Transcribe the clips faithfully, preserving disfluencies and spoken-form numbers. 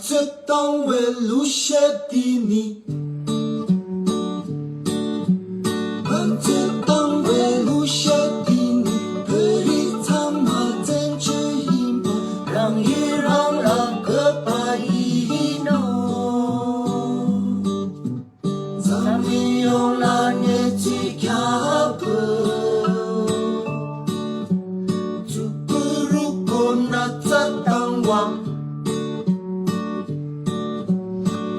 ཚོད་བཏང་བའི་གླུ་གཞས་འདི་ནི། ང་ཚོས་བཏང་བའི་གླུ་གཞས་འདི་ནི། བོད་རིགས་ཚང་མ་བཙན་བྱོལ་ཡིན་པ། རང་ཡུལ་རང་ལ་བོད་པ་ཡིན་ནོ། འཛམ་གླིང་ཡོངས་ལ་གནས་ཚུལ་ཁྱབ་པོ། ཙུ་གུ་རུ་ཀོ་ན་ཚ་དང་བ།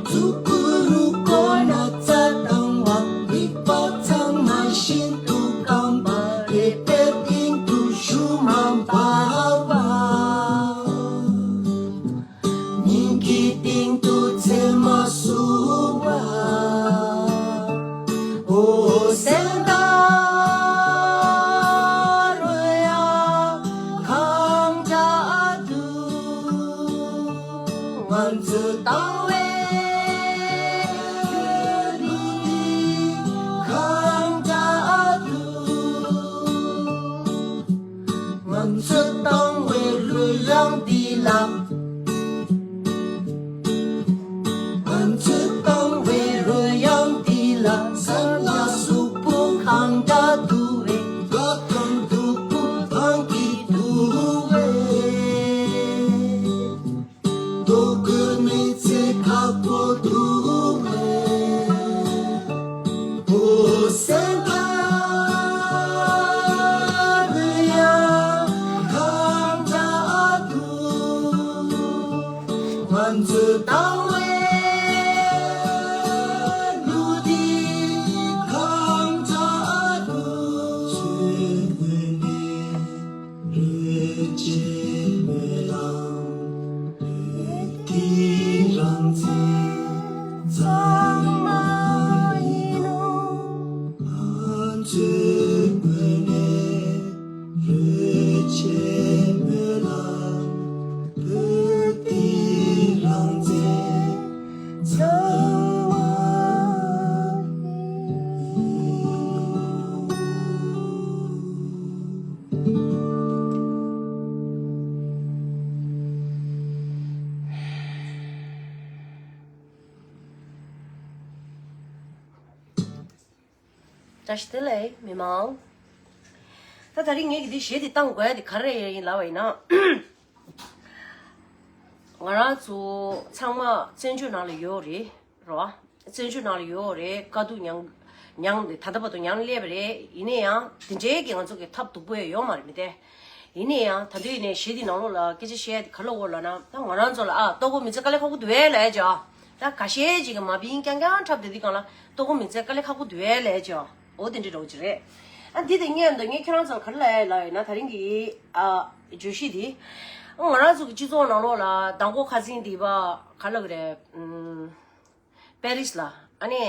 ཙུ་གུ་རུ་ཀོ་ན་ཚ་དང་བ། མིག་པ་ཚང་མ་ཤིན་ཏུ་སྐམ་པ། དེ་དཔེ་སྟེང་དུ་ཞུ་མ་འབབ་པ། སྙིང་གི་གཏིང་དུ་ཚེར་མ་བསུ་བ། འོ་སེམས་དང་རོལ་དབྱངས་གང་འདྲ་འདུག་ང་ཚོས་བཏང་བའི་གླུ་འདི་གང་འདྲ་འདུག་ང་ཚོས་བཏང་བའི་རོལ་དབྱངས་འདི་ལ། ང་ཚོས་བཏང་བའི་རོལ་དབྱངས་འདི་ལ། སེམས་ལ་གཟུགས་པོ་གང་འདྲ་འདུག་བས། དགའ་དང་སྡུག་པོ་དང་གི་འདུག་བས། ལྟོ་གོས་མི་ཚེ་ཁག་པོ་འདུག་བས། འོ་སེམས་ཁ་རུ་ཡང་གང་འདྲ་འདུག་ང་ཚོས་བཏང་བའི་གླུ་འདི་གང་འདྲ་འདུག་ཚོས་མོས་ནས། རོལ་ཆས་སྨོན་ལམ། བོད་འདི་རང་བཙན་གཙང་མ་ཡིན་ནོ། ང་ཚོས་ངོས་ནས་རོལ་ཆས་སྨོན་ལམ། བོད་འདི་རང་བཙན་གཙང་མ་ཡིན་ནོ། བཀྲ་ཤིས་བདེ་ལེགས་མི་མང་། ད་ད་རིང་ངེད་ཀྱི་འདི་གཞས་འདི་བཏང་དགོས་ཡ་འདི་ག་རེ་ཡིན་ལབ་པ་ཡིན་ན། ང་རང་ཚོ་ཚང་མ་བཙན་བྱོལ་ནང་ལ་ཡོད་རེད། རོ། བཙན་བྱོལ་ནང་ལ་ཡོད་རེད། དཀའ་སྡུག་མྱངས་མྱངས་ཏེ་ད་ལྟ་བར་དུ་མྱངས་སླེབས་པ་རེད། ཡིན་ན་ཡང་དེ་འདྲའི་གི་ང་ཚོ་གི་ཐབས་སྡུག་པོ་ཡང་ཡོད་མ་རེད་མི་དེ། ཡིན་ན་ཡང་ད་དུང་ཡིན་ནའི་གཞས་འདི་ནང་ལོགས་ལ་སྐད་ཆ་བཤད་ཡ་དེ་ག་ལ་འོ་ལབ་ན། ད་ང་རང་ཚོ་ལ་ཨ་ལྟོ་གོས་མི་ཚེ་དཀའ་ལས་ཁག་པོ་འདུག་ཨེ་ལབ་ཡ་ཅིག་ཨ། ད་ཁ་ཤས་ཅིག་གི་མ་བིན་རྐྱང་རྐྱང་འཁྲབ་བསྡད་དུས་སྒང་ལ་ལྟོ་གོས་མི་ཚེ་དཀའ་ལས་ཁག་པོ་འདུག་ཨེ་ལབ་ཡ་ཅིག་ཨ། འོ་དེ་འདྲའི་འདྲ་བོ་ཅིག་རེད། ཨ་འདི་དེ་སྔོན་དུ་ངས་ཁྱོད་རང་ཚོ་ལ་ག་རེ་ལབ་ཡ་ལབ་ཡིན་ན། ད་རིང་གི་ཨ་བརྗོད་གཞི་འདི། ཨ་ང་རང་ཚོ་གི་སྤྱི་ཚོགས་ནང་ལོགས་ལ་མདང་དགོང་ཁ་སང་འདི་བ་ག་ལབ་གི་རེད། ཨུམ། པེ་རིས་ལ་ཨ་ནི་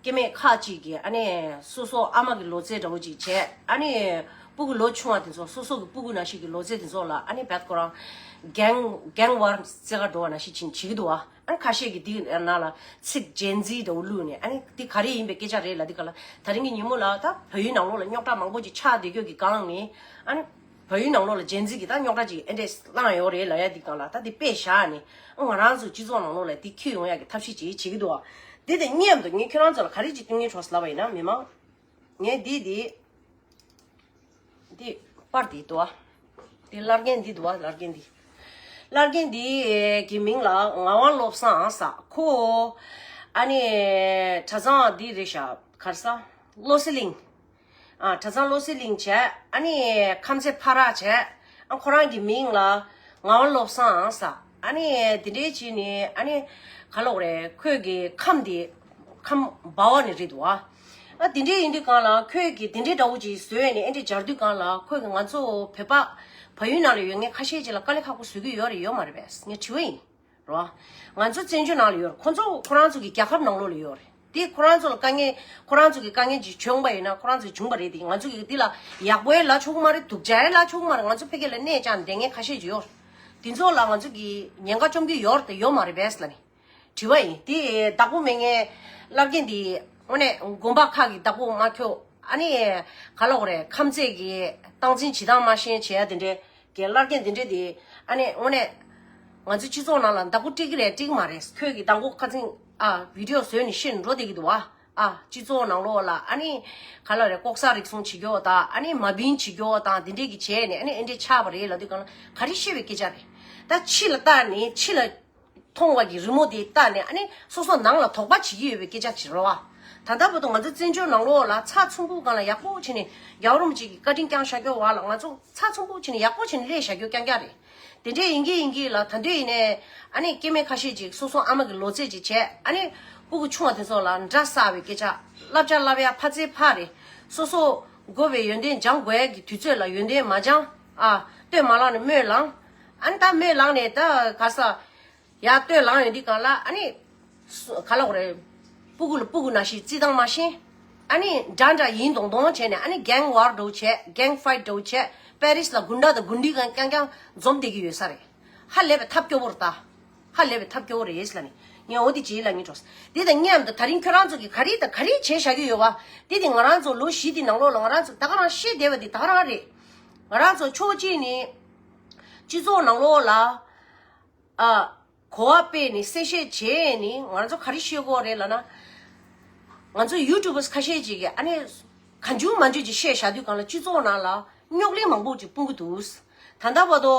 སྐྱེ་དམན་ཁག་ཅིག་གིས་ཨ་ནི་སོ་སོ་ཨ་མ་གི་ལོ་ཚད་འདྲ་བོ་ཅིག་བྱས། ཨ་ནི་སྤུ་གུ་ལོ་ཆུང་བ་དེ་ཚོ་སོ་སོ་གི་སྤུ་གུ་ནང་བཞིན་གྱི་ལོ་ཚད་དེ་ཚོ་ལ་ཨ་ནི་བད་ཁོ་རང་གེང་གེང་ཝར་རྩེ་ག་འགྲོ་བ་ནང་བཞིན་ཕྱིན་བྱེད་ཀྱི་འདུག་བ། ཨ་ནི་ཁ་ཤས་ཀྱིས་འདི་ནང་ལ་ཚིག་ཇེན་ཛི་འདྲ་བོ་བླུགས་ནས། ཨ་ནི་འདི་ག་རེ་ཡིན་པའི་སྐད་ཆ་རེད་ལབ་དུས་སྒང་ལ། ད་རིང་གི་ཉིན་མོ་ལ་ད་བལ་ཡུལ་ནང་ལོགས་ལ་རྙོག་དྲ་མང་པོ་ཅིག་ཆགས་བསྡད་རྒྱུ་གི་སྒང་ནས། ཨ་ནི་བལ་ཡུལ་ནང་ལོགས་ལ་ཇེན་ཛི་གི་ད་རྙོག་དྲ་ཅིག་ཨེ་འདྲས་བསླངས་ཡོད་རེད་ལབ་ཡ་འདི་སྒང་ལ། ད་འདི་དཔེ་བཞག་ནས་ང་རང་ཚོ་སྤྱི་ཚོགས་ནང་ལོགས་ལ་འདི་འཁྱེར་ཡོང་ཡ་གི་ཐབས་ཤེས་ཅིག་བྱེད་ཀྱི་འདུག་བ། འདི་དེ་སྔོན་དུ་ངས་ཁྱོད་རང་ཚོ་ལ་ག་རེ་ཅིག་སྟོན་གྱི་འགྲོ་ལབ་པ་ཡིན་ན། མི་མང་། ངས་འདི་འདི་འདི་པར་འདི་འདུག་བ། འདི་བླ་རྒན་འདི་འདུག་བ། བླ་རྒན་འདི། བླ་རྒན་འདི་གི་མིང་ལ་ངག་དབང་བློ་བཟང་ཟེར། ཁོ་ཨ་ནི་གྲྭ་ཚང་འདི་རེད་ཤག་ག་རེ་ཟེར། བློ་གསལ་གླིང་། ཨ། གྲྭ་ཚང་བློ་གསལ་གླིང་བྱས། ཨ་ནི་ཁམས་ཚན་ཕ་རག་བྱས། ཨ། ཁོ་རང་གི་མིང་ལ་ངག་དབང་བློ་བཟང་ཟེར། ཨ་ནི་དེ་འདྲའི་བྱས་ནས། ཨ་ནི་ག་ལབ་དགོས་རེད། ཁོས་གི་ཁམས་དེ་ཁམས་འབའ་བ་ནས་རེད་འདུག་ཨ། ཨ། དེ་འདྲའི་ཡིན་དུས་སྒང་ལ་ཁོས་གི་དེ་འདྲའི་འདྲ་བོ་ཅིག་བཟོས་ནས་ཨེ་འདྲའི་སྦྱར་དུས་སྒང་ལ། ཁོས་གི་ང་ཚོ་བོད་པ་བལ་ཡུལ་ནང་ལ་ཡོད་མཁན་ཁ་ཤས་ཅིག་ལ་དཀའ་ལས་ཁག་པོ་བཟོ་གི་ཡོད་རེད་ཡོད་མ་རེད་པས་ངས་དྲི་བ་ཡིན། རོ། ང་ཚོ་བཙན་བྱོལ་ནང་ལ་ཡོད་རེད། ཁོ་ཚོ་ཁོ་རང་ཚོ་གི་རྒྱལ་ཁབ་ནང་ལོགས་ལ་ཡོད་རེད། དེ་ཁོ་རང་ཚོ་ལ་དཀའ་ངལ་ཁོ་རང་ཚོ་གི་དཀའ་ངལ་ཅིག་བྱུང་པ་ཡིན་ན་ཁོ་རང་ཚོ་བྱུང་པ་རེད། དེ་ང་ཚོ་གི་འདི་ལ་ཡག་པོ་ཡང་ལབ་ཆོག་གི་མ་རེད། སྡུག་ཅག་ཡང་ལབ་ཆོག་གི་མ་རེད། ང་ཚོ་ཕ་གི་ལ་གནས་བཅགས་བསྡད་མཁན་ཁ་ཤས་ཅིག་ཡོད་རེད། དེ་ཚོ་ལ་ང་ཚོ་གི་ཉེན་ཁ་བཅོམ་གྱི་ཡོད་རེད་དང་ཡོད་མ་རེད་པས་ལབ་ནས་དྲི་བ་ཡིན། དེ་བདག་པོ་མེད་མཁན་བླ་རྒན་དེ་དངོས་གནས་དགོན་པ་ཁག་གི་བདག་པོ་མ་ཁྱོད། ཨ་ནི་ག་ལབ་དགོས་རེད། ཁམས་ཚན་གི་སྟངས་འཛིན་བྱེད་སྟངས་མ་ཤེས་བྱེད་ཡ་དེ་འདྲའི་གི་བླ་རྒན་དེ་འདྲ་དེ་ཨ་ནི་དངོས་གནས་ ང་ཚོའི་སྤྱི་ཚོགས་ནང་ལ་བདག་པོ་སྤྲད་ཀྱི་རེད་སྤྲད་ཀྱི་མ་རེད། ཁྱོད་ཀྱིས་མདང་དགོང་ཁ་སང་ཨ་བི་ཌི་ཡོ་བཟོས་ནས་ཤེས་འགྲོ་བསྡད་ཀྱི་འདུག་བ། ཨ་སྤྱི་ཚོགས་ནང་ལོགས་ལ་ཨ་ནི་ག་ལ་རེད། ལྐོག་ཟ་རིགས་གསུམ་བྱེད་རྒྱུ་དང་ཨ་ནི་མ་བིན་བྱེད་རྒྱུ་དང་དེ་འདྲས་ཀྱི་བྱས་ནས་ཨ་ནི་ཨེ་འདྲས་ཆགས་པ་རེད་ལབ་དུས་གང་ལ་ག་རེ་ཤེས་པའི་སྐད་ཆ་རེད། ད་ཕྱི་ལ་བལྟས་ནས་ཕྱི་ལ་མཐོང་བ་གི་རི་མོ་དེ་བལྟས་ནས་ཨ་ནི་སོ་སོ་ནང་ལ་དོགས་པ་བྱེད་ཀྱི་ཡོད་པའི་སྐད་ཆ་ཅིག་རེད་བ། ད་ལྟ་བར་དུ་ང་ཚོ་བཙན་བྱོལ་ནང་ལོགས་ལ་ཚགས་ཚུད་པོ་སྒང་ལ་ཡག་པོ་བྱས་ནས་རྒྱལ་བ་རིན་པོ་ཆེ་གི་བཀའ་དྲིན་བསྐྱངས་བཞག་རྒྱུ་བ་ལ་ང་ཚོ་ཚགས་ཚུད་པོ་བྱས་ནས་ཡག་པོ་བྱས་ནས་སླེབས་བཞག་རྒྱུ་རྐྱང་རྐྱང་རེད། དེ་འདྲས་ཡིན་གྱི་ཡིན་གྱི་ལ་ད་དུས་ཡིན་ནའི་ཨ་ནི་སྐྱེ་དམན་ཁ་ཤས་ཅིག་སོ་སོ་ཨ་མ་གི་ལོ་ཚད་ཅིག་བྱས་ཨ་ནི་སྤུ་གུ་ཆུང་བ་དེ་ཚོ་ལ་འདྲ་ས་བའི་སྐད་ཆ་བསླབ་བྱ་བསླབ་ཡ་ཕ་ཚེ་ཕ་རེད། སོ་སོ་དགོས་པའི་ཡོན་ཏན་སྦྱང་དགོས་ཡ་གི་དུས་ཚོད་ལ་ཡོན་ཏན་མ་སྦྱང་། ཨ་སྟོད་མ་ལངས་ནས་སྨོན་ལངས། ཨ་ནི་ད་སྨོན་ལངས་ནས་ད་ག་ས་ཡར་སྟོད་ལངས་ཡོང་དུས་གང་ལ་ཨ་ནི་སུ་ག་ལ་འོ་རེད། སྤུ་གུ་ལ་སྤུ་གུ་ནང་བཞིན་རྩིས་སྟངས་མ་ཤེས། ཨ་ནི་འདྲ་འདྲ་ཡིན་མདོག་མདོག་བྱས་ནས་ཨ་ནི་གེང་ཝར་འདྲ་བོ་བྱས་གེང་ཕའིཊ་འདྲ་བོ་བྱས་པེ་རིས་ལ་དགུན་ཁ་དང་དགུན་དུས་གང་རྐྱང་རྐྱང་འཛོམས་བསྡད་ཀྱི་ཡོད་ས་རེད། ཧ་ལས་པའི་ཐབས་སྐྱོ་བོ་རེད་ད། ཧ་ལས་པའི་ཐབས་སྐྱོ་བོ་རེད་ལ་ནི་ངས་འོ་དེ་བྱེད་ལ་ངས་འགྲོ། དེ་དང་མཉམ་དུ་ད་རིང་ཁྱོད་རང་ཚོ་གིས་ག་རེ་དང་ག་རེ་བྱས་བཞག་གི་ཡོད་བ། དེ་དེ་ང་རང་ཚོ་ལོ་བཞི་དེ་ནང་ལོགས་ལ་ང་རང་ཚོ་ད་ག་རང་ཤེས་བསྡད་པ་དེ་ད་ག་རང་རེད། ང་རང་ཚོ་ཕྱོགས་གཅིག་ནས་སྤྱི་ཚོགས་ནང་ལོགས་ལ། ཨ། གོ་བ་སྤེལ་ནས་གསལ་བཤད་བྱས་ནས་ང་ཚོ་ག་རེ་ཤེས་དགོས་རེད་ལབ་ན། ང་ཚོ་ཡུ་ཊུབ་པར་ཁ་ཤས་ཅིག་གིས་ཨ་ནི་གང་བྱུང་མང་བྱུང་ཅིག་བཤད་བཞག་དུས་གང་ལ་སྤྱི་ཚོགས་ནང་ལ་རྙོག་གླེང་མང་པོ་ཅིག་སྤུངས་ཀྱི་འདུག་ད་ལྟ་བར་དུ་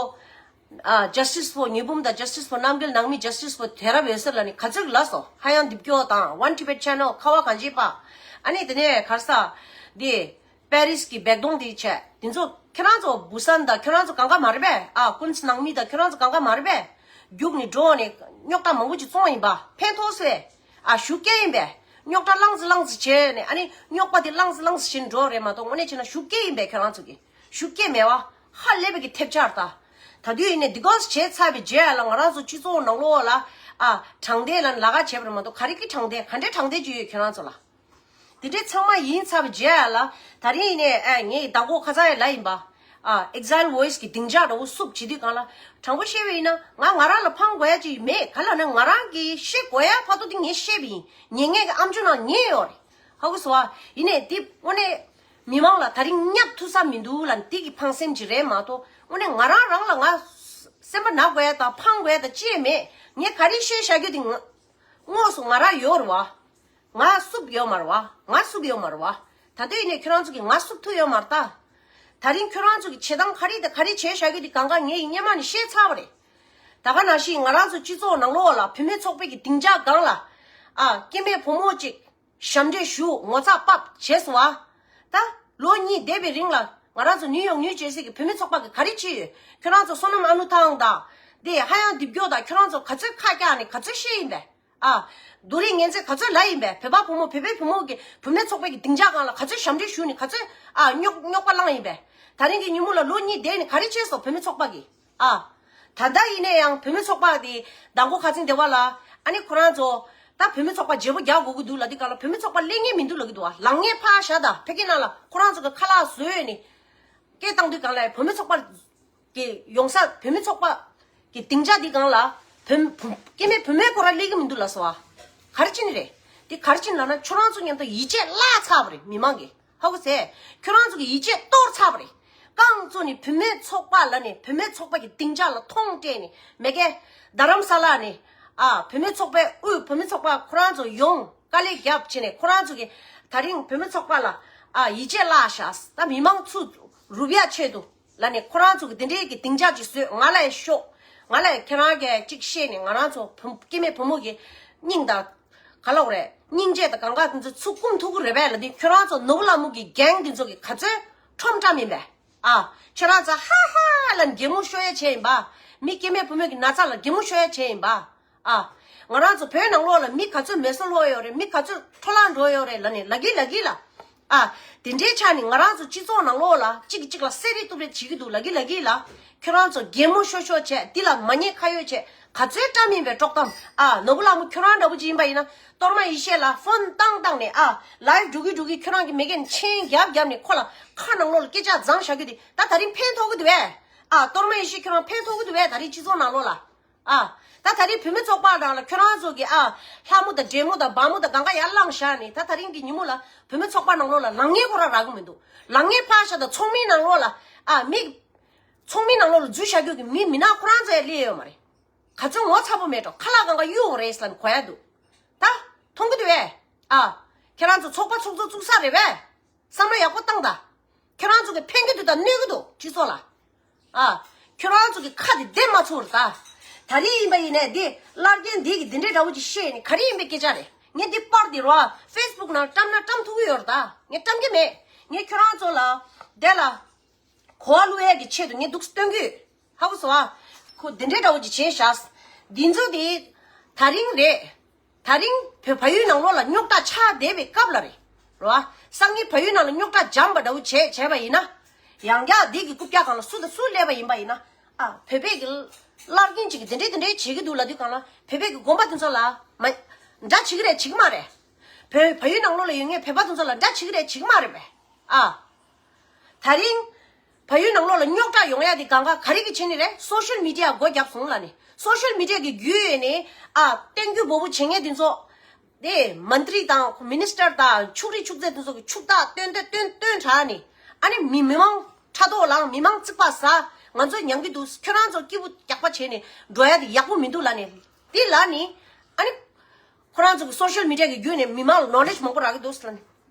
ཨ། Justice for ཉི་འབུམ་དང་Justice for རྣམ་རྒྱལ་ནང་མི། Justice for དེ་རབ་འོད་ཟེར་ལབ་ནས་ག་ཚོད་ལབ་སོང་། ཧ་ཡང་རྡིབ་སྐྱོ་དང་One Tibet Channel ཁ་བ་གངས་ཅན་པ། ཨ་ནི་དེ་ནས་ག་རེ་ཟེར། འདི། པེ་རིས་ཀྱི་བེག་དོང་དེ་བྱས། དེ་ཚོ་ཁྱེད་རང་ཚོ་བུ་སན་དང་ཁྱེད་རང་ཚོ་གང་ག་མ་རེད་པས། ཨ། ཀུན་སི་ནང་མི་དང་ཁྱེད་རང་ཚོ་གང་ག་མ་རེད་པས། རྒྱུགས་ནས་འགྲོ་ནས་རྙོག་དྲ་མང་པོ་ཅིག་བཙོང་ཡིན་པ་ཕན་ཐོགས་སོ། ཨ། ཞུ་སྐད་ཡིན་པས། རྙོག་དྲ་བླངས་ཙི་བླངས་ཙི་བྱས་ནས་ཨ་ནི་རྙོག་པ་དེ་བླངས་ཙི་བླངས་ཙི་བྱས་ནས་འགྲོ་རེད་མ་གཏོགས་དངོས་གནས་བྱས་ན་ཞུ་སྐད་ཡིན་པས། ཁྱེད་རང་ཚོ་གིས་ཞུ་སྐད་མེད་བ། ཧ་ལས་པའི་གི་ཐེབས་ཆག་རེད་ད། ད་དུས་ཡིན་ནས་འདི་གོ་བྱས་ཚར་བའི་རྗེས་ལ་ང་རང་ཚོ་སྤྱི་ཚོགས་ནང་ལོགས་ལ། ཨ། དྲང་བདེན་ལ་ལ་ཁ་བྱས་པ་རེད་མ་གཏོགས་ག་རེ་གི་དྲང་བདེན་ག་འདྲའི་དྲང་བདེན་ཅིག་ཡོད་ཁྱེད་རང་ཚོ་ལ། དེ་འདྲའི་ཚང་མ་ཡིན་ཚར་བའི་རྗེས་ལ་ད་རིང་ཡིན་ནས་ཨ་ངས་བདག་པོ་ཁ་ཚ་ཡི་ལ་ཡིན་པ། ཨ། Exile Voice གི་སྡིངས་ཆ་འདྲ་བོ་བསུབ་བྱེད་དུས་གང་ལ་དྲང་པོ་བཤད་པ་ཡིན་ན་ང་ང་རང་ལ་ཕངས་དགོས་ཡ་ཅིག་མེད། ག་ལ་ན་ང་རང་གིས་ཤེས་དགོས་ཡ་ཕ་ཏོ་དེ་ངས་ཤེས་པ་ཡིན། ཉན་མཁན་གི་ཨམ་ཅོག་ནང་ཉན་ཡོད་རེད། ཧ་གོ་སོང་ཨ། ཡིན་ནས་དེ་དངོས་གནས་མི་མང་ལ་ད་རིང་བསྙབ་ཐུབ་ས་མི་འདུག་ལ་དེ་གི་ཕངས་སེམས་ཅིག་རེད་མ་གཏོགས་དངོས་གནས་ང་རང་རང་ལ་ང་སེམས་པ་ན་དགོས་ཡ་དང་ཕངས་དགོས་ཡ་དང་ཅི་ཡང་མེད། ངས་ག་རེ་བཤད་བཞག་རྒྱུ་དེ་ང་དངོས་སུ་ང་རང་ཡོད་རེད་བ། ང་བསུབ་ཡོད་མ་རེད་བ། ང་བསུབ་ཡོད་མ་རེད་བ། ད་ལྟ་ཡིན་ནས་ཁྱོད་རང་ཚོ་གིས་ང་བསུབ་ཐུབ་ཡོད་མ་རེད་ད། ད་རིང་ཁྱོད་རང་ཚོ་གིས་བྱེད་སྟངས་ག་རེ་དང་ག་རེ་བྱས་བཞག་རྒྱུ་དེ་གང་ག་ངས་ཡིན་སྔོན་མ་ནས་ཤེས་ཚར་བ་རེད། ད་ག་ནང་བཞིན་ང་རང་ཚོ་སྤྱི་ཚོགས་ནང་ལོགས་ལ་བུད་མེད་ཚོགས་པའི་གི་སྡིངས་ཆ་སྒང་ལ། ཨ། སྐྱེ་དམན་བུ་མོ་ཅིག་ཞབས་འདྲེན་ཞུ་ངོ་ཚ་ཕབ་བྱས་སོང་བ། ད་ལོ་གཉིས་འདས་པའི་རིང་ལ་ང་རང་ཚོ་ནིའུ་ཡོག་ནིའུ་ཇར་སི་གི་བུད་མེད་ཚོགས་པ་གི་ག་རེ་བྱས་ཡོད། ཁྱོད་རང་ཚོ་བསོད་ནམས་ཨ་ནུ་ཐང་དང་། དེ་ཧ་ཡང་རྡིབ་སྐྱོ་དང་ཁྱོད་རང་ཚོ་ག་ཚོད་ཁ་བཀྱག་ནས་ག་ཚོད་བཤད་ཡིན་པས། ཨ། རྡོ་རིང་ངན་ཚད་ག་ཚོད་ལ་ཡིན་པས། བོད་པ་བུ་མོ་བོད་པའི་བུ་མོ་གི་བུད་མེད་ཚོགས་པའི་གི་སྡིངས་ཆ་སྒང་ལ་ག་ཚོད་ཞབས་འདྲེན་ཞུས་ནས་ག་ཚོད། ཨ། རྙོག་རྙོག་པ་བསླངས་ཡིན་པས། ད་རིང་གི་ཉིན་མོ་ལ་ལོ་གཉིས་འདས་ནས་ག་རེ་བྱས་སོང་བུད་མེད་ཚོགས་པ་གི། ཨ། ད་ལྟ་ཡིན་ན་ཡང་བུད་མེད་ཚོགས་པ་དེ་མདང་དགོང་ཁ་སང་སྡེ་བ་ལ་ཨ་ནི་ཁོ་རང་ཚོ་ད་བུད་མེད་ཚོགས་པ་བརྗེ་པོ་རྒྱག་དགོས་ཀྱི་འདུག་ལབ་དུས་གང་ལ་བུད་མེད་ཚོགས་པ་སླེབས་མཁན་མི་འདུག་ལབ་ཀྱི་འདུག་བ། ལངས་མཁན་ཕར་བཞག་ད་ཕ་གི་ནང་ལ་ཁོ་རང་ཚོ་གི་ཁ་ལག་བཟོས་ནས་སྐད་བཏང་དུས་གང་ལ་བུད་མེད་ཚོགས་པ་གི་ཡོང་ས་བུད་མེད་ཚོགས་པ་གི་སྡིངས་ཆ་འདི་སྒང་ལ་བུད་བུ་སྐྱེ་དམན་བུད་མེད་ཁོ་རང་སླེབས་ཀྱི་མི་འདུག་ལབ་སོང་བ། ག་རེ་བྱས་ནས་རེད། འདི་ག་རེ་བྱས་ནས་ལབ་ན་ཁྱོད་རང་ཚོ་མཉམ་དུ་ཡིད་ཆེས་བརླག་ཚར་བ་རེད་མི་མང་གིས། ཧ་གོ་ཚེ། ཁྱོད་རང་ཚོ་གི་ཡིད་ཆེས་གཏོར་ཚར་བ་རེད། རྐང་བཙུགས་ནས་བུད་མེད་ཚོགས་པ་ལབ་ནས་བུད་མེད་ཚོགས་པ་གི་སྡིངས་ཆ་ལ་མཐོང་སྤྲད་ནས་མེ་ཀའི་རྡ་རམ་ས་ལ་ནས་ཨ་བུད་མེད་ཚོགས་པའི་དབུས་བུད་མེད་ཚོགས་པ་ཁོ་རང་ཚོ་ཡོང་དཀའ་ལས་རྒྱབ་བྱས་ནས་ཁོ་རང་ཚོ་གི་ད་རིང་བུད་མེད་ཚོགས་པ་ལ་ཨ་ཡིད་ཆེས་བརླག་ཤག་ད་མི་མང་ཚུར་རུབ་ཡ་ཆེད་དུ་ལབ་ནས་ཁོ་རང་ཚོ་གི་དེ་འདྲའི་གི་སྡིངས་ཆ་ཅིག་བཟོས། ང་ལ་ཡང་ཤོག་ང་ལ་ཡང་ཁྱེད་རང་གིས་ཅིག་བཤད་ནས་ང་རང་ཚོ་བུ་སྐྱེ་དམན་བུ་མོ་གི་སྙིང་དང་། ག་ལབ་དགོས་རེད། སྙིང་རྗེ་དང་གང་ག་དེ་ཚོ་ཚུར་སྐུམ་ཐུབ་ཀྱི་རེད་པས་ལབ་དུས་ཁྱོད་རང་ཚོ་ནོར་བུ་ལྷ་མོ་གི་གེང་དེ་ཚོ་གིས་ག་ཚོད་ཁྲོམ་བཀྲམ་ཡིན་པས། ཨ། ཁྱོད་རང་ཚོ་ཧ་ཧ་ལབ་ནས་གད་མོ་ཤོར་ཡ་བྱས་ཡིན་པ། མི་སྐྱེ་དམན་བུ་མོ་གི་ན་ཚ་ལ་གད་མོ་ཤོར་ཡ་བྱས་ཡིན་པ། ཨ། ང་རང་ཚོ་བོད་ནང་ལོགས་ལ་མི་ག་ཚོད་མེ་སྲེག་ལོག་ཡོད་རེད། མི་ག་ཚོད་འཕྲོ་བརླག་འགྲོ་ཡོད་རེད་ལབ་ནས་ལབ་ཀྱི་ལབ་ཀྱི་ལ། ཨ། དེ་འདྲའི་ཆ་ནས་ང་རང་ཚོ་སྤྱི་ཚོགས་ནང་ལོགས་ལ་གཅིག་གིས་གཅིག་ལ་བསད་རེས་གཏུབ་རེས་བྱེད་ཀྱི་འདུག་ལབ་ཀྱི་ལབ་ཀྱི་ལ། ཁྱོད་རང་ཚོ་གད་མོ་ཤོར་ཤོར་བྱས་འདི་ལ་མ་ཉེས་ཁ་གཡོགས་བྱས་ག་ཚོད་བཀྲམ་ཡིན་པའི་དཀྲོག་གཏམ། ཨ། ནོར་བུ་ལྷ་མོ་ཁྱོད་རང་འདྲ་པོ་ཅིག་ཡིན་པ་ཡིན་ན་གཏོར་མ་ཡེ་ཤེས་ལ་ཕོན་བཏང་བཏང་ནས་ཨ་ལའིབ་འགྲོ་གི་འགྲོ་གི་ཁྱོད་རང་གི་མེ་ཀན་མཆན་རྒྱབ་རྒྱབ་ནས་ཁོ་ལ་ཁ་ནང་ལོགས་ལ་སྐད་ཆ་བརྫངས་བཞག་རྒྱུ་དེ་ད་ད་རིང་ཕན་ཐོགས་ཀྱི་འདུག་བས། ཨ། གཏོར་མ་ཡེ་ཤེས་ཁྱོད་རང་ཕན་ཐོགས་ཀྱི་འདུག་བས། ད་རིང་སྤྱི་ཚོགས་ནང་ལོགས་ལ། ཨ། ད་ད་རིང་བུད་མེད་ཚོགས་པ་ནང་ལ་ཁྱོད་རང་ཚོ་གི་ཨ་ལྷ་མོ་དང་འདྲེ་མོ་དང་འབའ་མོ་དང་གང་ག་ཡར་བླངས་བཞག་ནས་ད་ད་རིང་གི་ཉིན་མོ་ལ་བུད་མེད་ཚོགས་པ་ནང་ལོགས་ལ་ལངས་མཁན་ཁོ་རང་རག་གི་མི་འདུག་ལངས་མཁན་ཕར་བཞག་ད་ཚོགས་མི་ནང་ལོགས་ལ་ཨ་མི། ཚོགས་མི་ནང་ལོགས་ལ་འཛུལ་བཞག་རྒྱུ་གི་མི་མི་ནག་ཁོ་རང་ཚོ་ཡང་སླེབས་ཡོད་མ་རེད། ག་ཚོད་ངོ་ཚ་པོ་མེད་འགྲོ། ཁ་ལག་གང་ག་གཡུག་རེད་ལབ་ནས་གོ་ཡ་འདུག་ད་མཐོང་གི་འདུག་བས། ཨ། ཁྱེད་རང་ཚོ་ཚོགས་པ་ཚོགས་གཙོ་བཙུགས་ས་རེད་བས། བསམ་བློ་ཡག་པོ་བཏང་ད། ཁྱོད་རང་ཚོ་གི་ཕན་གྱི་འདུག་ད་གནོད་ཀྱི་འདུག་སྤྱི་ཚོགས་ལ། ཨ། ཁྱོད་རང་ཚོ་གི་ཁ་དེ་བདེ་མ་ཚུགས་ར་ད། ད་རིང་ཡིན་པ་ཡིན་ནས་འདི་བླ་རྒན་འདི་གི་འདི་འདྲའི་འདྲ་བོ་ཅིག་བཤད་ནི་ག་རེ་ཡིན་པའི་སྐད་ཆ་རེད། ངས་འདི་པར་འདི་རོ་ཕེ་སི་བུག་ནང་བཀྲམ་ན་བཀྲམ་ཐུབ་ཀྱི་ཡོད་ར་ད། ངས་བཀྲམ་གྱི་མེད། ངས་ཁྱོད་རང་ཚོ་ལ་དེ་ལ་གོ་བ་བླུག་ཡས་ཀྱི་ཆེད་དུ་ངས་འདུག་སྟོན་གི་ཡོད། ཧ་གོ་སོང་ཨ། ཁོ་འདི་འདྲའི་འདྲ་བོ་ཅིག་བྱས་བཞག་འདི་ཚོ་དེ་ད་རིང་རེད། ད་རིང་བོད་བལ་ཡུལ་ནང་ལོགས་ལ་རྙོག་དྲ་ཆགས་བསྡད་པའི་སྐབས་ལ་རེད། རོ། སང་ཉིན་བལ་ཡུལ་ནང་ལ་རྙོག་དྲ་འཇམ་པ་འདྲ་བོ་བྱས་བྱས་པ་ཡིན་ན། ཡང་བསྐྱར་འདི་གི་རྐུབ་བཀྱག་སྒང་ལ་སུ་དང་སུ་སླེབས་པ་ཡིན་པ་ཡིན་ན། ཨ། བོད་པའི་གི་བླ་རྒན་ཅིག་གིས་འདི་འདྲས་འདི་འདྲས་བྱེད་ཀྱི་འདུག་ལབ་དུས་སྒང་ལ་བོད་པའི་གི་དགོན་པ་དེ་ཚོ་ལ་མ། འདྲ་བྱེད་ཀྱི་རེད་བྱེད་ཀྱི་མ་རེད། བོད་བལ་ཡུལ་ནང་ལོགས་ལ་ཡོད་མཁན་བོད་པ་དེ་ཚོ་ལ་འདྲ་བྱེད་ཀྱི་རེད་བྱེད་ཀྱི་མ་རེད་པས། ཨ། ད་རིང་། བལ་ཡུལ་ནང་ལོགས་ལ་རྙོག་དྲ་ཡོང་ཡ་དེ་གང་ག་ག་རེ་གི་བྱས་ནི་རེད། སོ་ཤལ་མི་ཌི་ཡ་སྒོ་བརྒྱབ་སོང་ལབ་ནི། སོ་ཤལ་མི་ཌི་ཡ་གི་བརྒྱུད་ནས་ཨ་བསྟན་རྒྱུ་བོ་བོ་བྱེད་མཁན་དེ་ཚོ། དེ་མན་ཏྲི་དང་མི་ནི་སི་ཊར་དང་ཕྱུགས་རིགས་ཕྱུགས་རྫས་དེ་ཚོ་གི་ཕྱུག་བདག་སྟོན་སྟོན་སྟོན་སྟོན་དྲགས་ནི། ཨ་ནི་མི་མི་མང་ཕྲག་དོག་ལངས། མི་མང་རྩིག་པ་ཟ། ང་ཚོ་མྱང་གི་འདུག་ཁྱོད་རང་ཚོ་སྐྱིད་པོ་རྒྱག་པ་བྱས་ནས་འགྲོ་ཡ་དེ་ཡག་པོ་མི་འདུག་ལབ་ནི། དེ་ལབ་ནི། ཨ་ནི། ཁོ་རང་ཚོ་གི་སོ་ཤལ་མི་ཌི་ཡ་གི་བརྒྱུད་ནས་མི་མང་ལ་ནོ་ལེ་ཇི་མང་པོ་རག་གི་འདུག་ལབ་ནི།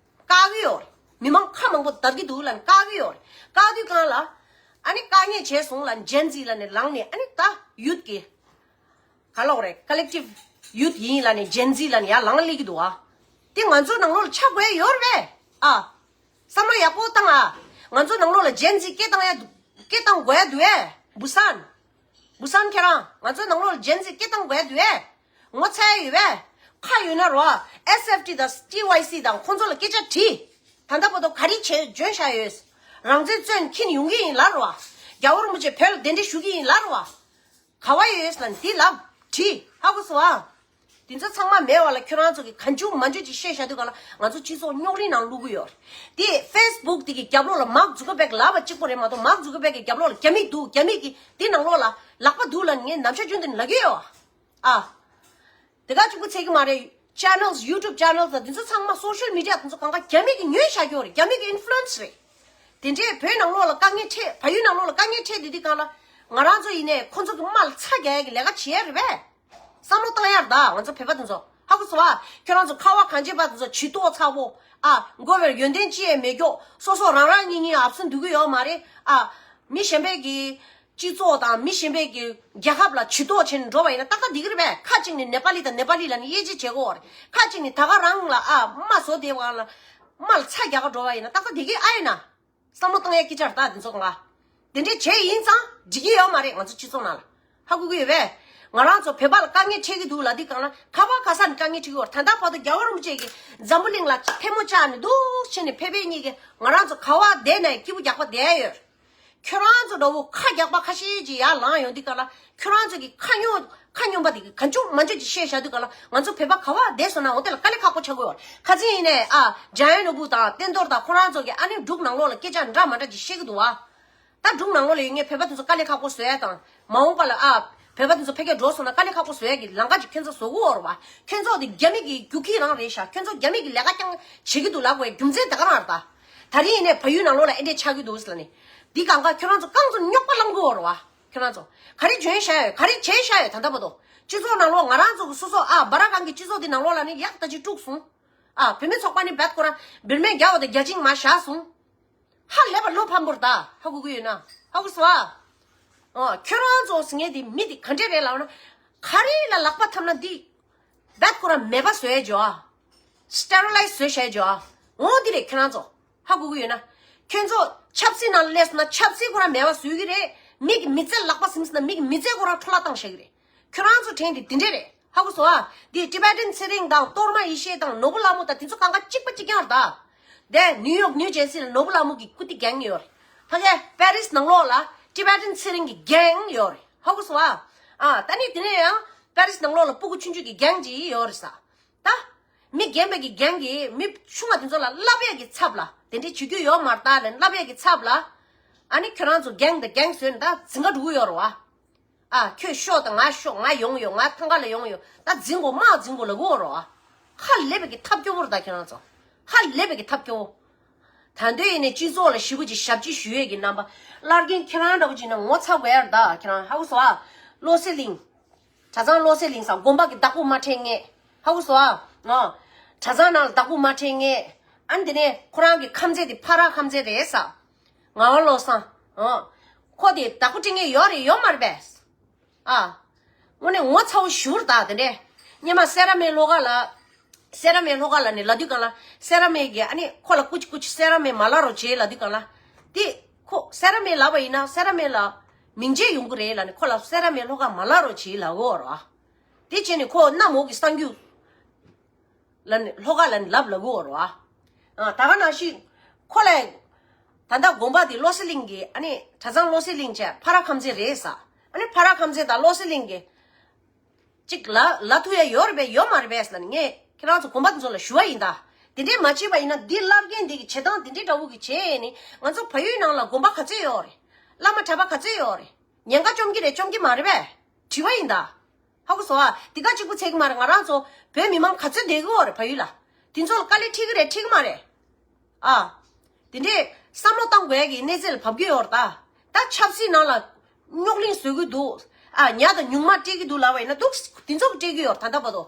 བཀག་གི་ཡོད་རེད། མི་མང་ཁ་མང་པོ་བརྡབ་ཀྱི་འདུག་ལབ་ནས་བཀག་གི་ཡོད་རེད། བཀག་དུས་སྒང་ལ། ཨ་ནི་དཀའ་ངལ་བྱས་སོང་ལབ་ནས་ཇེན་ཛི་ལབ་ནས་ལངས་ནས་ཨ་ནི་ད་ཡུཐ་གི། ག་ལབ་དགོས་རེད། ཀོ་ལེག་ཊིབ་ཡུཐ་ཡིན་ལབ་ནས་ཇེན་ཛི་ལབ་ནས་ཡར་ལངས་སླེབས་ཀྱི་འདུག་ཨ། དེ་ང་ཚོ་ནང་ལོགས་ལ་ཆགས་དགོས་ཡོད་རེད་པས། ཨ། བསམ་བློ་ཡག་པོ་བཏང་ཨ། ང་ཚོ་ནང་ལོགས་ལ་ཇེན་ཛི་སྐད་བཏང་ཡ་འདུག་སྐད་བཏང་དགོས་ཡ་འདུག་ཨེ། བུ་སན། བུ་སན་ཁྱེད་རང་ང་ཚོ་ནང་ལོགས་ལ་ཇེན་ཛི་སྐད་བཏང་དགོས་ཡ་འདུག་ཨེ། ངོ་ཚ་ཡ་ཡོད་པས། ཁ་ཡོད་ན་རོ། ཨེས་ཨེཕ་ཊི་དང་ཊི་ཝའི་སི་དང་ཁོང་ཚོ་ལ་སྐད་ཆ་དྲིས། ད་ལྟ་བར་དུ་ག་རེ་བྱས་འཇོན་བཞག་ཡོད། རང་བཙན་རྩོད་མཁན་ཡོང་གི་ཡིན་ལབ་རོ། རྒྱལ་བ་རིན་པོ་ཆེ་བོད་ལ་གདན་འདྲེན་ཞུ་གི་ཡིན་ལབ་རོ། ག་བ་ཡོད་ལབ་དེ་ལབ་དྲིས། ཧ་གོ་སོང་ཨ། དེ་ཚོ་ཚང་མ་མེད་པ་ལ་ཁྱོད་རང་ཚོ་གི་གང་བྱུང་མང་བྱུང་ཅིག་བཤད་བཞག་དུས་ག་ལ་ང་ཚོ་སྤྱི་ཚོགས་རྙོག་རིང་ནང་བླུག་གི་ཡོད་རེད། དེ་ཕེ་སི་བུག་དེ་གི་རྒྱབ་ལོགས་ལ་མཱག་ཛུ་ཀར་བྷེག་ལབ་པ་གཅིག་པོ་རེད་མ་གཏོགས་མཱག་ཛུ་ཀར་བྷེག་གི་རྒྱབ་ལོགས་ལ་རྒྱ་མི་འདུག་རྒྱ་མི་གི་དེ་ནང་ལོགས་ལ་ལག་པ་འདུག་ལབ་ངས་ནམ་ཞག་རྒྱུན་དུ་ལབ་ཀྱི་ཡོད་ཨ། དེ་ག་གཅིག་པུ་ཚད་ཀྱི་མ་རེད། ཅེ་ནལ་ཡུ་ཊུབ་ཅེ་ནལ་དང་དེ་ཚོ་ཚང་མ་སོ་ཤལ་མི་ཌི་ཡ་དེ་ཚོ་གང་ག་རྒྱ་མི་གི་ཉོས་བཞག་ཡོད་རེད། རྒྱ་མི་གི་ཨིན་ཕུ་ལུ་ཨེན་སི་རེད། དེ་འདྲས་བོད་ནང་ལོགས་ལ་དཀའ་ངལ་འཕྲད། བལ་ཡུལ་ནང་ལོགས་ལ་དཀའ་ངལ་འཕྲད་དེ་དུས་གང་ལ་ང་རང་ཚོ་ཡིན་ནས་ཁོ་ཚོ་གི་དམག་ལ་ཚ་རྒྱག་ཡ་གི་ལས་ཀ་བྱེད་ཡ་རེད་པས། བསམ་བློ་བཏང་ཡ་རེད་ད་ང་ཚོ་བོད་པ་དེ་ཚོ། ཧ་གོ་སོང་ཨ། ཁྱོད་རང་ཚོ་ཁ་བ་གངས་ཅན་པ་དེ་ཚོ་ཇུས་གཏོགས་ཚ་བོ། ཨ། མགོ་བའི་ཡོན་ཏན་ཅི་ཡང་མེད་ཀྱོག་སོ་སོ་རང་རང་གཉིས་གཉིས་ཨབ་སེན་འདུག་གི་ཡོད་མ་རེད་ཨ། མི་གཞན་པའི་གི་སྤྱི་ཚོགས་དང་མི་གཞན་པའི་གི་རྒྱལ་ཁབ་ལ་ཇུས་གཏོགས་བྱས་ནས་འགྲོ་བ་ཡིན་ན་ཏག་ཏག་འགྲིག་གི་རེད་པས། ཁ་ཅིག་ནས་ནེ་པ་ལི་དང་ནེ་པ་ལི་ལབ་ནས་དབྱེ་འབྱེད་བྱེད་དགོས་རེད། ཁ་ཅིག་ནས་ད་ག་རང་ལ་ཨ་དམག་བཟོ་བསྡད་པ་ལ་དམག་ལ་ཚ་རྒྱག་ག་འགྲོ་བ་ཡིན་ན་ཏག་ཏག་འགྲིག་གི་ཨ་ཡིན་ན། བསམ་བློ་བཏང་ཡ་སྐད་ཆ་རེད་ད་འདི་ཚོ་གང་ག་དེ་འདྲས་བྱས་ཡིན་ཙང་འགྲིག་གི་ཡོད་མ་རེད་ང་ཚོ་སྤྱི་ཚོགས་ནང་ལ། ཧ་གོ་གི་ཡོད་པས། ང་རང་ཚོ་བོད་པ་ལ་དཀའ་ངལ་འཕྲད་ཀྱི་འདུག་ལབ་དུས་གང་ལ་ག་པ་ག་ས་ནས་དཀའ་ངལ་འཕྲད་ཀྱི་ཡོད་རེད། ད་ལྟ་བར་དུ་རྒྱལ་བ་རིན་པོ་ཆེ་གིས་འཛམ་བུ་གླིང་ལ་ཐལ་མོ་བཅག་ནས་འདུག་བྱས་ནས་བོད་པའི་གཉིས་ཀྱིས་ང་རང་ཚོ་ག་བ་བསྡད་ནས་སྐྱིད་པོ་རྒྱག་པ་བསྡད་ཡོད་རེད། ཁྱོད་རང་ཚོ་འདྲ་བོ་ཁ་རྒྱག་པ་ཁ་ཤས་ཅིག་ཡར་ལངས་ཡོང་དུས་ག་ལ་ཁྱོད་རང་ཚོ་གི་ཁ་ཉོ་ཁ་ཉོན་པ་དེ་གི་གང་བྱུང་མང་བྱུང་ཅིག་བཤད་བཞག་དུས་ག་ལ་ང་ཚོ་བོད་པ་ག་བ་བསྡད་སོང་ན་འོ་དེ་ལ་དཀའ་ལས་ཁག་པོ་ཆགས་ཀྱི་ཡོད་རེད། ཁ་སང་ཡིན་ནས་ཨ་འཇམ་དབྱངས་ནོར་བུ་དང་བསྟན་རྡོར་དང་ཁོ་རང་ཚོ་གི་ཨ་ནི་འབྲུག་ནང་ལོགས་ལ་སྐད་ཆ་འདྲ་མ་འདྲ་ཅིག་བཤད་ཀྱི་འདུག་བ། ད་འབྲུག་ནང་ལོགས་ལ་ཡོད་མཁན་བོད་པ་དེ་ཚོ་དཀའ་ལས་ཁག་པོ་བཟོ་ཡ་དང་མ་འོངས་པ་ལ་ཨ་བོད་པ་དེ་ཚོ་ཕ་གིར་འགྲོ་སོང་ན་དཀའ་ལས་ཁག་པོ་བཟོ་ཡ་གི་ལམ་ཁ་ཅིག་ཁྱོད་ཚོ་བཟོ་གི་ཡོད་རེད་བ། ཁྱོད་ཚོ་དེ་རྒྱ་མི་གི་རྒྱུག་ཁྱི་རང་རེད་ཤག་ཁྱོད་ཚོ་རྒྱ་མི་གི་ལས་ཀ་རྐྱང་བྱེད་ཀྱི་འདུག་ལབ་དགོས་རྒྱུ་མཚན་དེ་ག་རང་རེད་ད། ད་རིང་ཡིན་ནས་བལ་ཡུལ་ནང་ལོགས་ལ་ཨེ་འདྲས་ཆགས་ཀྱི་འདུག་ཟེར་ལབ་ནས། འདི་གང་ག་ཁྱོད་རང་ཚོ་རྐང་ཚོ་རྙོག་པ་བསླང་གི་ཡོད་རེད་བ། ཁྱོད་རང་ཚོ་ག་རེ་བྱོན་བཞག་ཡོད་ག་རེ་བྱས་བཞག་ཡོད་ད་ལྟ་བར་དུ། སྤྱི་ཚོགས་ནང་ལོགས་ང་རང་ཚོ་གི་སོ་སོ་ཨ་སྦ་ར་གང་གི་སྤྱི་ཚོགས་འདི་ནང་ལོགས་ལ་ནི་ཡག་ད་ཅིག་དཀྲུགས་སོང་། ཨ་བུད་མེད་ཚོགས་པ་ནི་བད་ཁོ་རང་བུད་མེད་རྒྱ་བ་དང་རྒྱ་ཆིང་མ་བཞག་སོང་། ཧ་ལས་པ་བློ་ཕམ་པོ་རེད་ད། ཧ་གོ་གི་ཡོད་ན། ཧ་གོ་སོང་ཨ། ཨོ་ཁྱོད་རང་ཚོ་ཟེར་མཁན་དེ་མི་དེ་ག་འདྲས་རེད་ལབ་ན། ག་རེ་ལ་ལག་པ་འཐམ་ན་འདི། བད་ཁོ་རང་མེད་པ་བཟོས་ཡ་ཇོ་ཨ། སི་ཊེ་རི་ལའི་ཛི་བཟོས་བཞག་ཡ་ཇོ་ཨ། འོ་འདི་རེད་ཁྱོད་རང་ཚོ། ཧ་གོ་གི་ཡོད་ན། ཁྱོད་ཚོ་ཆབ་སྲིད་ནང་སླེབས་སོང་ན་ཆབ་སྲིད་ཁོ་རང་མེད་པ་བཟོས་ཀྱི་རེད། མི་གི་མི་ཚེ་ལག་པ་ཟིན་སོང་ན་མི་གི་མི་ཚེ་ཁོ་རང་འཕྲོ་བརླག་བཏང་བཞག་གི་རེད། ཁྱོད་རང་ཚོ་དྲན་དེ་འདི་འདྲས་རེད། ཧ་གོ་སོང་ཨ། འདི་ཊི་བེ་ཊན་ཚེ་རིང་དང་གཏོར་མ་ཡེ་ཤེས་དང་ནོར་བུ་ལྷ་མོ་དང་དེ་ཚོ་གང་ག་གཅིག་པ་གཅིག་རྐྱང་རེད་ད། དེ་ནིའུ་ཡོག་ནིའུ་ཇེར་སི་ལ་ནོར་བུ་ལྷ་མོ་གི་སྐུ་དེ་གེང་ཡོད་རེད། ཕ་གི་པེ་རིས་ནང་ལོགས་ལ་ཊི་བེ་ཊན་ཚེ་རིང་གི་གེང་ཡོད་རེད། ཧ་གོ་སོང་ཨ། ཨ་ད་ནི་དེ་ནས་ཡང་པེ་རིས་ནང་ལོགས་ལ་སྤུ་གུ་ཆུང་ཆུང་གི་གེང་ཅིག་ཡོད་རེད་ས། ད། མི་རྒན་པའི་གི་གེང་གིས་མི་ཆུང་བ་དེ་ཚོ་ལ་བསླབ་ཡས་ཀྱི་ཚབ་ལ་དེ་འདྲས་བྱེད་རྒྱུ་ཡོད་མ་རེད་ད་ལབ་བསླབ་ཡས་ཀྱི་ཚབ་ལ། ཨ་ནི་ཁྱོད་རང་ཚོ་གེང་དང་གེང་བཟོས་ནས་ད་འཛིང་ག་འགྲོ་གི་ཡོད་རེད་བ། ཨ་ཁྱོད་ཤོག་དང་ང་ཤོག་ང་ཡོང་ཡོང་ང་ཐང་ག་ལ་ཡོང་ཡོང་ད་འཛིང་དགོས་མ་འཛིང་དགོས་ལབ་གི་ཡོད་རེད་བ། ཧ་ལས་པའི་གི་ཐབས་སྐྱོ་བོ་རེད་ད་ཁྱོད་རང་ཚོ། ཧ་ལས་པའི་གི་ཐབས་སྐྱོ་བོ། ད་འདོད་ཡིན་ནས་སྤྱི་ཚོགས་ལ་ཞེ་པོ་ཅིག་ཞབས་ཕྱི་ཞུ་ཡས་ཀྱི་རྣམ་པ། བླ་རྒན་ཁྱེད་རང་འདྲ་བོ་ཅིག་ན་ངོ་ཚ་དགོས་ཡ་རེད་ད་ཁྱེད་རང་ཧ་གོ་སོང་ཨ། བློ་གསལ་གླིང་། གྲྭ་ཚང་བློ་གསལ་གླིང་ས་དགོན་པ་གི་བདག་པོ་མ་ཁྲེལ་ངེས། ཧ་གོ་སོང་ཨ། ཨ། གྲྭ་ཚང་ནང་ལ་བདག་པོ་མ་ཁྲེལ་ངེས། ཨ་ནི་དེ་ནས་ཁོ་རང་གི་ཁམས་ཚན་དེ་ཕ་ར་ཁམས་ཚན་རེད་ས། ངག་དབང་བློ་བཟང་། ཨ། ཁོ་དེ་བདག་པོ་ཁྲེལ་ངེས་ཡོད་རེད་ཡོད་མ་རེད་པས། ཨ། དངོས་གནས་ངོ་ཚ་བོ་ཞུ་ར་ད་དེ་འདྲས། སྙེ་མ་སེ་ར་སྨད་ལྷོ་ཁ་ལ། སེ་ར་སྨད་ལྷོ་ཁ་ལ་ནི་ལ་དུས་གང་ལ། སེ་ར་སྨད་ཀྱི་ཨ་ནི་ཁོ་ལ་ཀུ་ཅི་ཀུ་ཅི་སེ་ར་སྨད་མ་ལ་རོ་བྱེད་ལ་དུས་གང་ལ། དེ་ཁོ་སེ་ར་སྨད་ལབ་པ་ཡིན་ན་སེ་ར་སྨད་ལ་མིང་རྗེས་ཡོང་གི་རེད་ལ་ནི་ཁོ་ལ་སེ་ར་སྨད་ལྷོ་ཁ་མ་ལ་རོ་བྱེད་ལ་འོ་ར། དེ་བྱས་ནི་ཁོ་གནམ་འོག་གི་གསང་རྒྱུ། ལ་ནི་ལྷོ་ཁ་ལ་ནི་ལབ་ལ་གོ་རོ་ཨ། ད་ག་ནང་བཞིན་ཁོ་ལ། ད་ལྟ་དགོན་པ་དེ་བློ་གསལ་གླིང་གི་ཨ་ནི་གྲྭ་ཚང་བློ་གསལ་གླིང་བྱས་ཕ་ར་ཁམས་ཚན་རེད་ས། ཨ་ནི་ཕ་ར་ཁམས་ཚན་དང་བློ་གསལ་གླིང་གི་གཅིག་ལ་ལ་ཐུ་ཡ་ཡོད་རེད་པས་ཡོད་མ་རེད་པས་ལ་ནི་ངས་ཁྱེད་རང་ཚོ་དགོན་པ་དེ་ཚོ་ལ་ཞུ་བ་ཡིན་ད། དེ་འདྲས་མ་བྱས་པ་ཡིན་ན་འདི་བླ་རྒན་འདི་གི་བྱེད་སྟངས་དེ་འདྲས་འདྲ་བོ་གི་བྱས་ནི་ང་ཚོ་བལ་ཡུལ་ནང་ལ་དགོན་པ་ག་ཚོད་ཡོད་རེད། བླ་མ་གྲྭ་པ་ག་ཚོད་ཡོད་རེད། ཉེན་ཁ་བཅོམ་གྱི་རེད་བཅོམ་གྱི་མ་རེད་པས། དྲི་བ་ཡིན་ད། ཧ་གོ་སོང་ཨ། འདི་ག་གཅིག་པུ་ཚད་ཀྱི་མ་རེད། ང་རང་ཚོ་བོད་མི་མང་ག་ཚོད་བསྡད་ཀྱི་ཡོད་རེད་བལ་ཡུལ་ལ། དེ་ཚོ་ལ་དཀའ་ལས་འཕྲད་ཀྱི་རེད་འཕྲད་ཀྱི་མ་རེད། ཨ། དེ་འདྲས་བསམ་བློ་བཏང་དགོས་ཡ་གི་གནས་ཚད་ལ་བབས་ཀྱི་ཡོད་རེད་ད། ད་ཆབ་སྲིད་ནང་ལ་རྙོག་གླེང་བཟོ་གི་འདུག་ཨ། ཉ་དང་ཉུང་མ་སྤྲད་ཀྱི་འདུག་ལབ་པ་ཡིན་ན་འདུག་དེ་ཚོ་གི་སྤྲད་ཀྱི་ཡོད་རེད་ད་ལྟ་བར་དུ།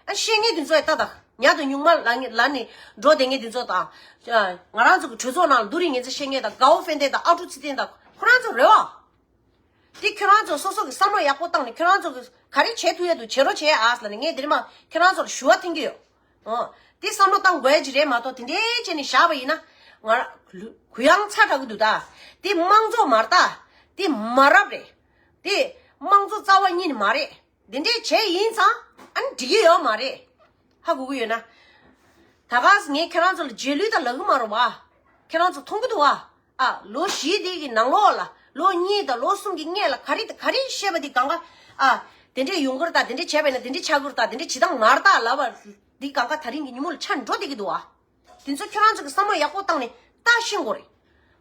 ཨ། ཤེས་ངེས་དེ་ཚོ་ཡ་ད་ད་ཉ་དང་ཉུང་མ་ལ་ངེ་ལ་ནི་འགྲོ་བསྡད་ངེས་དེ་ཚོ་དང་། ཨ། ང་རང་ཚོ་གི་གྲོས་ཚོགས་ནང་ལ་བསྡུ་རིག་ངེས་ཚེ་ཤེས་ངེས་དང་དགའ་བོ་ཧྥན་ཏེ་དང་ཨ་ཀྲུག་ཚེ་བརྟན་དང་ཁོ་རང་ཚོ་རེད་བ། དེ་ཁྱོད་རང་ཚོ་སོ་སོ་གི་བསམ་བློ་ཡག་པོ་བཏང་ནས་ཁྱོད་རང་ཚོ་གིས་ག་རེ་བྱེད་ཐུབ་ཡ་འདུག་བྱེད་རོགས་བྱེད་ཨ་ལ་ནི་ངས་དེ་རིང་མ་ཁྱོད་རང་ཚོར་ཞུ་བ་འཐེན་གྱི་ཡོད། འོ། དེ་བསམ་བློ་བཏང་དགོས་ཡ་ཅིག་རེད་མ་གཏོགས་དེ་འདྲའི་བྱས་ནས་བཞག་པ་ཡིན་ན། ང་རང་གུ་ཡངས་ཚ་དྲག་གི་འདུག་ད། དེ་དམངས་གཙོ་མ་རེད་ད། དེ་མ་རབས་རེད། དེ་དམངས་གཙོ་རྩ་བ་ཉིད་ནས་མ་རེད། དེ་འདྲའི་བྱས་ཡིན་ཙང་ཨ་ནི་འགྲིག་གི་ཡོད་མ་རེད། ཧ་གོ་གི་ཡོད་ན། ད་ག་ངས་ཁྱེད་རང་ཚོ་ལ་རྗེས་ལུས་དང་ལབ་གི་མ་རེད་བ། ཁྱེད་རང་ཚོ་མཐོང་གི་འདུག་བ། ཨ། ལོ་བཞི་དེ་གི་ནང་ལོགས་ལ་ལོ་གཉིས་དང་ལོ་གསུམ་གྱི་སྔས་ལ་ག་རེ་དང་ག་རེ་བཤད་པ་དེ་གང་ག་ཨ། དེ་འདྲས་ཡོང་གི་རེད་ད། དེ་འདྲས་བྱས་པ་ཡིན་ན་དེ་འདྲས་ཆགས་ཀྱི་རེད་ད། དེ་འདྲས་བྱེད་སྟངས་མ་རེད་ད་ལབ་པ་འདི་གང་ག་ད་རིང་གི་ཉིན་མོ་ལ་ཆ་འགྲོ་བསྡད་ཀྱི་འདུག་བ། དེ་ཚོ་ཁྱོད་རང་ཚོ་གི་བསམ་བློ་ཡག་པོ་བཏང་ནས་ལྟ་ཤེས་དགོས་རེད།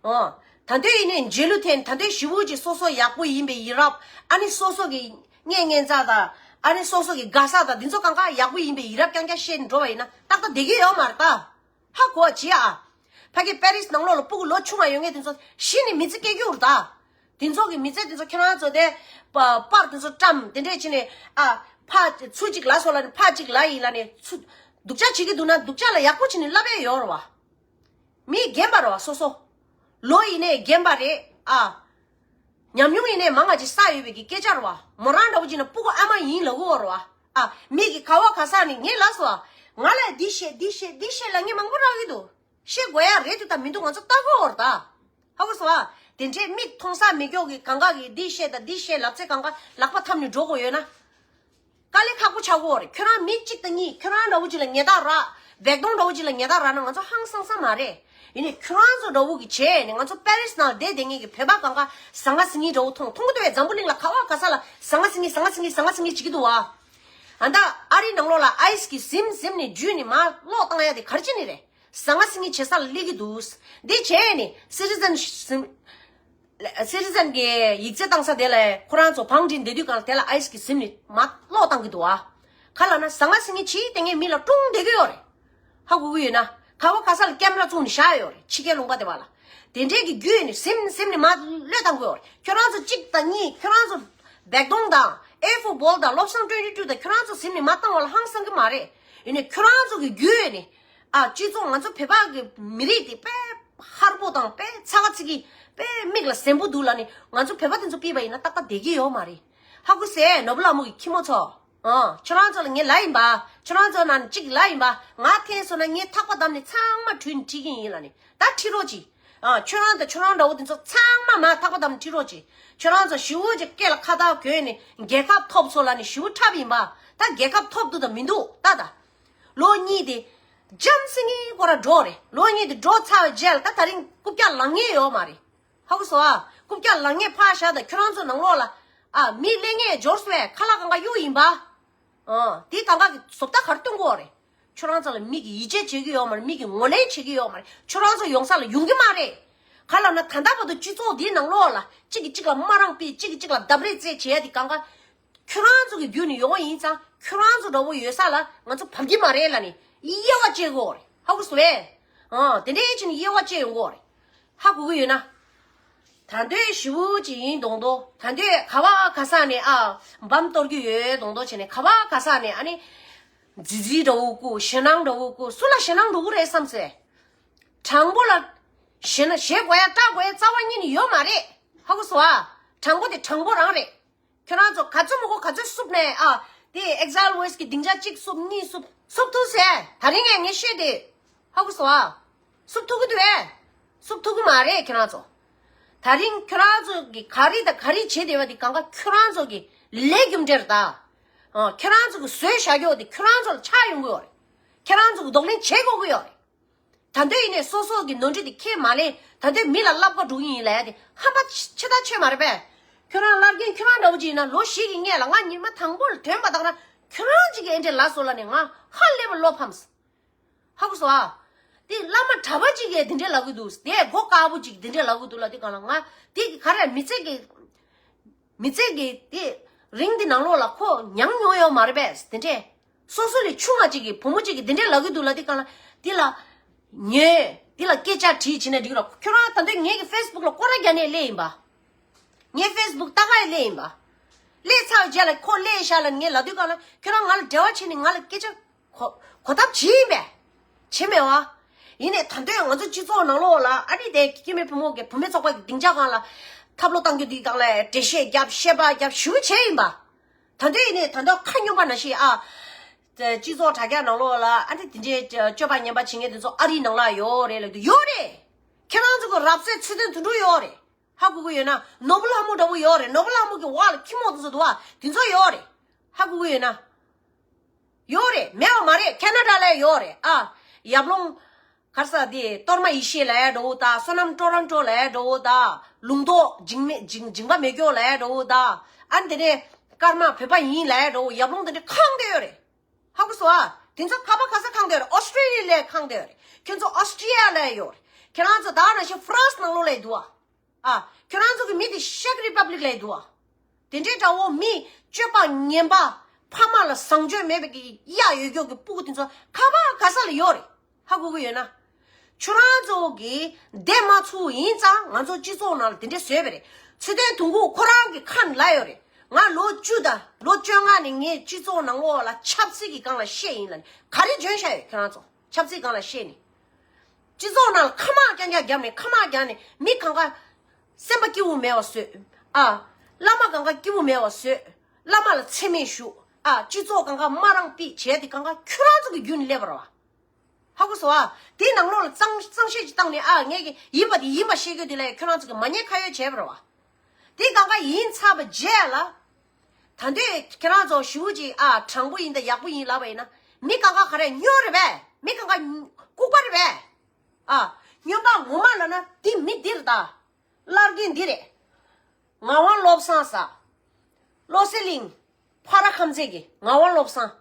ཨོ། ད་ལྟའི་ཡིན་ནའི་རྗེས་ལུས་འཐེན། ད་ལྟའི་ཞི་བོ་ཅིག་སོ་སོ་ཡག་པོ་ཡིན་པའི་ཡིད་རབ། ཨ་ནི་སོ་སོ་གི་གཉེན་ཉེ་ཚ་དང་། ཨ་ནི་སོ་སོ་གི་དགའ་ས་དང་འདི་ཚོ་གང་ག་ཡག་པོ་ཡིན་པའི་ཡིད་རབ་རྐྱང་རྐྱང་བཤད་ནས་འགྲོ་བ་ཡིན་ན་ཏག་ཏག་བསྡད་ཀྱི་ཡོད་མ་རེད་ད། ཧ་གོ་བ་བྱེད་ཨ། ཕ་གི་པེ་རིས་ནང་ལོགས་ལ་སྤུ་གུ་ལོ་ཆུང་བ་ཡོད་མཁན་དེ་ཚོ་གཞི་ནས་མི་ཚེ་སྐྱེལ་རྒྱུ་རེད་ད། དེ་ཚོ་གི་མི་ཚེ་དེ་ཚོ་ཁྱེད་རང་ཚོ་དེ་པ་པར་དེ་ཚོ་བཀྲམ་དེ་འདྲས་བྱས་ནས་ཨ་ཕ་ཚུ་གཅིག་ལ་སོ་ལ་ནི་ཕ་གཅིག་ལ་ཡིན་ལ་ནི་ཚུ་སྡུག་ཅག་བྱེད་ཀྱི་འདུག་ན་སྡུག་ཅག་ལ་ཡག་པོ་བྱས་ནས་ལབ་ཡས་ཡོད་རེད་བ། མི་རྒན་པ་རེད་བ་སོ་སོ། ལོ་ཡིན་ནའི་རྒན་པ་རེད་ཨ། ཉམས་མྱོང་ཡིན་ནའི་མང་ང་ཅིག་བསགས་ཡོད་པའི་གི་སྐད་ཆ་རེད་བ། མོ་རང་འདྲ་བོ་ཅིག་ན་སྤུ་གུ་ཨ་མ་ཡིན་ལབ་གི་ཡོད་རེད་བ། ཨ། མི་གི་ག་བ་ག་ས་ནས་ངས་ལབ་སོང་ཨ། ང་ལ་འདི་བཤད་འདི་བཤད་འདི་བཤད་ལབ་མཁན་མང་པོ་རག་གི་འདུག་བཤད་དགོས་ཡ་རེད་འདུག་ད་མི་འདུག་ང་ཚོ་ལྟ་གི་ཡོད་རེད་ད། ཧ་གོ་སོང་ཨ། དེ་འདྲའི་མིག་མཐོང་ས་མི་སྐྱོ་གི་གང་ག་གི་འདི་བཤད་ད་འདི་བཤད་ལབ་ཚེ་གང་ག་ལག་པ་འཐམ་ནས་འགྲོ་དགོས་ཡོད་ན། དཀའ་ལས་ཁག་པོ་ཆགས་ཀྱི་ཡོད་རེད། ཁྱོད་རང་མི་གཅིག་དང་གཉིས་ཁྱོད་རང་འདྲ་བོ་ཅིག་ལ་ཉེས་རྡུང་རག་བེག་དོང་འདྲ་བོ་ཅིག་ལ་ཉེས་རྡུང་རག་ན་ང་ཚོ་ཧང་སང་ས་མ་རེད། ཡིན་ནའི་ཁྱོད་རང་ཚོ་འདྲ་བོ་གི་བྱས་ནས་ང་ཚོ་པེ་རིས་ནང་བསྡད་བསྡད་མཁན་གྱི་བོད་པ་གང་ག་ཟང་ངེ་ཟིང་ངེ་འདྲ་བོ་མཐོང་མཐོང་གི་འདུག་བས། འཛམ་བུ་གླིང་ལ་ག་བ་ག་ས་ལ་ཟང་ངེ་ཟིང་ངེ་ཟང་ངེ་ཟིང་ངེ་ཟང་ངེ་ཟིང་ངེ་བྱེད་ཀྱི་འདུག་བ། ཨ་ད་ཨ་རི་ནང་ལོགས་ལ་ཨའི་སི་གི་ཟིམ་ཟིམ་ནས་འཇུས་ནས་མར་གློག་བཏང་ཡ་དེ་ག་རེ་བྱེད་ནི་རེད། ཟང་ངེ་ཟིང་ངེ་བྱེད་ས་ལ་སླེབས་ཀྱི་འདུག་འདི་བྱས་ནས་སི་ཊི་ཟན་ཟིམ། སི་ཊི་ཟན་གྱི་ཡིག་ཚད་བཏང་ས་དེ་ལ་ཁོ་རང་ཚོ་བང་སྒྲིག་བསྡད་དུས་གང་ལ་དེ་ལ་ཨའི་སི་གི་ཟིམ་ནས་མར་གློག་བཏང་གི་འདུག་ཨ། ག་ལབ་ན་ཟང་ངེ་ཟིང་ངེ་བྱེད་བསྡད་མཁན་མི་ལ་སྲུང་བསྡད་ཀྱི་ཡོད་རེད། ཧ་གོ་གི་ཡོད་ན། ག་བ་ག་ས་ལ་ཀེམ་ར་བཙུགས་ནས་བཞག་ཡོད་རེད་ཕྱི་རྒྱལ་ལུང་པ་དེ་བ་ལ། དེ་འདྲས་ཀྱི་བརྒྱུད་ནས་ཟིམ་ཟིམ་ནས་མར་གློག་བཏང་གི་ཡོད་རེད། ཁྱོད་རང་ཚོ་གཅིག་དང་གཉིས་ཁྱོད་རང་ཚོ་བེག་དོང་དང་ཨེ་ཧྥོ་བོལ་དང་བློ་བཟང་ཊུ་ཝེན་ཊི་ཊུ་དང་ཁྱོད་རང་ཚོ་ཟིམ་ནས་མར་བཏང་བ་ལ་ཧང་སང་གི་མ་རེད། ཡིན་ནའི་ཁྱོད་རང་ཚོ་གི་བརྒྱུད་ནས། ཨ། སྤྱི་ཚོགས་ང་ཚོ་བོད་པ་གི་མི་རིགས་དེ་དཔེ་ཧར་པོ་དང་དཔེ་ཚ་ག་ཚི་གི་དཔེ་མིག་ལ་ཟེན་པོ་འདུག་ལབ་ནས་ང་ཚོ་བོད་པ་དེ་ཚོ་ཕུད་པ་ཡིན་ན་ཏག་ཏག་བསྡད་ཀྱི་ཡོད་མ་རེད། ཧ་གོ་སོང་ནོར་བུ་ལྷ་མོ་གི་ཁྱི་མོ་ཚོ། ཨ། ཁྱོད་རང་ཚོ་ལ་ངས་ལབ་ཡིན་པ། ཁྱོད་རང་ཚོ་ནང་གཅིག་ལབ་ཡིན་པ། ང་འཐེན་སོང་ན་ངས་ཐག་པ་བསྡམས་ནས་ཚང་མ་བྲུས་ནས་ཁྲིད་ཀྱི་ཡིན་ལབ་ནས་ད་ཁྲིད་རོགས་གྱིས། ཨ། ཁྱོད་རང་དང་ཁྱོད་རང་འདྲ་བོ་དེ་ཚོ་ཚང་མ་མར་ཐག་པ་བསྡམས་ནས་ཁྲིད་རོགས་གྱིས། ཁྱོད་རང་ཚོ་ཞི་བོ་གི་སྐེ་ལ་ཁ་བཏགས་གྱོན་ནས་རྒྱལ་ཁ་ཐོབ་སོང་ལབ་ནས་ཞི་བོ་འཁྲབ་ཡིན་པ། ད་རྒྱལ་ཁ་ཐོབ་འདུག་དང་མི་འདུག་ལྟ་ད། ལོ་གཉིས་དེ། འཇམ་སེང་གེ་སྐོར་ར་འགྲོ་རེད། ལོ་གཉིས་དེ་འགྲོ་ཚར་བའི་རྗེས་ལ་ད་ད་རིང་རྐུབ་བཀྱག་ལངས་ངེས་ཡོད་མ་རེད། ཧ་གོ་སོང་ཨ། རྐུབ་བཀྱག་ལངས་ངེས་ཕར་བཞག་ད་ཁྱོད་རང་ཚོ་ནང་ལོགས་ལ། ཨ། མི་ལེན་ངེས་འབྱོར་སོང་བས་ཁ་ལག་གང་ག་གཡུག་ཡིན་པ། ཨ། དེ་གང་ག་གི་བཟོ་ལྟ་ག་རེ་སྟོན་གོ་རེད། ཁྱོད་རང་ཚོ་ལ་མི་གི་ཡིད་ཆེས་བྱེད་ཀྱི་ཡོད་མ་རེད། མི་གི་ངོས་ལེན་བྱེད་ཀྱི་ཡོད་མ་རེད། ཁྱོད་རང་ཚོ་ཡོང་ས་ལ་ཡོང་གི་མ་རེད། ག་ལབ་ན་ད་ལྟ་བར་དུ་སྤྱི་ཚོགས་འདིའི་ནང་ལོགས་ལ་གཅིག་གིས་གཅིག་ལ་མ་རང་སྤེལ་གཅིག་གིས་གཅིག་ལ་བརྡབ་རེས་རྩེད་བྱེད་ཡ་དེ་གང་ག་ཁྱོད་རང་ཚོ་གི་བརྒྱུད་ནས་ཡོང་བ་ཡིན་ཙང་ཁྱོད་རང་ཚོ་འདྲ་བོ་ཡོད་ས་ལ་ང་ཚོ་བབས་ཀྱི་མ་རེད་ལབ་ནས་དབྱེ་བ་བཅད་དགོས་རེད། ཧ་གོ་སོང་བས། ཨ། དེ་འདྲའི་ཕྱིན་ནས་དབྱེ་བ་བཅད་ཡོང་དགོས་རེད། ཧ་གོ་གི་ཡོད་ན། ད་འདོད་ཞི་བོ་ཅིག་ཡིན་མདོག་མདོག་ད་འདོད་ག་བ་ག་ས་ནས་ཨ་འབམ་གཏོར་རྒྱུ་ཡོད་མདོག་མདོག་བྱས་ནས་ག་བ་ག་ས་ནས་ཨ་ནི་རྫི་རྫི་འདྲ་བོ་བསྐུར། ཞེད་སྣང་འདྲ་བོ་བསྐུར། སུ་ལ་ཞེད་སྣང་འགྲོ་གི་རེད་བསམ་སོང་། དྲང་པོ་ལ་ཞེད་སྣང་ཞེད་དགོས་ཡ་སྐྲག་དགོས་ཡ་རྩ་བ་ཉིད་ནས་ཡོད་མ་རེད། ཧ་གོ་སོང་ཨ། དྲང་པོ་དེ་དྲང་པོ་རང་རེད། ཁྱོད་རང་ཚོ་ག་ཚོད་མི་དགོས་ག་ཚོད་བསུབ་ནས་ཨ། དེ་Exile Voice་གི་སྡིངས་ཆ་གཅིག་བསུབ་གཉིས་བསུབ་བསུབ་ཐུབ་ཟེར། ད་རིང་ངས་ངས་བཤད་དེ། ཧ་གོ་སོང་ཨ། བསུབ་ཐུབ་ཀྱི་འདུག་ཨེ། བསུབ་ཐུབ་ཀྱི་མ་རེད་ཁྱོད་རང་ཚོ། ད་རིང་ཁྱོད་རང་ཚོ་གི་ག་རེ་དང་ག་རེ་བྱེད་བསྡད་པ་དེ་གང་ག་ཁྱོད་རང་ཚོ་གི་ལས་རྒྱུ་འབྲས་རེད་ད། ཨ། ཁྱོད་རང་ཚོ་གི་བཟོས་བཞག་རྒྱུ་དེ་ཁྱོད་རང་ཚོ་ལ་ཆགས་ཡོང་གི་ཡོད་རེད། ཁྱོད་རང་ཚོ་གི་གདོང་ལེན་བྱེད་དགོས་ཀྱི་ཡོད་རེད། ད་འདོད་ཡིན་ནས་སོ་སོ་གི་ནོར་འཁྲུལ་དེ་ཁས་མ་ལེན། ད་འདོད་མི་ལ་བསླབ་པ་འགྲོ་གི་ཡིན་ལབ་ཡ་དེ་ཧམ་པ་ཆེ་ཆེ་ཐག་ཆོད་མ་རེད་པས། ཁྱོད་རང་བླ་རྒན་ཁྱོད་རང་འདྲ་བོ་ཅིག་ཡིན་ན་ལོ་བཞི་གི་སྔས་ལ་ང་ཉི་མ་དང་པོ་ལ་ཐོན་པ་དང་ན་ཁྱོད་རང་ཅིག་གི་ཨེ་འདྲས་ལབ་སོང་ལབ་ནས་ང་ཧ་ལས་པ་བློ་ཕམ། ཧ་གོ་སོང་ཨ། དེ་བླ་མ་གྲྭ་པ་ཅིག་གིས་དེ་འདྲས་ལབ་གི་འདུག་དེ་མགོ་དཀར་པོ་ཅིག་དེ་འདྲས་ལབ་གི་འདུག་ལབ་དུས་གང་ལ་ང་དེ་ག་རེ་མི་ཚེ་གི་མི་ཚེ་གི་དེ་རིང་འདི་ནང་ལོགས་ལ་ཁོ་མྱངས་མྱོང་ཡོད་མ་རེད་པས་དེ་འདྲས། སོ་སོ་ལས་ཆུང་བ་ཅིག་གིས་བུ་མོ་ཅིག་གིས་དེ་འདྲས་ལབ་གི་འདུག་ལབ་དུས་གང་ལ་དེ་ལ་ཉོས་དེ་ལ་སྐད་ཆ་དྲིས་བྱས་ན་འགྲིག་ར། ཁྱོད་རང་ད་འདོད་ངེད་ཀྱི་ཕེ་སི་བུག་ལ་སྐོར་ར་རྒྱག་ནས་སླེབས་ཡིན་པ། ངའི་ཕེ་སི་བུག་ལྟ་ག་ཡི་སླེབས་ཡིན་པ། སླེབས་ཚར་རྗེས་ལ་ཁོ་སླེབས་ཤག་ལ་ངས་ལབ་དུས་གང་ལ་ཁྱོད་རང་ང་ལ་འབྲེལ་བ་བྱས་ནས་ང་ལ་སྐད་ཆ་གོ་གོ་ཐབས་བྱེད་ཡིན་པས། བྱེད་མེད་བ། ཡིན་ནས་ད་འདོད་ང་ཚོ་སྤྱི་ཚོགས་ནང་ལོགས་ལ་ཨ་ནི་དེ་སྐྱེ་དམན་ཕོ་མོ་གི་བུད་མེད་ཚོགས་པ་གི་སྡིངས་ཆ་སྒང་ལ་ཐབས་ལོ་བཏང་རྒྱུ་དེ་སྒང་ལ་འགྲེལ་བཤད་རྒྱབ་བཤད་པ་རྒྱབ་ཞུ་བྱས་ཡིན་པ། ད་འདོད་ཡིན་ནས་ད་འདོད་ཁ་སྙོམས་པ་ན་ཤི་ཨ། སྤྱི་ཚོགས་དྲ་རྒྱ་ནང་ལོགས་ལ་ཨ་ནི་དེ་འདྲའི་སྤྱོད་པ་ངན་པ་བྱེད་མཁན་དེ་ཚོ་ཨ་རིའི་ནང་ལ་ཡོད་རེད་ལབ་དུས་ཡོད་རེད། ཁྱེད་རང་ཚོ་གི་རབ་གསལ་ཚུལ་ལྡན་དུད་འགྲོ་ཡོད་རེད། ཧ་གོ་གི་ཡོད་ན་ནོར་བུ་ལྷ་མོ་འདྲ་བོ་ཡོད་རེད། ནོར་བུ་ལྷ་མོ་གི་འོག་ལ་ཁྱི་མོ་དེ་ཚོ་འདུག་བ་དེ་ཚོ་ཡོད་རེད། ཧ་གོ་གི་ཡོད་ན། ཡོད་རེད་མེད་པ་མ་རེད། ཁེ་ན་ཌ་ལ་ཡོད་རེད་ཨ། ཡབ་ལུང་གར་ས་དེ་གཏོར་མ་ཡེ་ཤེས་ལ་ཡ་འགྲོ་བོ་ད། བསོད་ནམས་ཊོ་རོན་ཊོ་ལ་ཡ་འགྲོ་བོ་ད། ལུང་རྟོགས་འཇིགས་མེད་འཇིགས་འཇིགས་པ་མེད་སྐྱོ་ལ་ཡ་འགྲོ་བོ་ད། ཨ་ནི་དེ་ནས་ཀརྨ་བོད་པ་ཡིན་ལ་ཡ་འགྲོ་བོ་ཡབ་ལུང་དེ་འདྲ་ཁེངས་བསྡད་ཡོད་རེད། ཧ་གོ་སོང་ཨ། དེ་ཚོ་ཁ་པ་ཁ་ས་ཁེངས་བསྡད་ཡོད་རེད། ཨོ་སི་ཊྲེ་ལི་ཡ་ལ་ཁེངས་བསྡད་ཡོད་རེད། ཁྱོད་ཚོ་ཨོ་སི་ཊྲི་ཡ་ལ་ཡ་ཡོད་རེད། ཁྱེད་རང་ཚོ་ད་ནང་བཞིན་ཧྥ་རན་སི་ནང་ལོགས་ལ་ཡ་འདུག་ཨ། ཨ། ཁྱོད་རང་ཚོ་གི་མི་དེ་ཤེག་རི་པབ་ལིག་ལ་ཡ་འདུག་ཨ། དེ་འདྲའི་འདྲ་བོ་མི་སྤྱོད་པ་ངན་པ་ཕ་མ་ལ་བཟང་སྤྱོད་མེད་པའི་གི་གཡག་ཡོད་སྐྱོ་གི་སྤུ་གུ་དེ་ཚོ་ཁ་པ་ག་ས་ལ་ཡོད་རེད། ཧ་གོ་གི་ཡོད་ན། ཁྱོད་རང་ཚོ་གི་བསྡད་མ་ཚུགས་ཡིན་ཙང་ང་ཚོ་སྤྱི་ཚོགས་ནང་ལ་དེ་འདྲ་བཟོས་པ་རེད། ཚེ་བརྟན་དུང་དཀར་ཁོ་རང་གི་ཁ་ནས་ལབ་ཡོད་རེད། ང་ལོ་བཅུ་དང་ལོ་བཅོ་ལྔ་ནས་ངས་སྤྱི་ཚོགས་ནང་ལོགས་ལ་ཆབ་སྲིད་ཀྱི་སྒང་ལ་བཤད་ཡིན་ལབ་ནས་ག་རེ་འཇོན་ཤག་ཡོད་ཁྱོད་རང་ཚོ། ཆབ་སྲིད་སྒང་ལ་བཤད་ནས། སྤྱི་ཚོགས་ནང་ལ་ཁ་དམག་རྐྱང་རྐྱང་བརྒྱབ་ནས་ཁ་དམག་རྒྱག་ནས་མི་གང་ག་སེམས་པ་སྐྱིད་པོ་མེད་པ་བཟོས། ཨ། བླ་མ་གང་ག་སྐྱིད་པོ་མེད་པ་བཟོས། བླ་མ་ལ་མཚན་སྨད་ཞུ། ཨ། སྤྱི་ཚོགས་གང་ག་དམའ་རང་ཕྱེས་བྱས་དེ་གང་ག་ཁྱོད་རང་ཚོ་གི་རྒྱུན་ནས་སླེབས་པ་རེད་བ། ཧ་གོ་སོང་ཨ། དེའི་ནང་ལོགས་ལ་གཙང་གཙང་བཤད་ཅིག་བཏང་ནས་ཨ་ངས་ཀྱི་ཡིན་པ་དེ་ཡིན་པ་བཤད་རྒྱུ་དེ་ལ་ཁྱོད་རང་ཚོ་གི་མ་ཉེས་ཁ་གཡོགས་བྱས་པ་རེད་བ། དེ་གང་ག་ཡིན་ཚར་བ་རྗེས་ལ། ད་འདོད་ཁྱེད་རང་ཚོ་ཞུ་ཅིག་ཨ་དྲང་པོ་ཡིན་ད་ཡག་པོ་ཡིན་ལབ་པ་ཡིན་ན་མི་གང་ག་ག་རེ་སྨྱོ་རེད་པས། མི་གང་ག་ལྐུགས་པ་རེད་པས། ཨ། སྨྱོན་པ་ངོ་མ་ལབ་ན་འདི་མི་འདི་རེད་ད། བླ་རྒན་འདི་རེད། ངག་དབང་བློ་བཟང་ཟེར། བློ་གསལ་གླིང་། ཕ་ར་ཁམས་ཚན་གྱི་ངག་དབང་བློ་བཟང་།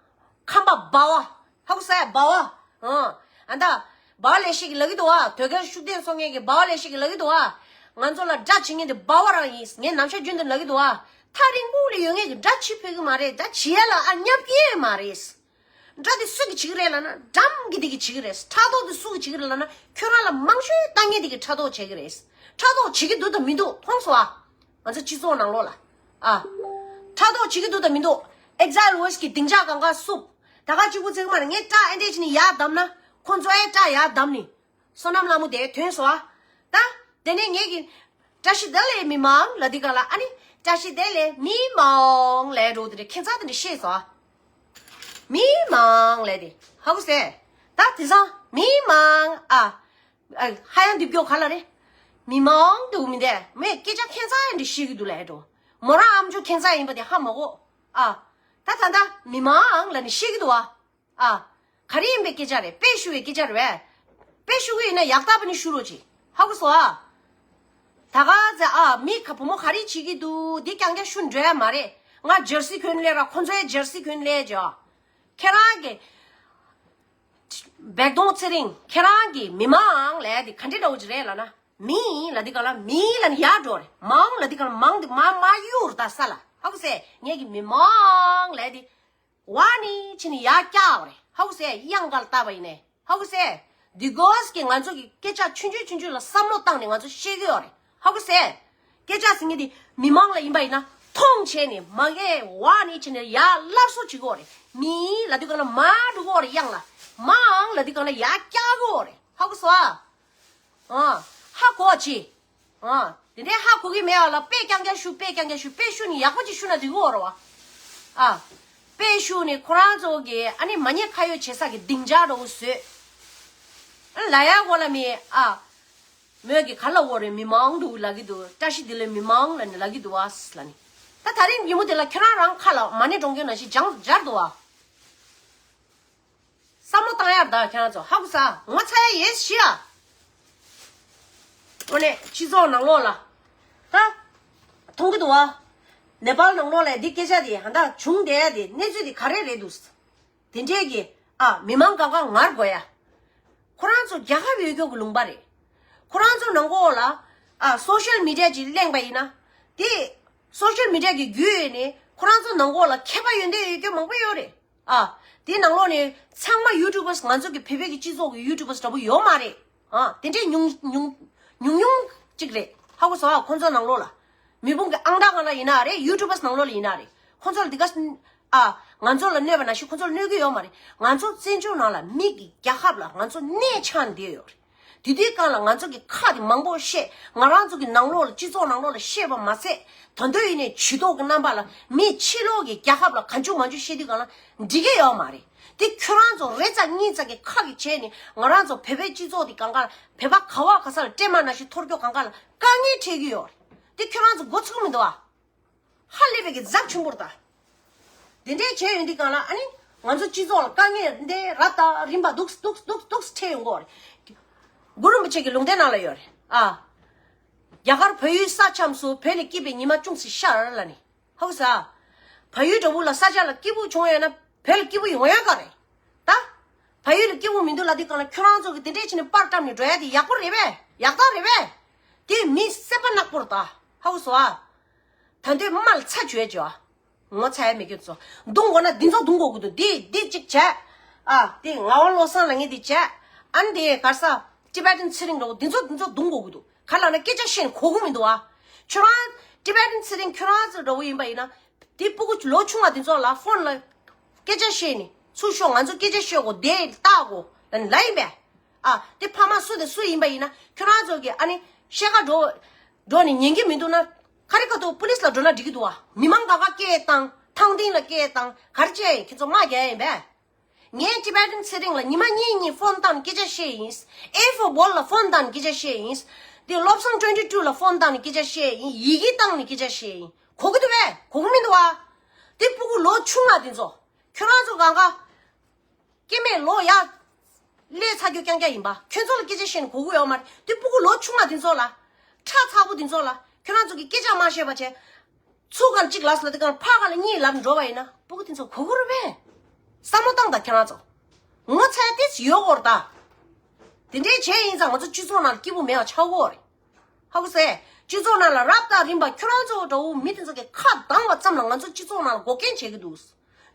ཁམས་པ་སྦ་བ། ཧ་གོ་སོང་ཨ་སྦ་བ། ཨ། ཨ་ད། སྦ་བ་ལས་ཤིག་ལབ་ཀྱི་འདུག་ཨ། དོལ་རྒྱལ་ཤུགས་ལྡན་ཚོགས་ངན་གྱི་སྦ་བ་ལས་ཤིག་ལབ་ཀྱི་འདུག་ཨ། ང་ཚོ་ལ་དགྲ་བྱེད་མཁན་དེ་སྦ་བ་རང་ཡིན་ངས་ནམ་ཞག་རྒྱུན་དུ་ལབ་ཀྱི་འདུག་ཨ། ཐག་རིང་པོ་ལ་ཡོད་མཁན་གྱི་དགྲ་བྱེད་ཕོད་ཀྱི་མ་རེད། དགྲ་བྱེད་ཡ་ལ་ཨ་བརྙ་བསྐྱོན་མ་རེད། དགྲ་དེ་སུ་གིས་བྱེད་ཀྱི་རེད་ལབ་ན་འགྲམ་གྱི་དེ་གིས་བྱེད་ཀྱི་རེད། ཕྲག་དོག་དེ་སུ་གིས་བྱེད་ཀྱི་རེད་ལབ་ན་ཁྱོད་རང་ལ་མང་ཤོས་ལྟ་མཁན་དེ་གིས་ཕྲག་དོག་བྱེད་ཀྱི་རེད། ཕྲག་དོག་བྱེད་ཀྱི་འདུག་དང་མི་འདུག་མཐོང་སོང་ཨ། ང་ཚོ་སྤྱི་ཚོགས་ནང་ལོགས་ལ། ཨ། ཕྲག་དོག་བྱེད་ཀྱི་འདུག་དང་མི་འདུག Exile Voice་གི་སྡིངས་ཆ་གང་ག་བསུབ། ད་ག་གཅིག་པུ་ཚིག་མ་རེད། ངས་སྐྲ་ཨེ་འདྲས་བྱས་ནས་ཡར་བསྡམས་ན་ཁོ་ཚོ་ཨེ་སྐྲ་ཡར་བསྡམས་ནས། བསོད་ནམས་ལྷ་མོ་དེ་ཐོན་སོང་ཨ། ད། དེ་ནས་ངེད་ཀྱི་བཀྲ་ཤིས་བདེ་ལེགས་མི་མང་ལབ་དུས་ག་ལ་ཨ་ནི་བཀྲ་ཤིས་བདེ་ལེགས་མི་མང་ལབ་འགྲོ་དེ་རེད། ཁྱད་མཚར་དེ་འདྲ་ཤེས་སོང་ཨ། མི་མང་ལབ་དེ་ཧ་གོ་སོང་། ད་དེང་སང་མི་མང་ཨ། ཨ། ཧ་ཡང་འདི་སྐྱོ་ག་ལ་རེད། མི་མང་དུ་མི་འདས་མོས་སྐད་ཆ་ཁྱད་མཚར་འདི་ཤེས་ཀྱི་འདུག་ལབ་འགྲོ། མོ་རང་ཨམ་ཅོག་ཁྱད་མཚར་ཡིན་པ་དེ་ཧ་མ་གོ་ཨ། ད་ད་ད་མི་མང་ལབ་ནི་ཤེས་ཀྱི་འདུག་ཨ། ཨ། ག་རེ་ཡིན་པའི་སྐད་ཆ་རེད། དཔེ་ཞུ་བའི་སྐད་ཆ་རེད་བས། དཔེ་ཞུ་གི་ཡིན་ན་ཡག་རྟག་པ་ནི་ཞུ་རོགས་གྱིས། ཧ་གོ་སོང་ཨ། ད་ག་ཚེ་ཨ་མི་ཁ་བུ་མོ་ག་རེ་བྱེད་ཀྱི་འདུག་འདི་རྐྱང་རྐྱང་ཞུ་འགྲོ་ཡ་མ་རེད། ང་ཇར་སི་གྱོན་སླེབས་ར་ཁོ་ཚོའི་ཇར་སི་གྱོན་སླེབས་ཇོ། ཁྱེད་རང་གི་བེག་དོང་ཚེ་རིང་ཁྱེད་རང་གི་མི་མང་ལབ་ཡ་འདི་ག་འདྲ་འདྲ་བོ་ཅིག་རེད་ལབ་ན། མི་ལབ་འདི་ག་ལ་མི་ལབ་ནི་ཡར་འགྲོ་རེད། མང་ལབ་འདི་ག་ལ་མང་འདི་མ་མ་གཡུག་རེད་ད་ས་ལ། ཧ་གོ་སོང་ངེད་ཀྱི་མི་མང་ལབ་འདི། ཝ་ནི་ཕྱི་ནི་ཡར་བཀྱག་རེད། ཧ་གོ་སོང་། དབྱངས་གར་བཏབ་པ་ཡིན་ནས། ཧ་གོ་སོང་། འདི་གོས་ཀྱི་ང་ཚོ་གི་སྐད་ཆ་ཆུང་ཆུང་ཆུང་ཆུང་ལ་བསམ་བློ་བཏང་ནས་ང་ཚོ་བཤད་ཀྱི་ཡོད་རེད། ཧ་གོ་སོང་། སྐད་ཆ་ཟེར་མཁན་དེ་མི་མང་ལ་ཡིན་པ་ཡིན་ན་མཐོང་བྱས་ནས་མ་གས་བ་ནས་བྱས་ནས་ཡར་སླར་གསོ་བྱེད་དགོས་རེད། མི་ལབ་དུས་གང་ལ་མར་འགྲོ་དགོས་རེད། གཡང་ལ་མའང་ལབ་དུས་གང་ལ་ཡར་བཀྱག་དགོས་རེད། ཧ་གོ་སོང་ཨ། ཨ། ཧ་གོ་ཅི། ཨ། དེ་འདྲའི་ཧ་གོ་གི་མེད་པ་ལ་དཔེ་རྐྱང་རྐྱང་ཞུ། དཔེ་རྐྱང་རྐྱང་ཞུ། དཔེ་ཞུ་ནི་ཡག་པོ་ཅིག་ཞུ་ན་འགྲིག་གི་ཡོད་རེད་བ། ཨ། དཔེ་ཞུ་ནི་ཁོ་རང་ཚོ་གི་ཨ་ནི་མ་ཉེས་ཁ་གཡོགས་བྱེད་ས་གི་སྡིངས་ཆ་འདྲ་བོ་བཟོས། ཨ། ལབ་ཡག་གོ་ལ་མེད་ཨ། མོས་ཀྱི་ག་ལ་འོ་རེད། མི་མང་འདུག་ལབ་ཀྱི་འདུག་བཀྲ་ཤིས་བདེ་ལེགས་མི་མང་ལབ་ནི་ལབ་ཀྱི་འདུག་བ་ལབ་ནི། ད་ད་རིང་ཉིན་མོ་དེ་ལ་ཁྱོད་རང་རང་ཁ་ལ་མ་ཎི་སྒྲོན་གྱི་ནང་བཞིན་སྦྱང་སྦྱར་འདུག་བ། བསམ་བློ་བཏང་ཡག་ད་ཁྱེད་རང་ཚོ་ཧ་གོ་ས། ངོ་ཚ་ཡ་ཡོད་ཤི་ཡ། དངོས་གནས་སྤྱི་ཚོགས་ནང་ལོགས་ལ་ད་མཐོང་གི་འདུག་བ། ནེ་པཱལ་ནང་ལོགས་ལ་འདི་སྐད་ཆ་དེ་ཧ་ད་བྱུང་བསྡད་ཡ་དེ་གནས་ཚུལ་དེ་ག་རེ་རེད་འདུག་དེ་འདྲས་ཀྱི་ཨ་མི་མང་གང་ག་ངར་དགོས་ཡ། ཁོ་རང་ཚོ་རྒྱལ་ཁབ་ཡོད་རྒྱུ་གི་ལུང་པ་རེད། ཁོ་རང་ཚོ་ནང་གོ་ལ་ཨ་སོ་ཤལ་མི་ཌི་ཡ་ཅིག་གླེང་པ་ཡིན་ན། དེ་སོ་ཤལ་མི་ཌི་ཡ་གི་བརྒྱུད་ནས་ཁོ་རང་ཚོ་ནང་གོ་ལ་མཁས་པ་ཡོན་ཏན་ཡོད་རྒྱུ་མང་པོ་ཡོད་རེད། ཨ། དེའི་ནང་ལོགས་ནས་ཚང་མ་ཡུ་ཊུབ་པར་ང་ཚོ་གི་བོད་པའི་གི་སྤྱི་ཚོགས་ཀྱི་ཡུ་ཊུབ་པར་འདྲ་པོ་ཡོད་མ་རེད། ཨ། དེ་འདྲའི་ཉུང་ཉུང་ཉུང་ཉུང་ཅིག་རེད། ཧ་གོ་སོང་ཨ། ཁོང་ཚོ་ནང་ལོགས་ལ་མི་བུང་གི་ཨང་རྟགས་སྒང་ལ་ཡིན་ན་རེད། ཡུ་ཊུབ་པར་ནང་ལོགས་ལ་ཡིན་ན་རེད། ཁོང་ཚོ་ལ་འདི་ག་ཨ། ང་ཚོ་ལ་གནོད་པ་ནང་བཞིན་ཁོང་ཚོ་ལ་གནོད་ཀྱི་ཡོད་མ་རེད། ང་ཚོ་བཙན་བྱོལ་ནང་ལ་མི་གི་རྒྱལ་ཁབ་ལ་ང་ཚོ་གནས་ཆགས་བསྡད་ཡོད་རེད། དེ་དུས་སྒང་ལ་ང་ཚོ་གི་ཁ་དེ་མང་པོ་བཤད། ང་རང་ཚོ་གི་ནང་ལོགས་ལ་སྤྱི་ཚོགས་ནང་ལོགས་ལ་བཤད་པ་མ་ཟད། ད་དུང་ཡིན་ནའི་ཇུས་གཏོགས་ཀྱི་རྣམ་པ་ལ་མི་ཕྱི་ལོགས་ཀྱི་རྒྱལ་ཁབ་ལ་གང་བྱུང་མང་བྱུང་བཤད་དུས་སྒང་ལ་འགྲིག་གི་ཡོད་མ་རེད། དེ་ཁྱོད་རང་ཚོ་རེ་ཙག་གཉིས་ཙག་གི་ཁ་གི་བྱས་ནས་ང་རང་ཚོ་བོད་པའི་སྤྱི་ཚོགས་དེ་གང་ག་ལ་བོད་པ་ག་བ་ག་ས་ལ་སྲན་མ་ནང་བཞིན་འཐོར་རྒྱུ་གང་ག་ལ་དཀའ་ངལ་འཕྲད་ཀྱི་ཡོད་རེད། དེ་ཁྱོད་རང་ཚོ་མགོ་ཚོས་མི་འདུག་ཨ། ཧ་ལས་པའི་གི་ཛབ་ཆུང་པོར་ད། དེ་འདྲའི་བྱས་ཡོང་དུས་སྒང་ལ་ཨ་ནི་ང་ཚོ་སྤྱི་ཚོགས་ལ་དཀའ་ངལ་འདི་རབ་དང་རིམ་པ་འདུག་འདུག་འདུག་འདུག་འཕྲད་ཡོང་གི་ཡོད་རེད། གུ་རུ་རིན་པོ་ཆེ་གི་ལུང་བསྟན་ནང་ལ་ཡོད་རེད་ཨ། རྒྱ་གར་བལ་ཡུལ་ས་ཁྱམས་སུ་བོད་ལས་སྐྱིད་པའི་ཉི་མ་ཅུང་ཟད་ཤར་ལབ་ནི། ཧ་གོ་སོང་ཨ། བལ་ཡུལ་འདྲ་བོ་ལ་ས་ཆ་ལ་སྐྱིད་པོ་བྱུང་ཡོད་ན་བོད་ལ་སྐྱིད་པོ་ཡོང་ཡ་ག་རེད། ད། བལ་ཡུལ་ལ་སྐྱིད་པོ་མི་འདུག་ལབ་དུས་སྒང་ལ་ཁྱོད་རང་ཚོ་གི་དེ་འདྲས་བྱས་ནས་པར་བཀྲམ་ནས་འགྲོ་ཡ་དེ་ཡག་པོ་རེད་པས། ཡག་རྟགས་རེད་པས། དེ་མི་སེམས་པ་ནག་པོ་རེད་ད། ཧ་གོ་སོང་ཨ། ད་དུང་མ་ལ་ཚ་བྱོས་བྱོས་ཨ། ངོ་ཚ་ཡ་མེད་ཁྱོད་ཚོ། རྡུང་དགོས་ན་འདི་ཚོ་རྡུང་དགོས་ཀྱི་འདུག་འདི་འདི་གཅིག་བྱས། ཨ། དེ་ངག་དབང་བློ་བཟང་ལབ་མཁན་དེ་བྱས། ཨ་ནི་དེ་ག་རེ་ཟ། ཊི་བེ་ཊན་ཚེ་རིང་འདྲ་བོ་འདི་ཚོ་འདི་ཚོ་རྡུང་དགོས་ཀྱི་འདུག་ག་ལབ་ན་སྐད་ཆ་བཤད་ནས་གོ་གི་མི་འདུག་ཨ། ཁྱོད་རང་ཊི་བེ་ཊན་ཚེ་རིང་ཁྱོད་རང་ཚོ་འདྲ་བོ་ཡིན་པ་ཡིན་ན། དེ་སྤུ་གུ་ལོ་ཆུང་བ་དེ་ཚོ་ལ་ཕོན་ལ་སྐད་ཆ་བཤད་ནས་ཚུར་ཤོག་ང་ཚོ་སྐད་ཆ་བཤད་དགོས་དེ་ལྟ་དགོས་ལབ་ནས་ལབ་ཡིན་པས། ཨ། དེ་ཕ་མ་སུ་དང་སུ་ཡིན་པ་ཡིན་ན་ཁྱོད་རང་ཚོ་གི་ཨ་ནི་ཤེལ་ཁ་འགྲོ་འགྲོ་ནས་ཉན་གི་མི་འདུག་ན་ཁ་རི་ཁ་ཐུག་པུ་ལིས་ལ་འགྲོ་ན་འགྲིག་གི་འདུག་ཨ། མི་མང་གང་ག་སྐད་བཏང་ཐང་ཐིང་ལ་སྐད་བཏང་ག་རེ་བྱས་ཡིན་ཁྱེད་ཚོ་དམག་རྒྱག་ཡ་ཡིན་པས། ངས་ཊི་བེ་ཊན་ཚེ་རིང་ལ་ཉི་མ་གཉིས་གཉིས་ཕོན་བཏང་ནས་སྐད་ཆ་བཤད་ཡིན། ཨེ་ཧྥོ་བོལ་ལ་ཕོན་བཏང་ནས་སྐད་ཆ་བཤད་ཡིན། དེ་བློ་བཟང་ཊུ་ཝེན་ཊི་ཊུ་ལ་ཕོན་བཏང་ནས་སྐད་ཆ་བཤད་ཡིན། ཡི་གེ་བཏང་ནས་སྐད་ཆ་བཤད་ཡིན། གོ་གི་འདུག་པས། གོ་གི་མི་འདུག་བ། དེ་སྤུ་གུ་ལོ་ཆུང་བ་དེ་ཚོ། ཁྱོད་རང་ཚོ་གང་ག་སྐྱེ་དམན་ལོ་ཡ་ལས་ཚ་རྒྱུ་རྐྱང་རྐྱང་ཡིན་པ། ཁྱོད་ཚོ་ལ་སྐད་ཆ་བཤད་ནས་གོ་གི་ཡོད་མ་རེད། དེ་སྤུ་གུ་ལོ་ཆུང་བ་དེ་ཚོ་ལ། ཁྲ་ཚ་པོ་དེ་ཚོ་ལ་ཁྱོད་རང་ཚོ་གི་སྐད་ཆ་མ་བཤད་པ་བྱས། ཚུར་གང་གཅིག་ལབ་ལབ་དེ་གང་ཕར་གང་ལ་གཉིས་ལབ་འགྲོ་བ་ཡིན་ན་སྤུ་གུ་དེ་ཚོ་གོ་གི་རེད་པས། བསམ་བློ་བཏང་དང་ཁྱེད་རང་ཚོ། ངོ་ཚ་ཡ་ཏིས་ཡོད་གོ་རེད་ད། དེ་འདྲའི་བྱས་ཡིན་ཙང་ང་ཚོ་སྤྱི་ཚོགས་ནང་ལ་སྐྱིད་པོ་མེད་པ་ཆགས་གོ་རེད། ཧ་གོ་སོང་། སྤྱི་ཚོགས་ནང་ལ་རབ་དང་རིམ་པ་ཁྱོད་རང་ཚོ་འདྲ་བོ་མི་དེ་ཚོ་གི་ཁ་གདངས་པ་ཙམ་ལ་ང་ཚོ་སྤྱི་ཚོགས་ནང་ལ་འགོག་རྐྱེན་བྱེད་ཀྱི་འདུག་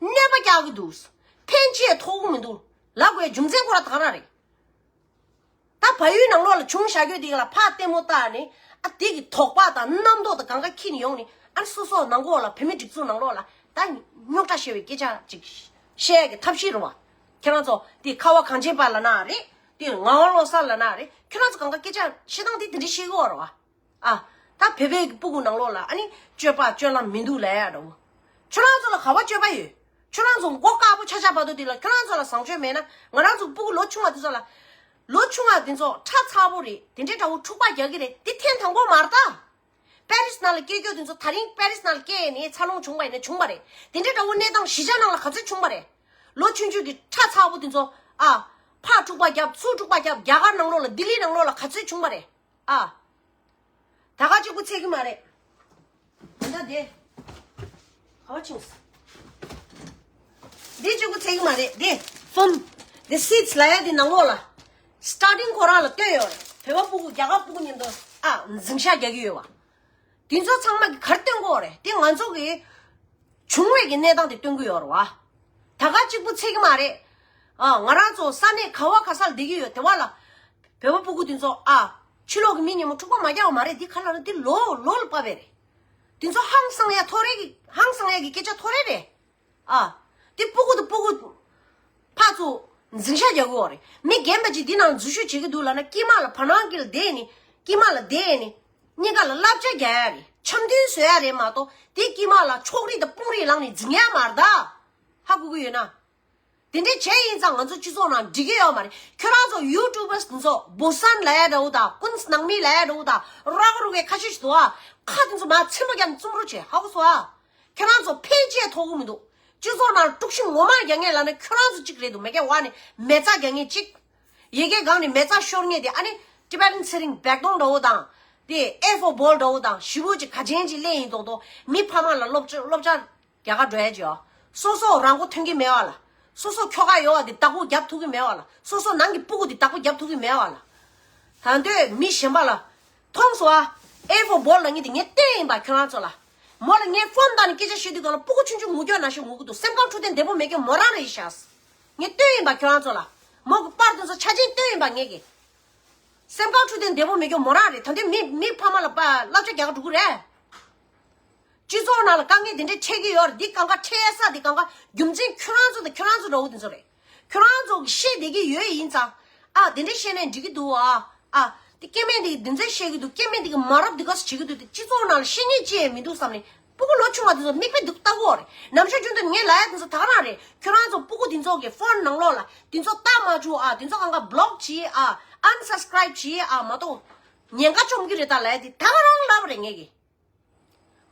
གནོད་པ་རྒྱག་གི་འདུག་ཕན་ཆེད་ཐོགས་གི་མི་འདུག་ལབ་དགོས་རྒྱུ་མཚན་ཁོ་རང་ད་ག་རང་རེད། ད་བལ་ཡུལ་ནང་ལོགས་ལ་བྱུང་བཞག་རྒྱུ་དེ་ག་ལ་ཕར་ལྟད་མོ་བལྟས་ནས་ཨ་དེ་གི་དོགས་པ་དང་རྣམ་རྟོག་དང་གང་ག་འཁྱེར་ནས་ཡོང་ནས་ཨ་སོ་སོ་ནང་ལོགས་ལ་བོད་མི་སྒྲིག་འཛུགས་ནང་ལོགས་ལ་ད་རྙོག་དྲ་བཤད་པའི་སྐད་ཆ་ཅིག་བཤད་ཡ་གི་ཐབས་ཤེས་རེད་བ། ཁྱེད་རང་ཚོ་དེ་ཁ་བ་གངས་ཅན་པ་ལབ་ན་རེད། དེ་ངག་དབང་བློ་བཟང་ལབ་ན་རེད། ཁྱེད་རང་ཚོ་གང་ག་སྐད་ཆ་བཤད་སྟངས་དེ་དེ་འདྲ་བཤད་གི་ཡོད་རེད་བ། ཨ། ད་བོད་པའི་སྤུ་གུ་ནང་ལོགས་ལ་ཨ་ནི་སྤྱོད་པ་སྤྱོད་ལམ་མི་འདུག་ལབ་ཡ་འདྲ་བོ། ཁྱོད་རང་ཚོ་ལ་ག་བ་སྤྱོད་པ་ཡོད། ཁྱོད་རང་ཚོ་མགོ་དཀར་པོ་ཆགས་ཆགས་བར་དུ་དེ་ལ་ཁྱོད་རང་ཚོ་ལ་བཟང་སྤྱོད་མེད་ན་ང་རང་ཚོ་སྤུ་གུ་ལོ་ཆུང་བ་དེ་ཚོ་ལ། ལོ་ཆུང་བ་དེ་ཚོ་ཁྲ་ཚ་པོ་རེད། དེ་འདྲའི་འདྲ་བོ་འཁྲུག་པ་རྒྱག་གི་རེད། དེ་ཐེངས་དང་པོ་མ་རེད་ད། པེ་རིས་ནང་ལ་སྐྱེས་རྒྱུ་དེ་ཚོ་ད་རིང་པེ་རིས་ནང་ལ་སྐྱེས་ནས་འཚར་ལོངས་བྱུང་བ་ཡིན་ན་བྱུང་བ་རེད། དེ་འདྲའི་འདྲ་བོ་གནས་སྟངས་གཞིས་ཆགས་ནང་ལ་ག་ཚོད་བྱུང་བ་རེད། ལོ་ཆུང་ཆུང་གི་ཁྲ་ཚ་པོ་དེ་ཚོ་ཨ། ཕར་འཁྲུག་པ་རྒྱབ་ཚུར་འཁྲུག་པ་རྒྱབ་རྒྱ་གར་ནང་ལོགས་ལ་ལྡི་ལི་ནང་ལོགས་ལ་ག་ཚོད་བྱུང་བ་རེད། ཨ། ད་ག་གཅིག་པུ་ཚད་ཀྱི་མ་རེད། ད་ལྟ་དེ། ག་བ་ཕྱིན་སོང་། འདི་གཅིག་པུ་ཚད་ཀྱི་མ་རེད་དེ། ཕོམ། འདི་སིད་ལབ་ཡ་དེ་ནང་ལོགས་ལ། སི་ཊར་ཊིང་ཁོ་རང་ལ་བཏོན་ཡོད་རེད། བོད་པ་སྤུ་གུ་རྒྱ་གར་སྤུ་གུ་མཉམ་དུ་ཨ་འཛིང་ཤག་རྒྱག་གི་ཡོད་བ། དེ་ཚོ་ཚང་མ་གི་ག་རེ་སྟོན་གྱི་ཡོད་རེད། དེ་ང་ཚོ་གི་བྱུང་བའི་གི་གནས་སྟངས་དེ་སྟོན་གྱི་ཡོད་རེད་བ། ད་ག་གཅིག་པུ་ཚད་ཀྱི་མ་རེད། ཨ། ང་རང་ཚོ་ས་གནས་ག་བ་ག་ས་ལ་བསྡད་ཀྱི་ཡོད་དེ་བ་ལ། བོད་པ་སྤུ་གུ་དེ་ཚོ་ཨ། ཕྱི་ལོགས་ཀྱི་མི་ཉིན་མོ་འཁྲུག་པ་མ་རྒྱག་པ་མ་རེད། འདི་ག་ལ་རེད། འདི་ལོ་ལོ་ལ་བབས་པ་རེད། འདི་ཚོ་ཧང་སང་ཡ་ཐོ་རེ་གི་ཧང་སང་ཡ་གི་སྐད་ཆ་ཐོ་རེ་རེད། ཨ། འདི་སྤུ་གུ་དང་སྤུ་གུ་ཕར་ཚུར་འཛིང་ཤ་རྒྱག་གི་ཡོད་རེད། མི་རྒན་པ་ཅིག་འདི་ནང་འཛུལ་ཞུགས་བྱེད་ཀྱི་འདུག་ལབ་ན། དཀྱིལ་མ་ལ་བར་སྣང་གི་ལ་བསྡད་ནི། དཀྱིལ་མ་ལ་བསྡད་ནི། གཉིས་ཀ་ལ་བསླབ་བྱ་རྒྱག་ཡ་རེད། འཆམ་མཐུན་བཟོ་ཡ་རེད་མ་གཏོགས། དེ་དཀྱིལ་མ་ལ་ཕྱོགས་རིས་དང་དཔུང་རིས་བསླངས་ནས་འཛིང་ཡ་མ་རེད་ད། ཧ་གོ་གི་ཡོད་ན། དེ་འདྲས་བྱས་ཡིན་ཙང་ང་ཚོ་སྤྱི་ཚོགས་ནང་འགྲིག་གི་ཡོད་མ་རེད། ཁྱོད་རང་ཚོ་ཡུ་ཊུབ་པར་འདི་ཚོ་བོ་སན་ལབ་ཡ་འདྲ་བོ་དང་ཀུན་ནང་མི་ལབ་ཡ་འདྲ་བོ་དང་རོགས་རུ་གའི་ཁ་ཤས་ཤིག་འདུག་ཨ། ཁ་དེ་ཚོ་མར་ཚིམ་པ་བརྒྱབ་ནས་བཙུམ་རོགས་བྱེད། ཧ་གོ་སོང་ཨ། ཁྱོད་རང་ཚོ་ཕན་ཆད་ཐོགས་གི་མི་འདུག་སྤྱི་ཚོགས་ནང་དཀྲུག་ཤིང་ངོ་མ་རྒྱག་མཁན་ལབ་ན་ཁྱོད་རང་ཚོ་གཅིག་རེད་འདུག་མེ་སྐྱ་བ་ནས་མེ་བཙའ་རྒྱག་མཁན་གཅིག་ཡི་གེ་སྒང་ནས་མེ་བཙའ་ཤོར་མཁན་དེ། ཨ་ནི་ཊི་བེ་ཊན་ཚེ་རིང་བེག་དོང་འདྲ་བོ་དང་། དེ་ཨེ་ཧྥོ་བོལ་འདྲ་བོ་དང་ཞི་བོ་ཅིག་ག་ཅན་ཅིག་ལེན་ཡིན་མདོག་མདོག་མི་ཕ་མ་ལ་སློབ་སློབ་སྦྱོང་རྒྱག་ག་འགྲོ་ཡ་ཅིག་ཡོད། སོ་སོ་རང་མགོ་ཐོན་གྱི་མེད་བ་ལ། སོ་སོ་ཁྱོ་ག་ཡོད་བ་དེ་བདག་པོ་རྒྱབ་ཐུབ་ཀྱི་མེད་བ་ལ། སོ་སོ་ནང་གི་སྤུ་གུ་དེ་བདག་པོ་རྒྱབ་ཐུབ་ཀྱི་མེད་བ་ལ། ད་འདོད་མི་གཞན་པ་ལ། མཐོང་སོང་ཨ། ཨེ་ཧྥོ་བོལ་ལབ་མཁན་དེ་ངས་བསྟན་ཡིན་པ་ཁྱོད་རང་ཚོ་ལ། མོ་ལ་ངས་ཕོན་བཏང་ནས་སྐད་ཆ་བཤད་དུས་སྒང་ལ་སྤུ་གུ་ཆུང་ཆུང་ངུ་སྐྱོ་ན་ཞིག་ངུ་གི་འདུག་སེམས་ཁམས་འཕྲོད་བསྟེན་བདེ་པོ་མེད་མཁན་མོ་རང་རེད་ཤག་ངས་བསྟན་ཡིན་པ་ཁྱོད་རང་ཚོ་ལ། མོ་གི་པར་དེ་ཚོ་ཆ་ཆེན་བསྟན་ཡིན་པ་ངས་ཀྱི། སེམས་ཁམས་འཕྲོད་བསྟེན་བདེ་པོ་མེད་མཁན་མོ་རང་རེད། ད་འདི་མི་མི་ཕ་མ་ལ་པ་བསླབ་བྱ་རྒྱག་ག་འགྲོ་གི་རེད། སྤྱི་ཚོགས་ནང་ལ་དཀའ་ངལ་དེ་འདྲ་འཕྲད་ཀྱི་ཡོད་རེད། འདི་གང་ག་འཕྲད་ས་དེ་གང་ག་རྒྱུ་མཚན་ཁྱོད་རང་ཚོ་དང་ཁྱོད་རང་ཚོ་འདྲ་བོ་དེ་ཚོ་རེད། ཁྱོད་རང་ཚོ་གི་བཤད་བསྡད་ཀྱི་ཡོད་ཡིན་ཙང་། ཨ་དེ་འདྲ་བཤད་ནས་འགྲིག་གི་འདུག་ཨ། ཨ་དེ་སྐྱེ་དམན་དེ་གི་འདི་ཚོས་བཤད་ཀྱི་འདུག་སྐྱེ་དམན་དེ་གི་མ་རབས་འདི་ག་སུ་བྱེད་ཀྱི་འདུག་དེ་སྤྱི་ཚོགས་ནང་ལ་བཤད་ཉེས་ཅི་ཡང་མི་འདུག་བསམ་ནས་སྤུ་གུ་ལོ་ཆུང་བ་དེ་ཚོ་མིག་དཔེ་སྡུག་ལྟ་གི་ཡོད་རེད། ནམ་ཞག་རྒྱུན་དུ་ངས་ལབ་ཡ་དེ་ཚོ་ད་ག་རང་རེད། ཁྱོད་རང་ཚོ་སྤུ་གུ་དེ་ཚོ་གི་ཕོན་ནང་ལོགས་ལ་དེ་ཚོ་ལྟ་མ་བཅུག་ཨ། དེ་ཚོ་གང་ག་བྷི་ལོག་བྱེད་ཨ། ཨན་སབ་སི་ཀ་རའིབ་བྱེད་ཨ་མ་གཏོགས། ཉེན་ཁ་བཅོམ་གི་རེད་ད་ལབ་ཡ་དེ་ད་ག་རང་ལབ་རེད་ངས་ཀྱི།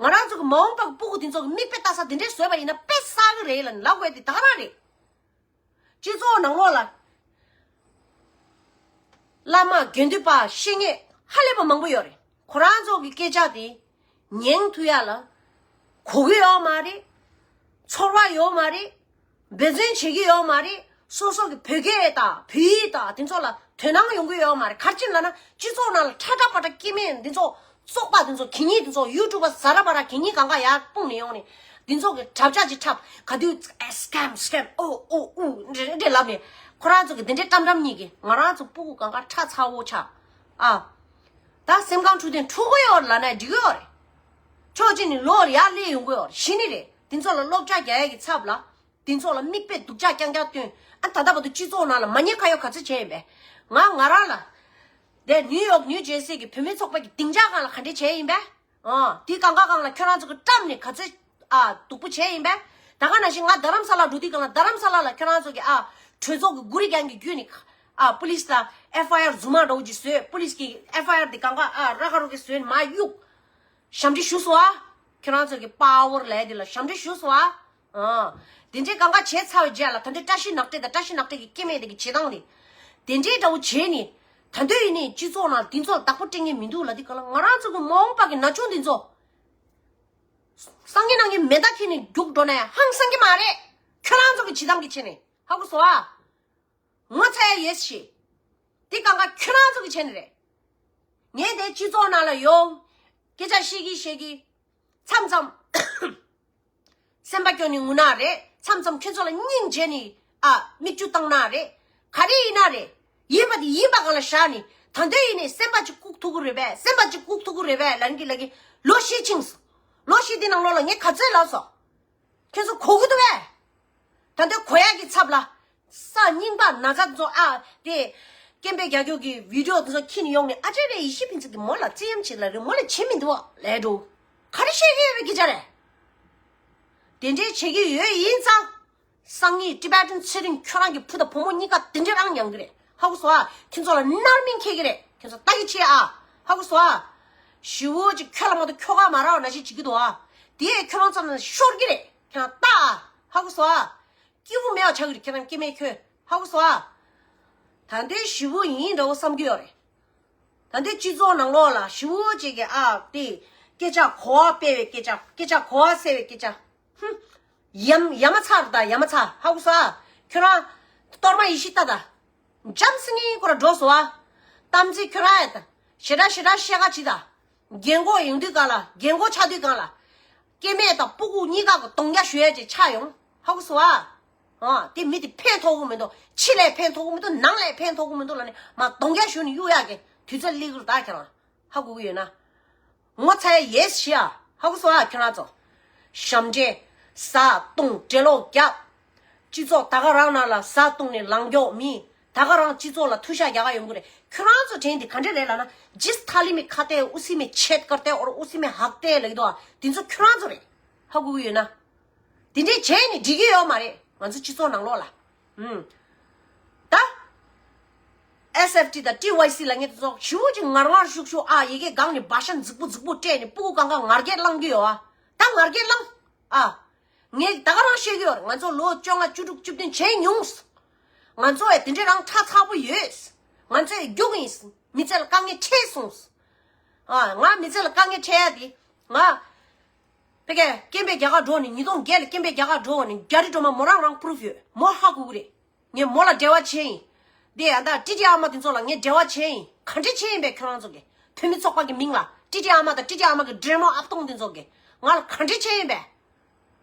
ང་རང་ཚོ་གི་མ་འོངས་པ་གི་སྤུ་གུ་དེ་ཚོ་གི་མིག་དཔེ་ལྟ་ས་དེ་འདྲས་བཟོས་པ་ཡིན་ན་དཔེ་བསགས་གི་རེད་ལབ་ནས་ལབ་དགོས་དེ་ད་ག་རང་རེད། སྤྱི་ཚོགས་ནང་ལོགས་ལ། བླ་མ་དགེ་འདུན་པ་བཤད་མཁན་ཧ་ལས་པ་མང་པོ་ཡོད་རེད། ཁོ་རང་ཚོ་གི་སྐད་ཆ་དེ་ཉན་ཐུབ་ཡ་ལ་གོ་གི་ཡོད་མ་རེད། ཚོར་བ་ཡོད་མ་རེད། འབད་བརྩོན་བྱེད་ཀྱི་ཡོད་མ་རེད། སོ་སོ་གི་བོད་སྐད་དང་བོད་ཡིག་དང་དེ་ཚོ་ལ་དོ་སྣང་ཡོང་གི་ཡོད་མ་རེད། ག་རེ་བྱས་ལབ་ན་སྤྱི་ཚོགས་ནང་ལ་ཁྲ་ཁྲ་པ་ཁྲ་སྐྱེ་དམན་འདི་ཚོ། བཙོག་པ་དེ་ཚོ་གད་སྙིགས་དེ་ཚོ་ཡུ་ཊུབ་པ་ཟ་ར་བ་ར་གད་སྙིགས་གང་ག་ཡར་སྤུངས་ནས་ཡོང་ནས་འདི་ཚོ་གི་གྲབས་ཆག་ཅིག་འཁྲབ། ག་དུས་ཨེ་སི་ཀེམ་སི་ཀེམ་ཨོ་ཨོ་ཨུ་འདྲེ་འདྲེ་ལབ་ནས་ཁོ་རང་ཚོ་གི་འདི་འདྲེ་ཏམ་ཏམ་གཉིས་ཀྱི་ང་རང་ཚོ་སྤུ་གུ་གང་ག་ཁྲ་ཚ་བོ་ཆགས་ཨ། ད་སེམས་ཁམས་འཕྲོད་བསྟེན་འཁྲུག་གི་ཡོད་ལབ་ན་འགྲིག་གི་ཡོད་རེད། ཕྱོགས་གཅིག་ནས་ལོག་ཡར་སླེབས་ཡོང་གི་ཡོད་རེད། གཞི་ནས་རེད། འདི་ཚོ་ལ་སློབ་གྲྭ་རྒྱག་ཡས་ཀྱི་ཚབ་ལ། དེ་ཚོ་ལ་མིག་དཔེ་སྡུག་ཅག་རྐྱང་རྐྱང་སྟོན། ཨ་ད་ལྟ་བར་དུ་སྤྱི་ཚོགས་ནང་ལ་མ་ཉེས་ཁ་གཡོག་ག་ཚོད་བྱས་ཡིན་པས། ང་ང་རང་ལ། དེ་ནིའུ་ཡོག་ནིའུ་ཇེར་སི་གི་བུད་མེད་ཚོགས་པ་གི་སྡིངས་ཆ་སྒང་ལ་ག་འདྲས་བྱས་ཡིན་པས། ཨ་དེ་གང་ག་སྒང་ལ་ཁྱོད་རང་ཚོ་གི་བཀྲམ་ནས་ག་ཚོད་ཨ་སྡུག་པོ་བྱས་ཡིན་པས། ད་ག་ནང་བཞིན་ང་རྡ་རམ་ས་ལ་འགྲོ་དུས་སྒང་ལ་རྡ་རམ་ས་ལ་ལ་ཁྱོད་རང་ཚོ་གི་ཨ་གྲོས་ཚོགས་ཀྱི་གུ་རི་རྒྱང་གི་བརྒྱུད་ནས་ཨ་པུ་ལིས་ལ་ཨེཕ་ཨའི་ཨར་རྫུན་མ་འདྲ་བོ་ཅིག་བཟོས། པུ་ལིས་ཀྱི་ཨེཕ་ཨའི་ཨར་དེ་གང་ག་ཨ་ར་ཁ་རོ་གི་བཟོས་ནས་མར་གཡུགས། ཞབས་འདྲེན་ཞུས་སོང་ཨ། ཁྱོད་རང་ཚོ་གི་པ་ཝར་ལས་དེ་ལ་ཞབས་འདྲེན་ཞུས་སོང་ཨ། ཨ། དེ་འདྲའི་གང་ག་བྱས་ཚར་བའི་རྗེས་ལ་ད་འདི་བཀྲ་ཤིས་ནག་ཏྲེ་དང་བཀྲ་ཤིས་ནག་ཏྲེ་གི་སྐྱེ་དམན་དེ་གི་བྱེད་སྟངས་དེ། དེ་འདྲའི་འདྲ་བོ་བྱས་ནས་ད་འདོད་ཡིན་ནའི་སྤྱི་ཚོགས་ནང་དེ་ཚོ་ལ་བདག་པོ་སྤྲད་མཁན་མི་འདུག་ལབ་དུས་གང་ལ་ང་རང་ཚོ་གི་མ་འོངས་པ་གི་ན་ཆུང་དེ་ཚོ། སང་ཉིན་གནངས་ཉིན་མེ་མདའ་འཁྱེར་ནས་རྒྱུགས་འགྲོ་ན་ཡང་ཧང་སང་གི་མ་རེད། ཁྱོད་རང་ཚོ་གི་བྱེད་སྟངས་ཀྱི་ཆེད་ནས་ཧ་གོ་སོང་ཨ། ངོ་ཚ་ཡ་ཡོད་ཤི། འདི་གང་ག་ཁྱོད་རང་ཚོ་གི་བྱས་ནི་རེད། ངས་དེ་སྤྱི་ཚོགས་ནང་ལ་ཡོང་། སྐད་ཆ་བཤད་ཀྱི་བཤད་ཀྱི། མཚམས་མཚམས་སེམས་པ་སྐྱོ་ནི་ངུ་ན་རེད། མཚམས་མཚམས་ཁྱོད་ཚོ་ལ་སྙིང་རྗེ་ནི་ཨ་མིག་ཆུ་བཏང་ན་རེད། ག་རེ་ཡིན་ན་རེད། ཡིན་པ་དེ་ཡིན་པ་གང་ལ་བཞག་ནི། ད་འདོད་ཡིན་ནི་སེམས་པ་ཅིག་བཀུག་ཐུབ་ཀྱི་རེད་པས། སེམས་པ་ཅིག་བཀུག་ཐུབ་ཀྱི་རེད་པས་ལན་གི་ལ་གི། ལོ་བཞི་ཕྱིན་སོང་། ལོ་བཞི་དེ་ནང་ལོགས་ལ་ངས་ག་ཚོད་ལབ་སོང་། ཁྱོད་ཚོ་གོ་གི་འདུག་གས། ད་ལྟ་གོ་ཡག་གི་ཚབ་ལ། ས་རྙིང་པ་ན་ཚ་ཚོ་ཨ་དེ། སྐད་འབོད་རྒྱག་རྒྱུ་གི་བི་ཌིའོ་དེ་ཚོ་ཁྱེར་ནས་ཡོང་ནས་ཨ་ཅེ་རེ་ཡེ་ཤེས་ཕུན་ཚོགས་ཀྱིས་མོ་ལ་བཙན་གཡེམ་བྱེད་ལ་རེ་མོ་ལ་བྱེད་མི་འདུག་ལས་འགྲོ། ག་རེ་བཤད་ཀྱི་ཡོད་པའི་སྐད་ཆ་རེད། དེ་འདྲའི་བྱེད་ཀྱི་ཡོད་ཡིན་ཙང་། སང་ཉིན་ཊི་བེ་ཊན་ཚེ་རིང་ཁྱོད་རང་གི་བུ་དང་བུ་མོ་གཉིས་ཀ་དེ་འདྲའི་རང་མྱངས་ཀྱི་རེད། ཧ་གོ་སོང་ཨ། ཁྱོད་ཚོ་ལ་རྣམ་སྨིན་འཁེལ་གྱི་རེད། ཁྱོད་ཚོ་ལྟ་གི་ཆེ་ཨ། ཧ་གོ་སོང་ཨ། ཞི་བོ་ཅིག་ཁྱོད་ལ་མ་གཏོགས་ཁྱོ་ག་མ་རག་པ་ནང་བཞིན་བྱེད་ཀྱི་འདུག་ཨ། དེ་ཁྱོད་རང་ཚོ་ལ་ཤོར་གྱི་རེད། ཁྱོད་རང་ལྟ་ཨ། ཧ་གོ་སོང་ཨ། སྐྱིད་པོ་མེད་པ་ཆགས་ཀྱི་རེད། ཁྱོད་རང་སྐྱེ་དམན་ཁྱོད། ཧ་གོ་སོང་ཨ། ད་ལྟའི་ཞི་བོ་ཡིན་འདྲ་བོ་བསམ་གྱི་ཡོད་རེད། ད་ལྟའི་སྤྱི་ཚོགས་ནང་ལོགས་ལ་ཞི་བོ་ཅིག་གི་ཨ་དེ། སྐད་ཆ་གོ་བ་སྤེལ་བའི་སྐད་ཆ། སྐད་ཆ་གོ་བ་སེལ་བའི་སྐད་ཆ། ཧུམ། ཡ་ཡ་མ་ཚ་རེད་ད་ཡ་མ་ཚ། ཧ་གོ་སོང་ཨ། ཁྱོད་རང་གཏོར་མ་ཡེ་ཤེས་ལྟ་ད། འཇམ་སེ་ནི་ཁོ་ར་འགྲོ་སོང་ཨ། གཏམ་ཚིག་ཁྱོད་རང་ཡ་ད། ཞེ་དྲག་ཞེ་དྲག་བཤད་ག་ཅི་ད། རྒན་གོག་ཡོང་དུས་གང་ལ་རྒན་གོག་ཆགས་དུས་གང་ལ། སྐྱེ་དམན་དང་སྤུ་གུ་གཉིས་ཀ་གི་གདོང་རྒྱག་ཞུ་ཡ་ཅིག་ཆགས་ཡོང་། ཧ་གོ་སོང་ཨ། ཨ་དེ་མི་དེ་ཕན་ཐོགས་གི་མི་འདུག་ཕྱི་ལས་ཕན་ཐོགས་གི་མི་འདུག་ནང་ལས་ཕན་ཐོགས་གི་མི་འདུག་ལབ་ནས་མ་གདོང་རྒྱག་ཞུ་ནས་གཡུག་ཡ་གི། དུས་ཚོད་སླེབས་ཀྱི་རེད་ད་ཁྱེད་རང་། ཧ་གོ་གི་ཡོད་ན། ངོ་ཚ་ཡ་ཡེས་ཤི་ཡ། ཧ་གོ་སོང་ཨ་ཁྱོད་རང་ཚོ། ཞབས་འདྲེན། ཟ་བཏུང་འགྲེ་ལོག་རྒྱབ། སྤྱི་ཚོགས་ད་ག་རང་ནང་ལ་ཟ་བཏུང་ནས་ལངས་མགྱོགས་མི། ད་ག་རང་སྤྱི་ཚོགས་ལ་ཐུ་ཤ་རྒྱག་ག་ཡོང་གི་རེད། ཁྱོད་རང་ཚོ་དྲན་དེ་ག་འདྲ་རེད་ལབ་ན། जिस थाली में खाते हैं उसी में छेद करते हैं और उसी में हाँकते हैं ལབ་ཀྱི་འདུག་ཨ། དེ་ཚོ་ཁྱོད་རང་ཚོ་རེད། ཧ་གོ་གི་ཡོད་ན། དེ་འདྲས་བྱས་ནས་འགྲིག་གི་ཡོད་མ་རེད། ང་ཚོ་སྤྱི་ཚོགས་ནང་ལོགས་ལ། ཨུམ། ད། S F T དང་T Y C ལབ་མཁན་དེ་ཚོ་ཞེ་པོ་ཅིག་ངར་ངར་ཤུགས་ཤུགས་ཨ། ཡ་གི་སྒང་ནས་འབའ་ཤ་འཛིག་པོ་འཛིག་པོ་སྤྲད་ནས་སྤུ་གུ་གང་ག་ངར་སྐད་བསླང་གི་ཡོད་ཨ། ད་ངར་སྐད་བསླང་། ཨ། ངས་ད་ག་རང་བཤད་ཀྱི་ཡོད་རེད། ང་ཚོ་ལོ་བཅོ་ལྔ་བཅུ་དྲུག་བཅུ་བདུན་བྱས་མྱོང་། ང་ཚོ་ཡང་དེ་འདྲས་རང་ཁྲག་ཚ་པོ་ཡོད། ང་ཚོ་ཡང་རྒྱུགས་ཡིན། མི་ཚེ་ལ་དཀའ་ངལ་འཕྲད་སོང་། ཨ། ང་མི་ཚེ་ལ་དཀའ་ངལ་འཕྲད་ཡ་དེ། ང་ཕ་གིར་སྐྱེམས་པའི་རྒྱ་གར་འགྲོ་ནས། ཉིས་སྟོང་བརྒྱད་ལ་སྐྱེམས་པའི་རྒྱ་གར་འགྲོ་ནས་རྒྱ་རི་སྒྲོལ་མ་མོ་རང་རང་པུ་རུབ་ཡོད། མོ་ཧ་གོ་གི་རེད། ངས་མོ་ལ་འབྲེལ་བ་བྱས་ཡིན། དེ་ཡང་ད་ཀྲི་ཀྲི་ཨ་མ་དེ་ཚོ་ལ་ངས་འབྲེལ་བ་བྱས་ཡིན། ག་འདྲས་བྱས་ཡིན་པས། ཁྱོད་རང་ཚོ་གིས་བོད་མི་ཚོགས་པ་གི་མིང་ལ་ཀྲི་ཀྲི་ཨ་མ་དང་ཀྲི་ཀྲི་ཨ་མ་གི་འདྲེ་མོ་ཨབ་སྟོང་དེ་ཚོ་གིས་ང་ལ་ག་འདྲས་བྱས་ཡིན་པས།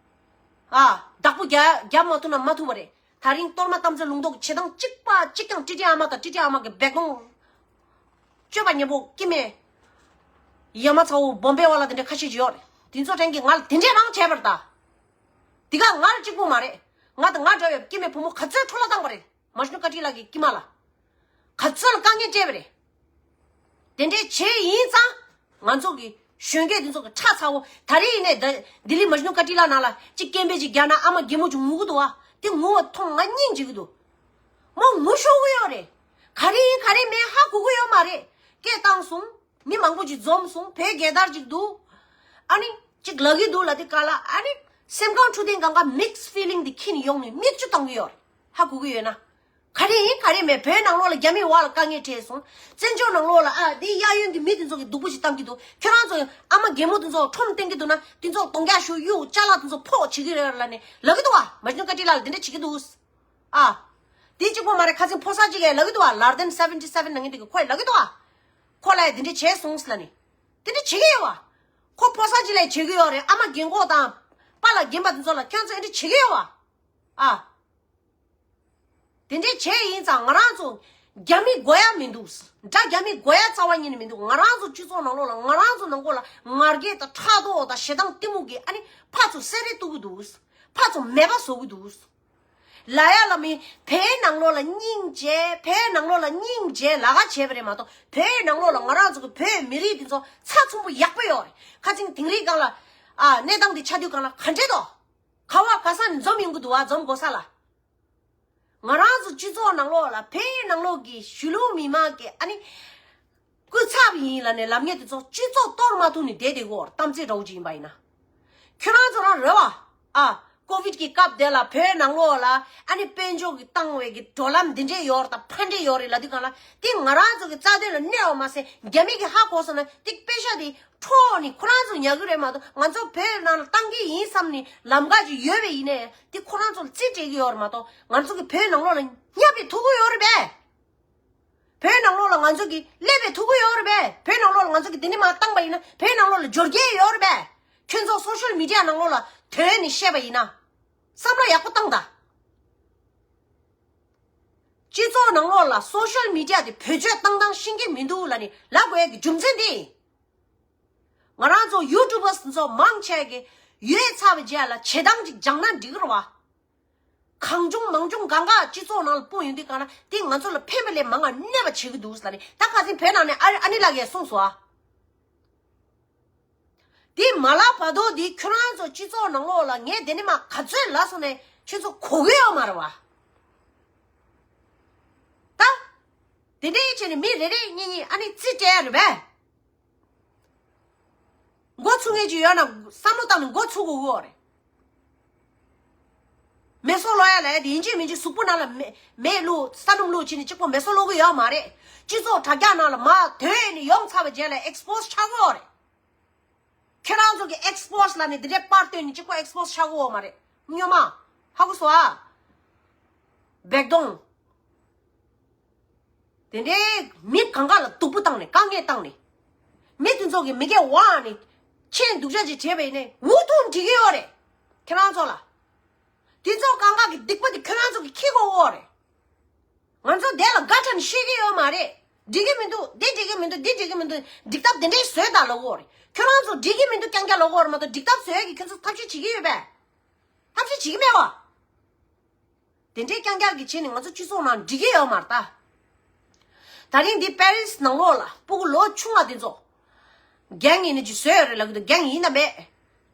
ཨ། བདག་པོ་རྒྱབ་རྒྱབ་མ་ཐུབ་ན་མ་ཐུབ་པ་རེད། ད་རིང་གཏོར་མ་དམ་ཚིག་ལུང་རྟོགས་ཀྱི་བྱེད་སྟངས་གཅིག་པ་གཅིག་རྐྱང་ཀྲི་ཀྲི་ཨ་མ་དང་ཀྲི་ཀྲི་ཨ་མ་གི་སྦས་སྐུང་། སྤྱོད་པ་ཉེས་པོ་སྐྱེ་མེད། ཡ་མ་ཚ་བོ་སྦོམ་པའི་བ་ལ་དེ་འདྲ་ཁ་ཤས་ཅིག་ཡོད་རེད། དེ་ཚོ་དྲན་གྱི་ང་ལ་དེ་འདྲས་རང་བྱས་པ་རེད་ད། དེ་ག་ང་ལ་གཅིག་པུ་མ་རེད། ང་དང་ང་འདྲ་བའི་སྐྱེ་མེད་ཕོ་མོ་ག་ཚོད་འཕྲོ་བརླག་བཏང་པ་རེད། མ་ཤི་ནུ་ཀ་ཏི་ལ་གི་སྐྱེས་མ་ལ། ག་ཚོད་ལ་དཀའ་ངལ་སྤྲད་པ་རེད། དེ་འདྲས་བྱས་ཡིན་ཙང་། ང་ཚོ་གི་གཞོན་སྐྱེས་དེ་ཚོ་གི་ཁྲག་ཚ་བོ་ད་རེས་ཡིན་ནས་ད་ལྡི་ལི་མ་ཤི་ནུ་ཀ་ཏི་ལ་ནང་ལ་གཅིག་སྐད་འབོད་ཅིག་རྒྱག་ན་ཨ་མ་རྒན་མོ་ཅིག་ངུ་གི་འདུག་བ། དེ་ངུ་བ་མཐོང་ང་སྙིང་རྗེ་གི་འདུག་མོ་ངུ་ཤོར་གི་ཡོད་རེད། ག་རེ་ཡིན་ག་རེ་མེད་ཧ་གོ་གི་ཡོད་མ་རེད། སྐད་བཏང་སོང་། མི་མང་པོ་ཅིག་འཛོམས་སོང་། བོད་རྒྱལ་དར་ཅིག་འདུག་ཨ་ནི་ཅིག་ལབ་ཀྱི་འདུག་ལབ་དུས་ག་ལ་ཨ་ནི་སེམས་ཁམས་འཕྲོད་བསྟེན་སྒང་ག་mixed feeling དེ་འཁྱེར་ནས་ཡོང་ནས་མིག་ཆུ་བཏང་གི་ཡོད་རེད། ཧ་གོ་གི་ཡོད་ན། ག་རེ་ཡིན་ག་རེ་མེད། བོད་ནང་ལོགས་ལ་རྒྱ་མིའི་བར་ལ་དཀའ་ངལ་འཕྲད་སོང་། བཙན་བྱོལ་ནང་ལོགས་ལ་ཨ་དེ་གཡས་གཡོན་གྱི་མི་དེ་ཚོ་གི་སྡུག་པོ་ཞིག་བཏང་གི་འདུག་ཁྱོད་རང་ཚོ་ཡང་ཨ་མ་རྒན་མོ་དེ་ཚོ་ཁྲོམ་བསྟན་གི་འདུག་ན་དེ་ཚོ་གདོང་རྒྱག་ཤོག་གཡུག་ཅ་ལག་དེ་ཚོ་ཕོག་བྱེད་ཀྱི་རེད་ལབ་ནས་ལབ་གི་འདུག་བ། མ་ཤི་ནུ་ཀ་ཏི་ལ་ལ་དེ་འདྲ་བྱེད་ཀྱི་འདུག་ཨ། དེ་གཅིག་པོ་མ་རེད། ཁ་སང་ཕོ་གསར་གཅིག་གིས་ལབ་གི་འདུག་བ། ལར་དན་སེ་ཝེན་ཊི་སེ་ཝེན་ལབ་མཁན་དེ་གིས་ཁོས་ལབ་གི་འདུག་བ། ཁོ་ལ་ཡང་དེ་འདྲ་བྱས་སོང་ཟེར་ལབ་ནས། དེ་འདྲ་བྱེད་ཀྱི་ཡོད་བ། ཁོ་ཕོ་གསར་གཅིག་ལ་ཡང་བྱེད་ཀྱི་ཡོད་རེད། ཨ་མ་རྒན་གོག་དང་། པཱ་ལགས་རྒན་པ་དེ་ཚོ་ལ་ཁྱོད་ཚོ་ཨེ་འདྲ་བྱེད་ཀྱི་ཡོད་བ། ཨ། དེ་འདྲས་བྱས་ཡིན་ཙང་ང་རང་ཚོ་རྒྱ་མི་དགོས་ཡ་མི་འདུག་དགྲ་རྒྱ་མི་དགོས་ཡ་རྩ་བ་ཉིད་ནས་མི་འདུག་ང་རང་ཚོ་སྤྱི་ཚོགས་ནང་ལོགས་ལ་ང་རང་ཚོ་ནང་ཁུལ་ལ་ངར་སྐད་དང་ཕྲག་དོག་དང་ཞེ་སྡང་གཏི་མུག་གིས་ཨ་ནི་ཕར་ཚུར་བསད་རེས་གཏོང་གི་འདུག་ཕར་ཚུར་མེད་པ་བཟོ་གི་འདུག་ལབ་ཡ་ལ་མི་བོད་ནང་ལོགས་ལ་སྙིང་རྗེ། བོད་ནང་ལོགས་ལ་སྙིང་རྗེ་ལབ་ག་བྱས་པ་རེད་མ་གཏོགས། བོད་ནང་ལོགས་ལ་ང་རང་ཚོ་གི་བོད་མི་རིགས་འདི་ཚོ་ཚ་ཚོམ་པོ་ཡག་པོ་ཡོད་རེད། ཁ་ཚིག་དིང་རིའི་སྒང་ལ་ཨ་གནས་སྟངས་འདི་ཆགས་དུས་སྒང་ལ་ག་འདྲས་དོ། ག་བ་ག་ས་ནས་འཛོམས་ཡོང་གི་འདུག་བ། འཛོམས་དགོས་ས་ལ། ང་རང་ཚོ་སྤྱི་ཚོགས་ནང་ལོགས་ལ་བོད་ནང་ལོགས་ཀྱི་གཞིས་ལུས་མི་མང་གི་ཨ་ནི་སྐུ་ཚབ་ཡིན་ལབ་ནས་ལབ་མཁན་དེ་ཚོ་སྤྱི་ཚོགས་གཏོར་མ་ཐུབ་ནས་བསྡད་བསྡད་ཀྱི་ཡོད་རེད། གཏམ་ཚེ་འདྲ་བོ་ཅིག་ཡིན་པ་ཡིན་ན། ཁྱོད་རང་ཚོ་རང་རེད་བ། ཨ། ཀོ་བིད་ཀྱི་སྐབས་དེ་ལ་བོད་ནང་ལོགས་ལ་ཨ་ནི་དཔལ་འབྱོར་གྱི་བཏང་བའི་གི་འགྲོ་ལམ་འདི་འདྲས་ཡོད་རེད་ད། ཕན་འབྲས་ཡོད་རེད་ལབ་དུས་སྒང་ལ། དེ་ང་རང་ཚོ་གི་རྩ་དོན་ལ་གནོད་པ་མ་ཟད་རྒྱ་མི་གི་ཧ་གོ་སོང་ན་དེ་པེ་ཤ་དེ་འཕྲོག་ནས་ཁོ་རང་ཚོ་ཉར་གི་རེད་མ་གཏོགས། ང་ཚོ་བོད་ནང་ལ་བཏང་གི་ཡིན་བསམ་ནས་ལམ་ཁ་ཅིག་ཡོད་པ་ཡིན་ནའི་དེ་ཁོ་རང་ཚོ་ལ་རྩིས་སྤྲད་ཀྱི་ཡོད་རེད་མ་གཏོགས། ང་ཚོ་གི་བོད་ནང་ལོགས་ལ་བསྙབས་པའི་ཐུགས་ཁུར་ཡོད་རེད་པས། བོད་ནང་ལོགས་ལ་ང་ཚོ་གི་སླེབས་པའི་ཐུགས་ཁུར་ཡོད་རེད་པས། བོད་ནང་ལོགས་ལ་ང་ཚོ་གི་འདི་ནས་མར་བཏང་པ་ཡིན་ན་བོད་ནང་ལོགས་ལ་འབྱོར་གྱི་ཡོད་རེད་པས། ཁྱོད་ཚོ་སོ་ཤལ་མི་ཌི་ཡ་ནང་ལོགས་ལ་དོན་ནས་བཤད་པ་ཡིན་ན། བསམ་བློ་ཡག་པོ་བཏང་དང་། སྤྱི་ཚོགས་ནང་ལོགས་ལ་སོ་ཤལ་མི་ཌི་ཡ་དེ་བེད་སྤྱོད་བཏང་སྟངས་ཤེས་ཀྱི་མི་འདུག་ལབ་ནས་ལབ་དགོས་ཡ་གི་རྒྱུ་མཚན་དེ། ང་རང་ཚོ་ཡུ་ཊུབ་བར་ཚོ་མང་ཆེ་གི་ཡོད་ཚར་བའི་རྗེས་ལ་བྱེད་སྟངས་ཅིག་སྦྱངས་ན་འགྲིག་གི་རེད་བ། གང་བྱུང་མང་བྱུང་གང་ག་སྤྱི་ཚོགས་ནང་ལ་སྤུངས་ཡོང་དུས་སྒང་ལ་དེ་ང་ཚོ་ལ་ཕན་པ་ལས་མང་བ་གནོད་པ་བྱེད་ཀྱི་འདུག་ཟེར་ནས། ད་ཁ་སང་བོད་ནང་ནས་ཨ་ཨ་ནི་ལགས་ཀྱིས་གསུངས་སོང་ཨ། དེ་མ་ལབ་བར་དུ་དེ་ཁྱོད་རང་ཚོ་སྤྱི་ཚོགས་ནང་ལོགས་ལ་ངས་དེ་ནས་མར་ག་ཚོད་ལབ་སོང་ནས་ཁྱོད་ཚོ་གོ་གི་ཡོད་མ་རེད་བ། ད་དེ་འདྲའི་བྱས་ནས་མི་རེ་རེ་གཉིས་གཉིས་ཨ་ནི་རྩིས་སྤྲད་ཡ་རེད་པས། མགོ་ཚོས་མཁན་ཅིག་ཡོད་ན་བསམ་བློ་བཏང་ནས་མགོ་ཚོས་དགོས་ཀྱི་ཡོད་རེད། མེ་སོ་ལོག་ཡ་ལབ་ཡ་དེ་ཡིན་གཅིག་མིན་གཅིག་གཟུགས་པོ་ནང་ལ་མེ་མེ་བླུགས་ས་སྣུམ་བླུགས་བྱས་ནས་གཅིག་པོ་མེ་སོ་ལོག་གི་ཡོད་མ་རེད། སྤྱི་ཚོགས་དྲ་རྒྱ་ནང་ལ་མར་དོན་ནས་ཡོང་ཚར་བའི་རྗེས་ལ་ཨེག་སི་པོ་སི་ཆགས་ཀྱི་ཡོད་རེད། ཁྱེད་རང་ཚོ་གི་ཨེག་སི་པོ་སི་ལབ་ནས་འདི་འདྲའི་པར་བཏོན་ནས་གཅིག་པོ་ཨེག་སི་པོ་སི་ཆགས་ཀྱི་ཡོད་མ་རེད། སྨྱོན་མ། ཧ་གོ་སོང་ཨ། སྦལ་གདོང་། དེ་འདྲའི་མི་གང་ག་ལ་སྡུག་པོ་བཏང་ནས་དཀའ་ངལ་བཏང་ནས། མི་དེ་ཚོ་གི་མི་སྐད་དབང་ནས་ཁྱེད་སྡུག་ཅག་ཅིག་བྱས་པ་ཡིན་ནའི་འུ་ཐུག་འགྲིག་གི་ཡོད་རེད། ཁྱེད་རང་ཚོ་ལ། དེ་ཚོ་གང་ག་གི་སྡིག་པ་དེ་ཁྱེད་རང་ཚོ་གི་འཁྱེར་དགོས་ཡོད་རེད། ང་ཚོ་དེ་ལ་དགའ་དྲན་ཤེས་ཀྱི་ཡོད་མ་རེད། འགྲིག་གི་མི་འདུག་འདི་འགྲིག་གི་མི་འདུག་འདི་འགྲིག་གི་མི་འདུག་འགྲིག་ཐབས་དེ་འདྲའི་བཟོས་དང་ལབ་དགོས་རེད། ཁྱོད་རང་ཚོ་འགྲིག་གི་མི་འདུག་རྐྱང་རྐྱང་ལབ་དགོས་རེད་མ་གཏོགས། འགྲིག་ཐབས་བཟོས་ཀྱི་ཁྱོད་ཚོ་ཐབས་ཤེས་བྱེད་ཀྱི་ཡོད་པས། ཐབས་ཤེས་བྱེད་ཀྱི་མེད་པ། དེ་འདྲའི་རྐྱང་རྐྱང་གི་བྱས་ནས་ང་ཚོ་སྤྱི་ཚོགས་ནང་འགྲིག་གི་ཡོད་མ་རེད་ད། ད་རིང་འདི་པེ་རིས་ནང་ལོགས་ལ་སྤུ་གུ་ལོ་ཆུང་བ་དེ་ཚོ། རྒན་ཡིན་ནི་ཅིག་བཟོས་ཡོད་རེད་ལབ་གི་འདུག་རྒན་ཡིན་ན་མེད།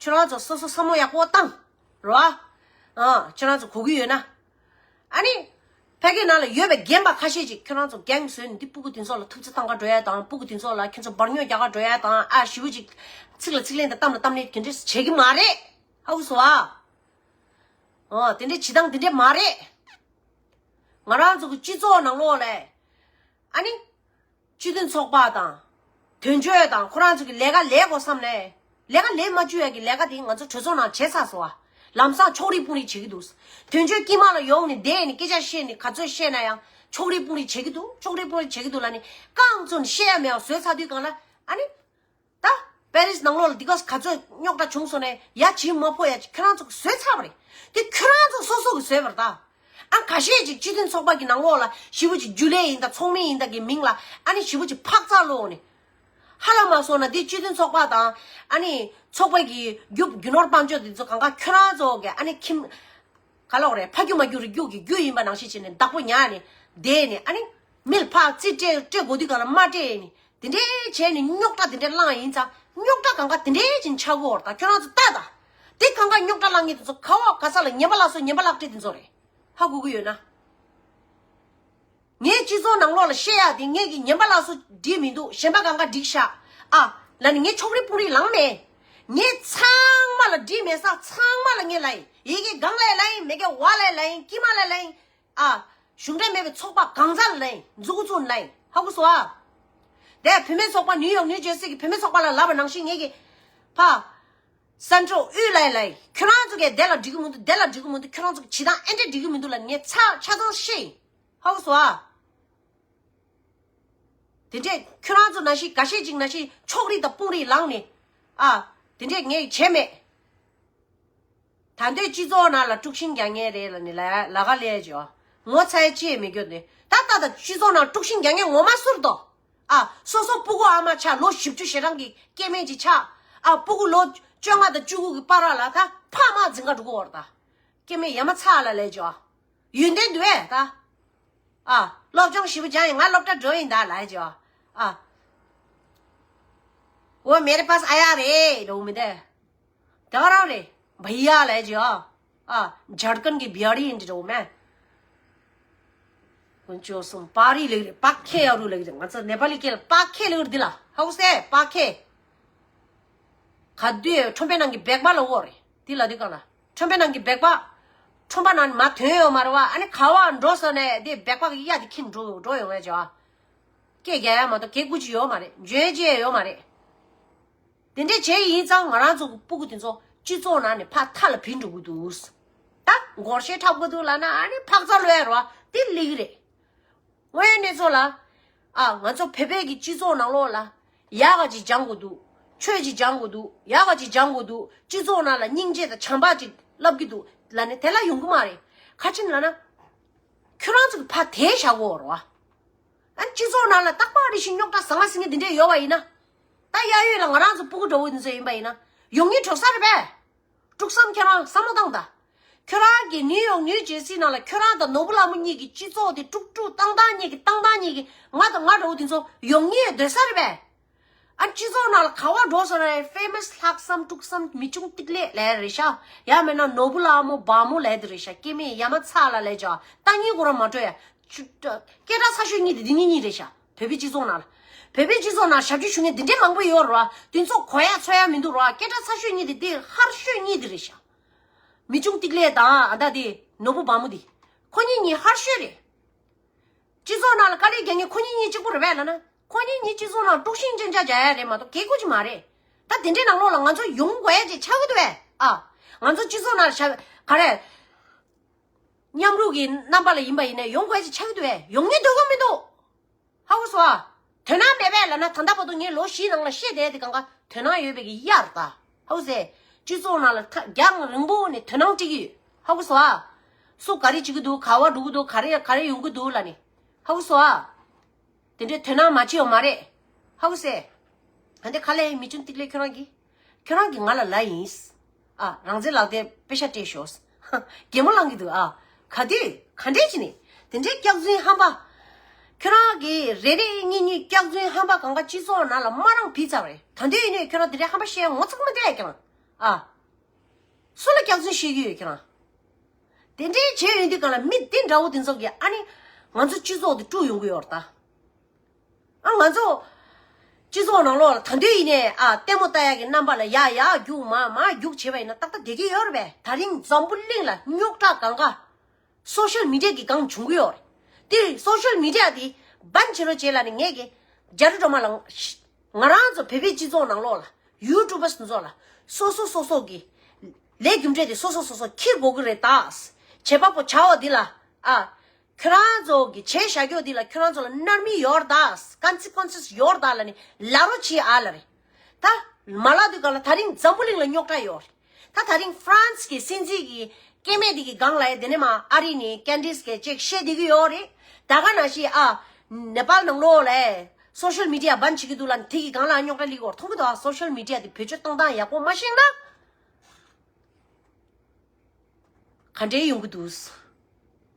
ཁྱོད་རང་ཚོ་སོ་སོ་བསམ་བློ་ཡག་པོ་བཏང་། རེད་བ། ཨ། ཁྱོད་རང་ཚོ་གོ་གི་ཡོད་ན། ཨ་ནི། ཕ་གི་ནང་ལ་ཡོད་པའི་རྒན་པ་ཁ་ཤས་ཅིག་ཁྱོད་རང་ཚོ་རྒན་བཟོས་ནས་འདི་སྤུ་གུ་དེ་ཚོ་ལ་ཐུབ་ཚོད་བཏང་ག་འགྲོ་ཡ་དང་། སྤུ་གུ་དེ་ཚོ་ལ་ཁྱོད་ཚོ་འབར་ཉོག་རྒྱག་ག་འགྲོ་ཡ་དང་། ཨ། ཞེ་པོ་ཅིག་ཚིག་ལ་ཚིག་ལན་དང་གཏམ་ལ་གཏམ་ལན་དེ་འདྲས་བྱེད་ཀྱི་མ་རེད། ཧ་གོ་སོང་ཨ། ཨོ། དེ་འདྲའི་བྱེད་སྟངས་དེ་འདྲའི་མ་རེད། ང་རང་ཚོ་གི་སྤྱི་ཚོགས་ནང་ལོགས་ལ། ཨ་ནི། སྤྱི་མཐུན་ཚོགས་པ་དང་། དོན་གཅོད་དང་ཁོ་རང་ཚོ་གི་ལས་ཀ་ལས་དགོས་བསམ་ནས། ལས་ཀ་ལས་མ་བཅུག་ཡ་གི་ལས་ཀ་དེ་ང་ཚོ་གྲོས་ཚོགས་ནང་བྱས་ཚར་སོང་ཨ། ལམ་སང་ཕྱོགས་རིས་དཔུང་རིས་བྱེད་ཀྱི་འདུག་དོན་གཅོད་དཀྱིལ་མ་ལ་ཡོང་ནས་བསྡད་ནས་སྐད་ཆ་བཤད་ནས་ག་ཚོད་བཤད་ན་ཡང་ཕྱོགས་རིས་དཔུང་རིས་བྱེད་ཀྱི་འདུག་ཕྱོགས་རིས་དཔུང་རིས་བྱེད་ཀྱི་འདུག་ལབ་ནས་རྐང་བཙུགས་ནས་བཤད་ཡ་མེད་པ་བཟོས་ཚར་དུས་སྒང་ལ། ཨ་ནི། ད། པེ་རིས་ནང་ལོགས་ལ་འདི་ག་ག་ཚོད་རྙོག་དྲ་བྱུང་སོང་ནས་ཡ་བྱིས་མ་ཕོ་ཡ་ཁྱོད་རང་ཚོ་བཟོས་ཚར་བ་རེད། དེ་ཁྱོད་རང་ཚོ་སོ་སོ་གི་བཟོས་པ་རེད་ད། ཨ། ཁ་ཤས་ཅིག་སྤྱི་མཐུན་ཚོགས་པ་གི་ནང་ལོགས་ལ་ཞེ་པོ་ཅིག་རྒྱུན་ལས་ཡིན་ད་ཚོགས་མི་ཡིན་ད་གི་མིང་ལ་ཨ་ནི་ཞེ་པོ་ཅིག་འཕག་འཚག་སློག་ནས། ཧ་ལམ་མ་སོང་ན་འདི་སྤྱི་མཐུན་ཚོགས་པ་དང་ཨ་ནི་ཚོགས་པ་གི་རྒྱུ་རྒྱུ་ནོར་དཔལ་འབྱོར་འདི་ཚོ་གང་ག་ཁྱོད་རང་ཚོ་གི་ཨ་ནི་ཁྱིམ། ག་ལབ་རེད། ཕ་རྒྱུ་མ་རྒྱུ་རུ་རྒྱུ་གི་རྒྱུ་ཡིན་པ་ནང་བཞིན་བྱས་ནས་བདག་པོ་ཉར་ནས་བསྡད་ནས་ཨ་ནི། མི་ལ་ཕར་རྩིས་སྤྲད་སྤྲད་དགོས་དུས་གང་ལ་མ་སྤྲད་ནས་དེ་འདྲའི་བྱས་ནས་རྙོག་དྲ་དེ་འདྲའི་བསླངས་ཡིན་ཙང་རྙོག་དྲ་གང་ག་དེ་འདྲའི་ཅིག་ཆགས་ཀྱི་ཡོད་རེད་ད། ཁྱོད་རང་ཚོ་ལྟ་ད། དེ་གང་ག་རྙོག་དྲ་བསླངས་མཁན་དེ་ཚོ་ག་བ་ག་ས་ལ་ངན་པ་ལ་སོ་ངན་པ་ལག་སྤྲད་དེ་ཚོ་རེད། ཧ་གོ་གི་ཡོད་ན། ངས་སྤྱི་ཚོགས་ནང་ལོགས་ལ་བཤད་ཡག་དེ་ངས་ཀྱི་ངན་པ་ལ་སོ་འགྲིག་མི་འདུག་གཞན་པ་གང་ག་འགྲིག་ཤག་ཨ། ལ་ནི་ངས་ཕྱོགས་རིས་དཔུང་རིས་ལངས་མེད། ངས་ཚང་མ་ལ་འགྲིག་མེད་ས་ཚང་མ་ལ་ངས་ལབ་ཡིན། ཡི་གེ་སྒང་ལ་ལབ་ཡིན། མི་གེ་བ་ལ་ལབ་ཡིན། དཀྱིལ་མ་ལ་ལབ་ཡིན། ཨ། གཞུང་འབྲེལ་མེད་པའི་ཚོགས་པ་གང་ཚང་ལ་ལབ་ཡིན། མཛུ་གུ་བཙུགས་ལབ་ཡིན། ཧ་གོ་སོང་ཨ། དེ་བུད་མེད་ཚོགས་པ་ནིའུ་ཡོག་ནིའུ་ཇར་སི་གི་བུད་མེད་ཚོགས་པ་ལ་ལབ་པ་ནང་བཞིན་ངས་ཀྱི། ཕ། སན་ཊོ་དབུས་ལ་ལབ་ཡིན། ཁྱོད་རང་ཚོ་གས་དེ་ལ་འགྲིག་གི་མི་འདུག་དེ་ལ་འགྲིག་གི་མི་འདུག་ཁྱོད་རང་ཚོ་གི་བྱེད་སྟངས་ཨེ་འདྲ་འགྲིག་གི་མི་འདུག་ལབ་ངས་ཆ་ཆ་ཚང་བཤད་ཡིན། ཧ་གོ་སོང་ཨ། དེ་འདྲས་ཁྱོད་རང་ཚོ་ནང་བཞིན་འགའ་ཤས་ཅིག་ནང་བཞིན་ཕྱོགས་རིས་དང་དཔུང་རིས་ལངས་ནས། ཨ། དེ་འདྲས་ངས་བྱས་མེད། ད་འདོད་སྤྱི་ཚོགས་ནང་ལ་དཀྲུག་ཤིང་རྒྱག་མཁན་རེད་ལབ་ནས་ལ་ལ་ག་ལས་ཅོ། ངོ་ཚ་ཡ་ཅི་ཡང་མི་འགྱོ་ནས་ད་ལྟ་ད་སྤྱི་ཚོགས་ནང་དཀྲུག་ཤིང་རྒྱག་མཁན་ངོ་མ་སུ་རེད་དོ། ཨ། སོ་སོ་སྤུ་གུ་ཨ་མ་ཆགས་ལོ་བཞི་བཅུ་ཞེ་གྲངས་ཀྱི་སྐྱེ་དམན་ཅིག་ཆགས། ཨ། སྤུ་གུ་ལོ་བཅོ་ལྔ་དང་བཅུ་དགུ་གི་བར་ལ་ད་ཕ་མ་འཛིན་ག་འགྲོ་གི་ཡོད་རེད་ད། སྐྱེ་དམན་ཡ་མ་ཚ་ལ་ལས་ཅོ། ཡོན་ཏན་འདུག་ཨེ་ད། ཨ། སློབ་སྦྱོང་ཞིབ་པོ་སྦྱངས་ཡིན། ང་སློབ་གྲྭ་འགྲོ་ཡིན་ད་ལབ་ཅོ། ཨ། वो मेरे पास आया रे འགྲོ་མི་དེ། དེ་ག་རང་རེད། བྷི་ཡ་ལབ་ཅོ། ཨ། ཇར་ཁན་གི་བྷི་ཡ་རི་ཡིན་འགྲོ་མེད། ཀུན་སྤྱོད་སོང་པ་རི་ལེགས་རེད། པག་ཁེ་ཡ་རུ་ལེགས་རེད། ང་ཚོ་ནེ་པ་ལི་སྐད་ལ་པག་ཁེ་ལེགས་རེད། འདི་ལ་ཧའུ་སེ་པག་ཁེ། ག་དུས་ཁྲོན་པའི་ནང་གི་སྦེག་པ་ལ་འོ་རེད། འདི་ལ་འདི་ག་ལ། ཁྲོན་པའི་ནང་གི་སྦེག་པ། ཁྲོན་པ་ནང་ནས་མར་ཐོན་ཡོད་མ་རེད་བ། ཨ་ནི་ག་བ་འགྲོ་ཟེར་ནས་དེ་སྦེག་པ་གི་གཡའ་དེ་འཁྱེར་འགྲོ་འགྲོ་ཡོང་བས་ཅོ། སྐད་རྒྱག་ཡ་མ་གཏོགས་གེ་ཀུ་ཅི་ཡོད་མ་རེད། འཇོན་ཅི་ཡོད་མ་རེད། དེ་འདྲས་བྱས་ཡིན་ཙང་ང་རང་ཚོ་གི་སྤུ་གུ་དེ་ཚོ་སྤྱི་ཚོགས་ནང་ནས་ཕར་མཐའ་ལ་བུད་འགྲོ་གི་འདུག་ད་སྒོར་གཞས་འཁྲབ་གི་འདུག་ལབ་ན་ཨ་ནི་ཕག་ཚ་ལོས་རོ་དེ་ལིག་རེད། དངོས་གནས་ཚོ་ལ། ཨ། ང་ཚོ་བོད་པའི་གི་སྤྱི་ཚོགས་ནང་ལོགས་ལ། ཡག་ག་ཅིག་སྦྱང་དགོས་འདུག་ཆོས་ཅིག་སྦྱང་དགོས་འདུག་ཡག་ག་ཅིག་སྦྱང་དགོས་འདུག་སྤྱི་ཚོགས་ནང་ལ་སྙིང་རྗེ་དང་བྱམས་པ་ཅིག་བསླབ་ཀྱི་འདུག་ལབ་ནས་དེ་ལ་ཡོང་གི་མ་རེད། ག་ཅི་ལབ་ན། ཁྱོད་རང་ཚོ་གི་ཕར་དེད་བཞག་གོ་རོ། ཨ། སྤྱི་ཚོགས་ནང་ལ་རྟག་པར་རེ་བཞིན་རྙོག་དྲ་ཟང་ངེ་ཟིང་ངེ་འདི་འདྲས་ཡོད་པ་ཡིན་ན། ད་གཡས་གཡོན་ལ་ང་རང་ཚོ་སྤུ་གུ་འདྲ་བོ་འདི་ཚོ་ཡིན་པ་ཡིན་ན། ཡོང་སྙིང་འདོད་ས་རེད་པས། དཀྲུག་བསམ་ཁྱོད་རང་བསམ་བློ་བཏང་ད། ཁྱོད་རང་གི་ནིའུ་ཡོག་ནིའུ་ཇེར་སི་ནང་ལ་ཁྱོད་རང་དང་ནོར་བུ་ལྷ་མོ་གཉིས་ཀྱི་སྤྱི་ཚོགས་དེ་དཀྲུག་དཀྲུག་བཏང་བཏང་གཉིས་ཀྱི་བཏང་བཏང་གཉིས་ཀྱི་ང་དང་ང་འདྲ་བོ་འདི་ཚོ་ཡོང་སྙིང་འདོད་ས་རེད་པས། ཨ། སྤྱི་ཚོགས་ནང་ལ་ག་བ་འགྲོ་ས་རེད། ཧྥེ་མ་སི་ལྷག་བསམ་དཀྲུག་བསམ་མི་ཆུང་ཏིག་ལེ་ལས་རེད་ཤག་ཡང་མིན་ན་ནོར་བུ་ལྷ་མོ་བ་མོ་ལས་དེ་རེད་ཤག་སྐྱེ་དམན་ཡ་མ་ཚ་ལ་ལས་ཅོ། ལྟ་སྙིང་ཁོ་རང་མ་སྤྲོད་ཡ། ཆུ། སྐད་གྲགས་ཚ་ཤོས་གཉིས་དེ་འདི་གཉིས་གཉིས་རེད་ཤག་བོད་པའི་སྤྱི་ཚོགས་ནང་ལ། བོད་པའི་སྤྱི་ཚོགས་ནང་ཞབས་ཕྱི་ཞུ་མཁན་འདི་འདྲའི་མང་པོ་ཡོད་རེད་བ། དེ་ཚོ་གོ་ཡ་ཚོར་ཡ་མི་འདུག་རེད་བ། སྐད་གྲགས་ཚ་ཤོས་གཉིས་དེ་དེ་ཧར་ཤོས་གཉིས་དེ་རེད་ཤག་མི་ཆུང་ཏིག་ལེ་དང་ཨ་ད་དེ་ནོར་བུ་བ་མོ་དེ། ཁོ་གཉིས་གཉིས་ཧར་ཤོས་རེད། སྤྱི་ཚོགས་ནང་ལ་དཀའ་ལས་རྒྱག་མཁན་ཁོ་གཉིས་གཉིས་གཅིག་པོ་རེད་པས་ལབ་ན། ཁོ་གཉིས་གཉིས་སྤྱི་ཚོགས་ནང་དཀྲུག་ཤིང་ཅན་ཅག་རྒྱག་ཡ་རེད་མ་གཏོགས་གེ་ཀུ་ཅིག་མ་རེད། ད་དེ་འདྲའི་ནང་ལོགས་ལ་ང་ཚོ་ཡོང་དགོས་ཡ་ཅིག་ཆགས་ཀྱི་འདུག་པས། ཨ། ང་ཚོ་སྤྱི་ཚོགས་ནང་ལ་ཞབས་ག་རེ། མཉམ་རུབ་ཀྱི་རྣམ་པ་ལ་ཡིན་པ་ཡིན་ན་ཡོང་དགོས་ཡ་ཅིག་ཆགས་ཀྱི་འདུག་པས། ཡོང་སྙིང་འདོད་ཀྱི་མི་འདུག་ཧ་གོ་སོང་ཨ། དོན་སྣང་མེད་པས་ལབ་ན་ད་ལྟ་བར་དུ་ངས་ལོ་བཞིའི་ནང་ལ་བཤད་བསྡད་དེ་གང་ག་དོན་སྣང་ཡོད་པའི་གི་གཡར་ད། ཧ་གོ་སོང་། སྤྱི་ཚོགས་ནང་ལ་ཐ་རྒྱང་རིང་པོ་ནས་དོ་སྣང་སྤྲད་ཀྱི་ཡོད། ཧ་གོ་སོང་ཨ། སུ་ག་རེ་བྱེད་ཀྱི་འདུག་ག་བ་འགྲོ་གི་འདུག་ག་རེ་ག་རེ་ཡོང་གི་འདུག་ལབ་ནས། ཧ་གོ་སོང་ཨ། དེ་འདྲའི་དོ་སྣང་མ་བྱེད་ཡོད་མ་རེད། ཧ་གོ་སོང་། ད་འདི་ཁ་ལས་མི་ཆུང་ཏིག་ལས་ཁྱོད་རང་གིས། ཁྱོད་རང་གིས་ང་ལ་ལབ་ཡིན། ཨ། རང་བཙན་ལག་དེབ་པེ་ཤ་སྤྲད་ཤོག། གད་མོ་ལངས་ཀྱི་འདུག། ཨ། ག་དུས་ག་འདྲས་བྱས་ནས་དེ་འདྲའི་སྐྱག་རྫུན་ཧམ་པ། ཁྱོད་རང་གིས་རེ་རེ་གཉིས་གཉིས་སྐྱག་རྫུན་ཧམ་པ་གང་ག་སྤྱི་ཚོགས་ནང་ལ་མ་རང་བུད་ཚར་བ་རེད། ད་དུང་ཡིན་ནའི་ཁྱོད་རང་དེ་འདྲའི་ཧམ་པ་བཤད་ངོ་ཚ་གི་མ་བསྡད་ཀྱང་། ཨ། སུ་ལ་སྐྱག་རྫུན་བཤད་ཀྱི་ཡོད་ཁྱེད་རང་། དེ་འདྲའི་བྱས་ཡོང་དུས་གང་ལ་མི་འདི་འདྲ་བོ་དེ་ཚོ་གིས་ཨ་ནི་ང་ཚོ་སྤྱི་ཚོགས་དེ་དཀྲུག་ཡོང་གི་ཡོད་རེད་ད། ཨ། ང་ཚོ་སྤྱི་ཚོགས་ནང་ལོགས་ལ་ད་དུང་ཡིན་ནའི། ཨ། ལྟད་མོ་ལྟ་ཡག་གི་རྣམ་པ་ལ་ཡར་ཡར་རྒྱུག་མར་མར་རྒྱུག་བྱས་པ་ཡིན་ན་ཏག་ཏག་བསྡད་ཀྱི་ཡོད་རེད་པས། ད་རིང་འཛམ་བུ་གླིང་ལ་རྙོག་དྲ་གང་ག་སོ་ཤལ་མི་ཌི་ཡ་གི་སྒང་བྱུང་གི་ཡོད་རེད། དེ་སོ་ཤལ་མི་ཌི་ཡ་དེ་སྦན་བྱེད་རོགས་བྱེད་ལབ་ནས་ངས་ཀྱི་རྒྱ་རི་སྒྲོལ་མ་ལ། ང་རང་ཚོ་བོད་པའི་སྤྱི་ཚོགས་ནང་ལོགས་ལ་ཡུ་ཊུ་བར་སི་ཚོ་ལ་སོ་སོ་སོ་སོ་གི་ལས་རྒྱུ་འབྲས་དེ་སོ་སོ་སོ་སོ་འཁྱེར་དགོས་ཀྱི་རེད་ད། བྱེད་པ་པོ་བྱ་བ་འདི་ལ། ཨ། ཁྱོད་རང་ཚོ་གི་བྱས་བཞག་རྒྱུ་འདི་ལ་ཁྱོད་རང་ཚོ་ལ་རྣམ་སྨིན་ཡོད་རེད་ད། ཀོན་སི་ཀུན་སི་ཡོད་རེད་ད་ལབ་ནས་ལབ་རོགས་བྱེད་ཨ་ལབ་རེད། ད་མ་ལབ་དུས་གང་ལ་ད་རིང་འཛམ་བུ་གླིང་ལ་རྙོག་དྲ་ཡོད་རེད། ད་ད་རིང་ཧྥ་རན་སི་གི་སྲིད་འཛིན་གྱི་སྐྱེ་དམན་དེ་གི་སྒང་ལ་ཡ་དེ་ནས་མ་ཨ་རི་ནས་ཀན་ཌི་སི་གིས་ཅིག་བཤད་བསྡད་ཀྱི་ཡོད་རེད། ད་ག་ནང་བཞིན། ཨ། ནེ་པཱལ་ནང་ལོགས་ལ་སོ་ཤལ་མི་ཌི་ཡ་སྦན་བྱེད་ཀྱི་འདུག་ལབ་ནས་དེ་གི་སྒང་ལ་རྙོག་དྲ་སླེབས་ཀྱི་ཡོད་རེད། མཐོང་གི་འདུག། ཨ། སོ་ཤལ་མི་ཌི་ཡ་དེ་བེད་སྤྱོད་གཏོང་སྟངས་ཡག་པོ་མ་ཤེས་ན། ག་འདྲའི་ཡོང་གི་འདུག།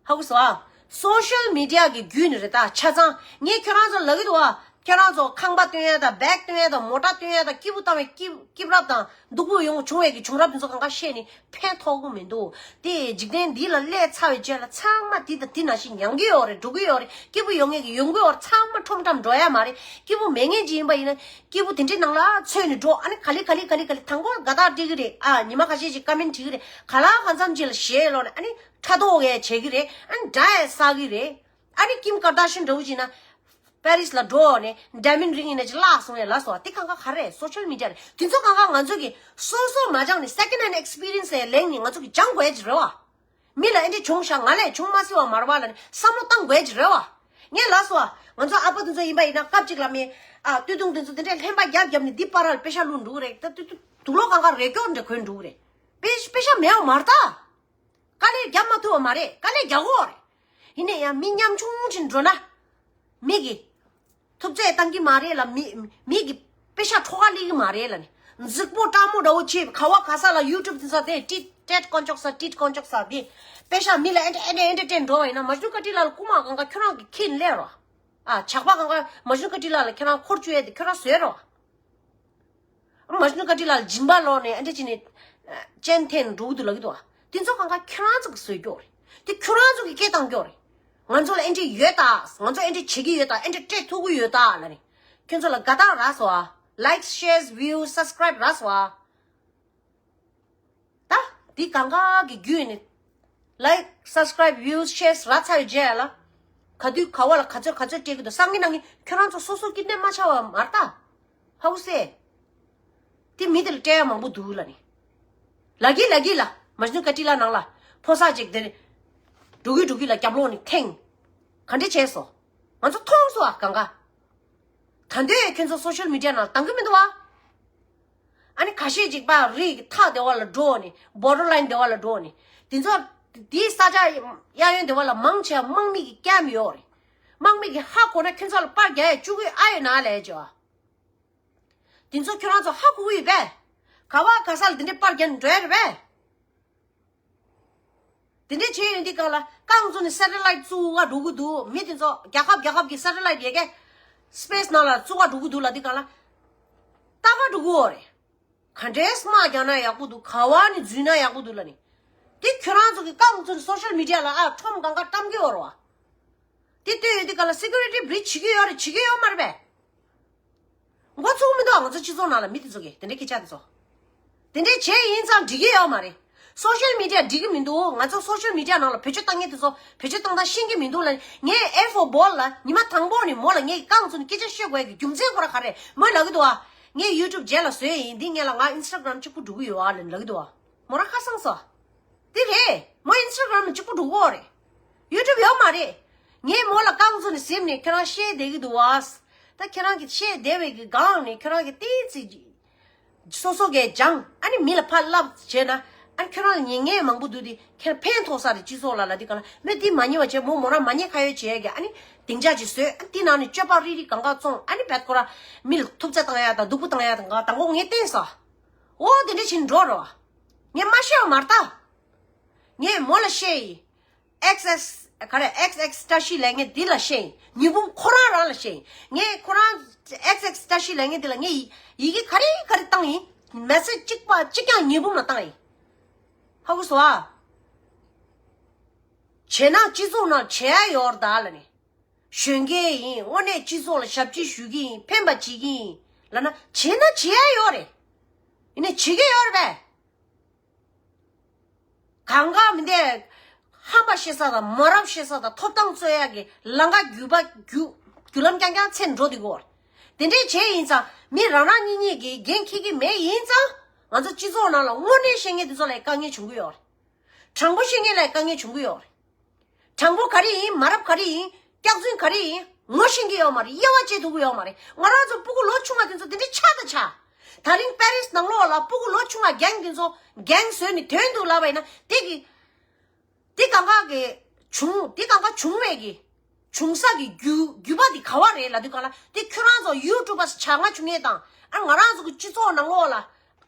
ཧ་གོ་སོང་ཨ། སོ་ཤལ་མི་ཌི་ཡ་གི་བརྒྱུད་ནས་རེད་ད། ཆ་ཚང་ངས་ཁྱོད་རང་ཚོ་ལབ་ཀྱི་འདུག་ཨ། ཁྱོད་རང་ཚོ་ཁང་པ་སྟོན་ཡ་དང་བེག་སྟོན་ཡ་དང་མོ་ཊ་སྟོན་ཡ་དང་སྐྱིད་པོ་བཏང་བའི་སྐྱིད་སྐྱིད་རབས་དང་སྡུག་པོ་ཡོང་བྱུང་བའི་གི་བྱུང་རབས་དེ་ཚོ་གང་ག་བཤད་ནས་ཕན་ཐོགས་ཀྱི་མི་འདུག། དེ་འཇིག་རྟེན་འདི་ལ་སླེབས་ཚར་བའི་རྗེས་ལ་ཚང་མ་དེ་དང་དེ་ནང་བཞིན་མྱང་གི་ཡོད་རེད། འགྲོ་གི་ཡོད་རེད། སྐྱིད་པོ་ཡོང་མཁན་གི་ཡོང་གི་ཡོད་རེད། ཚང་མ་ཁྲོམ་ཁྲོམ་འགྲོ་ཡ་མ་རེད། སྐྱིད་པོ་མེད་མཁན་ཅིག་ཡིན་པ་ཡིན་ན། སྐྱིད་པོ་དེ་འདྲའི་ནང་ལ་འཚོལ་ནས་འགྲོ། ཨ་ནི་ག་ལེ་ག་ལེ་ག་ལེ་ག་ལེ། དང་པོ་དགའ་རྟགས་སྤྲད་ཀྱི་རེད། ཨ། ཉི་མ་ཁ་ཤས་ཤིག་ཀོ་མེན་བྲིས་ཀྱི་རེད། ག་ལ་གང་འཚམ་ཅིག་ལ་ཞེད་ལོག་ནས་ཨ་ནི་ཕྲག་དོག་གས་བྱེད་ཀྱི་རེད། ཨ་ནི་དགྲ་ཡས་བསགས་ཀྱི་རེད། ཨ་ནི་ཀིམ་ཀར་དཱ་ཤན་འདྲ་བོ་བྱས་ན་པེ་རིས་ལ་འགྲོ་ནས་ཌའི་མོན་ཌི་རིང་ཡིན་ན་ཅིག་བརླག་སོང་ཡས་ལབ་སོང་བ། དེ་གང་ག་ག་རེ་རེད། སོ་ཤལ་མི་ཌི་ཡ་རེད། དེ་ཚོ་གང་ག་ང་ཚོ་གིས་སོ་སོ་མ་སྦྱངས་ནས་སེ་ཀེན་ཌ་ཧེན་ཌི་ཨེག་སི་པི་རི་ཡན་སི་ལེན་ནས་ང་ཚོ་གིས་སྦྱང་དགོས་ཡ་ཅིག་རེད་བ། མི་ལ་ཨེ་འདྲ་བྱུང་ཤག། ང་ལས་བྱུང་མ་སྲིད་པ་མ་རེད་པ་ལབ་ནས་བསམ་བློ་བཏང་དགོས་ཀྱི་རེད་བ། ངས་ལབ་སོང་བ། ང་ཚོ་ཨ་ཕ་དེ་ཚོ་ཡིན་པ་ཡིན་ན་སྐབས་གཅིག་ལ་མི། ཨ། སྟོད་ཐུང་དེ་ཚོ་དེ་འདྲས་ལྷན་པ་རྒྱབ་རྒྱབ་ནས་འདི་པར་ལ་པེ་ཤ་བླུགས་འགྲོ་གི་རེད། ད་དུ་དུ་དུག་ལོག་གང་ག་རེ་སྐྱོར་འདྲ་གོན་འགྲོ་གི་རེད། པེ་པེ་ཤ་མེད་པ་མ་རེད་ད། དཀའ་ལས་རྒྱབ་མ་ཐུབ་པ་མ་རེད། དཀའ་ལས་རྒྱག་དགོས་རེད། ཡིན་ནའི་ཡང་མི་ཉམ་ཆུང་ཅིག་འགྲོ་ན། མི་གི་ཐུབ་ཚོད་བཏང་གི་མ་རེད་ལ། མི་མི་གི་པེ་ཤ་འཕྲོ་བརླག་སླེབས་ཀྱི་མ་རེད་ལ་ནི། རྫིག་པོ་སྤྲང་མོ་འདྲ་བོ་བྱེད། ག་བ་ག་ས་ལ་ཡུ་ཊུབ་དེ་ཚོ་དེ་ཏིད་ཏེད་དཀོན་མཆོག་ས་ཏིད་དཀོན་མཆོག་ས་དེ། པེ་ཤ་མི་ལ་ཨེ་འདྲ་ཨེ་འདྲ་ཨེ་འདྲ་སྤྲད་འགྲོ་བ་ཡིན་ན། མ་ཇུ་ཀ་ཏི་ལ་ལ་རྐུ་མ་གང་ག་ཁྱོད་རང་གི་ཁྱི་ལས་རོ། ཨ། ཇག་པ་གང་ག་མ་ཇུ་ཀ་ཏི་ལ་ལ་ཁྱོད་རང་འཁོར་བཅུག་ཡས་དེ་ཁྱོད་རང་བཟོས་རོ། མ་ཇུ་ཀ་ཏི་ལ་ལ་སྦྱིན་པ་ལོག་ནས་ཨེ་འདྲ་བྱས་ནས་སྤྱན་འཐེན་འགྲོ་གི་འདུག་ལབ་ཀྱི་འདུག། ཨ། དེ་ཚོ་གང་ག་ཁྱོད་རང་ཚོ་གིས་བཟོས་ཀྱོག་རེད། དེ་ཁྱོད་རང་ཚོ་གིས་སྐད་བཏང་ཀྱོག་རེད། ང་ཚོ་ལ་ཨེ་འདྲ་ཡོད་ད། ང་ཚོ་ཨེ་འདྲ་བྱེད་ཀྱི་ཡོད་ད། ཨེ་འདྲ་སྤྲད་ཐུབ་ཀྱི་ཡོད་ད་ལབ་ནས། ཁྱོད་ཚོ་ལ་དགའ་རྟགས་རག་སོང་ཨ། ལའིཀ་ཤེར་བིའུ་སབ་སི་ཀ་རའིབ་རག་སོང་ཨ། ད་འདི་གང་ག་གི་བརྒྱུད་ནས་ལའིཀ་སབ་སི་ཀ་རའིབ་བིའུ་ཤེར་རག་ཚར་བའི་རྗེས་ལ། ག་དུས་ག་བ་ལ་ག་ཚོད་ག་ཚོད་སྤྲད་ཀྱི་འདུག། སང་ཉིན་གནངས་ཉིན་ཁྱོད་རང་ཚོ་སོ་སོ་སྐྱིད་གནས་མ་ཆགས་པ་མ་རེད་ད། ཧ་གོ་སོང་། དེ་མི་དེ་ལ་སྤྲད་ཡ་མང་པོ་འདུག་ལབ་ནི། ལབ་ཀྱི་ལབ་ཀྱི་ལ། མ་ཇུ་ཀ་ཏི་ལ་ནང་ལ་ཕོ་གསར་ཅིག་དེ་འགྲོ་གི་འགྲོ་གི་ལ་རྒྱབ་ལོག་ནས་འཐེན། ག་འདྲ་བྱས་སོང་། ང་ཚོ་མཐོང་སོང་ཨ་གང་ག། ད་འདོད་ཁྱོད་ཚོ་སོ་ཤལ་མི་ཌི་ཡ་ནང་བཏང་གི་མི་འདུག་ཨ། ཨ་ནི་ཁ་ཤས་ཅིག་པ་རི་གི་ཐག་དེ་བ་ལ་འགྲོ་ནི། བོར་ཌར་ལའིན་དེ་བ་ལ་འགྲོ་ནི། དེ་ཚོ་དེའི་ས་ཆ་གཡས་གཡོན་དེ་བ་ལ་མང་ཆེ་བ་དམག་མི་གི་ཀེམ་ཡོད་རེད། དམག་མི་གི་ཧ་གོ་ན་ཁྱོད་ཚོ་ལ་པར་རྒྱག་ཡ་བཅུག་གི་ཨ་ཡོད་ན་ལས་བྱོས། དེ་ཚོ་ཁྱོད་རང་ཚོ་ཧ་གོ་གི་ཡོད་པས། ག་བ་ག་ས་ལ་དེ་འདྲའི་པར་རྒྱག་ནས་འགྲོ་ཡ་རེད་པས། དེ་འདྲའི་བྱས་ཡོང་དུས་གང་ལ་རྐང་བཙུགས་ནས་སེ་ཊི་ལའིཊ་བཙུགས་ག་འགྲོ་གི་འདུག། མི་དེ་ཚོ་རྒྱལ་ཁབ་རྒྱལ་ཁབ་ཀྱི་སེ་ཊི་ལའིཊ་ཡོད་ཀྱི་སི་པེ་སི་ནང་ལ་བཙུགས་ག་འགྲོ་གི་འདུག་ལབ་དུས་གང་ལ་ལྟ་ག་འགྲོ་གི་ཡོད་རེད། ག་འདྲའི་དམག་རྒྱག་ན་ཡག་པོ་འདུག། ག་བ་ནས་འཛུལ་ན་ཡག་པོ་འདུག་ལབ་ནི། དེ་ཁྱོད་རང་ཚོ་གི་རྐང་བཙུགས་ནས་སོ་ཤལ་མི་ཌི་ཡ་ལ་ཨ་ཁྲོམ་གང་ག་བཀྲམ་གི་ཡོད་རེད་བ། དེ་ལྟོས་ཡོད་དུས་ག་ལ་སི་ཀུ་རི་ཊི་བི་རིཆ་བྱེད་ཀྱི་ཡོད་རེད། བྱེད་ཀྱི་ཡོད་མ་རེད་པས། མགོ་ཚོས་མི་འདུག་ང་ཚོ་སྤྱི་ཚོགས་ནང་ལ་མི་དེ་ཚོ་གིས་དེ་འདྲའི་སྐད་ཆ་དེ་ཚོ། དེ་འདྲའི་བྱས་ཡིན་ཙང་འགྲིག་གི་ཡོད་མ་རེད། སོ་ཤལ་མི་ཌི་ཡ་འགྲིག་གི་མི་འདུག། ང་ཚོ་སོ་ཤལ་མི་ཌི་ཡ་ནང་ལ་བེད་སྤྱོད་བཏང་མཁན་དེ་ཚོ་བེད་སྤྱོད་བཏང་སྟངས་ཤེས་ཀྱི་མི་འདུག་ལ། ངས་ཨེ་ཧྥོ་བོལ་ལ་ཉི་མ་དང་པོ་ནས་མོ་ལ་ངས་རྐང་བཙུགས་ནས་སྐད་ཆ་བཤད་དགོས་ཡ་གི་རྒྱུ་མཚན་ཁོ་ར་ག་རེ་མོས་ལབ་ཀྱི་འདུག་ཨ། ངས་ཡུ་ཊུབ་རྗེས་ལ་བཟོས་ཡིན། འདི་ངས་ལ་ང་ཨིན་སི་ཊ་གྷི་རམ་གཅིག་པུ་འགྲོ་གི་ཡོད་ཨ་ལབ་ལབ་ཀྱི་འདུག་ཨ། མོ་རང་ཁ་སང་སོ། དེ་རེད། མོ་ཨིན་སི་ཊ་གྷི་རམ་ནང་གཅིག་པུ་འགྲོ་གི་ཡོད་རེད། ཡུ་ཊུབ་ཡོད་མ་རེད། ངས་མོ་ལ་རྐང་བཙུགས་ནས་ཟེར་ནས་ཁྱེད་རང་བཤད་བསྡད་ཀྱི་འདུག་བ། ད་ཁྱེད་རང་གིས་བཤད་བསྡད་པའི་གི་སྒང་ནས་ཁྱེད་རང་གིས་ཏོག་ཙམ་སོ་སོ་གིས་སྦྱངས། ཨ་ནི་མི་ལ་ཕར་བསླབ་བྱས་ན་ ཨ་ཁྱོད་རང་ལ་ཉན་མཁན་མང་པོ་འདུག་དེ་ཁྱེད་ཕན་ཐོགས་ས་རེད། སྤྱི་ཚོགས་ལ་ལབ་དུས་གང་ལ་མི་དེ་མ་ཉན་པ་བྱས། མོ་མོ་རང་མ་ཉན་ཁ་ཡོད་བྱས་ཀྱི་ཨ་ནི་སྡིངས་ཆ་ཅིག་བཟོས། ཨ་དེ་ནང་ནས་སྤྱོད་པ་རིགས་རིགས་གང་ག་བཙོང་། ཨ་ནི་བད་ཁོ་རང་མི་ལ་ཐུབ་ཚོད་བཏང་ཡ་དང་སྡུག་པོ་བཏང་ཡ་དང་གང་ག་དང་པོ་ངས་བསྟན་སོང་། འོ་དེ་འདྲ་བྱས་ནས་འགྲོ་རོགས། ངས་མ་བཤད་པ་མ་རེད་ད། ངས་མོ་ལ་བཤད་ཡིན། ཨེག་སི་ཨེག་སི་ག་རེ་ཨེག་སི་ཨེག་སི་བཀྲ་ཤིས་ལབ་མཁན་འདི་ལ་བཤད་ཡིན། ཉི་འབུམ་ཁོ་རང་རང་ལ་བཤད་ཡིན། ངས་ཁོ་རང་ཨེག་སི་ཨེག་སི་བཀྲ་ཤིས་ལབ་མཁན་འདི་ལ་ངས་ཡི་ཡི་གེ་ག་རེ་ག་རེ་བཏང་ཡིན། མེ་སེ་ཇི་གཅིག་པ་གཅིག་ཀྱང་ཉི་འབུམ་ལ་བཏང་ཡིན། ཧ་གོ་སོང་ཨ། བྱས་ན་སྤྱི་ཚོགས་ནང་བྱེད་ཡ་ཡོད་རེད་ད་ལབ་ནས། གཞོན་སྐྱེས་ཡིན། དངོས་གནས་སྤྱི་ཚོགས་ལ་ཞབས་ཕྱི་ཞུ་གི་ཡིན། ཕན་པ་བྱེད་ཀྱི་ཡིན་ལབ་ན། བྱས་ན་བྱེད་ཡ་ཡོད་རེད། ཡིན་ནའི་བྱེད་ཀྱི་ཡོད་རེད་པས། གང་ག་མི་འདས་ཧམ་པ་བཤད་ས་དང་མ་རབས་བཤད་ས་དང་ཐོབ་ཐང་རྩོད་ཡག་གི་ལམ་ཁ་བརྒྱུད་པ་བརྒྱུད་བརྒྱུད་ལམ་རྐྱང་རྐྱང་ཚེ་འགྲོ་དུས་གོ། དེ་འདྲས་བྱས་ཡིན་ཙང་མི་རང་རང་གཉིས་གཉིས་ཀྱིས་འགན་འཁྱེར་གྱི་མེད། ཡིན་ཙང་ང་ཚོ་སྤྱི་ཚོགས་ནང་ལ་དངོས་གནས་བཤད་མཁན་དེ་ཚོ་ལ་དཀའ་ངལ་བྱུང་གི་ཡོད་རེད། དྲང་པོ་བཤད་མཁན་ལ་དཀའ་ངལ་བྱུང་གི་ཡོད་རེད། དྲང་པོ་ག་རེ་ཡིན། མ་རབས་ག་རེ་ཡིན། སྐྱག་རྫུན་ག་རེ་ཡིན། ངོ་ཤེས་ཀྱི་ཡོད་མ་རེད། དབྱེ་བ་འབྱེད་ཐུབ་ཀྱི་ཡོད་མ་རེད། ང་རང་ཚོ་སྤུ་གུ་ལོ་ཆུང་བ་དེ་ཚོ་དེ་འདྲའི་ཆགས་དང་ཆགས། ད་རིང་པེ་རིས་ནང་ལོགས་ལ་སྤུ་གུ་ལོ་ཆུང་བ་རྒན་དེ་ཚོ་རྒན་བཟོས་ནས་ཐོན་འདུག་ལབ་པ་ཡིན་ན། དེ་གི་དེ་གང་ག་གི་བྱུང་། དེ་གང་ག་བྱུང་བའི་གི་བྱུང་ས་གི་རྒྱུ་རྒྱུ་པ་དེ་ག་བ་རེད་ལབ་དུས་གང་ལ། དེ་ཁྱོད་རང་ཚོ་ཡུ་ཊུབ་པ་ཆ་ང་བྱུང་ངེས་དང་། ཨ་ང་རང་ཚོ་གི་སྤྱི་ཚོགས་ནང་ལོགས་ལ་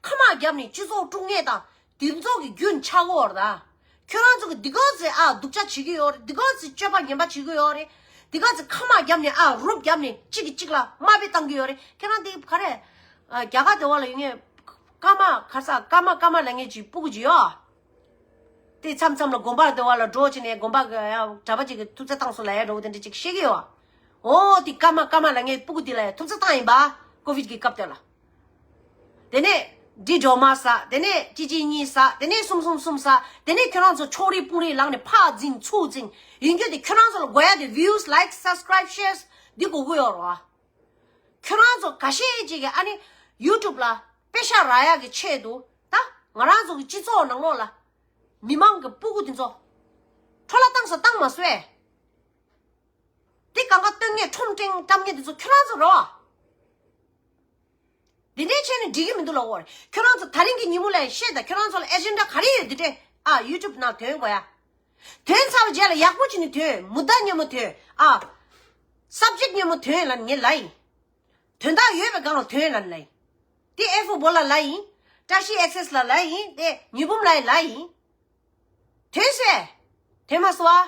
ཁ་མ་བརྒྱབ་ནས་སྤྱི་ཚོགས་དཀྲུག་ངེས་དང་། དེ་ཚོ་གི་རྒྱུ་ཆགས་ཀྱི་ཡོད་རེད་ད། ཁྱོད་རང་ཚོ་གི་འདི་ག་ཚོད་ཨ་སྡུག་ཅག་བྱེད་ཀྱི་ཡོད་རེད། འདི་ག་ཚོད་སྤྱོད་པ་ངན་པ་བྱེད་ཀྱི་ཡོད་རེད། འདི་ག་ཚོད་ཁ་མ་བརྒྱབ་ནས་ཨ་རུབ་བརྒྱབ་ནས་གཅིག་གིས་གཅིག་ལ་དམའ་འབེབས་བཏང་གི་ཡོད་རེད། ཁྱེད་རང་དེ་ག་རེ། ཨ་རྒྱ་གར་དེ་བ་ལ་ཡོད་ངེས། ཀརྨ་ག་ས་ཀརྨ་ཀརྨ་ལབ་མཁན་ཅིག་སྤུ་གུ་ཅིག་ཡོད། དེ་མཚམས་མཚམས་ལ་དགོན་པ་དེ་བ་ལ་འགྲོ་བྱས་ནས་དགོན་པ་གི་ཡང་གྲྭ་པ་ཅིག་གིས་ཐུབ་ཚོད་བཏང་སོང་ལབ་ཡ་འགྲོ་བོ་དེ་འདྲ་ཅིག་བཤད་ཀྱི་ཡོད། འོ་དེ་ཀརྨ་ཀརྨ་ལབ་མཁན་སྤུ་གུ་དེ་ལ་ཡང་ཐུབ་ཚོད་བཏང་ཡིན་པ། ཀོ་བིད་ཀྱི་སྐབས་དེ་ལ། དེ་ནས་འདི་སྒྲོལ་མ་ཟ། དེ་ནས་གཅིག་གཅིག་གཉིས་ཟ། དེ་ནས་གསུམ་གསུམ་གསུམ་ཟ། དེ་ནས་ཁྱོད་རང་ཚོ་ཕྱོགས་རིས་དཔུང་རིས་ལངས་ནས་ཕར་འཛིང་ཚུར་འཛིང་ཡིན་རྒྱུ་དེ། ཁྱོད་རང་ཚོ་ལ་དགོས་ཡ་དེ་views, like, subscribe, shares འདི་དགོས་ཀྱི་ཡོད་རེད་བ། ཁྱོད་རང་ཚོ་འགའ་ཤས་ཅིག་གིས་ཨ་ནི་ཡུ་ཊུབ་ལ་པེ་ཤག་རག་ཡག་གི་ཆེད་དུ་ད་ང་རང་ཚོ་གི་སྤྱི་ཚོགས་ནང་ལོགས་ལ་མི་མང་གི་སྤུ་གུ་དེ་ཚོ་འཕྲོ་བརླག་བཏང་ས་བཏང་མ་སོང་ཨེ། དེ་གང་ག་སྟོན་མཁན་ཁྲོམ་སྟོན་བཀྲམ་མཁན་དེ་ཚོ་ཁྱོད་རང་ཚོ་རེད་བ། འདི་འདྲའི་བྱས་ནས་འགྲིག་གི་མི་འདུག་ལབ་དགོས་རེད། ཁྱོད་རང་ཚོ་ད་རིང་གི་ཉིན་མོ་ལ་ཡང་བཤད་དང་། ཁྱོད་རང་ཚོ་ལ་ཨེ་ཇེན་ཌ་ག་རེ་ཡོད་འདི་འདྲས་ཨ་ཡུ་ཊུབ་ནང་ཐོན་དགོས་ཡ། ཐོན་ཚར་བའི་རྗེས་ལ་ཡག་པོ་བྱས་ནས་ཐོན། མུ་ད་སྙན་མོ་ཐོན། ཨ་སབ་ཇེག་སྙན་མོ་ཐོན་ལབ་ནས་ངས་ལབ་ཡིན། དོན་དག་ཡོད་པའི་སྒང་ལ་ཐོན་ལབ་ནས་ལབ་ཡིན། དེ་ཨེ་ཧྥུ་བོ་ལ་ལབ་ཡིན། བཀྲ་ཤིས་ཨེག་སེས་ལ་ལབ་ཡིན། དེ་ཉི་འབུམ་ལ་ཡང་ལབ་ཡིན། དོན་སེ། དེ་མ་སོ་ཨ།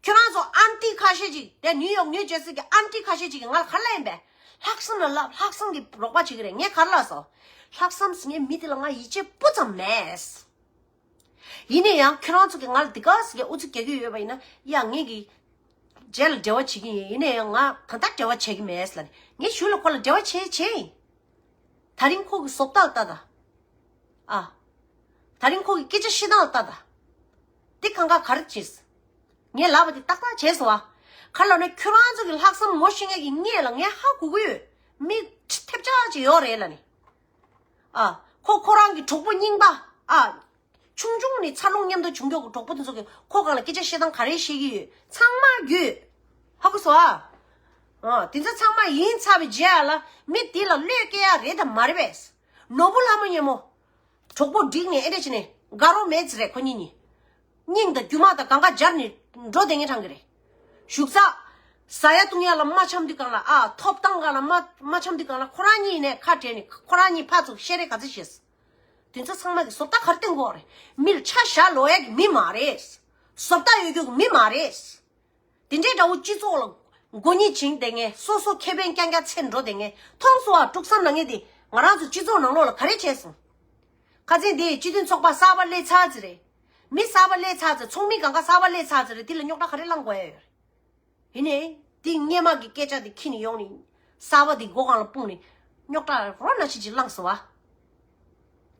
ཁྱོད་རང་ཚོ་ཨན་ཊི་ཁ་ཤས་ཅིག་དེ་ནིའུ་ཡོག་ནིའུ་ཇར་སི་གི་ཨན་ཊི་ཁ་ཤས་ཅིག་གིས་ང་ལ་ག་རེ་ལབ་ཡིན་པས། ལྷག་བསམ་ལ་ལབ། ལྷག་བསམ་གྱིས་རོགས་པ་བྱེད་ཀྱི་རེད། ངས་ག་རེ་ལབ་སོང་། ལྷག་བསམ་ཟེར་མཁན་མི་དེ་ལ་ང་ཡིད་ཆེས་སྤུ་ཙམ་མེད། ཡིན་ན་ཡང་ཁྱོད་རང་ཚོ་གིས་ང་ལ་འདི་ག་ཟེར་གྱི་ཨུ་ཚུགས་རྒྱག་གི་ཡོད་པ་ཡིན་ན། ཡ་ངེད་ཀྱིས་རྗེས་ལ་འབྲེལ་བ་བྱེད་ཀྱི་ཡིན། ཡིན་ན་ཡང་ང་ད་ལྟ་འབྲེལ་བ་བྱེད་ཀྱི་མེད་ལབ་ནས། ངས་གཞུག་ལ་ཁོ་ལ་འབྲེལ་བ་བྱེད་བྱེད་ཡིན། ད་རིང་ཁོ་གི་བཟོ་ལྟ་ལྟ་ད། ཨ། ད་རིང་ཁོ་གི་སྐད་ཆ་བཤད་སྟངས་ལྟ་ད། དེ་གང་ག་ག་རེ་བྱེད། ངས་ལབ་པ་དེ་ཏག་ཏག་བྱས་སོང་ཨ། ག་རེ་ལབ་ན་ཁྱོད་རང་ཚོ་གི་ལྷག་བསམ་ངོ་ཤེས་མཁན་གྱི་ངེད་ལ་ངས་ཧ་གོ་གི་ཡོད། མི་ཐེབས་ཆག་ཅིག་ཡོད་རེད་ལབ་ནས། ཨ། ཁོ་ཁོ་རང་གི་གྲོགས་པོ་རྙིང་པ། ཨ། ཆུང་ཆུང་ནས་འཚར་ལོངས་མཉམ་དུ་བྱུང་མཁན་གྱི་གྲོགས་པོ་དེ་ཚོ་གིས་ཁོ་སྒང་ལ་སྐད་ཆ་བཤད་སྟངས་ག་རེ་བཤད་ཀྱི་ཡོད་ཚང་མ་རྒྱུས། ཧ་གོ་སོང་ཨ། ཨ། དེ་ཚོ་ཚང་མ་ཡིན་ཚར་བའི་རྗེས་ལ་མི་དེ་ལ་བློས་སྐྱེ་ཡ་རེད་དམ་མ་རེད་པས། ནོར་བུ་ལྷ་མོ་སྙན་མོ། གྲོགས་པོ་བསྒྲིགས་ནས་ཨེ་འདྲ་བྱས་ནས་དགའ་རོགས་མེད་ཚེ་རེད་ཁོ་གཉིས་གཉིས། སྙིང་དང་རྒྱུ་མ་དང་གང་ག་སྦྱར་ནས་འགྲོ་བསྡད་མཁན་ཆགས་ཀྱི་རེད། བཞུགས་ས། ཟ་ཡ་བཏུང་ཡ་ལ་མ་འཆམ་དུས་སྒང་ལ། ཨ། ཐོབ་ཐང་སྒང་ལ་མ་མ་འཆམ་དུས་སྒང་ལ་ཁོ་རང་གཉིས་ནས་ཁ་བྲལ་ནས་ཁོ་རང་གཉིས་ཕར་ཚུར་བཤད་རེས་ག་ཚོད་བྱས། དེ་ཚོ་ཚང་མ་གི་བཟོ་ལྟ་ག་རེ་བསྟན་དགོས་རེད། མིར་ཆ་བཞག་ལོ་ཡ་གི་མི་མ་རེད། བཟོ་ལྟ་ཡོད་རྒྱུ་གི་མི་མ་རེད། དེ་འདྲའི་འདྲ་བོ་སྤྱི་ཚོགས་ལ་མགོ་གཉིས་བྱིངས་བསྡད་མཁན། སོ་སོ་ཁེ་ཕན་རྐྱང་རྐྱང་འཚོལ་འགྲོ་བསྡད་མཁན། མཐོང་སོང་བ་དཀྲུག་བསམ་ལབ་མཁན་དེ་ང་རང་ཚོ་སྤྱི་ཚོགས་ནང་ལོགས་ལ་ག་རེ་བྱས་སོང་། ཁ་སང་དེ་སྤྱི་མཐུན་ཚོགས་པ་གསར་པ་སླེབས་ཚར་ཙམ་རེད། མི་གསར་པ་སླེབས་ཚར་ཙམ། ཚོགས་མི་གང་ག་གསར་པ་སླེབས་ཚར་ཙམ་རེད། དེ་ལ་རྙོག་དྲ་ག་རེ་བསླང་དགོས་ཡ་ཡོད་རེད། ཡིན་ནའི་དེ་སྔས་མ་གི་སྐད་ཆ་དེ་ཁྱེར་ནས་ཡོང་ནས་གསར་པ་དེ་མགོ་སྒང་ལ་སྤུངས་ནས་རྙོག་དྲ་རོ་ན་ཆི་ཅིག་བསླངས་སོང་བ།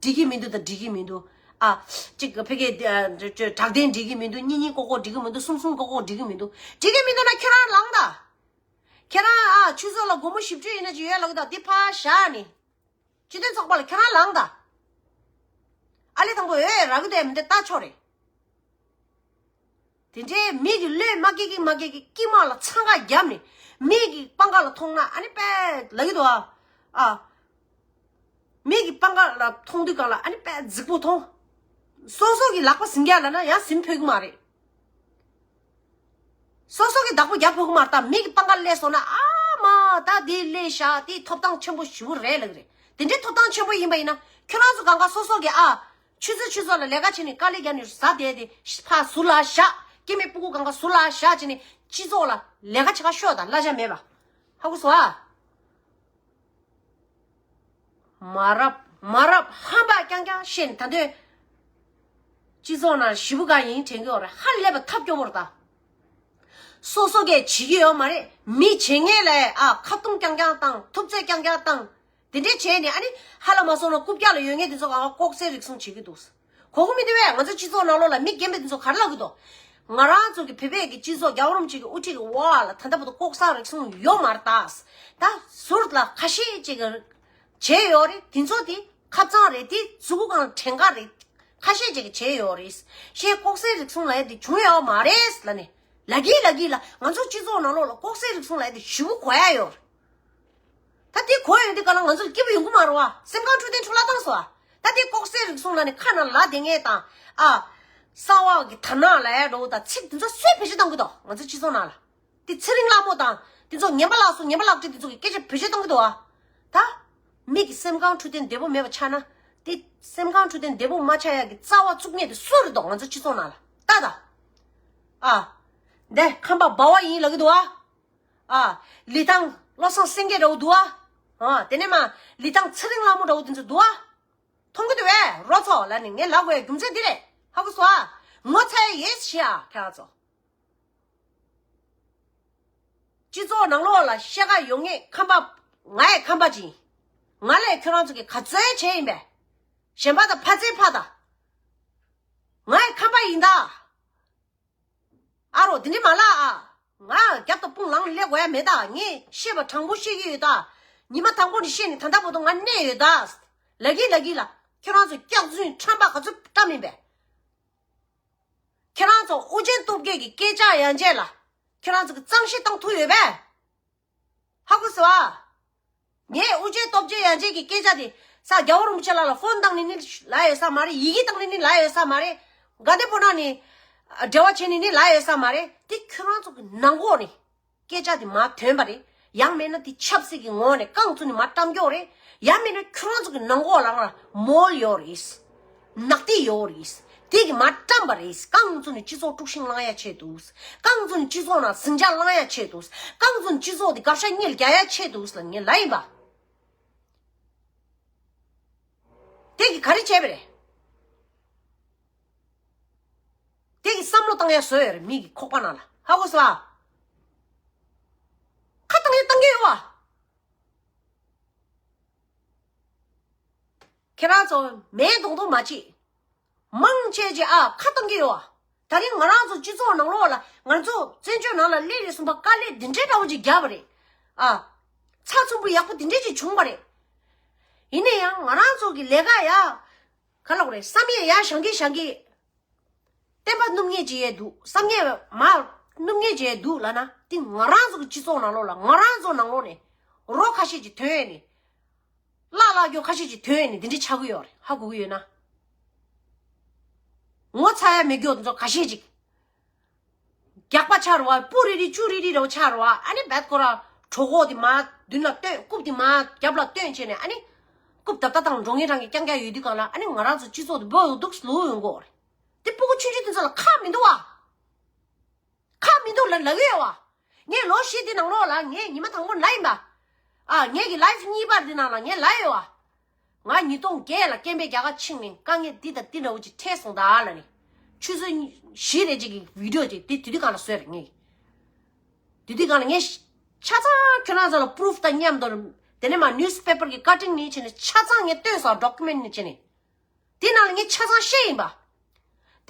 འགྲིག་གི་མི་འདུག་དང་འགྲིག་གི་མི་འདུག། ཨ། གཅིག་ཕ་གི་ཨ་དྲག་ལྡན་འགྲིག་གི་མི་འདུག། གཉིས་གཉིས་ཀོ་ཀོ་འགྲིག་གི་མི་འདུག། གསུམ་གསུམ་ཀོ་ཀོ་འགྲིག་གི་མི་འདུག། འགྲིག་གི་མི་འདུག་ན་ཁྱོད་རང་ལངས་དང་། ཁྱེད་རང་ཨ་ཆུ་ཚོད་ལ་སྒོར་མོ་བཞི་བཅུ་ཡིན་ན་ཅིག་ཡོད་ལབ་གི་འདུག། དེ་ཕར་བཞག་ནས། སྤྱི་མཐུན་ཚོགས་པ་ལ་ཁྱེད་རང་ལངས་དང་། ཨ་ལས་དང་པོ་འོས་རག་གི་འདུག་མི་འདུག་ལྟ་ཆོག་རེད། དེ་འདྲའི་མི་གི་བློས་མ་སྐྱེ་གི་མ་སྐྱེ་གི་དཀྱིལ་མ་ལ་འཚང་ཁ་བརྒྱབ་ནས་མི་གི་པང་ཁ་ལ་མཐོང་ན་ཨ་ནི་དཔེ་ལབ་ཀྱི་འདུག་ཨ། ཨ། མི་གི་པང་ཁ་ལ་མཐོང་དུས་སྒང་ལ་ཨ་ནི་དཔེ་རྫིག་པོ་མཐོང་། སོ་སོ་གི་ལག་པ་ཟིན་རྒྱག་ལབ་ན་ཡང་ཟིན་ཕོད་ཀྱི་མ་རེད། སོ་སོ་གི་བདག་པོ་རྒྱག་ཕོད་ཀྱི་མ་རེད། ད་མི་གི་པང་ཁ་སླེབས་སོང་ན་ཨ་མ་ད་དེ་སླེབས་ཤག་དེ་ཐོབ་ཐང་ཆེན་པོ་ཞེ་པོ་རེད་ལབ་ཀྱི་རེད། དེ་འདྲའི་ཐོབ་ཐང་ཆེན་པོ་ཡིན་པ་ཡིན་ན་ཁྱོད་རང་ཚོ་གང་ག་སོ་སོ་གི་ཨ། ཆུ་ཚོད་ཆུ་ཚོད་ལ་ལས་ཀ་བྱས་ནས་དཀའ་ལས་རྒྱབ་ནས་ཟ་བསྡད་དེ་ཕ་ཟུར་ལ་བཞག་སྐྱེ་དམན་སྤུ་གུ་གང་ག་ཟུར་ལ་བཞག་བྱས་ནས་སྤྱི་ཚོགས་ལ་ལས་ཀ་བྱེད་ག་ཤོག་ད་གླ་ཆ་མེད་པ། ཧ་གོ་སོང་ཨ། མ་རབས་མ་རབས་ཧམ་པ་རྐྱང་རྐྱང་བཤད་ནས་ད་དུང་སྤྱི་ཚོགས་ནང་ཞེ་པོ་ག་ཡིན་དྲན་གྱི་ཡོད་རེད། ཧ་ལས་པ་ཐབས་སྐྱོ་པོ་རེད་ད། སོ་སོ་གས་བྱེད་ཀྱི་ཡོད་མ་རེད། མི་བྱེད་མཁན་ལ་ཨ་ཁ་རྡུང་རྐྱང་རྐྱང་བཏང་ཐུབ་ཚོད་རྐྱང་རྐྱང་བཏང་། དེ་འདྲས་བྱས་ནས་ཨ་ནི་ཧ་ལ་མ་སོང་ན་རྐུབ་བཀྱག་ལ་ཡོད་མཁན་དེ་ཚོ་གང་ལྐོག་ཟའི་རིགས་གསུམ་བྱེད་ཀྱི་འདུག་གོ་གི་མི་འདུག་བས། ང་ཚོ་སྤྱི་ཚོགས་ནང་ལོགས་ལ་མི་རྒན་པ་དེ་ཚོ་ག་རེ་ལབ་ཀྱི་འདུག་ང་རང་ཚོ་གི་བོད་པའི་གི་སྤྱི་ཚོགས་རྒྱལ་བ་རིན་པོ་ཆེ་གི་དབུ་འོག་ལ་ད་ལྟ་བར་དུ་ལྐོག་ཟ་རིགས་གསུམ་ཡོད་མ་རེད་ད། ད་ཟུར་ལ་ཁ་ཤས་ཅིག་གི་བྱས་ཡོད་རེད། དེ་ཚོ་དེ་ཁ་གཙང་རེད། དེ་གཟུགས་པོ་གང་བྲན་ག་རེད། ཁ་ཤས་ཅིག་གིས་བྱས་ཡོད་རེད། ཞེས་ལྐོག་ཟའི་རིགས་གསུམ་ལབ་ཡ་དེ་བྱུང་ཡོད་མ་རེད་ལབ་ནས་ལབ་ཀྱི་ལབ་ཀྱི་ལ། ང་ཚོ་སྤྱི་ཚོགས་ནང་ལོགས་ལ་ལྐོག་ཟའི་རིགས་གསུམ་ལབ་ཡ་དེ་ཞེ་པོ་གོ་ཡ་ཡོད་རེད། ད་དེ་གོ་ཡོང་དུས་ག་ལ་ང་ཚོར་སྐྱིད་པོ་ཡོང་གི་མ་རེད་བ། སེམས་ཁམས་འཕྲོད་བསྟེན་འཕྲོ་བརླག་བཏང་སོང་བ། ད་དེ་ལྐོག་ཟའི་རིགས་གསུམ་ལབ་ནས་ཁ་ནང་ལབ་བསྡད་མཁན་དང་ཨ། གསང་བ་གི་དར་ནག་ལབ་ཡ་འདྲ་བོ་དང་ཚིག་དེ་ཚོ་སུས་བེད་སྤྱོད་གཏོང་གི་འདུག་ང་ཚོ་སྤྱི་ཚོགས་ནང་ལ། དེ་ཚེ་རིང་ལྷ་མོ་དང་དེ་ཚོ་ངན་པ་ལགས་སོ། ངན་པ་ལག་བཀྲིས་དེ་ཚོ་གི་སྐད་ཆ་བེད་སྤྱོད་གཏོང་གི་འདུག་ཨ། ད། མི་གི་སེམས་ཁམས་འཕྲོད་བསྟེན་བདེ་པོ་མེད་པ་ཆགས་ན། དེ་སེམས་ཁམས་འཕྲོད་བསྟེན་བདེ་པོ་མ་ཆགས་ཡ་གི་རྩ་བ་བཙུགས་མཁན་དེ་སུ་རེད་འདུག་ང་ཚོ་སྤྱི་ཚོགས་ནང་ལ་ལྟ་ད། ཨ། འདི་ཁམས་པ་སྦ་བ་ཡིན་ལབ་ཀྱི་འདུག་ཨ། ཨ། ལི་ཐང་བློ་བཟང་སེང་གེ་འདྲ་བོ་འདུག་ཨ། ཨ། དེ་ནས་མ་ལི་ཐང་ཚེ་རིང་ལྷ་མོ་འདྲ་བོ་དེ་ཚོ་འདུག་ཨ། མཐོང་གི་འདུག་བས་རོ་ཚོ་ལབ་ནས་ངས་ལབ་དགོས་ཡ་རྒྱུ་མཚན་འདི་རེད། ཧ་གོ་སོང་ཨ། ངོ་ཚ་ཡ་ཡོད་ཤི་ཨ་ཁྱེད་རང་ཚོ། སྤྱི་ཚོགས་ནང་ལོགས་ལ་བཤད་ག་ཡོང་ངེས་ཁམས་པ། ང་ཡི་ཁམས་པ་ཅིག་ཡིན། ང་ལས་ཁྱོད་རང་ཚོ་གི་ག་ཚོད་བྱས་ཡིན་པས། གཞན་པ་དང་ཕ་ཚན་ཕ་དང་། ང་ཡི་ཁམས་པ་ཡིན་ད། ཨ་རོ་དེ་འདྲི་མ་ལ་ཨ། ང་རྒྱབ་ཏུ་དཔུང་ལངས་སླེབས་དགོས་ཡ་མེད་ད། ངས་བཤད་པ་དྲང་པོ་བཤད་ཀྱི་ཡོད་ད། ཉི་མ་དང་པོ་ནས་བཤད་ནས་ད་ལྟ་བར་དུ་ང་གནས་ཡོད་ད། ལབ་ཀྱི་ལབ་ཀྱི་ལ། ཁྱོད་རང་ཚོ་སྐྱག་རྫུན་ཁྲམ་པ་ག་ཚོད་བཀྲམ་ཡིན་པས། ཁྱེད་རང་ཚོ་ཨོ་རྒྱན་སྟོབས་རྒྱལ་གྱི་སྐད་ཆ་ཡན་ཆད་ལ། ཁྱེད་རང་ཚོ་གི་གཙང་བཤེར་བཏང་ཐུབ་ཡོད་པས། ཧ་གོ་སོང་ཨ། ངས་ཨོ་རྒྱན་སྟོབས་རྒྱལ་ཡན་ཆད་ཀྱི་སྐད་ཆ་དེ་ས་རྒྱལ་བ་རིན་པོ་ཆེ་ལགས་ལ་ཕོན་བཏང་ནས་ནི་ལབ་ཡོད་ས་མ་རེད། ཡི་གེ་བཏང་ནས་ནི་ལབ་ཡོད་ས་མ་རེད། དགའ་ལྡན་ཕོ་བྲང་ནས་འབྲེལ་བ་བྱས་ནས་ནི་ལབ་ཡོད་ས་མ་རེད། དེ་ཁྱོད་རང་ཚོ་གི་ནང་གོ་ནས། སྐད་ཆ་དེ་མར་ཐོན་པ་རེད། ཡང་མིན་ན་དེ་ཆབ་སྲིད་ཀྱི་ངོ་ནས་རྐང་བཙུགས་ནས་མར་བཀྲམ་ཀྱོག་རེད། ཡང་མིན་ན་ཁྱོད་རང་ཚོ་གི་ནང་ལོགས་ལ་རང་མོལ་ཡོད་རེད། ནག་དེ་ཡོད་རེད། དེ་གི་མར་བཀྲམ་པ་རེད། རྐང་བཙུགས་ནས་སྤྱི་ཚོགས་དཀྲུག་ཤིང་བསླང་ཡ་ཆེད་དུ། རྐང་བཙུགས་ནས་སྤྱི་ཚོགས་ནང་ཟིང་ཆ་བསླང་ཡ་ཆེད་དུ། རྐང་བཙུགས་ནས་སྤྱི་ཚོགས་དེ་དགག་བྱ་གཉིས་རྒྱག་ཡ་ཆེད་དུ་ལ་ངས་ལབ་ཡིན་པ། དེ་གི་ག་རེ་བྱས་པ་རེད། དེ་གི་བསམ་བློ་བཏང་ཡ་བཟོས་ཡོད་རེད། མི་གི་ཁོག་པ་ནང་ལ། ཧ་གོ་སོང་ཨ། ཁ་བཏང་ཡ་བཏང་གི་ཡོད་བ། ཁྱེད་རང་ཚོ་མེད་མདོག་མདོག་མ་བྱེད། མང་ཆེ་ཆེ་ཨ་ཁ་བཏང་གི་ཡོད་བ། ད་རིང་ང་རང་ཚོ་སྤྱི་ཚོགས་ནང་ལོགས་ལ་ང་ཚོ་བཙན་བྱོལ་ནང་ལ་སླེབས་རེ་སོང་པ་དཀའ་ལས་འདི་འདྲའི་འདྲ་བོ་ཅིག་བརྒྱབ་པ་རེད། ཨ། ཚགས་ཚུད་པོ་ཡག་པོ་འདི་འདྲའི་ཅིག་བྱུང་བ་རེད། ཡིན་ན་ཡང་ང་རང་ཚོ་གི་ལས་ཀ་ཡ། ག་ལབ་དགོས་རེད། བསམ་ཡས་ཡར་བཞེངས་གི་བཞེངས་གི། བསྟན་པ་སྣུམ་ངལ་བྱེད་ཡས་འདུག་བསམ་ཡས་མར་སྣུམ་ངལ་བྱེད་ཡས་འདུག་ལབ་ན། དེ་ང་རང་ཚོ་གི་སྤྱི་ཚོགས་ནང་ལོགས་ལ་ང་རང་ཚོ་ནང་ལོགས་ནས་རོ་ཁ་ཤས་ཀྱིས་ཐོན་ཡས་ནས། བརླག་བརླག་རྒྱུ་ཁ་ཤས་ཀྱིས་ཐོན་ཡས་ནས་འདི་འདྲ་ཆགས་ཀྱི་ཡོད་རེད། ཧ་གོ་གི་ཡོད་ན། ངོ་ཚ་ཡ་མེད་རྒྱུ་ཚོ་ཁ་ཤས་ཅིག་རྒྱགས་པ་ཆགས་རེད་བ། སྤུ་རིལ་རིལ་སྐྱུ་རིལ་རིལ་རེ་བ་ཆགས་རེད་བ། ཨ་ནི་བད་ཁོ་ར་གྲོད་ཁོག་དེ་མར་མདུན་ལ་བཏོན། རྐུབ་དེ་མར་རྒྱབ་ལ་བཏོན་བྱས་ནས་ཨ་ནི་རྐུབ་རྡབ་རྡབ་དང་འགྲོ་ངེས་རང་གི་རྐྱང་རྐྱང་ཡོད་དུས་གང་ལ་ཨ་ནི་ང་རང་ཚོ་སྤྱི་ཚོགས་དེ་སྦོ་འདུག་ལུག་ཡོང་གི་ཡོད་རེད། དེ་སྤུ་གུ་ཆུང་ཆུང་དེ་ཚོ་ལ་ཁག་མི་འདུག་བ། ཁག་མི་འདུག་ལ་ལབ་ཀྱི་ཡོད་བ། ངས་ལོ་བཞི་དེ་ནང་ལོགས་ལ་ངས་ཉི་མ་དང་པོ་ལབ་ཡིན་པ། ཨ། ངས་ཀྱི་ལའིབ་གཉིས་པ་དེ་ནང་ལ་ངས་ལབ་ཡོད་བ། ང་ཉིས་སྟོང་བརྒྱད་ལ་སྐད་འབོད་རྒྱག་ག་ཕྱིན་ནས་དཀའ་ངལ་འདི་དང་འདི་འདྲ་བོ་ཅིག་འཕྲད་སོང་ད་ལབ་ནས། ཆུ་ཚོད་བཞི་རེ་ཅིག་གི་བི་ཌིའོ་ཅིག་དེ་དེ་དུས་གང་ལ་བཟོས་རེད་ངས། དེ་དུས་གང་ལ་ངས་ཆ་ཚང་ཁྱོད་རང་ཚོ་ལ་པུ་རུབ་དང་མཉམ་དུ། དེ་ནས་མ་ནིའུ་སི་པེ་པར་གི་ཀ་ཊིང་ནས་བྱས་ནས་ཆ་ཚང་ངས་བཏོན་སོང་། ཌོ་ཀུ་མེན་ཊི་ནས་བྱས་ནས། དེ་ནང་ལ་ངས་ཆ་ཚང་བཤད་ཡིན་པ།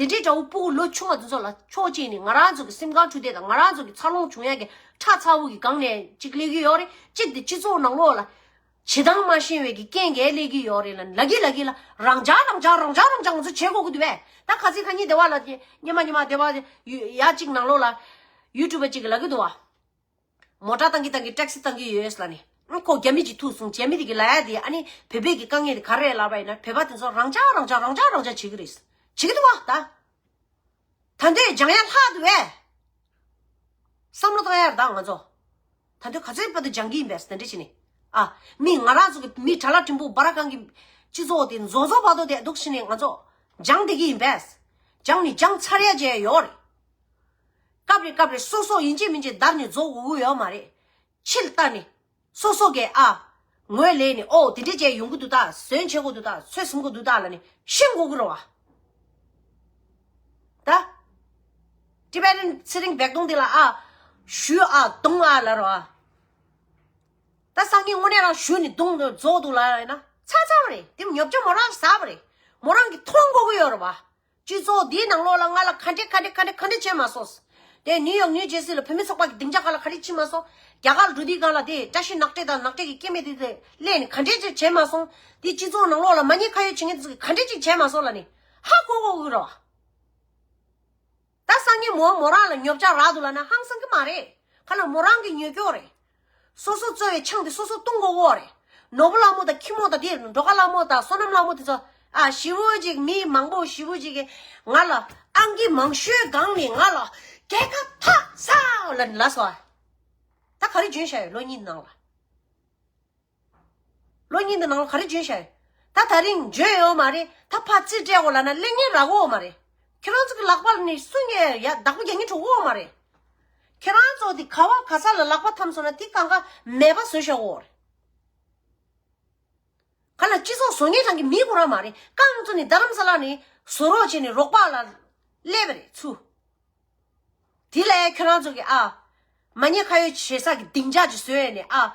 དེ་འདྲའི་འདྲ་བོ་སྤུ་གུ་ལོ་ཆུང་བ་དེ་ཚོ་ལ་ཕྱོགས་གཅིག་ནས་ང་རང་ཚོ་གི་སེམས་ཁམས་འཕྲོད་བསྟེན་དང་ང་རང་ཚོ་གི་འཚར་ལོངས་བྱུང་ཡག་གི་ཁྲག་ཚ་བོ་གི་སྒང་ནས་གཅིག་སླེབས་ཀྱི་ཡོད་རེད། གཅིག་དེ་སྤྱི་ཚོགས་ནང་ལོགས་ལ་བྱེད་སྟངས་མ་ཤེས་པའི་གི་རྐྱེན་གྱིས་སླེབས་ཀྱི་ཡོད་རེད་ལབ་ལབ་ཀྱི་ལབ་ཀྱི་ལ། རང་འཇགས་རང་འཇགས་རང་འཇགས་རང་འཇགས་ང་ཚོ་བྱེད་དགོས་ཀྱི་འདུག་པས། ད་ཁ་སང་ཁ་ཉིན་སྡེ་བ་ལ་སྙེ་མ་སྙེ་མ་སྡེ་བ་ཡ་གཅིག་ནང་ལོགས་ལ་ཡུ་ཊུབ་པ་གཅིག་གིས་ལབ་ཀྱི་འདུག་བ། མོ་ཊ་བཏང་གི་བཏང་གི་ཊེག་སི་བཏང་གི་ཡོད་ལབ་ནས། ཨ་ཁོ་རྒྱ་མི་གཅིག་ཐུག་སོང་། རྒྱ་མི་དེ་གིས་ལབ་ཡ་དེ་ཨ་ནི་བོད་པའི་གི་དཀའ་ངལ་དེ་ག་རེ་རེད་ལབ་པ་ཡིན་ན། བོད་པ་དེ་ཚོ་རང་འཇགས་རང་འཇགས་རང་འཇགས་རང་འཇགས་བྱེད་ཀྱི་རེད། བྱེད་ཀྱི་འདུག་བ་ད། ད་འདོད་སྦྱང་ཡ་ལྷག་འདུག་བས། བསམ་བློ་བཏང་ཡ་རེད་ད་ང་ཚོ། ད་འདོད་ག་ཚོད་བར་དུ་སྦྱང་གི་ཡིན་པས་དེ་འདྲ་བྱས་ནས། ཨ། མི་ང་རང་ཚོ་གི་མི་དྲ་ལག་ཕྲན་བུ་སྦ་ར་གང་གི་སྤྱི་ཚོགས་དེ་རྫོགས་རྫོགས་བར་དུ་དེ་འདུག་བྱས་ནས་ང་ཚོ་སྦྱང་བསྡད་ཀྱི་ཡིན་པས། སྦྱང་ནས་སྦྱང་ཚར་ཡ་བྱས་ཡོད་རེད། སྐབས་རེ་སྐབས་རེ་སོ་སོ་ཡིན་གཅིག་མིན་གཅིག་བརྡར་ནས་རྫོགས་དགོས་ཀྱི་ཡོད་མ་རེད། ཕྱིར་ལྟ་ནས། སོ་སོ་གིས་ཨ། ངོས་ལེན་ནས་ཨོ་དེ་འདྲས་བྱས་ཡོང་གི་འདུག་ད། ཟོན་བྱེད་དགོས་འདུག་ད། ཚོད་ཟིན་དགོས་འདུག་ད་ལབ་ནས་ཤེས་དགོས་ཀྱི་རེད་བ། ད། ཊི་བེ་ཊན་ཚེ་རིང་བེག་དུང་འདི་ལ་ཨ། གཞུ་ཨ་གདུང་ཨ་ལབ་རོ་ཨ། ད་སང་ཉིན་དངོས་གནས་རང་གཞུ་ནས་གདུང་རྫོགས་འདུག་ལབ་ཡིན་ན་ཚར་ཚར་བ་རེད། དེ་ཉོབ་ཆ་མོ་རང་ཟ་བ་རེད། མོ་རང་གིས་མཐོང་དགོས་ཀྱི་ཡོད་རེད་བ། སྤྱི་ཚོགས་འདིའི་ནང་ལོགས་ལ་ང་ལ་ག་འདྲས་ག་འདྲས་ག་འདྲས་ག་འདྲས་བྱས་མ་སོང་། དེ་ནིའུ་ཡོག་ནིའུ་ཇེར་སི་ལ་བུད་མེད་ཚོགས་པ་གི་སྡིངས་ཆ་སྒང་ལ་ག་འདྲས་ཕྱིན་མ་སོང་། རྒྱ་གར་ལ་འགྲོ་དུས་སྒང་ལ་དེ་བཀྲ་ཤིས་ནག་ཁྲེལ་དང་ནག་ཁྲེལ་གྱི་སྐྱེ་དམན་དེ་དེ་སླེབས་ནས་ག་འདྲས་ཅིག་བྱས་མ་སོང་། དེ་སྤྱི་ཚོགས་ནང་ལོགས་ལ་མ་ཉེས་ཁ་གཡོགས་བྱེད་མཁན་དེ་ཚོ་གིས་ག་འདྲས་ཅིག་བྱས་མ་སོང་ལབ་ནས་ཧ་གོ་དགོས་ཀྱི་རེད་བ། ད་སང་ཉིན་མོ་མོ་རང་ལ་ཉོབ་ཆ་རག་འདུག་ལབ་ན་ཧང་སང་གི་མ་རེད། ག་ལ་མོ་རང་གི་ཉོས་སྐྱོ་རེད། སོ་སོ་བཙོ་བའི་ཆང་དེ་སོ་སོ་བཏུང་དགོས་ཀྱི་རེད། ནོར་བུ་ལྷ་མོ་དང་ཁྱི་མོ་དང་དེ་འགྲོ་ཁ་ལྷ་མོ་དང་བསོད་ནམས་ལྷ་མོ་དེ་ཚོ་ཨ་ཞེ་པོ་ཅིག་མི་མང་པོ་ཞེ་པོ་ཅིག་གིས་ང་ལ་ཨང་ཀི་མང་ཤོས་སྒང་ནས་ང་ལ་རྒྱལ་ཁ་ཐག་ཚ་ལ་ལབ་སོང་ཨ། ད་ག་རེ་བྱོན་བཞག་ཡོད་ལོ་གཉིས་ནང་ལ། ལོ་གཉིས་འདི་ནང་ལ་ག་རེ་བྱོན་བཞག་ཡོད། ད་ད་རིང་བྱོན་ཡོད་མ་རེད། ད་ཕར་རྩིས་སྤྲད་དགོས་ལབ་ན་གླེང་མཁན་རག་གི་ཡོད་མ་རེད། ཁྱེད་རང་ཚོ་གི་ལག་པ་ནས་སུ་ངས་ཡ་བདག་པོ་རྒྱག་མཁན་འགྲོ་གི་ཡོད་མ་རེད། ཁྱེད་རང་ཚོ་དེ་ག་བ་ག་ས་ལ་ལག་པ་འཐམས་སོང་ན་དེ་གང་ག་མེད་པ་བཟོས་བཞག་གི་ཡོད་རེད། ག་ལ་སྤྱི་ཚོགས་བཟོ་མཁན་རང་གི་མི་ཁོ་རང་མ་རེད། རྐང་བཙུགས་ནས་རྡ་རམ་ས་ལ་ནས་བཟོ་རོགས་བྱས་ནས་རོགས་པ་ལ་སླེབས་པ་རེད་ཚུར། དེ་ལས་ཁྱོད་རང་ཚོ་གི་ཨ། མ་ཉེས་ཁ་གཡོགས་བྱེད་ས་གི་སྡིངས་ཆ་ཅིག་བཟོས་ནས་ཨ།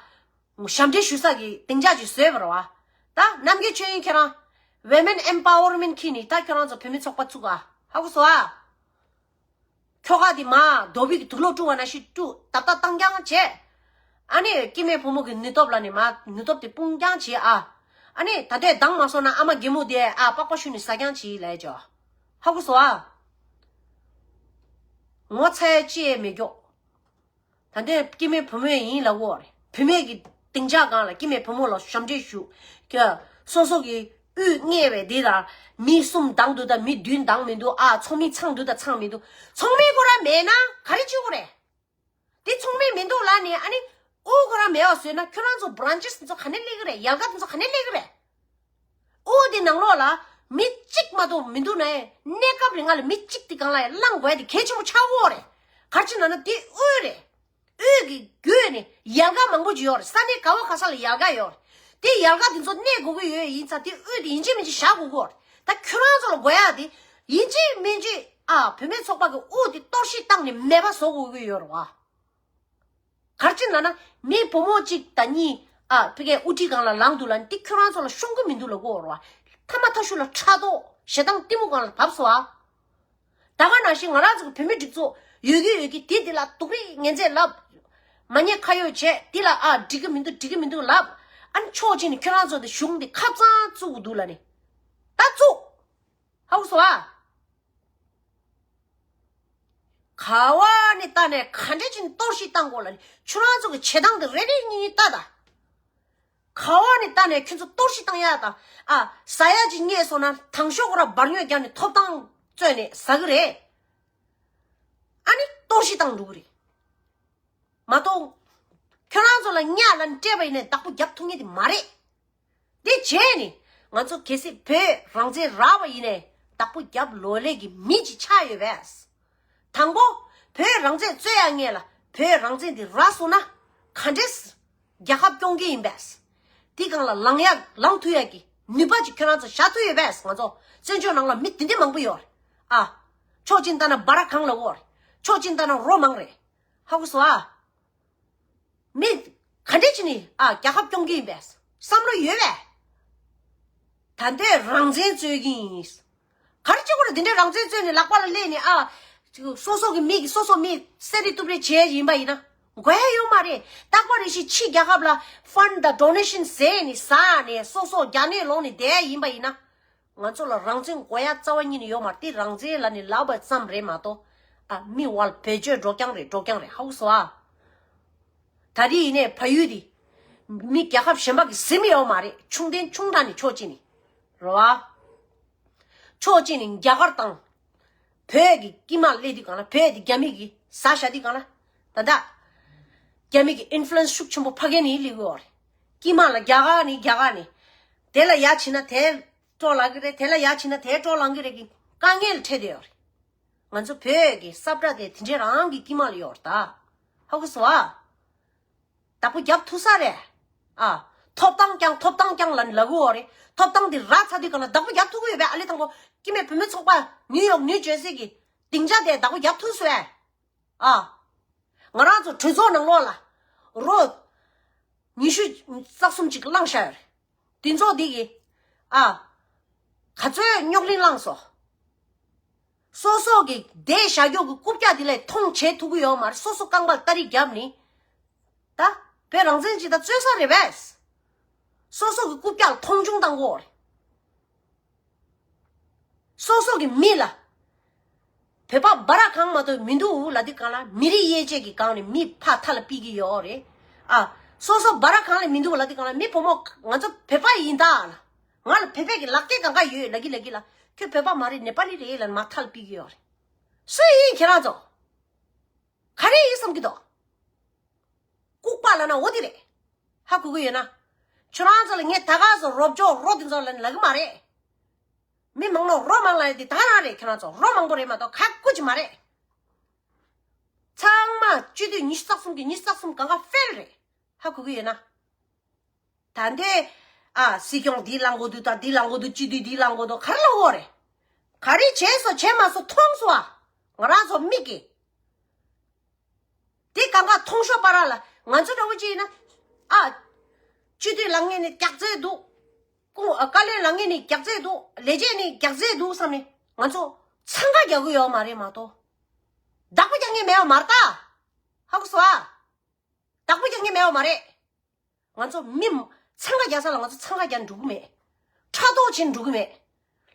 ཞབས་འདྲེན་ཞུ་ས་གི་སྡིངས་ཆ་ཅིག་བཟོས་པ་རེད་བ། ད་རྣམ་རྒྱལ་ཆོས་དབྱིངས་ཁྱེད་རང་། Women Empowerment ཁྱེར་ནས་ད་ཁྱོད་རང་ཚོ་བུད་མེད་ཚོགས་པ་བཙུགས་ཨ། ཧ་གོ་སོང་ཨ། ཁྱོ་ག་དེ་མ་རྡོ་སྦིས་ཀྱི་དུག་ལོག་བཀྲུ་བ་ནང་བཞིན་བཀྲུ་ཏག་ཏག་བཏང་རྐྱང་བྱས། ཨ་ནི་སྐྱེ་དམན་བུ་མོ་གི་ནུས་སྟོབས་ལ་ནི་མ་ནུས་སྟོབས་དེ་སྤུངས་རྐྱང་བྱས་ཨ། ཨ་ནི་ད་ལྟའི་འདང་མ་སོང་ན་ཨ་མ་རྒན་མོ་དེ་ཨ་པགས་པ་བཤུས་ནས་ཟ་རྐྱང་བྱས་ལབ་ཡ་ཅོ། ཧ་གོ་སོང་ཨ། ངོ་ཚ་ཡ་ཅི་ཡས་མེད་ཀྱོག་ད་ལྟའི་སྐྱེ་དམན་བུ་མོ་ཡིན་ལབ་གོ་རེད། བུད་མེད་ཀྱི་སྡིངས་ཆ་སྒང་ལ་སྐྱེ་དམན་བུ་མོ་ལ་ཞབས་འདྲེན་ཞུ། ཀྱ། སོ་སོ་གི་དབུས་བརྙེས་པའི་འདི་ལ་མི་གསུམ་བཏང་འདུག་ད་མི་བདུན་བཏང་མི་འདུག་ཨ་ཚོགས་མི་ཚང་འདུག་ད་ཚང་མི་འདུག་ཚོགས་མི་ཁོ་རང་མེད་ན་ག་རེ་བྱེད་དགོས་རེད། དེ་ཚོགས་མི་མི་འདུག་ལབ་ནས་ཨ་ནི་དབུ་ཁོ་རང་མེད་པ་བཟོས་ན་ཁྱོད་རང་ཚོ་བྷ་རན་ཆེ་སི་ཚོ་ག་ནས་སླེབས་ཀྱི་རེད། ཡལ་ག་དེ་ཚོ་ག་ནས་སླེབས་ཀྱི་རེད། དབུ་དེ་ནང་ལོགས་ལ་མི་གཅིག་མ་གཏོགས་མི་འདུག་ན་གནས་སྐབས་རིང་ལ་མི་གཅིག་དེ་སྒང་ལ་ཡང་བླང་དགོས་ཡ་དེ་གལ་ཆེན་པོ་ཆགས་ཀྱི་ཡོད་རེད། ག་རེ་བྱས་ན་ན་དེ་དབུས་རེད། དབུས་ཀྱི་བརྒྱུད་ནས་ཡལ་ག་མང་པོ་ཅིག་ཡོད་རེད། ས་གནས་ག་བ་ག་ས་ལ་ཡལ་ག་ཡོད་རེད། དེ་ཡལ་ག་དེ་ཚོ་གནས་དགོས་ཀྱི་ཡོད་ཡིན་ཙང་དེ་དབུས་དེ་ཡིན་གཅིག་མིན་གཅིག་བཞག་དགོས་ཀྱི་ཡོད་རེད། ད་ཁྱོད་རང་ཚོ་ལ་དགོས་ཡ་དེ་ཡིན་གཅིག་མིན་གཅིག་ཨ་བུད་མེད་ཚོགས་པ་གི་དབུ་དེ་གཏོར་བཤིག་བཏང་ནས་མེད་པ་བཟོ་དགོས་ཀྱི་ཡོད་རེད་བ། ག་རེ་བྱས་ན་ན་མི་བུ་མོ་གཅིག་དང་གཉིས་ཨ་ཕ་གིའི་དབུ་ཁྲིད་སྒང་ལ་ལངས་འདུག་ལབ་ནི་དེ་ཁྱོད་རང་ཚོ་ལ་ཤོང་གི་མི་འདུག་ལབ་ཀྱི་ཡོད་རེད་བ། ཐ་མ་ཐ་ཤུ་ལ་ཕྲག་དོག་ཞེ་སྡང་གཏི་མུག་སྒང་ལ་བབས་སོང་ཨ། ད་ག་ནང་བཞིན་ང་རང་ཚོ་གི་བུད་མེད་སྒྲིག་འཛུགས་ཡོད་ཀྱི་ཡོད་ཀྱི་དེ་དེ་ལ་སྡུག་རུས་ངན་ཚད་ལབ། མ་ཉེས་ཁ་གཡོགས་བྱས་དེ་ལ་ཨ་འགྲིག་གི་མི་འདུག་འགྲིག་གི་མི་འདུག་ལབ། ཨ་ནི་ཕྱོགས་གཅིག་ནས་ཁྱོད་རང་ཚོ་དེ་གཞུང་དེ་ཁབ་གཙང་བཙུགས་དགོས་འདུག་ལབ་ནི། ད་བཙུགས། ཧ་གོ་སོང་ཨ། ག་བ་ནས་ལྟ་ནས་ག་འདྲས་ཅིག་གཏོར་བཤིག་བཏང་དགོས་ལབ་ནི་ཁྱོད་རང་ཚོ་གི་བྱེད་སྟངས་དེ་རེ་རེ་གཉིས་གཉིས་ལྟ་ད། ག་བ་ནས་ལྟ་ནས་ཁྱོད་ཚོ་གཏོར་བཤིག་བཏང་ཡག་དང་ཨ་ཟ་ཡག་ཅིག་རྙེད་སོང་ན་དང་ཤོག་ཁོ་ར་འབར་ཉོག་རྒྱབ་ནས་ཐོབ་ཐང་རྩོད་ནས་ཟ་གི་རེད། ཨ་ནི་གཏོར་བཤིག་བཏང་འགྲོ་གི་རེད། མ་གཏོགས། ཁྱོད་རང་ཚོ་ལ་གཉའ་ལ་སྤྲད་པ་ཡིན་ནའི་བདག་པོ་རྒྱབ་ཐུབ་ངེས་དེ་མ་རེད། དེ་བྱས་ནས་ང་ཚོ་གལ་སྲིད་བོད་རང་བཙན་རག་པ་ཡིན་ནའི་བདག་པོ་རྒྱབ་ལོ་ལེགས་ཀྱི་མི་ཅིག་ཆགས་ཡོད་པས། དང་པོ། བོད་རང་བཙན་རྩོད་ཡག་ངེས་ལ་བོད་རང་བཙན་འདི་རག་སོང་ན་ག་འདྲས་རྒྱལ་ཁབ་སྐྱོང་གི་ཡིན་པས། དེ་སྒང་ལ་ལངས་ཡག་ལངས་ཐུབ་ཡག་གི་ནུས་པ་ཅིག་ཁྱོད་རང་ཚོ་བཞག་ཐུབ་ཡོད་པས། ང་ཚོ་བཙན་བྱོལ་ནང་ལ་མི་དེ་འདྲ་མང་པོ་ཡོད་རེད། ཨ། ཕྱོགས་གཅིག་ལྟ་ན་སྦ་ར་གང་ལ་འོར། ཕྱོགས་གཅིག་ལྟ་ན་རོ་མང་རེད། ཧ་གོ་སོང་ཨ། མི་ག་འདྲས་བྱས་ནས་ཨ་རྒྱལ་ཁབ་སྐྱོང་གི་ཡིན་པས་བསམ་བློ་ཡོད་པས། ད་འདོད་རང་བཙན་རྩོད་ཀྱི་ཡིན། ག་རེ་བྱེད་དགོས་རེད། འདི་འདྲའི་རང་བཙན་རྩོད་ནས་ལག་པ་ལ་སླེབས་ནས་ཨ། སོ་སོ་གི་མི་གི་སོ་སོ་མི་བསད་རེས་གཏུབ་རེས་བྱས་ཡིན་པ་ཡིན་ན་དགོས་ཡ་ཡོད་མ་རེད། རྟག་པར་རེ་ཞིག་ཕྱི་རྒྱལ་ཁབ་ལ་ཕན་དང་ཌོ་ནེ་ཤན་ཟས་ནས་ཟ་ནས་སོ་སོ་རྒྱ་ནད་ལོག་ནས་བསྡད་ཡ་ཡིན་པ་ཡིན་ན། ང་ཚོ་ལ་རང་བཙན་དགོས་ཡ་རྩ་བ་ཉིད་ནས་ཡོད་མ་རེད། དེ་རང་བཙན་ལབ་ནས་ལབ་པ་ཙམ་རེད་མ་གཏོགས། ཨ་མི་དབར་བེད་སྤྱོད་འགྲོ་རྐྱང་རེད། འགྲོ་རྐྱང་རེད། ཧ་གོ་སོང་ཨ། ད་རེས་ཡིན་ནའི་བལ་ཡུལ་འདི་མི་རྒྱལ་ཁབ་གཞན་པ་གིས་ཟིན་ཡོད་མ་རེད། ཆུང་ལྡན་ཆུང་དྲགས་ནས་ཕྱོགས་གཅིག་ནས་རེད་བ། ཕྱོགས་གཅིག་ནས་རྒྱ་གར་དང་། བོད་ཀྱི་དཀྱིལ་མ་སླེབས་དུས་གང་ལ། བོད་དེ་རྒྱ་མི་གིས་ཟ་བཞག་དུས་གང་ལ། ད་ལྟ་རྒྱ་མི་གི་ཨིན་ཕུ་ལུ་ཨེན་སི་ཤུགས་ཆེན་པོ་ཕ་གི་ནས་སླེབས་ཀྱི་ཡོད་རེད། དཀྱིལ་མ་ལ་རྒྱ་གར་ནས་རྒྱ་གར་ནས། དེ་ལ་ཡ་བྱས་ན་དེ་སྤྲོ་ལངས་ཀྱི་རེད། དེ་ལ་ཡ་བྱས་ན་དེ་སྤྲོ་ལངས་ཀྱི་རེད་གི། དཀའ་ངལ་འཕྲད་བསྡད་ཡོད་རེད། ང་ཚོ་བོད་ཀྱི་ས་བཀྲ་དེ་དེ་འདྲའི་རང་གི་དཀྱིལ་མ་ལ་ཡོད་རེད་ད། ཧ་གོ་སོང་ཨ། བདག་པོ་རྒྱབ་ཐུབ་ས་རེད། ཨ། ཐོབ་ཐང་རྐྱང་། ཐོབ་ཐང་རྐྱང་ལབ་ནས་ལབ་ཀྱི་ཡོད་རེད། ཐོབ་ཐང་དེ་རག་ཚར་དུས་གང་ལ་བདག་པོ་རྒྱབ་ཐུབ་ཀྱི་ཡོད་པས། ཨ་ལེ་དང་པོ་སྐྱེ་དམན་བུད་མེད་ཚོགས་པ་ནིའུ་ཡོག་ནིའུ་ཇར་སི་གི་སྡིངས་ཆ་དེ་བདག་པོ་རྒྱབ་ཐུབ་སོང་ཨེ། ཨ། ང་རང་ཚོ་གྲོས་ཚོགས་ནང་ལོགས་ལ་རོ་ཉི་ཤུ་རྩ་གསུམ་ཅིག་བླངས་བཞག་ཡོད་རེད། དེ་ཚོ་དེ་གི། ཨ། ག་ཚོད་རྙོག་གླེང་བསླངས་སོང་། སོ་སོ་གི་བསྡད་བཞག་རྒྱུ་གི་རྐུབ་བཀྱག་དེ་ལས་མཐོང་བྱེད་ཐུབ་ཀྱི་ཡོད་མ་རེད། སོ་སོ་རྐང་པར་སྟ་རེ་བརྒྱབ་ནས། ད་བོད་རང་བཙན་ཅིག་ད་རྩོད་ས་རེད་པས། སོ་སོ་གི་རྐུབ་བཀྱག་ལ་མཐོང་ཆུང་བཏང་གི་ཡོད་རེད། སོ་སོ་གི་མི་ལ། བོད་པ་འབའ་ར་གང་མ་གཏོགས་མི་འདུག་ལབ་དུས་གང་ལ། མི་རིགས་དབྱེ་འབྱེད་ཀྱི་སྒང་ནས་མི་ཕར་མཐའ་ལ་ཕུད་ཀྱི་ཡོད་རེད། ཨ། སོ་སོ་འབའ་ར་གང་ལ་མི་འདུག་ལབ་དུས་གང་ལ། མི་བུ་མོ་ང་ཚོ་བོད་པ་ཡིན་ད་ལ། ང་ལ་བོད་པའི་གི་ལག་སྐྱེས་གང་ག་ཡོད་ལབ་ཀྱི་ལབ་ཀྱི་ལ། ཁྱོད་བོད་པ་མ་རེད། ནེ་པ་ལི་རེད་ལབ་ནས་མར་མཐའ་ལ་ཕུད་ཀྱི་ཡོད་རེད། སུ་ཡིན་ཁྱེད་རང་ཚོ། ག་རེ་ཡིན་བསམ་གྱི་འདུག་ལྐུགས་པ་ལབ་ན་འོ་དེ་རེད། ཧ་གོ་གི་ཡོད་ན། ཁྱོད་རང་ཚོ་ལ་ངས་ད་ག་སོ་རོབ་ཅོག་རོ་དེ་ཚོ་ལ་ལབ་གི་མ་རེད། མི་མང་ནོ་རོ་མང་ལ་ཡ་དེ་ད་ག་རང་རེད། ཁྱོད་རང་ཚོ་རོ་མང་པོ་རེད་མ་གཏོགས་ཁ་ཀུ་ཅི་མ་རེད། ཚང་མ་སྤྱི་འཐུས་ཉི་ཤུ་རྩ་གསུམ་གི་ཉི་ཤུ་རྩ་གསུམ་གང་ག་ཧྥེལ་རེད། ཧ་གོ་གི་ཡོད་ན། ད་འདི། ཨ། སྲིད་སྐྱོང་འདི་ལངས་དགོས་འདུག་ད་འདི་ལངས་དགོས་འདུག་སྤྱི་འཐུས་འདི་ལངས་དགོས་འདུག་ག་རེ་ལབ་དགོས་རེད། ག་རེ་བྱས་སོ་བྱས་མ་སོ་མཐོང་སོ་ཨ། ང་རང་ཚོ་མིག་གིས། དེ་གང་ག་མཐོང་ཤོག་པ་ར་ལ། ང་ཚོ་འདྲ་བོ་ཅིག་ཡིན་ན། ཨ། སྤྱི་འཐུས་ལངས་མཁན་ནི་རྒྱག་རྩེད་འདུག་ཀུང་། ཨ། བཀའ་བློན་ལངས་མཁན་ནི་རྒྱག་རྩེད་འདུག་ལས་བྱེད་ནི་རྒྱག་རྩེད་འདུག་བསམ་ནས་ང་ཚོ་འཚང་ཁ་རྒྱག་གི་ཡོད་མ་རེད་མ་གཏོགས། བདག་པོ་རྒྱག་མཁན་མེད་པ་མ་རེད་ད། ཧ་གོ་སོང་ཨ། བདག་པོ་རྒྱག་མཁན་མེད་པ་མ་རེད། ང་ཚོ་མི་འཚང་ཁ་རྒྱག་ས་ལ་ང་ཚོ་འཚང་ཁ་རྒྱག་འགྲོ་གི་མེད། ཕྲག་དོག་བྱེད་འགྲོ་གི་མེད།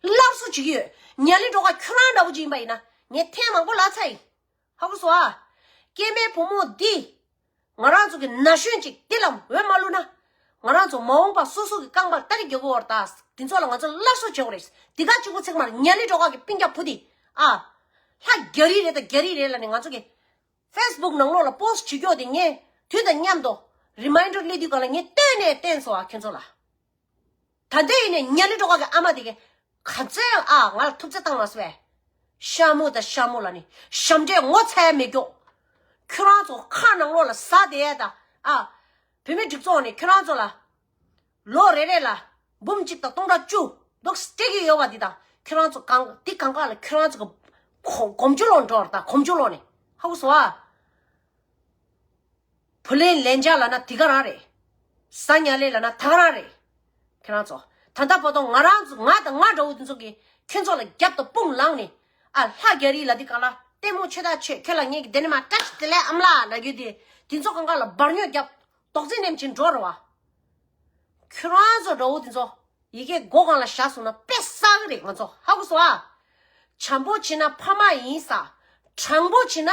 སླར་གསོ་བྱེད་ཀྱི་ཡོད། ཉ་ལི་སྒྲོལ་དཀར་ཁྱོད་རང་འདྲ་བོ་ཅིག་ཡིན་པ་ཡིན་ན་ངས་ཐེངས་མང་པོ་ལབ་ཚར་ཡིན། ཧ་གོ་སོང་ཨ། སྐྱེ་དམན་བུ་མོ་འདི། ང་རང་ཚོ་གི་ན་གཞོན་ཅིག་འདི་ལ་འོས་མ་བླུགས་ན། ང་རང་ཚོ་མ་འོངས་པ་སོ་སོ་གི་རྐང་པར་སྟ་རེ་རྒྱག་གི་ཡོད་རེད་ད། འདི་ཚོ་ལ་ང་ཚོ་སླར་གསོ་བྱེད་དགོས་རེད། འདི་ག་གཅིག་པུ་ཚེག་མར་ཉ་ལི་སྒྲོལ་དཀར་གི་སྤུན་ཀྱག་བུ་འདི། ཨ། ལྷ་རྒྱ་རི་རེད་ད་རྒྱ་རི་རེད་ལབ་ནས་ང་ཚོ་གི། ཕེ་སི་བུག་ནང་ལོགས་ལ་པོ་སི་ཊི་བྱེད་རྒྱུ་དེ་ངས་དུས་དང་མཉམ་དུ་རི་མའིན་ཌར་སླེབས་དུས་གང་ལ་ངས་བཏོན་ནས་བསྟན་སོང་ཨ་ཁྱོད་ཚོ་ལ། ད་ལྟ་ཡིན་ནས་ཉ་ལི་སྒྲོལ་དཀར་གི་ཨ་མ་དེ་གས་ག་ཚོད་ཨ་ང་ལ་ཐུབ་ཚོད་བཏང་མ་སོང་བས། ཤ་མོ་དང་ཤ་མོ་ལ་ནི་ཞབས་འདྲེན་ངོ་ཚ་ཡ་མེད་རྒྱུ། ཁྱོད་རང་ཚོ་ཁ་ནང་ལོགས་ལ་ཟ་བསྡད་ཡ་ད་ཨ། བུད་མེད་སྒྲིག་ཚོགས་ནས་ཁྱོད་རང་ཚོ་ལ། ལོ་རེ་རེ་ལ་འབུམ་གཅིག་དང་སྟོང་ཕྲག་བཅུ་འདུག་སྤྲད་ཀྱི་ཡོད་པ་འདི་དང་ཁྱོད་རང་ཚོ་གང་འདི་གང་ག་ལ་ཁྱོད་རང་ཚོ་གི་གོ་གོམ་ཆུ་ལོག་འགྲོ་བར་ད་གོམ་ཆུ་ལོག་ནས་ཧ་གོ་སོང་ཨ། བུ་ལོན་ལེན་ཆ་ལབ་ན་འདི་ག་རང་རེད། ཟ་ཉལ་ལས་ལབ་ན་ད་ག་རང་རེད། ཁྱོད་རང་ཚོ་ད་ལྟ་བར་དུ་ང་རང་ཚོ་ང་དང་ང་འདྲ་བོ་འདི་ཚོ་གིས་ཁྱོད་ཚོ་ལ་རྒྱབ་དང་དཔུང་ལངས་ནས་ཨ་ལྷ་རྒྱ་རི་ལ་འདི་གང་ལ་ལྟད་མོ་ཆོས་ད་ཆོས་ཁྱོད་ལ་ངས་ཀྱི་འདི་ནས་མ་བཀྲ་ཤིས་བདེ་ལེགས་ཨ་མ་ལགས་ལབ་རྒྱུ་དེ་འདི་ཚོ་གང་ག་ལ་འབར་ཉོ་རྒྱབ། རྡོག་རྫིས་ནེམ་ཆེན་འགྲོ་རེད་བ། ཁྱོད་རང་ཚོ་འདྲ་བོ་དེ་ཚོ་ཡི་གེ་མགོ་སྒང་ལ་བཞག་སོང་ན་དཔེ་བསགས་གི་རེད། ང་ཚོ་ཧ་གོ་སོང་ཨ། བྱམས་པོ་བྱེད་ན་ཕ་མ་ཡིན་ས། དྲང་པོ་བྱེད་ན་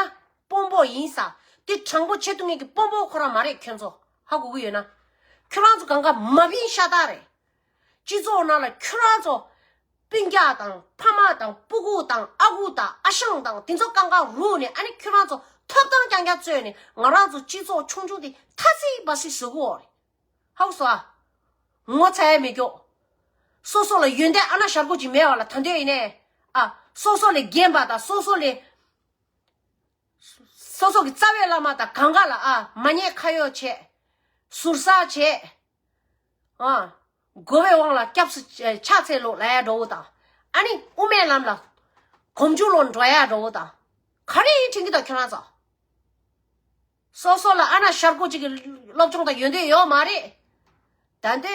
དཔོན་པོ་ཡིན་ས། དེ་དྲང་པོ་བྱེད་ཐུབ་མཁན་གྱི་དཔོན་པོ་ཁོ་རང་མ་རེད། ཁྱོད་ཚོ་ཧ་གོ་གི་ཡོད་ན། ཁྱོད་རང་ཚོ་གང་ག་མ་བིན་ཤ་སྟག་རེད། སྤྱི་ཚོགས་ནང་ལ་ཁྱོད་རང་ཚོ་སྤུན་ཀྱག་དང་ཕ་མ་དང་སྤུ་གུ་དང་ཨ་ཁུ་དང་ཨ་ཞང་དང་དེ་ཚོ་གང་ག་རུག་ནས་ཨ་ནི་ཁྱོད་རང་ཚོ་ཐོབ་ཐང་རྐྱང་རྐྱང་རྩོད་ནས་ང་རང་ཚོ་སྤྱི་ཚོགས་ཆུང་ཆུང་དེ་ཐ་སི་བ་སི་བཟོ་གི་ཡོད་རེད། ཧ་གོ་སོང་ཨ། ངོ་ཚ་ཡ་མེད་ཀྱོག་སོ་སོ་ལ་ཡོན་ཏན་ཨ་ན་ཞར་གོ་ཅིག་མེད་པ་ལ་ད་འདོད་ཡིན་ནས། ཨ། སོ་སོ་ལས་རྒན་པ་དང་སོ་སོ་ལས། སོ་སོ་གི་རྩ་བའི་བླ་མ་དང་གང་ག་ལ་ཨ་མ་ཉེས་ཁ་གཡོག་བྱས། ཟུར་ཟ་བྱས། ཨ། དགོས་པའི་དབང་ལ་སྐྱབས་སུ་ཕྱག་འཚལ་ལོ་ལབ་ཡ་འགྲོ་བོ་དང་། ཨ་ནི་དབུ་མའི་ལམ་ལ་གོམ་ཆུ་ལོ་འགྲོ་ཡ་འགྲོ་བོ་དང་། ག་རེ་ཡིན་དྲན་གི་དང་ཁྱོད་རང་ཚོ། སོ་སོ་ལ་ཨ་ན་ཤར་ཁུག་ཅིག་གི་སློབ་སྦྱོང་དང་ཡོན་ཏན་ཡོད་མ་རེད། ད་འདོད།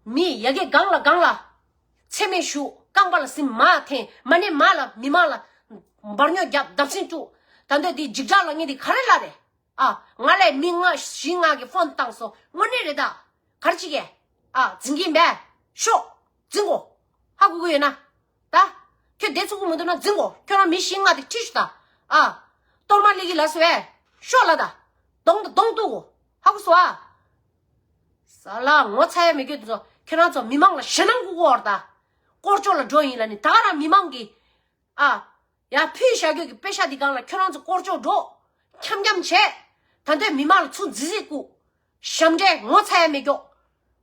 མི་ཡ་གི་སྒང་ལ་སྒང་ལ། འཚེ་མེད་ཞུ་རྐང་པ་ལ་སིམ་མ་འཐེན་མ་ནི་མ་ལ་མི་མང་ལ། འབར་ཉོ་རྒྱབ་བརྡབ་སེམས་བཅུག་ད་འདོད་འདི་འཇིགས་སྐྲག་ལ་ངས་འདི་ག་རེ་ལ་རེད། ཨ། ང་ལས་མི་ལྔ་བཞི་ལྔ་གི་ཕོན་བཏང་སོང་དངོས་གནས་རེད་ད། ག་རེ་བྱེད་གས། ཨ། འཛིན་གྱིན་པས། ཤོག་འཛིན་གོ་ཧ་གོ་གི་ཡོད་ན། ད། ཁྱོད་བསྡད་ཚུགས་ཀྱི་མི་འདུག་ན་འཛིན་གོ་ཁྱོད་རང་མི་བཞི་ལྔ་དེ་ཁྲིད་ཤོག་ད། ཨ། གཏོར་མ་སླེབས་ཀྱི་ལ་སོ་བས། ཤོག་ལ་ད། གདོང་དང་གདོང་གཏུག་གོ་ཧ་གོ་སོང་ཨ། ས་ལ་ངོ་ཚ་ཡ་མི་སྐྱོད་དེ་ཚོ་ཁྱོད་རང་ཚོ་མི་མང་ལ་ཞེད་སྣང་སྐུལ་གོ་བར་ད། སྐོར་ཅོག་ལ་འགྲོ་ཡིན་ལ་ནི། ད་ག་རང་མི་མང་གི་ཨ། ཡ་ཕུལ་བཞག་རྒྱུ་གི་པེ་ཤ་འདི་སྒང་ལ་ཁྱོད་རང་ཚོ་སྐོར་ཅོག་འགྲོ། འཁྱམ་འཁྱམ་བྱས། ད་འདོད་མི་མང་ལ་ཚུར་རྫིག་རྫིག་བཀུག་ཞབས་འདྲེན་ངོ་ཚ་ཡ་མེད་རྒྱུ།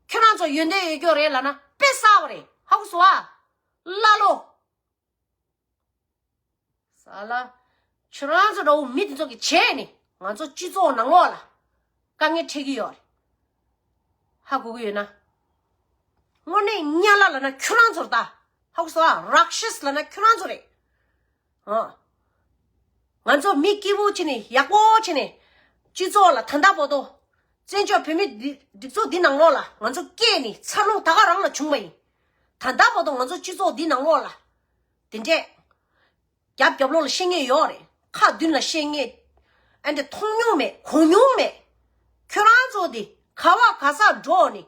ཁྱོད་རང་ཚོ་ཡོན་ཏན་ཡོད་རྒྱུ་རེད་ལབ་ན་དཔེ་གསར་བ་རེད། ཧ་གོ་སོང་ཨ། ཀླ་ལོ། ས་ལ། ཁྱོད་རང་ཚོ་འདྲ་བོ་མི་དེ་ཚོ་གི་བྱས་ནས་ང་ཚོ་སྤྱི་ཚོགས་ནང་ལོགས་ལ་དཀའ་ངལ་འཕྲད་ཀྱི་ཡོད་རེད། ཧ་གོ་གི་ཡོད་ན། དངོས་གནས་གཉའ་ལ་ལབ་ན་ཁྱོད་རང་ཚོ་རེད་ད། ཧ་གོ་སོང་ཨ། རག་ཤེས་ལབ་ན་ཁྱོད་རང་ཚོ་རེད། ཨ། ང་ཚོ་མི་སྐྱིད་པོ་བྱས་ནས་ཡག་པོ་བྱས་ནས་སྤྱི་ཚོགས་ལ་ད་ལྟ་བར་དུ་བཙན་བྱོལ་བོད་མི་འདི་སྒྲིག་འཛུགས་འདི་ནང་ལོགས་ལ་ང་ཚོ་སྐྱེས་ནས་འཚར་ལོངས་ད་ག་རང་ལ་བྱུང་བ་ཡིན། ད་ལྟ་བར་དུ་ང་ཚོ་སྤྱི་ཚོགས་འདི་ནང་ལོགས་ལ་དེ་འདྲས་རྒྱབ་རྒྱབ་ལོགས་ལ་བཤད་མཁན་ཡོད་རེད། ཁ་མདུན་ལ་བཤད་མཁན། ཨ་འདྲས་མཐོང་མྱོང་མེད་གོ་མྱོང་མེད། ཁྱོད་རང་ཚོ་འདི་ག་བ་ག་ས་འགྲོ་ནས།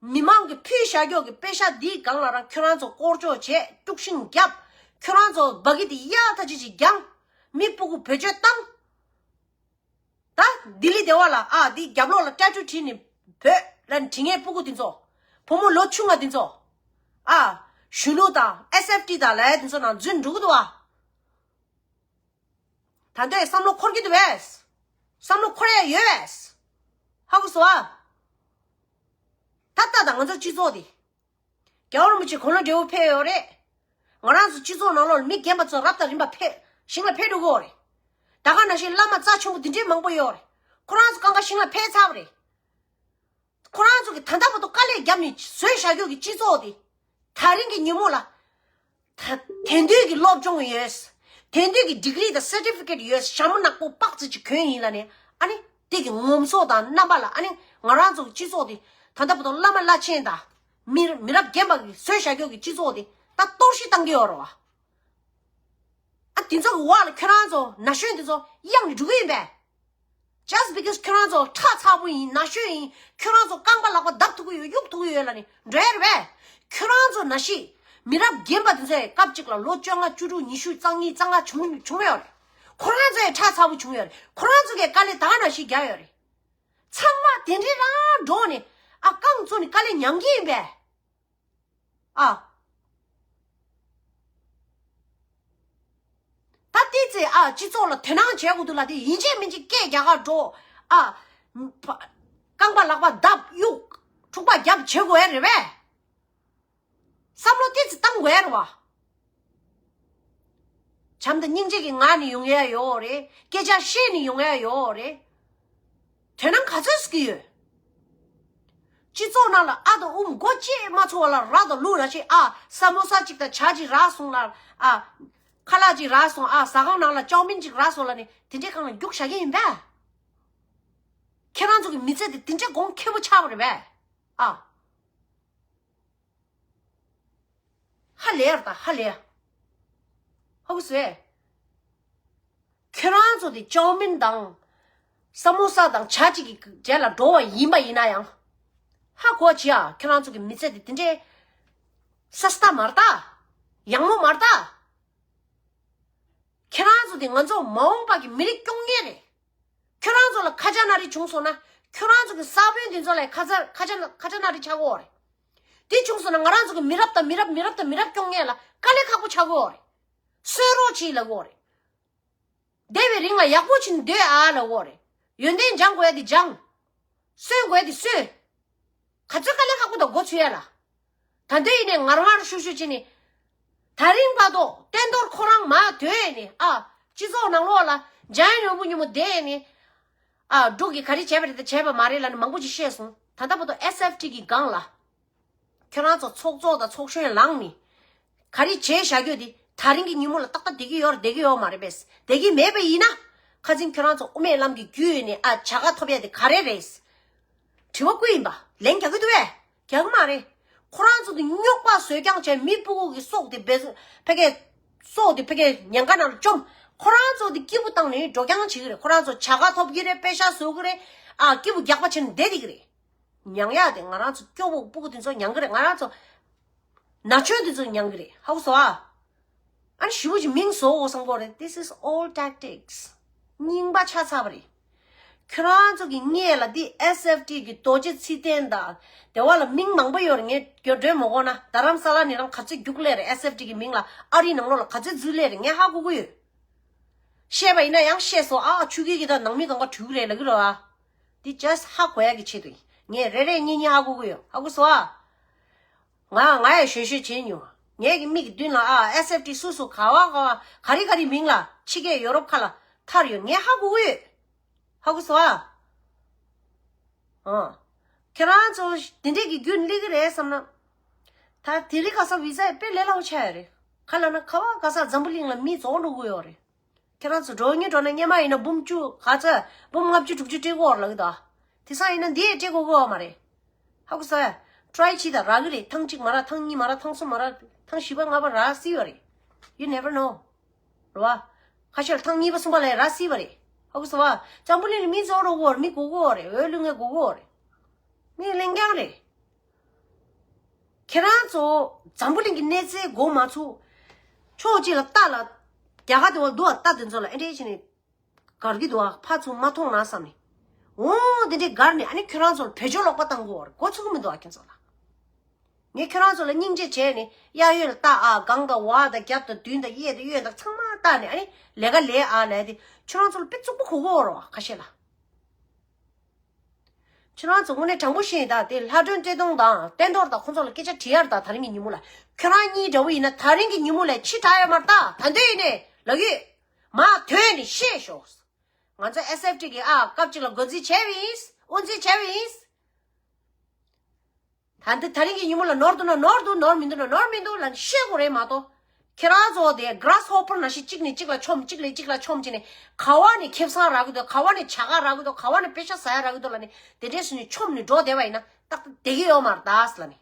མི་མང་གི་ཕུལ་བཞག་རྒྱུ་གི་པེ་ཤ་འདིའི་སྒང་ལ་རང་ཁྱོད་རང་ཚོ་སྐོར་ཅོག་བྱས། དཀྲུག་ཤིང་བརྒྱབ། ཁྱོད་རང་ཚོ་འབའ་གི་དེ་གཡག་ཐ་ཅི་ཅིག་བརྒྱངས། མི་སྤུ་གུ་བེད་སྤྱོད་བཏང་། ད་ལྡི་ལི་སྡེ་བ་ལ་ཨ་འདི་རྒྱབ་ལོགས་ལ་ཏ་ཊུ་བྲིས་ནས་བོད་ལ་བྲིས་མཁན་སྤུ་གུ་དེ་ཚོ། བུ་མོ་ལོ་ཆུང་བ་དེ་ཚོ། ཨ། གཞོན་ནུ་དང་ཨེས་ཨེཕ་ཊི་དང་ལ་ཡ་དེ་ཚོ་ནང་འཛུལ་འགྲོ་གི་འདུག་བ། ད་ལྟའི་བསམ་བློ་འཁོར་གྱི་འདུག་བས། བསམ་བློ་འཁོར་ཡ་ཡོད་བས། ཧ་གོ་སོང་ཨ། ད་ལྟ་དང་ང་ཚོ་སྤྱི་ཚོགས་དེ། རྒྱལ་བ་རིན་པོ་ཆེ་དགུང་ལོ་བགྲེས་པོ་ཕེབས་ཡོད་རེད། ང་རང་ཚོ་སྤྱི་ཚོགས་ནང་ལོགས་ལ་མི་རྒན་པ་ཚོ་རབ་དང་རིམ་པ་ཕེབས་ཞིང་ལ་ཕེབས་འགྲོ་གི་ཡོད་རེད། ད་ག་ནང་བཞིན་བླ་མ་རྩ་ཆེན་པོ་འདི་འདྲའི་མང་པོ་ཡོད་རེད། ཁོ་རང་ཚོ་གང་ག་ཞིང་ལ་ཕེབས་ཚར་བ་རེད། ཁོ་རང་ཚོ་གི་ད་ལྟ་བར་དུ་དཀའ་ལས་བརྒྱབ་ནས་བཟོས་བཞག་རྒྱུ་གི་སྤྱི་ཚོགས་དེ། ད་རིང་གི་ཉིན་མོ་ལ། ད་དེང་དུས་ཀྱི་སློབ་སྦྱོང་ཡོད། དེང་དུས་ཀྱི་ཌིག་རི་དང་སར་ཊི་ཕི་ཀེཊ་ཡོད། ཞྭ་མོ་ནག་པོ་པགས་ཙི་ཅིག་གོན་ཡིན་ལ་ནི། ཨ་ནི་དེ་གི་ངོམ་སོ་དང་རྣམ་པ་ལ། ཨ་ནི་ང་རང་ཚོ་གི་སྤྱི་ཚོགས་དེ་ད་ལྟ་བར་དུ་བླ་མ་བླ་ཆེན་དང་མི་མི་རབས་རྒན་པ་གིས་བཟོས་བཞག་རྒྱུ་གི་སྤྱི་ཚོགས་དེ་ད་གཏོར་བཤིག་བཏང་གི་ཡོད་རེད་བ། ཨ། དེ་ཚོ་གི་འོག་ལ་ཁྱོད་རང་ཚོ་ན་གཞོན་དེ་ཚོ་གཡང་ནས་འགྲོ་གི་ཡིན་པས། Just because ཁྱོད་རང་ཚོ་ཁྲག་ཚ་པོ་ཡིན། ན་གཞོན་ཡིན། ཁྱོད་རང་ཚོ་རྐང་པ་ལག་པ་བརྡབ་ཐུབ་ཀྱི་ཡོད། གཡུག་ཐུབ་ཀྱི་ཡོད་ལ་ནི་འགྲོ་ཡ་རེད་པས། ཁྱོད་རང་ཚོ་ན་ཤི་མི་རབས་རྒན་པ་དེ་ཚོས་སྐབས་གཅིག་ལ་ལོ་བཅོ་ལྔ་བཅུ་དྲུག་ཉི་ཤུ་རྩ་གཉིས་རྩ་ལྔ་བྱུང་བྱུང་ཡོད་རེད། ཁོ་རང་ཚོས་ཁྲག་ཚ་པོ་བྱུང་ཡོད་རེད། ཁོ་རང་ཚོ་གིས་དཀའ་ལས་ད་ག་ནང་བཞིན་བརྒྱབ་ཡོད་རེད། ཚང་མ་དེ་འདྲའི་རང་འགྲོ་ནས་ཨ་རྐང་བཙུགས་ནས་དཀའ་ལས་མྱངས་ཀྱི་ཡིན་པས། ཨ། ད་ལྟའི་ཚེ་ཨ་སྤྱི་ཚོགས་ལ་དོ་སྣང་བྱེད་དགོས་འདུག་ལ། དེ་ཡིན་གཅིག་མིན་གཅིག་སྐད་རྒྱག་ག་འགྲོ། ཨ། ཕ། རྐང་པ་ལག་པ་བརྡབ་གཡུག་འཁྲུག་པ་རྒྱབ་བྱེད་དགོས་ཡ་རེད་པས། བསམ་བློ་ཏོག་ཙམ་བཏང་དགོས་ཡ་རེད་བ། བྱམས་དང་སྙིང་རྗེ་གི་ངང་ནས་ཡོང་ཡ་ཡོད་རེད། སྐད་ཆ་བཤད་ནས་ཡོང་ཡ་ཡོད་རེད། དོ་སྣང་ག་ཚོད་ཞིག་ཡོད། སྤྱི་ཚོགས་ནང་ལ་ཨ་དང་ཨུ་མགོ་གཅིག་མ་ཚོར་བ་ལ་ར་དང་ལུག་ར་ཅིག་ཨ་ས་མོ་ས་གཅིག་དང་ཇ་གཅིག་རག་སོང་ལ། ཨ། ཁ་ལག་ཅིག་རག་སོང་། ཨ། ཟ་ཁང་ནང་ལ་ཅའོ་མིན་ཅིག་རག་སོང་ལ་ནི་དེ་འདྲའི་སྒང་ལ་རྒྱུགས་བཞག་གི་ཡིན་པས། ཁྱེད་རང་ཚོ་གི་མི་ཚེ་དེ་དེ་འདྲའི་གོང་ཁེ་པོ་ཆགས་པ་རེད་པས། ཨ། ཧ་ལས་ཡ་རེད་ད། ཧ་ལས་ཡ། ཧ་གོ་སོང་ངས། ཁྱོད་རང་ཚོ་དེ་ཅའོ་མིན་དང་ས་མོ་ས་དང་ཇ་གཅིག་གི་རྗེས་ལ་འགྲོ་བ་ཡིན་པ་ཡིན་ན་ཡང་། ཧ་གོ་བྱེད་ཨ། ཁྱོད་རང་ཚོ་གི་མི་ཚེ་དེ་དེ་འདྲའི་སཱ་སྟ་མ་རེད་ད། ཡག་མོ་མ་རེད་ད། ཁྱེད་རང་ཚོ་དེ་ང་ཚོ་མ་འོངས་པ་གི་མི་རིགས་སྐྱོང་མཁན་རེད། ཁྱོད་རང་ཚོ་ལ་ཁ་ཆག་སྣ་རལ་བྱུང་སོང་ན། ཁྱོད་རང་ཚོ་གི་ས་བོན་དེ་ཚོ་ལ་ཁ་ཆག་ཁ་ཆག་ཁ་ཆག་སྣ་རལ་ཆགས་ཀྱི་ཡོད་རེད། དེ་བྱུང་སོང་ན་ང་རང་ཚོ་གི་མི་རབས་དང་མི་རབས་མི་རབས་དང་མི་རབས་སྐྱོང་མཁན་ལ་དཀའ་ལས་ཁག་པོ་ཆགས་ཀྱི་ཡོད་རེད། གསོད་རོགས་བྱེད་ལབ་ཀྱི་ཡོད་རེད། བསྡད་པའི་རིང་ལ་ཡག་པོ་བྱས་ནས་སྡོད་ཨ་ལབ་ཀྱི་ཡོད་རེད། ཡོན་ཏན་སྦྱང་དགོས་ཡ་དེ་སྦྱང་། གསོན་དགོས་ཡ་དེ་གསོན། ག་ཚོད་དཀའ་ལས་ཁག་པོ་དང་མགོ་ཚོས་ཡ་ལ། ད་འདོད་ཡིན་ནས་ངར་ངར་ཤུ་ཤུ་བྱས་ནས། ད་རིང་བར་དུ་བསྟན་རྡོར་ཁོ་རང་མར་ཐོན་ནས། ཨ། སྤྱི་ཚོགས་ནང་ལོགས་ལ་འཇམ་དབྱངས་ནོར་བུ་མཉམ་པོ་བསྡད་ནས། ཨ། འབྲུག་གིས་ག་རེ་བྱས་པ་རེད་དང་བྱས་པ་མ་རེད་ལབ་ནས་མང་པོ་ཅིག་བཤད་སོང་། ད་ལྟ་བར་དུ་ཨེས་ཨེཕ་ཊི་གི་སྒང་ལ། ཁྱོད་རང་ཚོ་ཚོགས་གཙོ་དང་ཚོགས་གཞོན་ལངས་ནས། ག་རེ་བྱས་བཞག་རྒྱུ་དེ་ད་རིང་གི་ཉིན་མོ་ལ་ཏག་ཏག་བསྡད་ཀྱི་ཡོད་རེད། བསྡད་ཀྱི་ཡོད་མ་རེད་པས། བསྡད་ཀྱི་མེད་པ་ཡིན་ན། ཁ་སང་ཁྱོད་རང་ཚོ་དབུ་མའི་ལམ་གྱི་བརྒྱུད་ནས་ཨ་བྱ་དགའ་ཐོབ་ཡ་དེ་ག་རེ་རེད། དྲི་བ་བཀོད་ཡིན་པ། ལན་རྒྱག་གི་འདུག་པས། རྒྱག་གི་མ་རེད། ཁོ་རང་ཚོ་དེ་རྙོག་པ་བཟོས་རྐྱང་བྱས། མི་སྤུ་གུ་གི་སྲོག་དེ་བེ་ཕ་གི་སྲོག་དེ་ཕ་གི་ཉེན་ཁ་ནང་ལ་བཅོམ། ཁོ་རང་ཚོ་དེ་སྐྱིད་པོ་བཏང་ནས་འགྲོ་རྐྱང་བྱེད་ཀྱི་རེད། ཁོ་རང་ཚོ་བྱ་དགའ་ཐོབ་ཀྱི་རེད། པེ་ཤ་བཟོ་གི་རེད། ཨ། སྐྱིད་པོ་རྒྱག་པ་བྱས་ནས་བསྡད་བསྡད་ཀྱི་རེད། མྱང་ཡག་དེ་ང་རང་ཚོ་སྐྱོ་པོ་སྤུ་གུ་དེ་ཚོ་མྱང་གི་རེད། ང་རང་ཚོ་ན་གཞོན་དེ་ཚོ་མྱང་གི་རེད། ཧ་གོ་སོང་ཨ། ཨ་ནི་ཞེ་པོ་ཅིག་མིང་བཟོ་དགོས་བསམ་གྱི་ཡོད་རེད། This is all tactics. རྙིང་པ་ཆགས་ཚར་བ་རེད། ཁྱོད་རང་ཚོ་གི་སྔས་ལ་འདི་ཨེས་ཨེཕ་ཊི་གི་རྡོ་རྗེ་ཚེ་བརྟན་དང་དེ་བ་ལ་མིང་མང་པོ་ཡོད་རེད། ངས་རྒྱུ་འགྲོས་མ་གོ་ན་རྡ་རམ་ས་ལ་ནས་རང་ག་ཚོད་རྒྱུགས་སླེབས་རེད། ཨེས་ཨེཕ་ཊི་གི་མིང་ལ་ཨ་རིའི་ནང་ལོགས་ལ་ག་ཚོད་འཛུལ་སླེབས་རེད། ངས་ཧ་གོ་གི་ཡོད། བཤད་པ་ཡིན་ན་ཡང་བཤད་སོང་ཨ། ཆུ་སྐྱེས་ཀྱི་ད་ནང་མི་གང་ག་བྲུས་རེད་ལབ་ཀྱི་རེད་བ། འདི་ཇ་སི་ཧ་གོ་ཡ་གི་ཆེད་དུ་ཡིན། ངས་རེ་རེ་གཉིས་གཉིས་ཧ་གོ་གི་ཡོད། ཧ་གོ་སོང་ཨ། ང་ང་ཡང་ཞོད་ཞོད་བྱེད་མྱོང་། ངའི་གི་མིག་གི་མདུན་ལ་ཨ་ཨེས་ཨེཕ་ཊི་སུ་སུ་ག་བ་ག་བ་ག་རེ་ག་རེ་མིང་ལ་ཕྱི་རྒྱལ་ཡོ་རོབ་ཁ་ལ་ཐར་ཡོད། ངས་ཧ་གོ་གི་ཡོད། ཧ་གོ་སོང་ཨ། ཨ། ཁྱེད་རང་ཚོ་དེ་འདྲས་ཀྱི་རྒྱུན་སླེབས་ཀྱི་རེད་བསམ་ན། ད་དེ་རིང་ཁ་སང་བི་ཟ་དཔེ་ལས་སླ་པོ་ཆགས་ཡོད་རེད། ག་ལབ་ན་ག་བ་ག་ས་འཛམ་བུ་གླིང་ལ་མི་རྫོགས་འགྲོ་གི་ཡོད་རེད། ཁྱེད་རང་ཚོ་འགྲོ་ཉེ་འགྲོ་ན་སྔོན་མ་ཡིན་ན་འབུམ་བཅུ་ག་ཚོད་འབུམ་ལྔ་བཅུ་དྲུག་ཅུ་སྤྲད་དགོས་ལབ་ཀྱི་འདུག་དེང་སང་ཡིན་ན་འདི་ཡས་སྤྲད་དགོས་ཀྱི་ཡོད་མ་རེད། ཧ་གོ་སོང་ཨ། ཊ་རའི་བྱེད་དང་། རག་གི་རེད། ཐེངས་གཅིག་མ་རག་ཐེངས་གཉིས་མ་རག་ཐེངས་གསུམ་མ་རག་ཐེངས་བཞི་པ་ལྔ་པ་རག་སྲིད་པ་རེད། You never know. རེད་བ། ཁ་ཤས་ལ་ཐེངས་གཉིས་པ་གསུམ་པ་ལ་རག་སྲིད་པ་རེད། ཧ་གོ་སོང་བ། འཛམ་བུ་གླིང་ལ་མི་རྫོགས་འགྲོ་གི་ཡོད་རེད། མི་འགོར་གི་ཡོད་རེད། འོས་བླུག་མཁན་འགོར་གི་ཡོད་རེད། མི་ལེན་རྐྱང་རེད། ཁྱེད་རང་ཚོ་འཛམ་བུ་གླིང་གི་གནས་ཚད་འགོར་མ་ཚུགས། ཕྱོགས་གཅིག་ལ་ལྟ་ལ། རྒྱ་གར་དེ་བ་འདུག་བ། ལྟ་དེ་ཚོ་ལ་ཨེ་འདྲས་བྱས་ནས་གར་གི་འདུག་བ། ཕར་ཚུར་མ་མཐོང་ན་བསམ་ནས། འོ་དེ་འདྲས་གར་ནས་ཨ་ནི་ཁྱོད་རང་ཚོ་ལ་བེད་སྤྱོད་ལོག་པ་བཏང་གི་ཡོད་རེད། མགོ་ཚོད་གི་མི་འདུག་བ་ཁྱེད་ཚོ་ལ། ངས་ཁྱོད་རང་ཚོ་ལ་སྙིང་རྗེ་བྱས་ནས་གཡས་གཡོན་ལ་ལྟ་ཨ། སྒང་དང་འོག་དང་རྒྱབ་དང་མདུན་དང་གཡས་དང་གཡོན་དང་ཚང་མ་ལྟ་ནས་ཨ་ནི་ལས་ཀ་ལས་ཨ་ལས་དེ་ཁྱོད་རང་ཚོ་ལ་དཔེ་རྩུབ་པོ་གོ་གི་ཡོད་རེད་བ་ཁ་ཤས་ལ། ཁྱོད་རང་ཚོ་དངོས་གནས་དྲང་པོ་བཤད་ཡིན་ད། དེ་ལྷ་སྒྲོན་བཀྲས་མཐོང་དང་བསྟན་རྡོར་དང་ཁོང་ཚོ་ལ་སྐད་ཆ་དྲི་ཡ་རེད་ད། དེ་རིང་གི་ཉིན་མོ་ལ། ཁྱོད་རང་གཉིས་འདྲ་བོ་ཡིན་ན་དེ་རིང་གི་ཉིན་མོ་ལ་ཕྱི་དྲགས་ཡོད་མ་རེད་ད། ད་འདོད་ཡིན་ནས་ལབ་ཡོད། མ་འདོད་ནས་བཤད་ཤོག་ང་ཚོ་ཨེས་ཨེཕ་ཊི་གི་ཨ་སྐབས་གཅིག་ལ་འགོ་འཛིན་བྱས་པ་ཡིན། དབུ་འཛིན་བྱས་པ་ཡིན། ད་འདི་དེ་རིང་གི་ཉིན་མོ་ལ་ནོར་འདུག་ན་ནོར་འདུག་ནོར་མི་འདུག་ན་ནོར་མི་འདུག་ལབ་ནས་བཤད་དགོས་རེད་མ་གཏོགས། ཁྱེད་རང་ཚོ་དེ་གྷ་ར་སི་ཧོ་པར་ནང་བཞིན་གཅིག་ནས་གཅིག་ལ་མཆོང་། གཅིག་ནས་གཅིག་ལ་མཆོང་བྱས་ནས་ག་བ་ནས་ཁེ་བཟང་རག་གི་འདུག་ག་བ་ནས་བྱ་དགའ་རག་གི་འདུག་ག་བ་ནས་པེ་ཤ་ཟ་ཡ་རག་གི་འདུག་ལབ་ནས་དེ་འདྲས་བྱས་ནས་མཆོང་ནས་འགྲོ་བསྡད་པ་ཡིན་ན་ཏག་ཏག་བསྡད་ཀྱི་ཡོད་མ་རེད་ད་ཟེར་ལབ་ནས།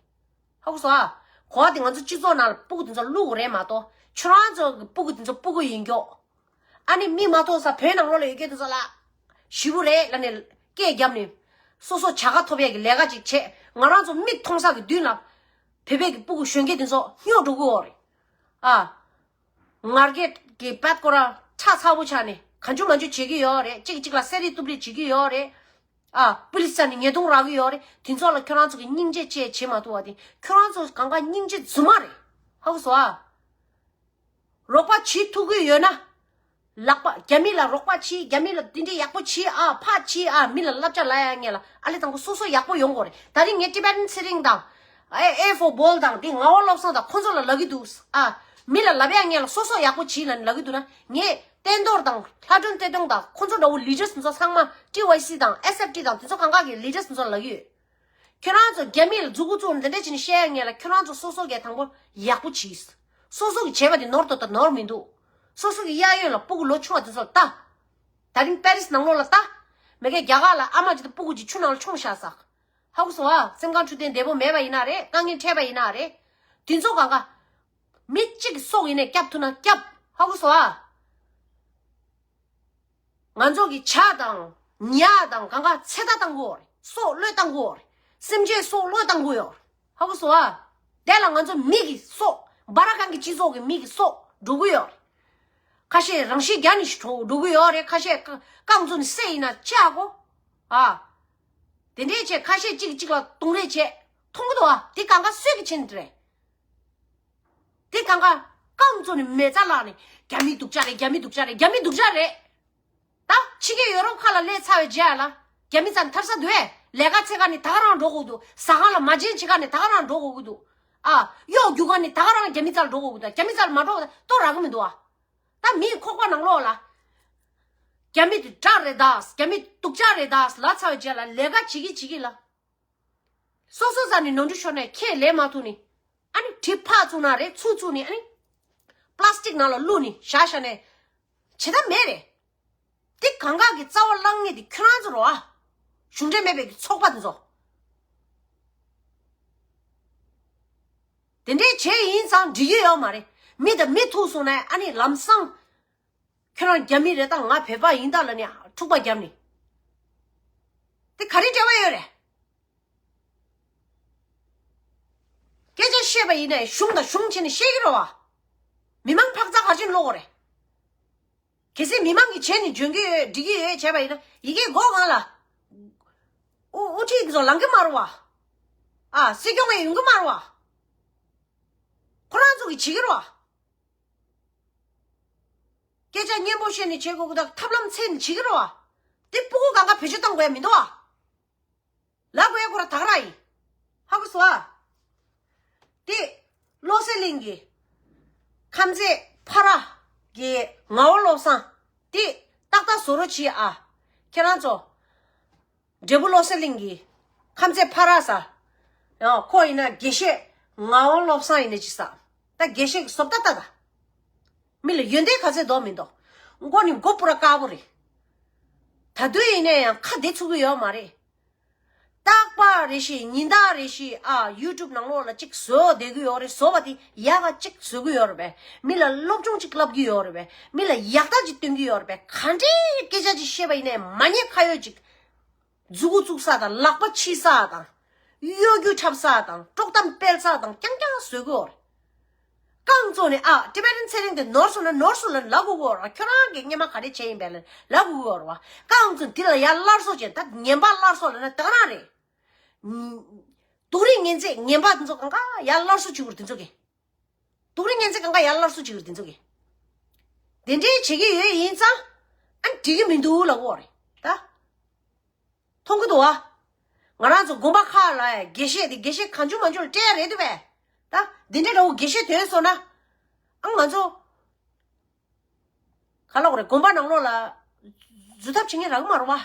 ཧ་གོ་སོང་ཨ། གོ་བ་དེ་ང་ཚོ་སྤྱི་ཚོགས་ནང་ལ་སྤུ་གུ་དེ་ཚོ་བླུག་དགོས་རེད་མ་གཏོགས། ཁྱོད་རང་ཚོ་གི་སྤུ་གུ་དེ་ཚོ་སྤུ་གུ་ཡིན་མགྱོགས། ཨ་ནི་མིག་མ་མཐོང་ས་བོད་ནང་ལོགས་ལ་ཡོད་མཁན་དེ་ཚོ་ལ་ཞེ་པོ་རེད་ལབ་ནས་སྐད་བརྒྱབ་ནས། སོ་སོ་བྱ་དགའ་ཐོབ་ཡས་ཀྱི་ལས་ཀ་ཅིག་བྱེད། ང་རང་ཚོ་མིག་མཐོང་ས་གི་མདུན་ལ་བོད་པའི་གི་སྤུ་གུ་གཞོན་སྐྱེས་དེ་ཚོ་སྨྱོ་འགྲོ་གི་ཡོད་རེད། ཨ། ང་རྒྱལ་གྱི་བད་ཀོ་ར་ཁྲག་ཚ་པོ་ཆགས་ནས་གང་བྱུང་མང་བྱུང་བྱེད་ཀྱི་ཡོད་རེད། གཅིག་གཅིག་ལ་བསད་རེས་གཏུབ་རེས་བྱེད་ཀྱི་ཡོད་རེད། ཨ། པུ་ལིས་ས་ནས་ཉེས་རྡུང་རག་གི་ཡོད་རེད། དེ་ཚོ་ལ་ཁྱོད་རང་ཚོ་གི་སྙིང་རྗེ་བཅས་བྱེད་མ་ཐུབ་པ་དེ་ཁྱོད་རང་ཚོ་གང་ག་སྙིང་རྗེ་རྫུན་མ་རེད། ཧ་གོ་སོང་ཨ། རོགས་པ་བྱེད་ཐུབ་ཀྱི་ཡོད་ན། ལག་པ་རྒྱ་མི་ལ་རོགས་པ་བྱེད། རྒྱ་མི་ལ་དེ་འདྲའི་ཡག་པོ་བྱེད་ཨ། ཕར་བྱེད་ཨ། མི་ལ་བསླབ་བྱ་ལབ་ཡ་ངེས་ལ་ཨ་ལས་དང་པོ་སོ་སོ་ཡག་པོ་ཡོང་དགོས་རེད། ད་རིང་ངས་ཊི་བེ་ཊན་ཚེ་རིང་དང་། ཨེ་ཨེ་ཧྥོར་བྷོལ་དང་དེ་ངག་དབང་བློ་བཟང་དང་ཁོང་ཚོ་ལ་ལབ་ཀྱི་འདུག་ཨ། མི་ལ་ལབ་ཡ་ངེས་ལ་སོ་སོ་ཡག་པོ་བྱེད་ལབ་ནས་ལབ་ཀྱི་འདུག་ན། ངས་བསྟན་རྡོར་དང་ལྷ་སྒྲོན་བཀྲས་མཐོང་དང་ཁོང་ཚོ་འདྲ་བོ་ལི་ཌར་སི་ཚོ་ཚང་མ་ཊི་ཝའི་སི་དང་ཨེས་ཨེཕ་ཊི་དང་དེ་ཚོ་གང་ག་གི་ལི་ཌར་སི་ཚོ་ལ་ལབ་ཀྱི་ཡོད། ཁྱོད་རང་ཚོ་རྒྱ་མི་ལ་མཛུ་གུ་བཙུགས་ནས་འདི་འདྲ་བྱས་ནས་བཤད་ཡ་ངེས་ལ་ཁྱོད་རང་ཚོ་སོ་སོ་གས་དང་པོ་ཡག་པོ་བྱེད། སོ་སོ་གི་བྱས་པ་དེ་ནོར་འདུག་དང་ནོར་མི་འདུག་སོ་སོ་གི་གཡས་གཡོན་ལ་སྤུ་གུ་ལོ་ཆུང་བ་དེ་ཚོ་ལ་ལྟ། ད་རིང་པེ་རིས་ནང་ལོགས་ལ་ལྟ། མ་གིར་རྒྱ་གར་ལ་ཨ་མ་ཅིག་དང་སྤུ་གུ་ཅིག་ཆུ་ནང་ལ་མཆོངས་བཞག་ཟེར། ཧ་གོ་སོང་ཨ། སེམས་ཁམས་འཕྲོད་བསྟེན་བདེ་པོ་མེད་པ་ཡིན་ན་རེད། དཀའ་ངལ་འཕྲད་པ་ཡིན་ན་རེད། དེ་ཚོ་གང་ག་མི་གཅིག་གི་སྲོག་ཡིན་ནའི་སྐྱབས་ཐུབ་ན་སྐྱབས། ཧ་གོ་སོང་ཨ། ང་ཚོ་གི་ཇ་དང་ཉ་དང་གང་ག་ཚེ་ཐར་བཏང་གི་ཡོད་རེད། སྲོག་བློས་བཏང་གི་ཡོད་རེད། སེམས་ཅན་སྲོག་བློས་བཏང་གི་ཡོད་རེད། ཧ་གོ་སོང་ཨ། དེ་ལ་ང་ཚོ་མི་གི་སྲོག་སྦ་ར་ཁང་གི་སྤྱི་ཚོགས་ཀྱི་མི་གི་སྲོག་འགྲོ་གི་ཡོད་རེད། ཁ་ཤས་རང་ཤི་རྒྱག་ནས་འགྲོ་འགྲོ་གི་ཡོད་རེད། ཁ་ཤས་རྐང་བཙུགས་ནས་བསད་ཡིན་ན་ཆག་གོ་ཨ། དེ་འདྲས་བྱས་ཁ་ཤས་གཅིག་གཅིག་ལ་རྡུང་རེས་བྱས་མཐོང་གི་འདུག་ཨ། དེ་གང་ག་སུས་ཀྱི་བྱེད་ནི་རེད། དེ་གང་ག་རྐང་བཙུགས་ནས་མེ་བཙའ་བརླགས་ནས་རྒྱ་མི་སྡུག་ཅག་རེད། རྒྱ་མི་སྡུག་ཅག་རེད། རྒྱ་མི་སྡུག་ཅག་རེད། ད་ཕྱི་རྒྱལ་ཡོ་རོབ་ཁ་ལ་སླེབས་ཚར་བའི་རྗེས་ལ་རྒྱ་མི་རྩ་ནས་ཐར་ས་འདུག་ཨེ། ལས་ཀ་འཚོལ་ག་ནས་ད་ག་རང་འགྲོ་དགོས་འདུག་ཟ་ཁང་ལ་མ་བྱན་བྱེད་ག་ནས་ད་ག་རང་འགྲོ་དགོས་ཀྱི་འདུག་ཨ། གཡོག་རྒྱུག་ག་ནས་ད་ག་རང་རྒྱ་མི་རྩ་ལ་འགྲོ་དགོས་ཀྱི་འདུག་རྒྱ་མི་རྩ་ལ་མ་འགྲོ་བ་ལྟོ་རག་གི་མི་འདུག་ཨ། ད་མིའི་ཁོག་པ་ནང་ལོགས་ལ། རྒྱ་མི་དེ་དྲག་རེད་ད། རྒྱ་མི་སྡུག་ཅག་རེད་ད་ལབ་ཚར་བའི་རྗེས་ལ་ལས་ཀ་བྱེད་ཀྱི་བྱེད་ཀྱི་ལ། སོ་སོ་རྩ་ནས་ནོར་འཁྲུལ་ཤོར་ནས་ཁས་ལེན་མ་ཐུབ་ནས། ཨ་ནི་གྲིབ་ཕག་བཙུགས་ན་རེད། ཚུར་བཙུགས་ནས་ཨ་ནི་པ་ལ་སི་ཊིག་ནང་ལ་བླུགས་ནས་བཞག་བཞག་ནས་བྱེད་ཐབས་མེད་རེད། འདི་གང་ག་གི་རྩ་བ་བརླག་མཁན་དེ་ཁྱོད་རང་ཚོ་རེད་བ། གཞུང་འབྲེལ་མེད་པའི་གི་ཚོགས་པ་དེ་ཚོ། དེ་འདྲས་བྱས་ཡིན་ཙང་འགྲིག་གི་ཡོད་མ་རེད། མི་དང་མི་ཐུག་སོང་ན་ཨ་ནི་ལམ་སང་། ཁྱོད་རང་རྒྱ་མི་རེད་ད་ང་བོད་པ་ཡིན་ད་ལབ་ནས་འཁྲུག་པ་བརྒྱབ་ནས། དེ་ག་རེ་འབྲེལ་བ་ཡོད་རེད། སྐད་ཆ་བཤད་པ་ཡིན་ན་གཞུང་དང་གཞུང་བྱས་ནས་བཤད་ཀྱི་རེད་བ། མི་མང་འཕག་འཚག་ག་རེ་བྱས་ནས་ཀློག་དགོས་རེད། གལ་སྲིད་མི་མང་གིས་བྱས་ནས་འཇོན་གྱི་ཡོད་འགྲིག་གི་ཡོད་བྱས་པ་ཡིན་ན་ ཡི་གེ་མགོ་གང་ལ། དབུ་དབུ་ཁྲིད་ཚོ་ལང་གི་མ་རུ་བ། ཨ་སྲིད་སྐྱོང་གི་ཡོང་གི་མ་རུ་བ། ཁོ་རང་ཚོ་གི་བྱེད་ཀྱི་རུ་བ། སྐད་ཆ་སྙན་པོ་བཤད་ནས་བྱེད་དགོས་ཀྱི་ད་ཐབས་ལམ་འཚོལ་ནས་བྱེད་ཀྱི་རུ་བ། དེ་སྤུ་གུ་གང་ག་བེད་སྤྱོད་གཏོང་དགོས་ཡ་མི་འདུག་བ། ལབ་དགོས་ཡ་ཁོ་ར་ད་ག་རང་ཡིན། ཧ་གོ་སོང་ཨ། དེ་བློ་གསལ་གླིང་གི་ཁམས་ཚན་ཕ་ར་གི་ངག་དབང་བློ་བཟང་དེ་ཏག་ཏག་བཟོ་རོགས་གྱིས་ཨ། ཁྱེད་རང་ཚོ། འབྲས་བུ་བློ་གསལ་གླིང་གི་ཁམས་ཚན་ཕ་ར་ས། ཡང་ཁོ་ཡིན་ན་དགེ་བཤེས་ངག་དབང་བློ་བཟང་ཡིན་ན་ཅི་ས། ད་དགེ་བཤེས་ཀྱི་བཟོ་ལྟ་ལྟ་ད། མི་ལ་ཡོན་ཏན་ག་ཚད་འདུག་མི་འདུག་མགོ་ནི་མགོ་པུ་ར་དཀར་པོ་རེད། ད་དུས་ཡིན་ནའི་ཡང་ཁ་བདེ་ཚུགས་ཀྱི་ཡོད་མ་རེད། རྟག་པར་རེ་ཞིག་ཉིན་ལྟར་རེ་ཞིག་ཨ་ཡུ་ཊུབ་ནང་ལོགས་ལ་གཅིག་བཟོ་བསྡད་ཀྱི་ཡོད་རེད། བཟོ་བ་དེ་ཡག་ག་གཅིག་བཟོ་གི་ཡོད་རེད་པས། མི་ལ་སློབ་སྦྱོང་གཅིག་བསླབ་ཀྱི་ཡོད་རེད་པས། མི་ལ་ཡག་རྟགས་གཅིག་སྟོན་གྱི་ཡོད་རེད་པས། ག་འདྲའི་སྐད་ཆ་གཅིག་བཤད་པ་ཡིན་ནའི་མ་ཉེས་ཁ་གཡོག་གཅིག་མཛུ་གུ་བཙུགས་ས་དང་ལག་པ་ཕྱིས་ས་དང་། གཡོ་སྒྱུ་འཁྲབ་ས་དང་དཀྲོག་གཏམ་སྤེལ་ས་དང་རྐྱང་རྐྱང་བཟོ་གི་ཡོད་རེད། རྐང་བཙུགས་ནས་ཨ་ཊི་བེ་ཊན་ཚེ་རིང་དེ་ནོར་སོང་ན་ནོར་སོང་ལབ་ལབ་དགོས་ཀྱི་ཡོད་རེད། ཁྱོད་རང་གིས་སྔོན་མ་ག་རེ་བྱས་ཡིན་པས་ལབ་ལབ་དགོས་ཀྱི་ཡོད་རེད་བ། རྐང་བཙུགས་དེ་ལ་ཡར་སླར་གསོ་བྱས་ད་ངན་པ་སླར་གསོ་ལབ་ན་དེ་ག་རང་རེད། སྡུག་རུས་ངན་ཚད་ངན་པ་དེ་ཚོ་གང་ག་ཡར་སླར་གསོ་བྱེད་དགོས་རེད་དེ་ཚོ་གི། སྡུག་རུས་ངན་ཚད་གང་ག་ཡར་སླར་གསོ་བྱེད་དགོས་རེད་དེ་ཚོ་གི། དེ་འདྲའི་བྱེད་ཀྱི་ཡོད་ཡིན་ཙང་ཨ་འགྲིག་གི་མི་འདུག་ལབ་དགོས་རེད་ད། མཐོང་གི་འདུག་བ། ང་རང་ཚོ་དགོན་པ་ཁག་ལ་དགེ་བཤེས་དེ་དགེ་བཤེས་གང་བྱུང་མང་བྱུང་ལ་སྤྲད་ཡ་རེད་འདུག་པས། ད་འདི་འདྲའི་འདྲ་བོ་དགེ་བཤེས་ཐོན་སོང་ན། ཨ་ང་ཚོ། ག་ལབ་དགོས་རེད། དགོན་པ་ནང་ལོགས་ལ་འཛུལ་ཐབས་བྱེད་མཁན་རག་གི་མ་རེད་བ།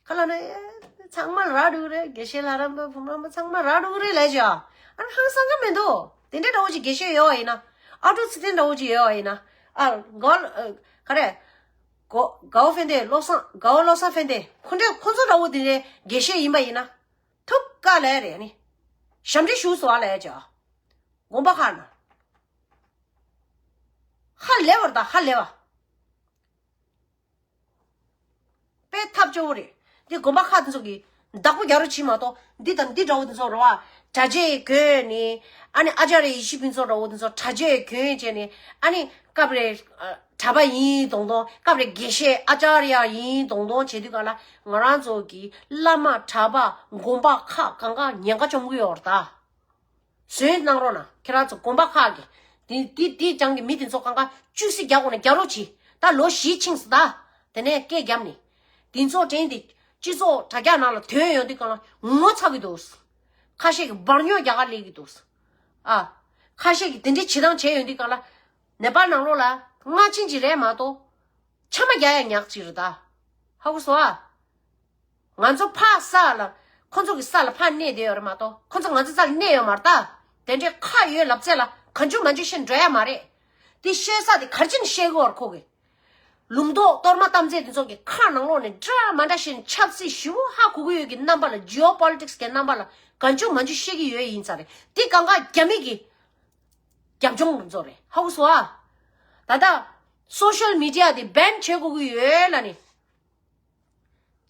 ག་ལབ་ན་ཨེ་ཚང་མ་ལ་རག་འགྲོ་གི་རེད། དགེ་བཤེས་ལྷ་རམས་པ་བུ་རམས་པ་ཚང་མ་རག་འགྲོ་གི་རེད་ལབ་བྱས། ཨ་ནི་ཧང་སང་གི་མི་འདུག་དེ་འདྲའི་འདྲ་བོ་ཅིག་དགེ་བཤེས་ཡོད་པ་ཡིན་ན། ཨ་ཀྲུག་ཚེ་བརྟན་འདྲ་བོ་ཅིག་ཡོད་པ་ཡིན་ན། ཨ་གོ་ག་རེ། གོ་དགའ་བོ་ཕན་བདེ་བློ་བཟང་དགའ་བོ་བློ་བཟང་ཕན་བདེ་ཁོ་འདྲ་ཁོ་ཚོ་འདྲ་བོ་དེ་འདྲའི་དགེ་བཤེས་ཡིན་པ་ཡིན་ན། ཐུགས་དཀའ་ལས་རེད་ནི། ཞབས་འདྲེན་ཞུ་སོང་བ་ལས་ཀྱང་། དགོན་པ་ཁག་ན། ཧ་ལས་པ་རེད་ད་ཧ་ལས་པ། དཔེ་ཐབས་སྐྱོ་བོ་རེད། འདི་དགོན་པ་ཁག་དེ་ཚོ་གིས་བདག་པོ་རྒྱག་རོགས་བྱེད་མ་གཏོགས་འདི་དང་འདི་འདྲ་བོ་དེ་ཚོ་རེད་བ། གྲྭ་ཆས་གྱོན་ནས་ཨ་ནི་ཨ་ཅཱརྱ་ཡེ་ཤེས་ཕུན་ཚོགས་འདྲ་བོ་དེ་ཚོ་གྲྭ་ཆས་གྱོན་བྱས་ནས་ཨ་ནི་སྐབས་རེ་གྲྭ་པ་ཡིན་མདོག་མདོག་སྐབས་རེ་དགེ་བཤེས་ཨ་ཅཱརྱ་ཡིན་མདོག་མདོག་བྱེད་དུས་ག་ལ་ང་རང་ཚོ་གི་བླ་མ་གྲྭ་པ་དགོན་པ་ཁག་གང་ག་ཉེན་ཁ་བཅོམ་གི་ཡོད་རེད་ད། གསན་གནང་རོགས་གནང་། ཁྱེད་རང་ཚོ་དགོན་པ་ཁག་གི་དེ་དེ་དེ་རྐྱང་གི་མི་དེ་ཚོ་གང་ག་བཅུ་སྲི་རྒྱག་དགོས་ན་རྒྱག་རོགས་གྱིས། ད་ལོ་བཞི་ཕྱིན་སོང་ད། དེ་ནས་སྐད་བརྒྱབ་ནས་དེ་ཚོ་དྲན་ཏེ་སྤྱི་ཚོགས་དྲ་རྒྱ་ནང་ལ་ཐོན་ཡོང་དུས་གང་ལ་ངོ་ཚ་གི་འདུག་ཁ་ཤས་ཀྱིས་འབར་ཉོག་རྒྱག་ག་སླེབས་ཀྱི་འདུག་ཨ། ཁ་ཤས་ཀྱིས་དེ་འདྲའི་བྱེད་སྟངས་བྱས་ཡོང་དུས་གང་ལ་ནེ་པཱལ་ནང་ལོགས་ལ་སྔ་ཕྱིན་གྱི་རེད་མ་གཏོགས་ཆམ་པ་རྒྱག་ཡ་ཉག་གཅིག་རེད་ད། ཧ་གོ་སོང་ཨ། ང་ཚོ་ཕར་ས་ལ་ཁོ་ཚོ་གི་ས་ལ་ཕར་གནས་བསྡད་ཡོད་རེད་མ་གཏོགས་ཁོ་ཚོ་ང་ཚོ་ས་ལ་གནས་ཡོད་མ་རེད་ད། དེ་འདྲའི་ཁ་ཡོད་ལབ་ཚད་ལ་གང་བྱུང་མང་བྱུང་བཤད་འགྲོ་ཡ་མ་རེད། དེ་བཤད་ས་དེ་ག་རེ་བྱས་ནས་བཤད་གི་ཡོད་རེད་ཁོ་གི། ལུང་རྟོགས་གཏོར་མ་གཏམ་ཚེ་དེ་ཚོ་གི་ཁ་ནང་ལོགས་ནས་འདྲ་མ་འདྲ་བཤད་ནས་ཆབ་སྲིད་ཞེ་པོ་ཧ་གོ་གི་ཡོད་ཀྱི་རྣམ་པ་ལ་ཇི་ཨོ་པོ་ལི་ཊིག་སི་གི་རྣམ་པ་ལ་གང་བྱུང་མང་བྱུང་བཤད་ཀྱི་ཡོད་ཡིན་ས་རེད། དེ་གང་ག་རྒྱ་མི་གི་རྒྱབ་ལྗོངས་རུ་ཚོ་རེད། ཧ་གོ་སོང་ཨ། ད་ལྟ་སོ་ཤལ་མི་ཌི་ཡ་དེ་བེན་བྱེད་དགོས་ཀྱི་ཡོད་ལབ་ནས།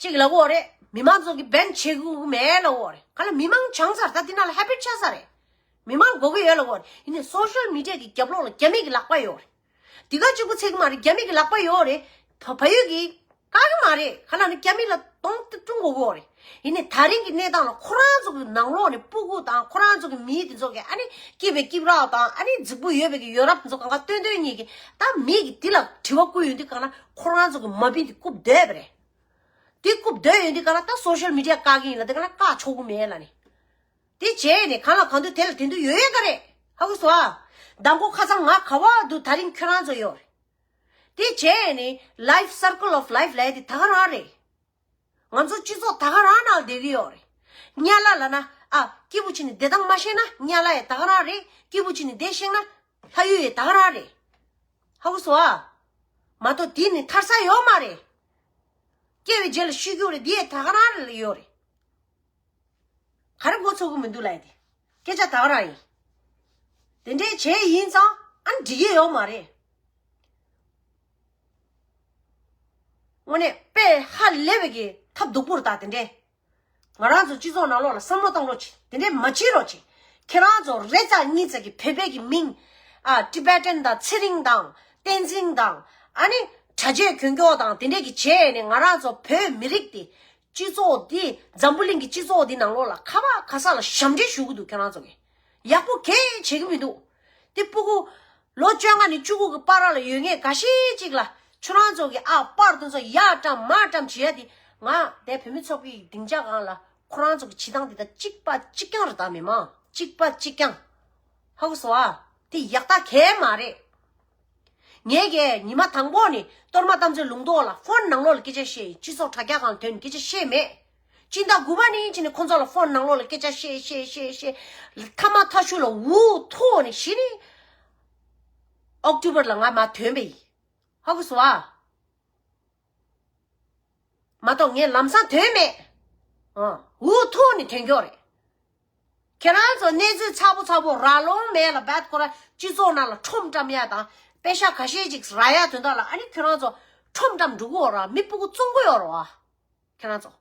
གཅིག་ལབ་ཀྱི་ཡོད་རེད། མི་མང་ཚོ་གིས་བེན་བྱེད་དགོས་ཀྱི་མེད་ལབ་ཀྱི་ཡོད་རེད། ག་ལ་མི་མང་བྱང་ཚར་ད་འདི་ནང་ལ་ཧེ་བི་ཊི་ཆགས་ཚར་རེད། མི་མང་དགོས་ཀྱི་ཡོད་ལབ་ཀྱི་ཡོད་རེད། ཡིན་ནའི་སོ་ཤལ་མི་ཌི་ཡ་གི་རྒྱབ་ལོགས་ལ་རྒྱ་མི་གི་ལག་པ་ཡོད་རེད། འདི་ག་གཅིག་པུ་ཚད་ཀྱི་མ་རེད། རྒྱ་མི་གི་ལག་པ་ཡོད་རེད། བ་བལ་ཡུལ་གི་བཀག་གི་མ་རེད། ག་ལ་ནི་རྒྱ་མི་ལ་གདོང་དེ་བསྐྲུན་དགོས་ཀྱི་ཡོད་རེད། ཡིན་ནའི་ད་རིང་གི་གནས་སྟངས་ལ་ཁོ་རང་ཚོ་གི་ནང་ལོགས་ནས་སྤུ་གུ་དང་ཁོ་རང་ཚོ་གི་མི་དེ་ཚོ་གི་ཨ་ནི་སྐྱིད་པའི་སྐྱིད་རབས་དང་ཨ་ནི་རྫིག་པོ་ཡོད་པའི་གི་ཡོད་རབས་དེ་ཚོ་གང་ག་སྟོན་སྟོན་གཉིས་ཀྱི་ད་མི་གི་དེ་ལ་དྲི་བ་བསྐུལ་ཡོང་དུས་གང་ལ་ཁོ་རང་ཚོ་གི་མ་བིན་དེ་རྐུབ་སྡོད་པ་རེད། དེ་རྐུབ་སྡོད་ཡོང་དུས་གང་ལ་ད་སོ་ཤལ་མི་ཌི་ཡ་བཀག་གི་ཡིན་ལ་དེ་གང་ལ་བཀག་ཆོག་གི་མེད་ལ་ནི། དེ་བྱས་ནས་གང་ལ་གང་འདུག་དེ་ལ་དེ་འདུག་ཡོད་ཡོད་ག་རེད། ཧ་གོ་སོང་ཨ། མདང་དགོང་ཁ་སང་ང་ག་བ་འདུག་ད་རིང་ཁྱོད་རང་ཚོ་ཡོད་རེད། དེ་བྱས་ནས་life circle of life ལབ་ཡ་དེ་ད་ག་རང་རེད། ང་ཚོ་སྤྱི་ཚོགས་ད་ག་རང་ནང་བསྡད་ཀྱི་ཡོད་རེད། དམྱལ་བ་ལབ་ན་ཨ་སྐྱིད་པོ་བྱས་ནས་བསྡད་སྟངས་མ་ཤེས་ན་དམྱལ་བ་ཡང་ད་ག་རང་རེད། སྐྱིད་པོ་བྱས་ནས་བསྡད་ཤེས་ན་ལྷ་ཡུལ་ཡང་ད་ག་རང་རེད། ཧ་གོ་སོང་ཨ། མ་གཏོགས་དེ་ནི་ཐར་ས་ཡོད་མ་རེད། སྐྱེ་བའི་རྗེས་ལ་ཤི་རྒྱུ་རེད། འདི་ཡང་ད་ག་རང་རེད་ལ་ཡོད་རེད། ག་རེ་མགོ་ཚོད་ཀྱི་མི་འདུག་ལབ་ཡ་དེ། སྐད་ཆ་ད་ག་རང་ཡིན། དེ་འདྲའི་བྱས་ཡིན་ཙང་ཨ་འགྲིག་གི་ཡོད་མ་རེད། དངོས་གནས་དཔེ་ཧ་ལས་པའི་གི་ཐབས་སྡུག་པོ་རེད་ད་དེ་འདྲའི། ང་རང་ཚོ་སྤྱི་ཚོགས་ནང་ལོགས་ལ་བསམ་བློ་བཏང་རོགས་གྱིས། དེ་འདྲའི་མ་བྱེད་རོགས་གྱིས། ཁྱེད་རང་ཚོ་རེ་ཙག་གཉིས་ཙག་གི་བོད་པའི་གི་མིང་ཨ་ཊི་བེ་ཊན་དང་ཚེ་རིང་དང་བསྟན་འཛིན་དང་ཨ་ནི་ གྲྭ་ཆས་གྱོན་སྐྱོག་དང་དེ་འདྲས་ཀྱི་བྱས་ནས་ང་རང་ཚོ་བོད་མི་རིགས་དེ་སྤྱི་ཚོགས་འདི་འཛམ་བུ་གླིང་གི་སྤྱི་ཚོགས་འདི་ནང་ལོགས་ལ་ཁ་བ་ཁ་ས་ལ་ཞབས་འདྲེན་ཞུ་གི་འདུག་ཁྱོད་རང་ཚོ་གི་ཡག་པོ་གས་བྱེད་ཀྱི་མི་འདུག་དེ་སྤུ་གུ་ལོ་བཅོ་ལྔ་ནས་བཅུ་དགུ་གི་བར་ལ་ཡོད་མཁན་འགའ་ཤས་ཅིག་ལ་ཁྱོད་རང་ཚོ་གི་ཨ་པར་དེ་ཚོ་ཡར་བཀྲམ་མར་བཀྲམ་བྱེད་ཡ་དེ་ང་དེ་བོད་མི་ཚོགས་པའི་སྡིངས་ཆ་སྒང་ལ་ཁོ་རང་ཚོ་གི་བྱེད་སྟངས་དེ་དང་གཅིག་པ་གཅིག་རྐྱང་རེད་ད་མི་མང་གཅིག་པ་གཅིག་རྐྱང་། ཧ་གོ་སོང་ཨ། དེ་ཡག་ཐག་གས་མ་རེད། ངས་ཀྱིས་ཉི་མ་དང་པོ་ནས་གཏོར་མ་རྟ་མགོ་ལུང་རྟོགས་ལ་ཕོན་ནང་ལོགས་ལ་སྐད་ཆ་བཤད། སྤྱི་ཚོགས་དྲ་རྒྱ་སྒང་ཐོན་སྐད་ཆ་བཤད་མེད། སྤྱི་ཟླ་དགུ་པ་ནས་ཕྱིན་ནས་ཁོང་ཚོ་ལ་ཕོན་ནང་ལོགས་ལ་སྐད་ཆ་བཤད་བཤད་བཤད་བཤད། མཐའ་མ་མཐའ་གཞུག་ལ་འུ་ཐུག་ནས་གཞི་ནས་ཨོག་ཊོ་བར་ལ་ང་མར་ཐོན་པ་ཡིན། ཧ་གོ་སོང་ཨ། མ་གཏོགས་ངས་ལམ་སང་ཐོན་མེད། ཨ། འུ་ཐུག་ནས་ཐོན་ཀྱོག་རེད། ཁྱེད་རང་ཚོ་གནས་ཚུལ་ཚ་པོ་ཚ་པོ་རག་ལོང་མེད་ལ་བད་ཁོ་ར་སྤྱི་ཚོགས་ནང་ལ་ཁྲོམ་བཀྲམ་ཡ་དང་པེ་ཤ་ཁ་ཤས་ཅིག་རག་ཡ་དོན་དག་ལ་ཨ་ནི་ཁྱོད་རང་ཚོ་ཁྲོམ་བཀྲམ་འགྲོ་གི་ཡོད་ར། མི་སྤུ་གུ་བཙོང་གི་ཡོད་ར་བ། ཁྱེད་རང་ཚོ་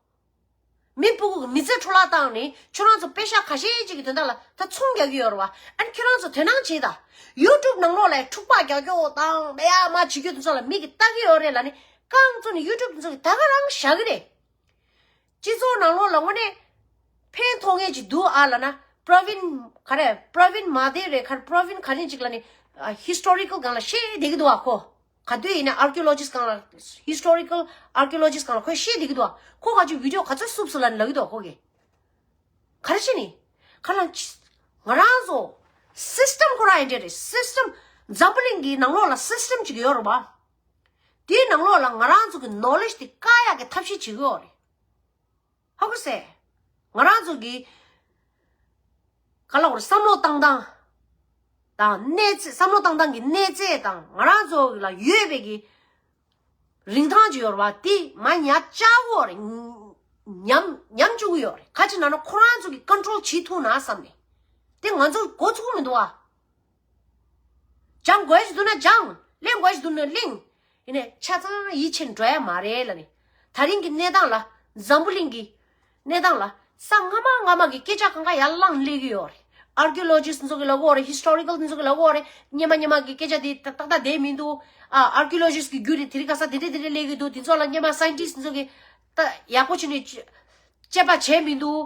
མི་སྤུ་གུ་གི་མི་ཚེ་འཕྲོ་བརླག་བཏང་ནས་ཁྱོད་རང་ཚོ་པེ་ཤ་ཁ་ཤས་ཅིག་གི་དོན་དག་ལ་ད་ཚོང་རྒྱག་གི་ཡོད་ར་བ། ཨ་ནི་ཁྱོད་རང་ཚོ་དོ་སྣང་བྱེད་ད། ཡུ་ཊུབ་ནང་ལོགས་ལ་འཁྲུག་པ་རྒྱག་རྒྱུ་དང་མེ་ཡ་མ་བྱེད་རྒྱུ་དེ་ཚོ་ལ་མི་གི་ལྟ་གི་ཡོད་རེད་ལ་ནི་རྐང་བཙུགས་ནས་ཡུ་ཊུབ་དེ་ཚོ་གི་ད་ག་རང་བཞག་གི་རེད། སྤྱི་ཚོགས་ནང་ལོགས་ལ་དངོས་གནས་ཕན་ཐོགས་མཁན་ཅིག་འདུག་ཨ་ལ་ན། པྲ་བིན་ག་རེ། པྲ་བིན་མ་དེ་རེད་ག་རེ། པྲ་བིན་ག་རེ་ཅིག་ལ་ནི་ཧི་སི་ཊོ་རི་ཀལ་སྒང་ལ་བཤད་བསྡད་ཀྱི་འདུག་ཨ་ཁོ། ག་དུས་ཡིན་ན་ཨར་ཀི་ཡོ་ལོ་ཇི་སི་ཊི་སྒང་ལ། ཧི་སི་ཊོ་རི་ཀལ་ཨར་ཀི་ཡོ་ལོ་ཇི་སི་ཊི་སྒང་ལ་ཁོས་བཤད་བསྡད་ཀྱི་འདུག་ཨ། ཁོ་ག་ཅིག་བི་ཌི་ཡོ་ག་ཚོད་བསུབས་སོང་ལ་ནི་ལབ་ཀྱི་འདུག་ཨ་ཁོ་གིས། ག་རེ་བྱས་ནི། ཁ་ལ་ང་རང་ཚོ་སི་སི་ཊམ་ཁོ་རང་ཡིན་འདྲ་རེད། སི་སི་ཊམ་འཛམ་བུ་གླིང་གི་ནང་ལོགས་ལ་སི་སི་ཊམ་ཅིག་ཡོད་རེད་བ། དེའི་ནང་ལོགས་ལ་ང་རང་ཚོ་གི་ནོ་ལེཇ་དེ་བཀག་ཡག་གི་ཐབས་ཤེས་བྱེད་ཀྱི་ཡོད་རེད། ཧ་གོ་སོང་། ང་རང་ཚོ་གི་ག་ལ་བར་བསམ་བློ་བཏང་སྟངས་དང་གནས་ཚད། བསམ་བློ་བཏང་སྟངས་ཀྱི་གནས་ཚད་དང་ང་རང་ཚོ་ལ་ཡོད་པའི་གི་རིན་ཐང་ཅིག་ཡོད་རེད་བ། དེ་མ་ཉར་བཅག་གི་ཡོད་རེད། ཉམས་ཉམས་བཅུག་གི་ཡོད་རེད། ག་ཅི་ན་ན་ཁོ་རང་ཚོ་གི་ཀོན་ཊོལ་བྱེད་ཐུབ་ན་བསམ་ནས། དེ་ང་ཚོ་འགོ་ཚུགས་མི་འདུག་བ། སྦྱང་དགོས་ཞིག་འདུག་ན་སྦྱང་། གླེང་དགོས་ཞིག་འདུག་ན་གླེང་། ཡིན་ནའི་ཆ་ཚང་ཡིད་ཆེས་འགྲོ་ཡ་མ་རེད་ལ་ནི། ད་རིང་གི་གནས་སྟངས་ལ། འཛམ་བུ་གླིང་གི་གནས་སྟངས་ལ་ས་སྔ་མ་སྔ་མ་གི་སྐད་ཆ་གང་ག་ཡར་ལངས་སླེབས་ཀྱི་ཡོད་རེད། ཨར་ཀི་ཡོ་ལོ་ཇི་སི་ཊི་ཚོ་གི་ལབ་ཀྱི་ཡོད་རེད། ཧི་སི་ཊོ་རི་ཀལ་ཚོ་གི་ལབ་ཀྱི་ཡོད་རེད། སྔ་མ་སྔ་མ་གི་སྐད་ཆ་དེ་ཏག་ཏག་བསྡད་མི་འདུག་ཨ། ཨར་ཀི་ཡོ་ལོ་ཇི་སི་ཊི་གི་རྒྱུད་དེ་དེ་རིང་ཁ་སང་དེ་འདྲས་དེ་འདྲས་སླེབས་ཀྱི་འདུག་དེ་ཚོ་ལ་སྔ་མ་སའིན་ཊིསི་ཊི་ཚོ་གི་ད་ཡག་པོ་བྱས་ནས་དཔྱད་པ་བྱས་མི་འདུག་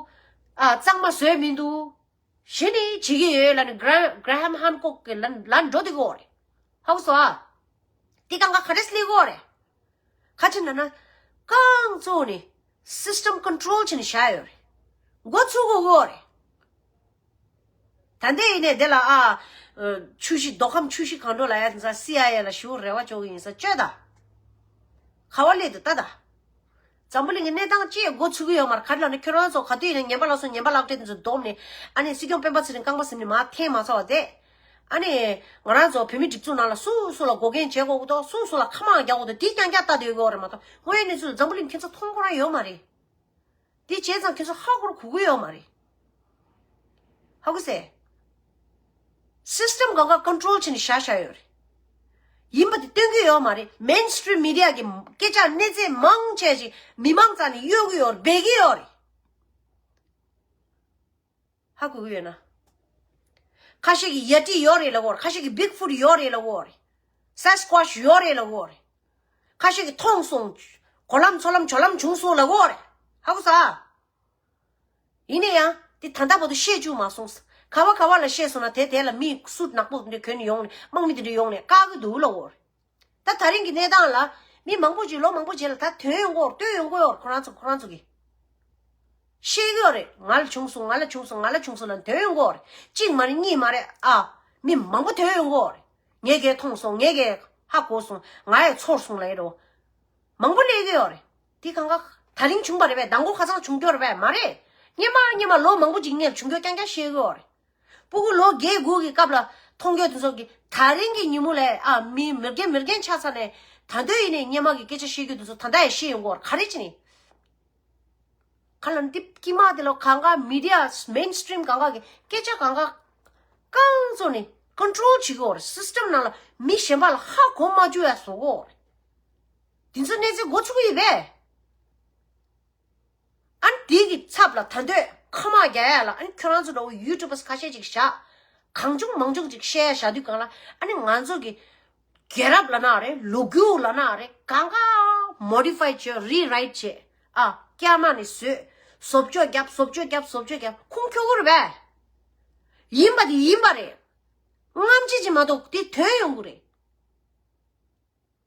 ཨ། གཙང་མ་བཟོས་མི་འདུག་གཞི་ནས་བྱེད་ཀྱི་ཡོད་ལ་ནི། གྷ་ར་ཧམ་ཧན་ཀོག་གི་ལན་ལན་འགྲོ་དེ་གོ་རེད། ཧ་གོ་སོང་ཨ། དེ་གང་ག་ག་རེ་སླེབས་གོ་རེད། ཁ་ཅིག་ན་ན། རྐང་བཙུགས་ནས་སི་སི་ཊམ་ཀོན་ཊོལ་བྱས་ནས་བཞག་ཡོད་རེད། འགོ་ཚུགས་གོ་གོ་རེད། ད་འདི་ཡིན་ནས་དེ་ལ་ཨ། ཆུ་བཞི་མདོ་ཁམས་ཆུ་བཞི་གང་འགྲོ་ལ་ཡ་དེ་ཚ་སི་ཨའི་ཨེ་ལ་ཞུ་རེ་བ་ཅོག་གི་ཡིན་ས་བཅོས་ད། ག་བ་སླེབས་འདུག་ད་ད། འཛམ་བུ་གླིང་གི་གནས་སྟངས་ཅིག་འགོ་ཚུགས་ཀྱི་ཡོད་མ་རེད། ག་རེ་ལབ་ན་ཁྱོད་རང་ཚོ་ག་དུས་ཡིན་ན་ངན་པ་ལགས་སོ་ངན་པ་ལགས་སྤྲད་དེ་ཚོ་བསྡོམས་ནས་ཨ་ནི་སྲིད་སྐྱོང་སྤེན་པ་ཚེ་རིང་རྐང་པ་ཟིན་ནས་མར་འཐེན་མ་ཚར་བ་དེ། ཨ་ནི་ང་རང་ཚོ་བོད་མི་སྒྲིག་འཛུགས་ནང་ལ་སུ་སུ་ལ་འགོག་རྐྱེན་བྱེད་དགོས་ཀྱི་འདུག་སུ་སུ་ལ་ཁ་མང་རྒྱག་དགོས་འདུག་དེ་རྐྱང་རྐྱང་ལྟ་སྡོད་ཀྱི་ཡོད་རེད་མ་གཏོགས་དངོས་ཡོད་གནས་ཚུལ་འཛམ་བུ་གླིང་ཁྱེད་ཚོ་མཐོང་གི་རང་ཡོད་མ་རེད། དེ་བྱས་ཙང་ཁྱེད་ཚོ་ཧ་གོ་ར་གོ་གི་ཡོད་མ་རེད། ཧ་གོ་སོང་། སི་སི་ཊམ་གང་ག་ཀོན་ཊོལ་བྱས་ནས་བཞག་བཞག་ཡོད་རེད། ཡིན་པ་དེ་སྟོན་གྱི་ཡོད་མ་རེད། མེན་སི་ཊི་རིམ་མི་ཌི་ཡ་གི་སྐད་ཆ་གནས་ཚད་མང་ཆེ་ཞིག་མི་མང་རྩ་ནས་གཡོལ་གྱི་ཡོད་རེད། སྦས་ཀྱི་ཡོད་རེད། ཧ་གོ་གི་ཡོད་ན། ཁ་ཤས་ཀྱིས་ཡ་ཏི་ཡོད་རེད་ལབ་ཀྱི་ཡོད་རེད། ཁ་ཤས་ཀྱིས་བིག་ཕུཊ་ཡོད་རེད་ལབ་ཀྱི་ཡོད་རེད། སེ་སི་ཀོ་ཤི་ཡོད་རེད་ལབ་ཀྱི་ཡོད་རེད། ཁ་ཤས་ཀྱིས་མཐོང་སོང་། གོ་ལམ་མཚོ་ལམ་ཇོ་ལམ་བྱུང་སོང་ལབ་ཀྱི་ཡོད་རེད། ཧ་གོ་སོང་ཨ། ཡིན་ན་ཡང་དེ་ད་ལྟ་བར་དུ་བཤད་བཅུག་མ་སོང་། ག་བ་ག་བ་ལ་བཤད་སོང་ན་དེ་དེ་ལ་མི་སུཊ་ནག་པོ་དེ་འདྲ་གྱོན་ནས་ཡོང་ནས་དམག་མི་དེ་འདྲ་ཡོང་ནས་བཀག་གི་འདུག་ལབ་ཀྱི་ཡོད་རེད། ད་ད་རིང་གི་གནས་སྟངས་ལ་མི་མང་པོ་ཅིག་ལོ་མང་པོ་རྗེས་ལ་ད་ཐོན་ཡོང་གི་ཡོད་རེད། ཐོན་ཡོང་གི་ཡོད་རེད། ཁོ་རང་ཚོ་ཁོ་རང་ཚོ་གིས་ཤེས་ཀྱི་ཡོད་རེད། ང་ལ་བྱུང་སོང་། ང་ལ་བྱུང་སོང་། ང་ལ་བྱུང་སོང་ལབ་ཐོན་ཡོང་གི་ཡོད་རེད། གཅིག་མ་རེད་གཉིས་མ་རེད་ཨ། མི་མང་པོ་ཐོན་ཡོང་གི་ཡོད་རེད། ངས་གས་མཐོང་སོང་། ངས་གས་ཧ་གོ་སོང་། ང་ཡས་ཚོར་སོང་ལབ་ཡོད་རེད། མང་པོ་སླེབས་ཀྱི་ཡོད་རེད། དེ་གང་ག་ད་རིང་བྱུང་བ་རེད་པས། མདང་དགོང་ཁ་སང་བྱུང་རྒྱུ་རེད་པས་མ་རེད། སྔོན་མ་སྔོན་མ་ལོ་མང་པོ་ཅིག་སྔོན་ལ་བྱུང་རྒྱུ་རྐྱང་རྐྱང་བཤད་ཀྱི་ཡོད་རེད། སྤུ་གུ་ལོ་བརྒྱད་དགུ་གི་སྐབས་ལ་མཐོང་རྒྱུ་དེ་ཚོ་གིས་ད་རིང་གི་ཉིན་མོ་ལ་ཨ་མི་མི་རྒན་མི་རྒན་ཆགས་ཚར་ནས་ད་ལྟ་ཡིན་ནའི་སྔོན་མ་གི་སྐད་ཆ་བཤད་རྒྱུ་དེ་ཚོ་ད་ལྟ་ཡང་བཤད་ཡོང་གི་ཡོད་རེད། ག་རེ་བྱས་ནས། ག་ལ་འདི་དཀྱིལ་མ་དེ་ལ་གང་ག་མི་ཌི་ཡ་མེན་སི་ཊི་རིམ་གང་ག་གི་སྐད་ཆ་གང་ག་རྐང་བཙུགས་ནས་ཀོན་ཊོལ་བྱེད་ཀྱི་ཡོད་རེད། སི་སི་ཊམ་ནང་ལ་མི་གཞན་པ་ལ་ཧ་གོ་མ་བཅུག་ཡ་བཟོ་གི་ཡོད་རེད། དེ་ཚོ་གནས་ཚུལ་འགོ་ཚུགས་ཀྱི་ཡོད་པས། ཨ་ནི་དེ་གི་ཚབ་ལ་ད་འདོད་ཁ་མ་རྒྱག་ཡ་ལ་ཨ་ནི་ཁྱོད་རང་ཚོ་འདྲ་བོ་ཡུ་ཊུབ་པར་ཁ་ཤས་ཅིག་བཞག་གང་བྱུང་མང་བྱུང་ཅིག་བཤད་ཡ་བཞག་དུས་གང་ལ་ཨ་ནི་ང་ཚོ་གི་ རྒྱལ་རབས་ལབ་ན་རེད། ལོ་རྒྱུས་ལབ་ན་རེད། གང་ག་མོ་ཌི་ཕའི་བྱས། རི་རའིཊ་བྱས། ཨ། སྐྱ་མ་ནས་བཟོས། བཟོ་བཅོས་རྒྱབ། བཟོ་བཅོས་རྒྱབ། བཟོ་བཅོས་རྒྱབ། ཁུངས་འཁྱོལ་གི་རེད་པས། ཡིན་པ་དེ་ཡིན་པ་རེད། རྔམ་བརྗིད་ཅིག་མ་གཏོགས་དེ་དོན་ཡོང་གི་རེད།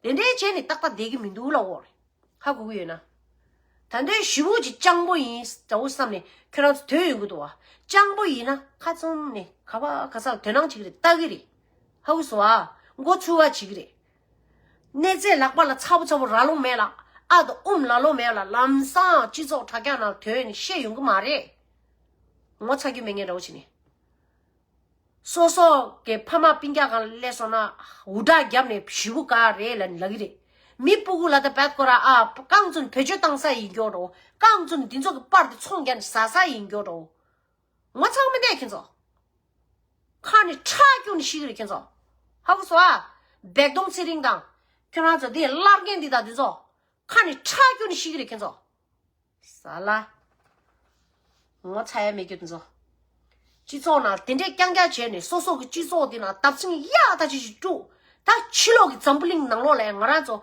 དེ་འདྲའི་བྱས་ནས་ཏག་ཏག་བསྡད་ཀྱི་མི་འདུག་ལབ་འོ་རེད། ཧ་གོ་གི་ཡོད་ན། ད་འདོད་ཞི་བོ་ཅིག་སྤྱང་པོ་ཡིན་འདྲ་བོ་བསམ་ནས་ཁྱོད་རང་ཚོ་དོན་ཡོང་གི་འདུག་བ། སྤྱང་པོ་ཡིན་ན་ཁ་ཚུམ་ནས་ག་བ་ག་ས་ལ་དོ་སྣང་བྱེད་ཀྱི་རེད། ལྟ་གི་རེད། ཧ་གོ་སོང་ཨ། མགོ་ཚོས་པ་བྱེད་ཀྱི་རེད། གནས་ཚད་ལག་པ་ལ་ཚ་པོ་ཚ་པོ་རག་ལོང་མེད་ལ། ཨ་དང་ཨུམ་ལ་ལོང་མེད་ལ། ལམ་སང་སྤྱི་ཚོགས་དྲ་རྒྱ་ནང་དོན་ནས་བཤད་ཡོང་གི་མ་རེད། ངོ་ཚ་རྒྱུ་མེད་ངེས་འདྲ་བོ་བྱེད་ནས། སོ་སོ་གི་ཕ་མ་སྤུན་ཀྱག་སྒང་ལ་སླེབས་སོང་ན་འུར་སྒྲ་བརྒྱབ་ནས་ཞེ་པོ་དགའ་རེད་ལབ་ལབ་ཀྱི་རེད། མི་སྤུ་གུ་ལ་ད་བད་ཁོ་ར་ཨ་རྐང་བཙུགས་བེད་སྤྱོད་བཏང་ས་ཡིན་སྐྱོ་འགྲོ། རྐང་བཙུགས་ནས་འདི་ཚོ་གི་པར་དེ་ཚོང་རྒྱག་ནས་ཟ་ས་ཡིན་སྐྱོ་འགྲོ། ངོ་ཚ་བ་མི་འདུག་ཁྱེད་ཚོ། ཁ་ནས་ཁྲག་སྐྱུག་ནས་ཤི་གི་རེད་ཁྱེད་ཚོ། ཧ་གོ་སོང་ཨ། སྦལ་གདོང་ཚེ་རིང་དང་། ཁྱོད་རང་ཚོ་འདི་བླར་མཁན་འདི་དང་འདི་ཚོ། ཁ་ནས་ཁྲག་སྐྱུག་ནས་ཤི་གི་རེད་ཁྱེད་ཚོ། ཟ་ལ། ངོ་ཚ་ཡ་མེད་རྒྱུ་དེ་ཚོ། སྤྱི་ཚོགས་ནང་དེ་འདྲས་རྐྱང་རྐྱང་བྱས་ནས་སོ་སོ་གི་སྤྱི་ཚོགས་དེ་ནང་བརྡབ་གསིག་ཡག་ཐག་ཆོད་ཅིག་དཀྲུགས། ད་ཕྱི་ལོགས་ཀྱི་འཛམ་བུ་གླིང་ནང་ལོགས་ལ་ང་རང་ཚོ་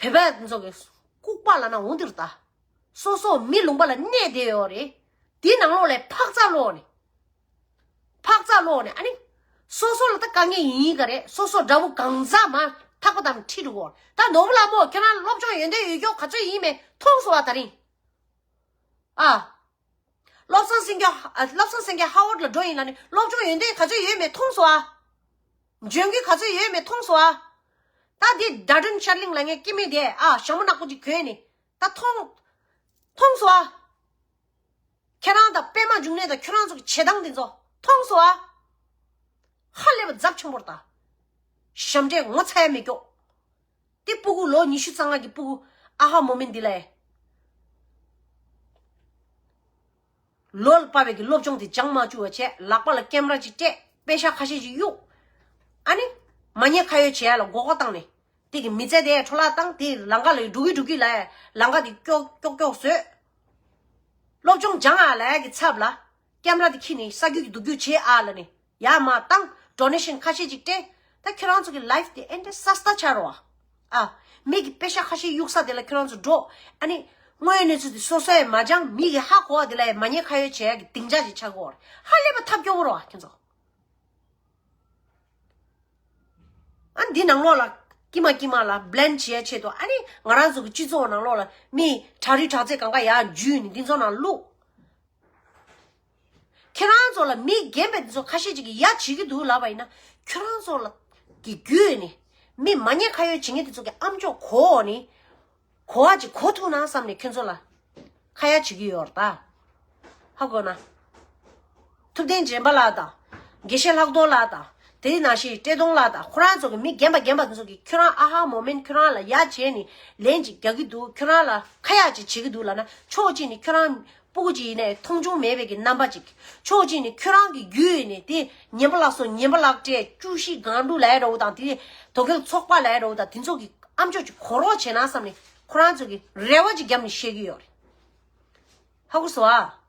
བོད་པ་དེ་ཚོ་གི་ལྐུགས་པ་ལབ་ན་འོང་དེ་རེད་ད། སོ་སོ་མི་ལུང་པ་ལ་གནས་བསྡད་ཡོད་རེད། དེའི་ནང་ལོགས་ལ་འཕག་འཚག་ལོག་ནས། འཕག་འཚག་ལོག་ནས་ཨ་ནི། སོ་སོ་ལ་ད་དཀའ་ངལ་ཡིན་ག་རེད། སོ་སོ་དགྲ་བོ་གང་ཟག་མ་ཐག་པ་དམ་ཁྲིད་འགྲོ་གོ། ད་ནོར་བུ་ལྷ་མོ་ཁྱོད་རང་སློབ་སྦྱོང་ཡོན་ཏན་ཡོད་རྒྱུ་ག་ཚོད་ཡིན་མེད་མཐོང་སོང་བ་ད་རིང་། ཨ། བློ་བཟང་སེང་གེ། ཨ། བློ་བཟང་སེང་གེ་ཧ་ཝར་ལ་འགྲོ་ཡིན་ལ་ནི་སློབ་སྦྱོང་ཡོན་ཏན་ག་ཚོད་ཡོད་མེད་མཐོང་སོང་ཨ། འཇོན་གི་ག་ཚོད་ཡོད་མེད་མཐོང་སོང་ཨ། ད་འདི་ཌ་ཌན་ཤར་གླིང་ལ་ངས་སྐྱེ་མེད་དེ་ཨ་ཞྭ་མོ་ནག་པོ་ཅིག་གོན་ནི་ད་མཐོང་། མཐོང་སོང་ཨ། ཁྱེད་རང་དང་པད་མ་འབྱུང་གནས་དང་ཁྱོད་རང་ཚོ་གི་བྱེད་སྟངས་འདི་ཚོ་མཐོང་སོང་ཨ། ཧ་ལས་པ་རྫབ་ཆེན་པོར་ད། ཞབས་འདྲེན་ངོ་ཚ་ཡ་མེད་ཀྱོག་དེ་སྤུ་གུ་ལོ་ཉི་ཤུ་རྩ་ལྔ་གི་སྤུ་གུ་ཨ་ཧ་མོ་མིན་འདི་ལས། ལོ་ལ་བབས་པའི་གི་སློབ་སྦྱོང་དེ་སྦྱང་མ་བཅུག་པ་བྱས། ལག་པ་ལ་ཀེམ་ར་ཅིག་སྤྲད། པེ་ཤ་ཁ་ཤས་ཅིག་གཡུག་ཨ་ནི། མ་ཉེས་ཁ་གཡོག་བྱས་ལ་མགོ་སྐོར་བཏང་ནས། དེ་གི་མི་ཚེ་དེ་འཕྲོ་བརླག་བཏང་། དེ་ལམ་ཁ་ལ་འགྲོ་གི་འགྲོ་གི་ལ་ལམ་ཁ་དེ་ཀྱོག་ཀྱོག་ཀྱོག་བཟོས། སློབ་སྦྱོང་སྦྱང་ཨ་ལ་གི་ཚབ་ལ། ཀེམ་ར་དེ་ཁྱེར་ནས་ས་རྒྱུས་ཀྱི་སྡུག་རྒྱུ་བྱེད་ཨ་ལ་ནི། ཡར་མར་བཏང་། ཌོ་ནེ་ཤན་ཁ་ཤས་ཅིག་སྤྲད། ད་ཁྱོད་རང་ཚོ་གི་ལའིབ་དེ་ཨེ་འདྲ་སྲ་སྲ་ཆགས་རོགས། ཨ། མི་གི་པེ་ཤ་ཁ་ཤས་གཡུག་ས་དེ་ལ་ཁྱོད་རང་ཚོ་འགྲོ། ཨ་ནི། དངོས་ཡོད་གནས་ཚུལ་དེ་སོ་སོས་མ་སྦྱང་། མི་གི་ཧ་གོ་བ་དེ་ལ་ཡང་མ་ཉེས་ཁ་གཡོག་བྱེད་ཡ་གི་སྡིངས་ཆ་ཅིག་ཆགས་ཀྱི་ཡོད་རེད། ཧ་ལས་པ་ཐབས་སྐྱོ་བོ་རོགས་ཁྱོད་ཚོ། ཨ་འདི་ནང་ལོགས་ལ་ཀྱི་མ་ཀྱི་མ་ལ་བྷི་ལེན་བྱེད་ཡ་ཆེད་དུ། ཨ་ནི་ང་རང་ཚོ་གི་སྤྱི་ཚོགས་ནང་ལོགས་ལ་མི་དྲག་རུས་དྲག་རྩལ་གང་ག་ཡར་འཇུས་ནས་འདི་ཚོ་ནང་བླུགས། ཁྱེད་རང་ཚོ་ལ་མི་རྒན་པ་འདི་ཚོ་ཁ་ཤས་ཅིག་གིས་ཡ་བྱེད་ཀྱི་འདུག་ལབ་པ་ཡིན་ན། ཁྱོད་རང་ཚོ་ལ་གི་བརྒྱུད་ནས་མི་མ་ཉེས་ཁ་གཡོག་བྱེད་མཁན་འདི་ཚོ་གི་ཨམ་ཅོག་གོ་ནས། གོ་བ་ཅིག་གོ་ཐུབ་ན་བསམ་ནས་ཁྱོད་ཚོ་ལ་ཁ་ཡ་བྱེད་ཀྱི་ཡོད་རེད་ད། ཧ་གོ་ན། ཐུབ་བསྟན་རྗེན་པ་ལགས་དང་། དགེ་བཤེས་ལྷག་རྡོར་ལགས་དང་། དེ་ནང་བཞིན་བཀྲས་མཐོང་ལགས་དང་། ཁོ་རང་ཚོ་གི་མི་རྒན་པ་རྒན་པ་དེ་ཚོ་གིས་ཁྱོད་རང་ཨ་ཧ་མོ་མེན་ཁྱོད་རང་ལ་ཡ་བྱས་ནས་ལན་ཅིག་རྒྱག་གི་འདུག་ཁྱོད་རང་ལ་ཁ་ཡ་ཅིག་བྱེད་ཀྱི་འདུག་ལབ་ན། ཕྱོགས་གཅིག་ནས་ཁྱོད་རང་སྤུ་གུ་ཅིག་ཡིན་ནའི་མཐོང་ཆུང་མེད་པའི་གི་རྣམ་པ་ཅིག་ཕྱོགས་གཅིག་ནས་ཁྱོད་རང་གི་རྒྱུད་ནས་དེ་ངན་པ་ལགས་སོ་ངན་པ་ལགས་སྤྲད། བཅུ་བཞི་སྒང་དྲུག་ལབ་ཡ་འདྲ་བོ་དང་། དེ་དོལ་རྒྱལ་ཚོགས་པ་ལབ་ཡ་འདྲ་བོ་དང་། དེ་ཚོ་གི་ཨམ་ཅོག་ཅིག་གོ་རོགས་བྱས་ན་བསམ་ནས་ཁོ་རང་ཚོ་གི་རེ་བ་ཅིག་བརྒྱབ་ནས་བཤད་ཀྱི་ཡོད་རེད། ཧ་གོ་སོང་ཨ།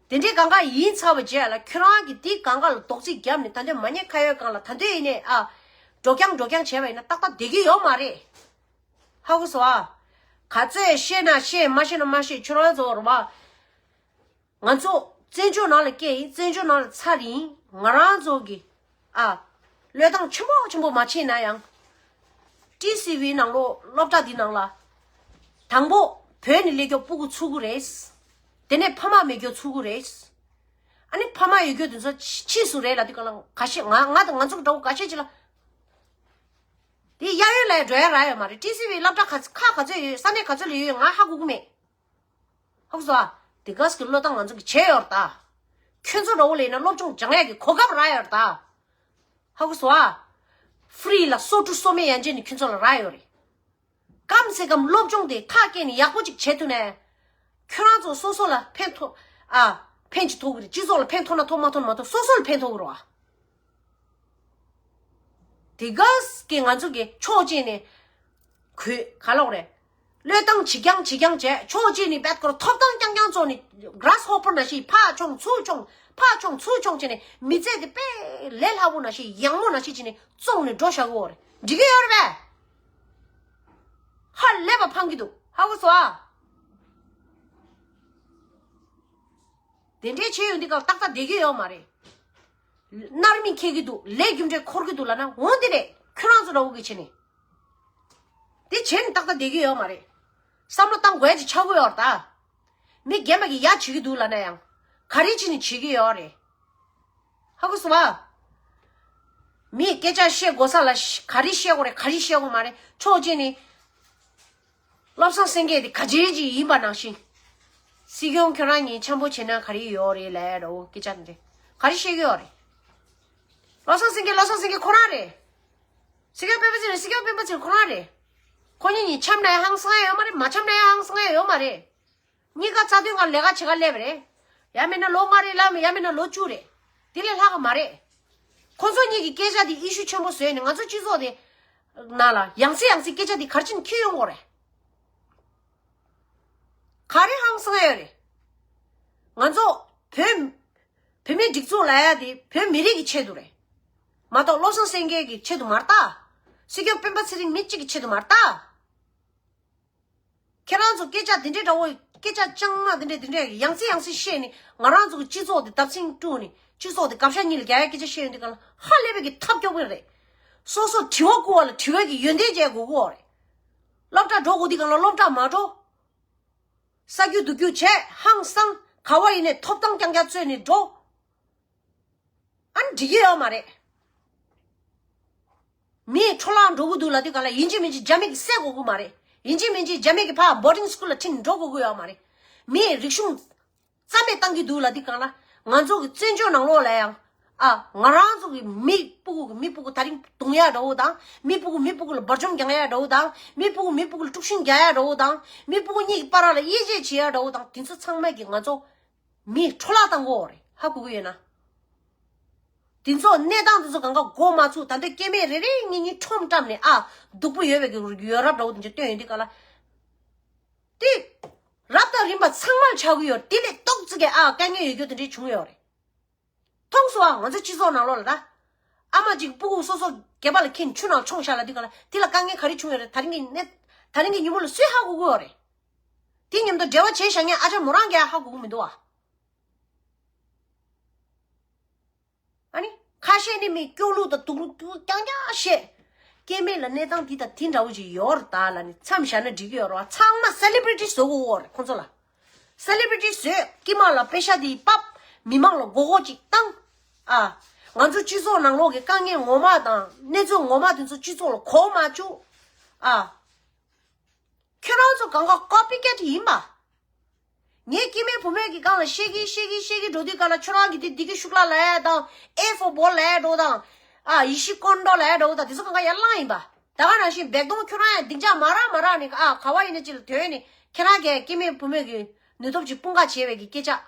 དེ་འདྲའི་གང་ག་ཡིན་ཚར་བ་རྗེས་ལ་ཁྱོད་རང་གིས་དེ་གང་ག་ལ་རྡོག་རྫིས་བརྒྱབ་ནས། ད་འདོད་མ་ཉེས་ཁ་གཡོག་སྒང་ལ་ད་འདོད་ཡིན་ནའི་ཨ། འགྲོ་རྐྱང་འགྲོ་རྐྱང་བྱས་པ་ཡིན་ན་ཏག་ཏག་བསྡད་ཀྱི་ཡོད་མ་རེད། ཧ་གོ་སོང་ཨ། ག་ཚོད་ཤེས་ན་ཤེས། མ་ཤེས་ན་མ་ཤེས། ཁྱོད་རང་ཚོ་རེད་བ། ང་ཚོ་བཙན་བྱོལ་ནང་ལ་སྐྱེས་ཡིན། བཙན་བྱོལ་ནང་ལ་འཚར་ཡིན། ང་རང་ཚོ་གི་ཨ། བློས་བཏང་ཆེན་པོ་ཆེན་པོ་མ་བྱས་ན་ཡང་། ཊི་སི་ཝི་ནང་ལོགས་སློབ་གྲྭ་འདི་ནང་ལ། དང་པོ་བོད་ནས་སླེབས་མཁན་སྤུ་གུ་ཚུད་ཀྱི་རེད། དེ་ནས་ཕ་མ་མེད་མཁན་ཚུད་ཀྱི་རེད། ཨ་ནི་ཕ་མ་ཡོད་མཁན་དེ་ཚོ་ཕྱིས་སུ་རེད་ལབ་དུས་སྒང་ལ་འགའ་ཤས། ང་ང་དང་ང་ཚོ་འདྲ་བོ་འགའ་ཤས་ཅིག་ལ། དེ་གཡས་གཡོན་ལ་འགྲོ་ཡ་རག་ཡོད་མ་རེད། ཊི་སི་ཝི་སློབ་གྲྭ་ག་ཚོད་ཁག་ག་ཚོད་ཡོད། ས་གནས་ག་ཚོད་ལ་ཡོད་ཡོད་ང་ཧ་གོ་གི་མེད། ཧ་གོ་སོང་ཨ། དེ་ག་ཙམ་གྱི་བློས་བཏང་ང་ཚོ་གིས་བྱས་ཡོད་རེད་ད། ཁྱོད་ཚོ་འདྲ་བོ་ལ་ཡིན་ན་སློབ་སྦྱོང་སྦྱང་ཡག་གི་གོ་སྐབས་རག་ཡོད་རེད་ད། ཧ་གོ་སོང་ཨ། ཕི་རི་ལ་སོ་དྲུག་སོ་མེད་ཡན་ཆད་ནི་ཁྱོད་ཚོ་ལ་རག་ཡོད་རེད། གམ་སེ་གམ་སློབ་སྦྱོང་དེ་ཐག་བཅད་ནས་ཡག་པོ་ཅིག་བྱེད་ཐུབ་ན། ཁྱོད་རང་ཚོ་སོ་སོ་ལ་ཕན་ཐོགས་ཨ། ཕན་ཅིག་ཐོགས་ཀྱི་རེད། སྤྱི་ཚོགས་ལ་ཕན་ཐོགས་ན་ཐོགས། མ་ཐོགས་ན་མ་ཐོགས། སོ་སོ་ལ་ཕན་ཐོགས་ཀྱི་རེད་བ། དེ་ག་ཙམ་གྱི་ང་ཚོ་གི་ཕྱོགས་གཅིག་ནས་གུས་ག་ལབ་དགོས་རེད། བློས་བཏང་བྱེད་རྐྱང་བྱེད་རྐྱང་བྱས། ཕྱོགས་གཅིག་ནས་བད་ཀོར་ཐོབ་ཐང་རྐྱང་རྐྱང་བཙོང་ནས། གྷ་ར་སི་ཧོ་པར་ནང་བཞིན་ཕར་མཆོང་ཚུར་མཆོང་ ཕར་མཆོང་ཚུར་མཆོང་བྱས་ནས་མི་ཚེ་དེ་དཔེ་ལས་སླ་པོ་ནང་བཞིན་ཡག་མོ་ནང་བཞིན་བྱས་ནས་བཙོང་ནས་འགྲོ་བཞག་གི་ཡོད་རེད། འགྲིག་གི་ཡོད་རེད་པས། ཧ་ལས་པ་ཕངས་ཀྱི་འདུག་ཧ་གོ་སོང་ཨ། དེ་འདྲའི་བྱས་ཡོང་དུས་སྐབས་ཏག་ཏག་བསྡད་ཀྱི་ཡོད་མ་རེད། མནར་མེད་འཁེལ་གྱི་འདུག་ལས་རྒྱུ་འབྲས་འཁོར་གྱི་འདུག་ལབ་ན་འོ་འདི་རེད། ཁྱོད་རང་ཚོ་འདྲ་བོ་གི་བྱས་ནས། དེ་བྱས་ནས་ཏག་ཏག་བསྡད་ཀྱི་ཡོད་མ་རེད། བསམ་བློ་བཏང་དགོས་ཡ་ཅིག་ཆགས་ཀྱི་ཡོད་རེད་ད། མི་རྒན་པ་གིས་ཡ་བྱེད་ཀྱི་འདུག་ལབ་ན་ཡང་། ག་རེ་བྱས་ནས་བྱེད་ཀྱི་ཡོད་རེད། ཧ་གོ་སོང་ཨ། མིས་སྐད་ཆ་བཤད་དགོས་ས་ལ་ག་རེ་བཤད་དགོས་རེད། ག་རེ་བཤད་དགོས་མ་རེད། ཕྱོགས་གཅིག་ནས། བློ་བཟང་སེང་གེ་དེ་ག་ཅི་ཅིག་ཡིན་པ་ནང་བཞིན། སྲིད་སྐྱོང་ཁྱོད་རང་གཉིས་འཆམ་པོ་བྱེད་ན་ག་རེ་ཡོད་རེད་ལབ་རོ་སྐད་ཆ་འདི། ག་རེ་བཤད་ཀྱི་ཡོད་རེད། བློ་བཟང་སེང་གེ་བློ་བཟང་སེང་གེ་ཁོ་རང་རེད། སྲིད་སྐྱོང་སྤེན་པ་ཚེ་རིང་སྲིད་སྐྱོང་སྤེན་པ་ཚེ་རིང་ཁོ་རང་རེད། ཁོ་གཉིས་གཉིས་འཆམ་ན་ཡང་ཧང་སང་ཡ་ཡོད་མ་རེད། མ་འཆམ་ན་ཡང་ཧང་སང་ཡ་ཡོད་མ་རེད། གཉིས་ཀ་རྩ་དོན་སྒང་ལས་ཀ་བྱེད་ག་སླེབས་པ་རེད། ཡང་མིན་ན་ལོ་ལྔ་རེ་ལ་ཡང་མིན་ན་ལོ་བཅུ་རེད། དེ་ལས་ལྷག་གི་མ་རེད། ཁོ་ཚོ་གཉིས་ཀྱི་སྐད་ཆ་དེ་ཨི་ཤུ་ཆེན་པོ་བཟོས་ནས་ང་ཚོ་སྤྱི་ཚོགས་དེ་ནང་ལ་ཡང་སེ་ཡང་སེ་སྐད་ཆ་དེ་ག་རེ་བྱས་ནས་འཁྱེར་ཡོང་དགོས་རེད། ག་རེ་ཧང་སང་ཡོད་རེད། ང་ཚོ་བོད་བོད་མིའི་སྒྲིག་འཛུགས་ལབ་ཡ་དེ་བོད་མི་རིགས་ཀྱི་ཆེད་དུ་རེད། མ་གཏོགས་བློ་བཟང་སེང་གེ་གི་ཆེད་དུ་མ་རེད་ད། སྲིད་སྐྱོང་སྤེན་པ་ཚེ་རིང་མི་གཅིག་གི་ཆེད་དུ་མ་རེད་ད། ཁྱེད་རང་ཚོ་སྐད་ཆ་དེ་འདྲའི་འདྲ་བོ། སྐད་ཆ་ཅང་མ་དེ་འདྲའི་དེ་འདྲའི་ཡང་སེ་ཡང་སེ་བཤད་ནས་ང་རང་ཚོ་གི་སྤྱི་ཚོགས་དེ་བརྡབ་གསིག་བཀྲུས་ནས་སྤྱི་ཚོགས་དེ་དགག་བྱ་གཉིས་ལ་རྒྱག་ཡ་སྐད་ཆ་བཤད་ཡོང་དུས་སྒང་ལ་ཧ་ལས་པའི་གི་ཐབས་སྐྱོ་པོ་རེད། སོ་སོ་དྲི་བ་བསྐུར་བ་ལ་དྲི་བའི་གི་ཡོན་ཏན་བྱེད་དགོས་ཀྱི་ཡོད་རེད། སློབ་གྲྭ་འགྲོ་དགོས་དུས་སྒང་ལ་སློབ་གྲྭ་མ་འགྲོ། ས་རྒྱུ་རྡོ་རྒྱུ་བྱས་ཧང་སང་ག་བ་ཡིན་ནའི་ཐོབ་ཐང་རྐྱང་རྐྱང་རྩོད་ནས་འགྲོ། ཨ་ནི་འགྲིག་གི་ཡོད་མ་རེད། མིའི་འཕྲོ་བརླག་འགྲོ་གི་འདུག་ལབ་དུས་སྒང་ལ་ཡིན་གཅིག་མིན་གཅིག་རྒྱ་མི་གིས་བསད་དགོས་ཀྱི་མ་རེད། ཡིན་གཅིག་མིན་གཅིག་རྒྱ་མི་གིས་ཕར་བོར་ཌིང་སི་ཀུལ་ལ་ཁྲིད་ནས་འགྲོ་དགོས་ཀྱི་ཡོད་མ་རེད། མིའི་རིག་གཞུང་རྩ་མེད་བཏང་གི་འདུག་ལབ་དུས་སྒང་ལ་ང་ཚོ་གི་བཙན་བྱོལ་ནང་ལོགས་ལ་ཡང་ཨ་ང་རང་ཚོ་གི་མི་སྤུ་གུ་གི་མི་སྤུ་གུ་དེ་རིང་རྡུང་ཡ་འདྲ་བོ་དང་། མི་སྤུ་གུ་མི་སྤུ་གུ་ལ་འབར་འཇོམས་རྒྱག་ཡ་འདྲ་བོ་དང་། མི་སྤུ་གུ་མི་སྤུ་གུ་ལ་དཀྲུག་ཤིང་རྒྱག་ཡ་འདྲ་བོ་དང་། མི་སྤུ་གུ་གཉིས་ཀྱི་བར་ལ་དབྱེ་འབྱེད་བྱེད་ཡ་འདྲ་བོ་དང་། དེ་ཚོ་ཚང་མ་གི་ང་ཚོ་མིའི་འཕྲོ་བརླག་བཏང་གི་ཡོད་རེད། ཧ་གོ་གི་ཡོད་ན། དེ་ཚོ་གནས་སྟངས་དེ་ཚོ་གང་ག་འགོ་མ་ཚུགས། ད་ལྟ་སྐྱེ་དམན་རེ་རེ་གཉིས་གཉིས་ཁྲོམ་བཀྲམ་ནས་ཨ་སྡུག་པོ་ཡོད་པའི་གི་ཡོད་རབས་འདྲ་བོ་དེ་འདྲ་སྟོན་ཡོང་དུས་སྒང་ལ། དེ་རབ་དང་རིམ་པ་ཚང་མར་ཆགས་ཀྱི་ཡོད། དེ་ལས་ཏོག་ཙི་གི་ཨ་དཀའ་ངལ་ཡོད་རྒྱུ་དེ་འདྲ་བྱུང་ཡོད་རེད། མཐོང་སོང་ཨ། ང་ཚོ་སྤྱི་ཚོགས་ནང་ལོགས་ལ་ད། ཨ་མ་གཅིག་སྤུ་གུ་སོ་སོ་སྒལ་པ་ལ་འཁྱེར་ཆུ་ནང་མཆོངས་བཞག་ལབ་དུས་སྒང་ལ་དེ་ལ་དཀའ་ངལ་ག་རེ་བྱུང་ཡོད་རེད། ད་རིང་གི་གནས་ད་རིང་གི་ཉིན་མོ་ལ་སུས་ཧ་གོ་གི་ཡོད་རེད། དེ་མཉམ་དུ་འབྲེལ་བ་བྱས་བཞག་མཁན་ཨ་ཅག་མོ་རང་གིས་ཧ་གོ་གི་མི་འདུག་ཨ། ཨ་ནི་ཁ་ཤས་ནི་མི་སྐྱོ་གླུ་དང་སྡུག་གླུ་རྐྱང་རྐྱང་བཤད། སྐྱེ་དམན་ལ་གནས་སྟངས་འདི་དང་དེ་འདྲ་བོ་ཅིག་ཡོད་རེད་ད་ལབ་ནི་མཚམས་བཞག་ན་འགྲིག་གི་ཡོད་རེད་བ། ཚང་མ་སེ་ལི་བྷི་རི་ཊི་བཟོ་དགོས་ཀྱི་ཡོད་རེད་ཁོང་ཚོ་ལ། སེ་ལི་བྷི་རི་ཊི་བཟོས། དཀྱིལ་མ་ལ་པེ་ཤ་དེ་ཕབ། མི་མང་ལ་མགོ་སྐོར་ཅིག་བཏང་། ཨ། ང་ཚོ་སྤྱི་ཚོགས་ནང་ལོགས་ཀྱི་དཀའ་ངལ་ངོ་མ་དང་གནས་ཚུལ་ངོ་མ་དེ་ཚོ་སྤྱི་ཚོགས་ལ་གོ་མ་བཅུག་ཨ། ཁྱོད་རང་ཚོ་གང་ག་ཀོ་པི་ཀེ་ཊི་ཡིན་པ། ངས་སྐྱེ་དམན་བུད་མེད་ཀྱི་སྒང་ལ་བཤད་ཀྱིན་བཤད་ཀྱིན་བཤད་ཀྱིན་འགྲོ་དུས་སྒང་ལ་ཁྱོད་རང་གིས་དེ་བདེ་སྐྱིད་ཤུགས་ལ་ལབ་ཡ་དང་། ཨེ་ཧྥོ་བྷོལ་ལབ་ཡ་འདྲ་བོ་དང་། ཨ་ཡེ་ཤེས་ཀོན་ཌོ་ལབ་ཡ་འདྲ་བོ་དང་དེ་ཚོ་གང་ག་ཡར་བླངས་ཡིན་པ། ད་ག་ནང་བཞིན་བེག་དོང་ཁྱོད་རང་ཡང་སྡིངས་ཆ་མ་རག་མ་རག་ནས་ཨ་ག་བ་ཡིན་ན་ཅིག་ལ་ཐོན་ནས་ཁྱེད་རང་གིས་སྐྱེ་དམན་བུད་མེད་ཀྱི་ནུས་སྟོབས་ཀྱི་དཔུང་ཁག་བྱེད་པའི་གི་སྐད་ཆ།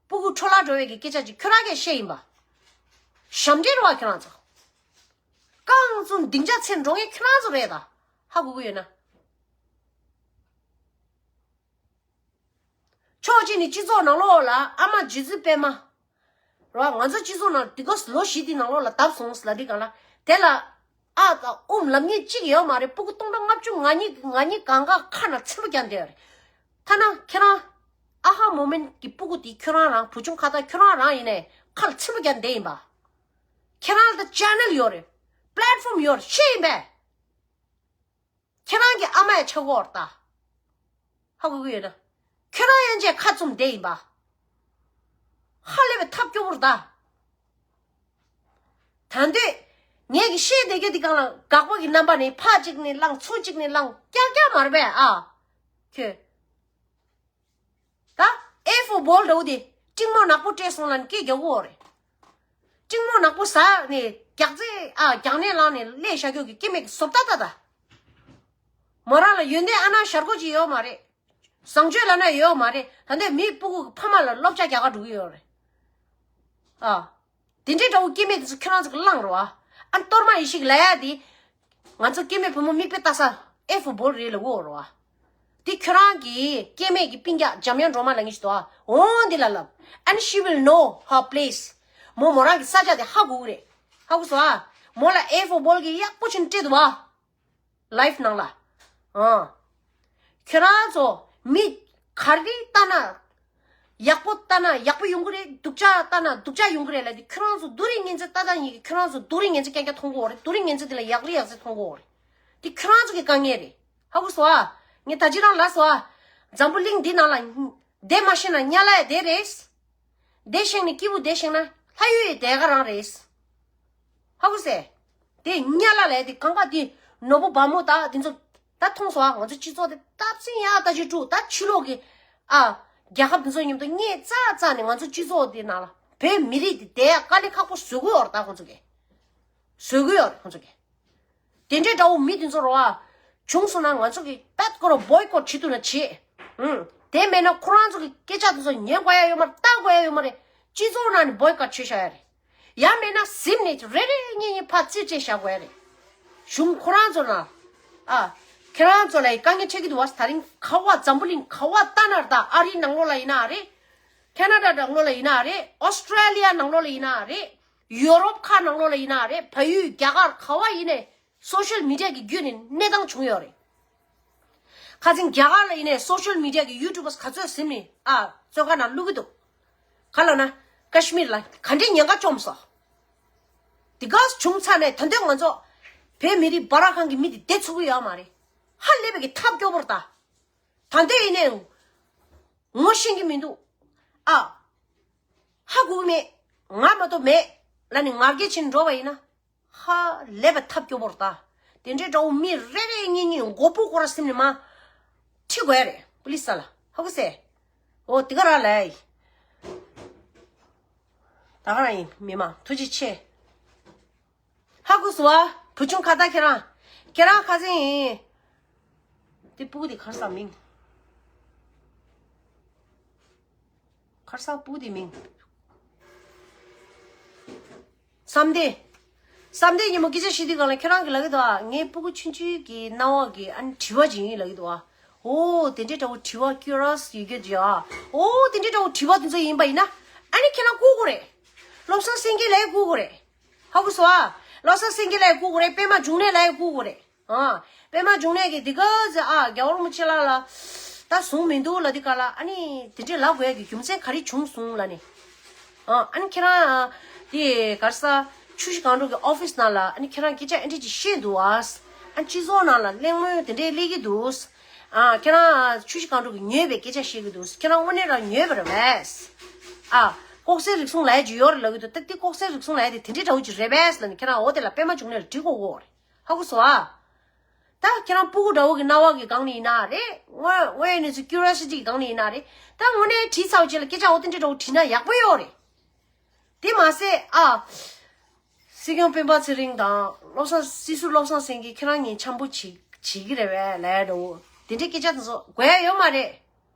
སྤུ་གུ་འཕྲོ་བརླག་འགྲོ་བའི་གི་སྐད་ཆ་ཅིག་ཁྱོད་རང་གིས་བཤད་ཡིན་པ། ཞབས་འདྲེན་རེད་བ་ཁྱོད་རང་ཚོ། རྐང་བཙུགས་སྡིངས་ཆ་འཚོལ་འགྲོ་མཁན་ཁྱོད་རང་ཚོ་རེད་ད། ཧ་གོ་གི་ཡོད་ན། ཕྱོགས་གཅིག་ནས་སྤྱི་ཚོགས་ནང་ལོགས་ལ་ཨ་མ་རྗེ་བཙུན་པད་མ། རེད་བ། ང་ཚོ་སྤྱི་ཚོགས་ནང་དེ་ག་ལོ་བཞི་དེའི་ནང་ལོགས་ལ་བརྡབས་སོང་ལབ་དུས་སྒང་ལ་དེ་ལ་ཨ་དང་ཨུམ་ལབ་མཁན་གཅིག་ཡོད་མ་རེད། སྤུ་གུ་སྟོང་ཕྲག་ལྔ་བཅུ་ང་གཉིས་ང་གཉིས་གང་ག་ཁ་ནང་ཚིམ་པ་རྒྱག་བསྡད་ཡོད་རེད། ཐ་ན་ཁྱེད་རང་ཨ་ཧ་མོ་མེན་གྱི་སྤུ་གུ་དེ་ཁྱོད་རང་རང་བུ་ཆུང་ཁ་ཏ་ཁྱོད་རང་རང་ཡིན་ནའི་ཁ་ལ་ཚིམ་པ་རྒྱག་བསྡད་ཡིན་པ། ཁྱེད་རང་ལ་ད་ཅེ་ནལ་ཡོད་རེད། པི་ལེ་ཊི་ཕོམ་ཡོད་རེད། ཤེས་ཡིན་པས། ཁྱེད་རང་གི་ཨ་མ་ཡ་ཆགས་ཀྱི་ཡོད་རེད་ད། ཧ་གོ་གི་ཡོད་ན། ཁྱོད་རང་ཡན་ཆད་ཁ་བཙུམ་བསྡད་ཡིན་པ། ཧ་ལས་པའི་ཐབས་སྐྱོ་པོ་རེད་ད། ད་འདོད། ངས་ཀྱི་བཤད་བསྡད་རྒྱུ་འདི་སྒང་ལ་དགག་པ་གི་རྣམ་པ་ནས་ཕར་གཅིག་ནས་བླངས་ཚུར་གཅིག་ནས་བླངས་རྐྱང་རྐྱང་མ་རེད་པས་ཨ། ཁྱོད། ད་ཨེ་ཧྥོ་བྷོལ་འདྲ་བོ་དེ་སྤྲིང་མོ་ནག་པོ་སྤྲད་སོང་ལབ་ནས་སྐད་རྒྱག་གི་ཡོད་རེད། སྤྲིང་མོ་ནག་པོ་ཟ་ནས་རྒྱག་རྩེ་ཨ་རྒྱག་ནས་ལངས་ནས་སླེབས་བཞག་རྒྱུ་གི་སྐྱེ་དམན་གྱི་བཟོ་ལྟ་ལྟ་ད། མོ་རང་ལ་ཡོན་ཏན་ཨ་ན་ཞར་གོ་ཅིག་ཡོད་མ་རེད། བཟང་སྤྱོད་ལབ་ན་ཡོད་མ་རེད། ད་ལྟ་མིའི་སྤུ་གུ་གི་ཕ་མ་ལ་སློབ་སྦྱོང་རྒྱག་ག་འགྲོ་གི་ཡོད་རེད། ཨ། དེ་འདྲའི་འདྲ་བོ་སྐྱེ་དམན་དེ་ཚོ་ཁྱོད་རང་ཚོ་གི་བླངས་རོགས་ཨ། ཨ་གཏོར་མ་ཡེ་ཤེས་ལབ་ཡ་དེ། ང་ཚོ་སྐྱེ་དམན་བུ་མོ་མིག་དཔེ་ལྟ་ས་ཨེ་ཧྥོ་བྷོལ་རེད་ལབ་ཀྱི་ཡོད་རེད་བ། འདི་ཁྱོད་རང་གི་སྐྱེ་དམན་གྱི་སྤུན་ཀྱག་འཇམ་དབྱངས་སྒྲོལ་མ་ལབ་མཁན་ཞིག་འདུག་ཨ། འོང་འདི་ལ་ལབ། And she will know her place. མོ་མོ་རང་གི་ས་ཆ་དེ་ཧ་གོ་གི་རེད། ཧ་གོ་སོང་ཨ། མོ་ལ་ཨེ་ཧྥོ་བོལ་གྱི་ཡག་པོ་བྱས་ནས་སྤྲད་འདུག་ཨ། ལའིབ་ནང་ལ། ཨ། ཁྱོད་རང་ཚོ་མི་ག་རེ་ལྟ་ན། ཡག་པོ་ལྟ་ན་ཡག་པོ་ཡོང་གི་རེད། སྡུག་ཅག་ལྟ་ན་སྡུག་ཅག་ཡོང་གི་རེད་ལབ་དེ། ཁྱོད་རང་ཚོ་སྡུག་རུས་ངན་ཚད་ལྟ་སྟངས་ཡིན་གྱི། ཁྱོད་རང་ཚོ་སྡུག་རུས་ངན་ཚད་རྐྱང་རྐྱང་མཐོང་གི་ཡོད་རེད། སྡུག་རུས་ངན་ཚད་དེ་ལ་ཡག་རུས་ཡག་ཚད་མཐོང་གི་ཡོད་རེད། དེ་ཁྱོད་རང་ཚོ་གི་དཀའ་ངལ་རེད། ཧ་གོ་སོང་ཨ། ངས་ད་ཅི་རང་ལབ་སོང་ཨ། འཛམ་བུ་གླིང་འདི་ནང་ལ་བསྡད་མ་ཤེས་ན་དམྱལ་བ་ཡང་བསྡད་རེད། བསྡད་ཤེས་ནས་སྐྱིད་པོ་བསྡད་ཤེས་ན་ལྷ་ཡུལ་ཡང་བསྡད་ག་རང་རེད། ཧ་གོ་སོང་ཨ། དེ་དམྱལ་བ་ལབ་དེ་གང་ག་དེ་ནོར་བུ་བ་མོ་དག་དེ་ཚོ་ད་མཐོང་སོང་ཨ། ང་ཚོ་སྤྱི་ཚོགས་དེ་སྟབས་སེང་ཡག་ད་ཅི་དཀྲུག་ད་ཕྱི་ལོགས་ཀྱི་ཨ་རྒྱལ་ཁབ་དེ་ཚོ་མཉམ་དུ་གཉེན་བཙག་བཙག་ནས་ང་ཚོ་སྤྱི་ཚོགས་དེ་ནང་ལ་བོད་མི་རིགས་དེ་བསྡད་ཡག་དཀའ་ལས་ཁག་པོ་བཟོ་གི་ཡོད་རེད། ད་ཁོང་ཚོ་གིས་བཟོ་གི་ཡོད་རེད། ཁོང་ཚོ་གིས། དེ་འདྲའི་འདྲ་བོ་མི་དེ་ཚོ་རེད་བ། བྱུང་སོང་ན་ང་ཚོ་གིས་ད་ཁོ་རང་བོའི་ཀོཊ་བྱེད་ཐུབ་ན་བྱེད། ཨང་། དེ་མེད་ན་ཁོ་རང་ཚོ་གི་སྐད་ཆ་དེ་ཚོ་ཉན་དགོས་ཡ་ཡོད་མ་རེད། ལྟ་དགོས་ཡ་ཡོད་མ་རེད། སྤྱི་ཚོགས་ནང་ནས་བོའི་ཀོཊ་བྱས་བཞག་ཡ་རེད། ཡང་མེད་ན་གཟིམ་ནས་རེ་རེ་གཉིས་གཉིས་ཕར་རྩིས་སྤྲད་བཞག་དགོས་ཡ་རེད། གཞུང་ཁོ་རང་ཚོ་ན། ཨ། ཁྱེད་རང་ཚོ་ལ་ཡི་དཀའ་ངལ་འཕྲད་ཀྱི་འདུག་བ། ད་རིང་ག་བ་འཛམ་བུ་གླིང་ག་བ་ལྟ་ན་རེད། ད་ཨ་རིའི་ནང་ལོགས་ལ་ཡིན་ན་རེད། ཁེ་ན་ཌ་ནང་ལོགས་ལ་ཡིན་ན་རེད། ཨོ་སི་ཊྲེ་ལི་ཡ་ནང་ལོགས་ལ་ཡིན་ན་རེད། ཡོ་རོབ་ཁག་ནང་ལོགས་ལ་ཡིན་ན་རེད། བལ་ཡུལ་རྒྱ་གར་ག་བ་ཡིན་ནའི་སོ་ཤལ་མི་ཌི་ཡ་གི་བརྒྱུད་ནས་གནས་སྟངས་བྱུང་ཡོད་རེད། ཁ་སང་རྒྱ་གར་ལ་ཡིན་ནའི་སོ་ཤལ་མི་ཌི་ཡ་གི་ཡུ་ཊུབ་པར་ག་ཚོད་གཟིམ་ནས་ཨ་བཙོན་ཁང་ནང་བླུག་གི་འདུག་ག་ལབ་ན་ཀ་ཤི་མིར་ལ་ག་འདྲའི་ཉེན་ཁ་བཅོམ་སོང་། དེ་ག་བྱུང་ཚར་ནས་ད་འདོད་ང་ཚོ་བོད་མི་རིགས་སྦ་ར་ཁང་གི་མི་དེ་བསྡད་ཚུགས་ཀྱི་ཡོད་མ་རེད། ཧ་ལས་པའི་གི་ཐབས་སྐྱོ་པོ་རེད་ད། ད་འདོད་ཡིན་ནའི་ངོ་ཤེས་ཀྱི་མི་འདུག་ཨ། ཧ་གོ་གི་མེད། ང་མ་གཏོགས་མེད་ལབ་ནས་ང་རྒྱལ་ཕྱིན་འགྲོ་བ་ཡིན་ན། ཧ་ལས་པའི་ཐབས་སྐྱོ་པོ་རེད་ད། དེ་འདྲའི་འདྲ་བོ་མི་རེ་རེ་གཉིས་གཉིས་མགོ་པོ་སྐོར་ར་སིམ་ནས་མ་ཁྲིད་དགོས་རེད། པུ་ལི་སི་ལ་ཧ་གོ་སོང་ཨ། འོ་དེ་ག་རང་ལ་ཡིན། ད་ག་རང་ཡིན། མི་མང་ཐུགས་རྗེ་ཆེ། ཧ་གོ་སོང་ཨ། བུ་ཆུང་ཁ་ཏ་ཁྱེད་རང་། ཁྱེད་རང་ཁ་སང་ཡིན། དེ་སྤུ་གུ་དེ་ག་རེ་ཟེར་མིང་། ག་རེ་ཟེར་སྤུ་གུ་དེ་མིང་། བསམ་གཏན། བསམ་གཏན་ཉིན་མོ་སྐད་ཆ་བཤད་དུས་སྒང་ལ་ཁྱེད་རང་གིས་ལབ་ཀྱི་འདུག་ཨ། ངའི་སྤུ་གུ་ཆུང་ཆུང་གི་རྣ་བ་གི་ཨ་ནི་དྲི་བ་ཅིག་ཡིན་ལབ་ཀྱི་འདུག་ཨ། འོ་དེ་འདྲའི་འདྲ་བོ་དྲི་བ་ཀྱུ་རི་ཡོ་སི་ཡོད་ཀྱི་འདུག་ཨ། འོ་དེ་འདྲའི་འདྲ་བོ་དྲི་བ་དེ་ཚོ་ཡིན་པ་ཡིན་ན་ཨ་ནི་ཁྱེད་རང་བསྐུར་དགོས་རེད། བློ་བཟང་སེང་གེ་ལ་བསྐུར་དགོས་རེད། ཧ་གོ་སོང་ཨ། བློ་བཟང་སེང་གེ་ལ་བསྐུར་དགོས་རེད། པད་མ་འབྱུང་གནས་ལ་བསྐུར་དགོས་རེད། ཨ། པད་མ་འབྱུང་གནས་ཀྱིས་འདི་ག་ཟེ་ཨ་རྒྱལ་བ་རིན་པོ་ཆེ་ལགས་ལ་ད་བཟུང་མི་འདུག་ལབ་དུས་སྒང་ལ་ཨ་ནི་དེ་འདྲས་ལབ་དགོས་ཡ་གི་རྒྱུ་མཚན་ག་རེ་བྱུང་སོང་ལབ་ནས། ཨ་ཨ་ནི་ཁྱེད་རང་དེ་ག་རེ་ཟེར་ཆུ་བཞི་སྒང་དྲུག་གི་ཨོ་ཕི་སི་ནང་ལ་ཨ་ནི་ཁྱེད་རང་སྐད་ཆ་ཨེ་འདྲས་ཅིག་བཤད་འདུག་ཨ། ཨ་སྤྱི་ཚོགས་ནང་ལ་གླེང་མོལ་དེ་འདྲས་སླེབས་ཀྱི་འདུག་ཨ་ཁྱེད་རང་ཆུ་བཞི་སྒང་དྲུག་གི་ཉོས་པའི་སྐད་ཆ་བཤད་ཀྱི་འདུག་ཁྱེད་རང་དངོས་གནས་རང་ཉོས་པ་རེད་པས། ཨ་ལྐོག་ཟའི་རིག་གཞུང་ལབ་ཡ་ཅིག་ཡོད་རེད་ལབ་ཀྱི་འདུག་ད་དེ་ལྐོག་ཟའི་རིག་གཞུང་ལབ་ཡ་དེ་དེ་འདྲས་འདྲ་བོ་ཅིག་རེད་པས་ལབ་ནས་ཁྱེད་རང་འོ་དེ་ལ་པད་མ་འབྱུང་གནས་ལ་འདྲི་དགོས་ཀྱི་ཡོད་རེད། ཧ་གོ་སོང་ཨ། ད་ཁྱེད་རང་སྤུ་གུ་འདྲ་བོ་གི་རྣ་བ་གི་སྒང་ནས་ཡིན་ན་རེད། དངོས་དངོས་ཡོད་གནས་ཚུལ་ཀྱུ་རི་ཡོ་སི་ཊི་གི་སྒང་ནས་ཡིན་ན་རེད། ད་དངོས་གནས་དྲིས་ཚར་བའི་རྗེས་ལ་སྐད་ཆ་འོ་དེ་འདྲ་འདྲ་བོ་དྲིས་ན་ཡག་པོ་ཡོད་རེད། དེ་མ་ཟད་ཨ། སྲིད་སྐྱོང་སྤེན་པ་ཚེ་རིང་དང་བློ་བཟང་སྲིད་ཟུར་བློ་བཟང་སེང་གེ་ཁྱེད་རང་གཉིས་འཆམ་པོ་བྱེད་བྱེད་ཀྱི་རེད་པས་ལབ་ཡ་འདྲ་བོ་དེ་འདྲའི་སྐད་ཆ་དེ་ཚོ་དགོས་ཡ་ཡོད་མ་རེད།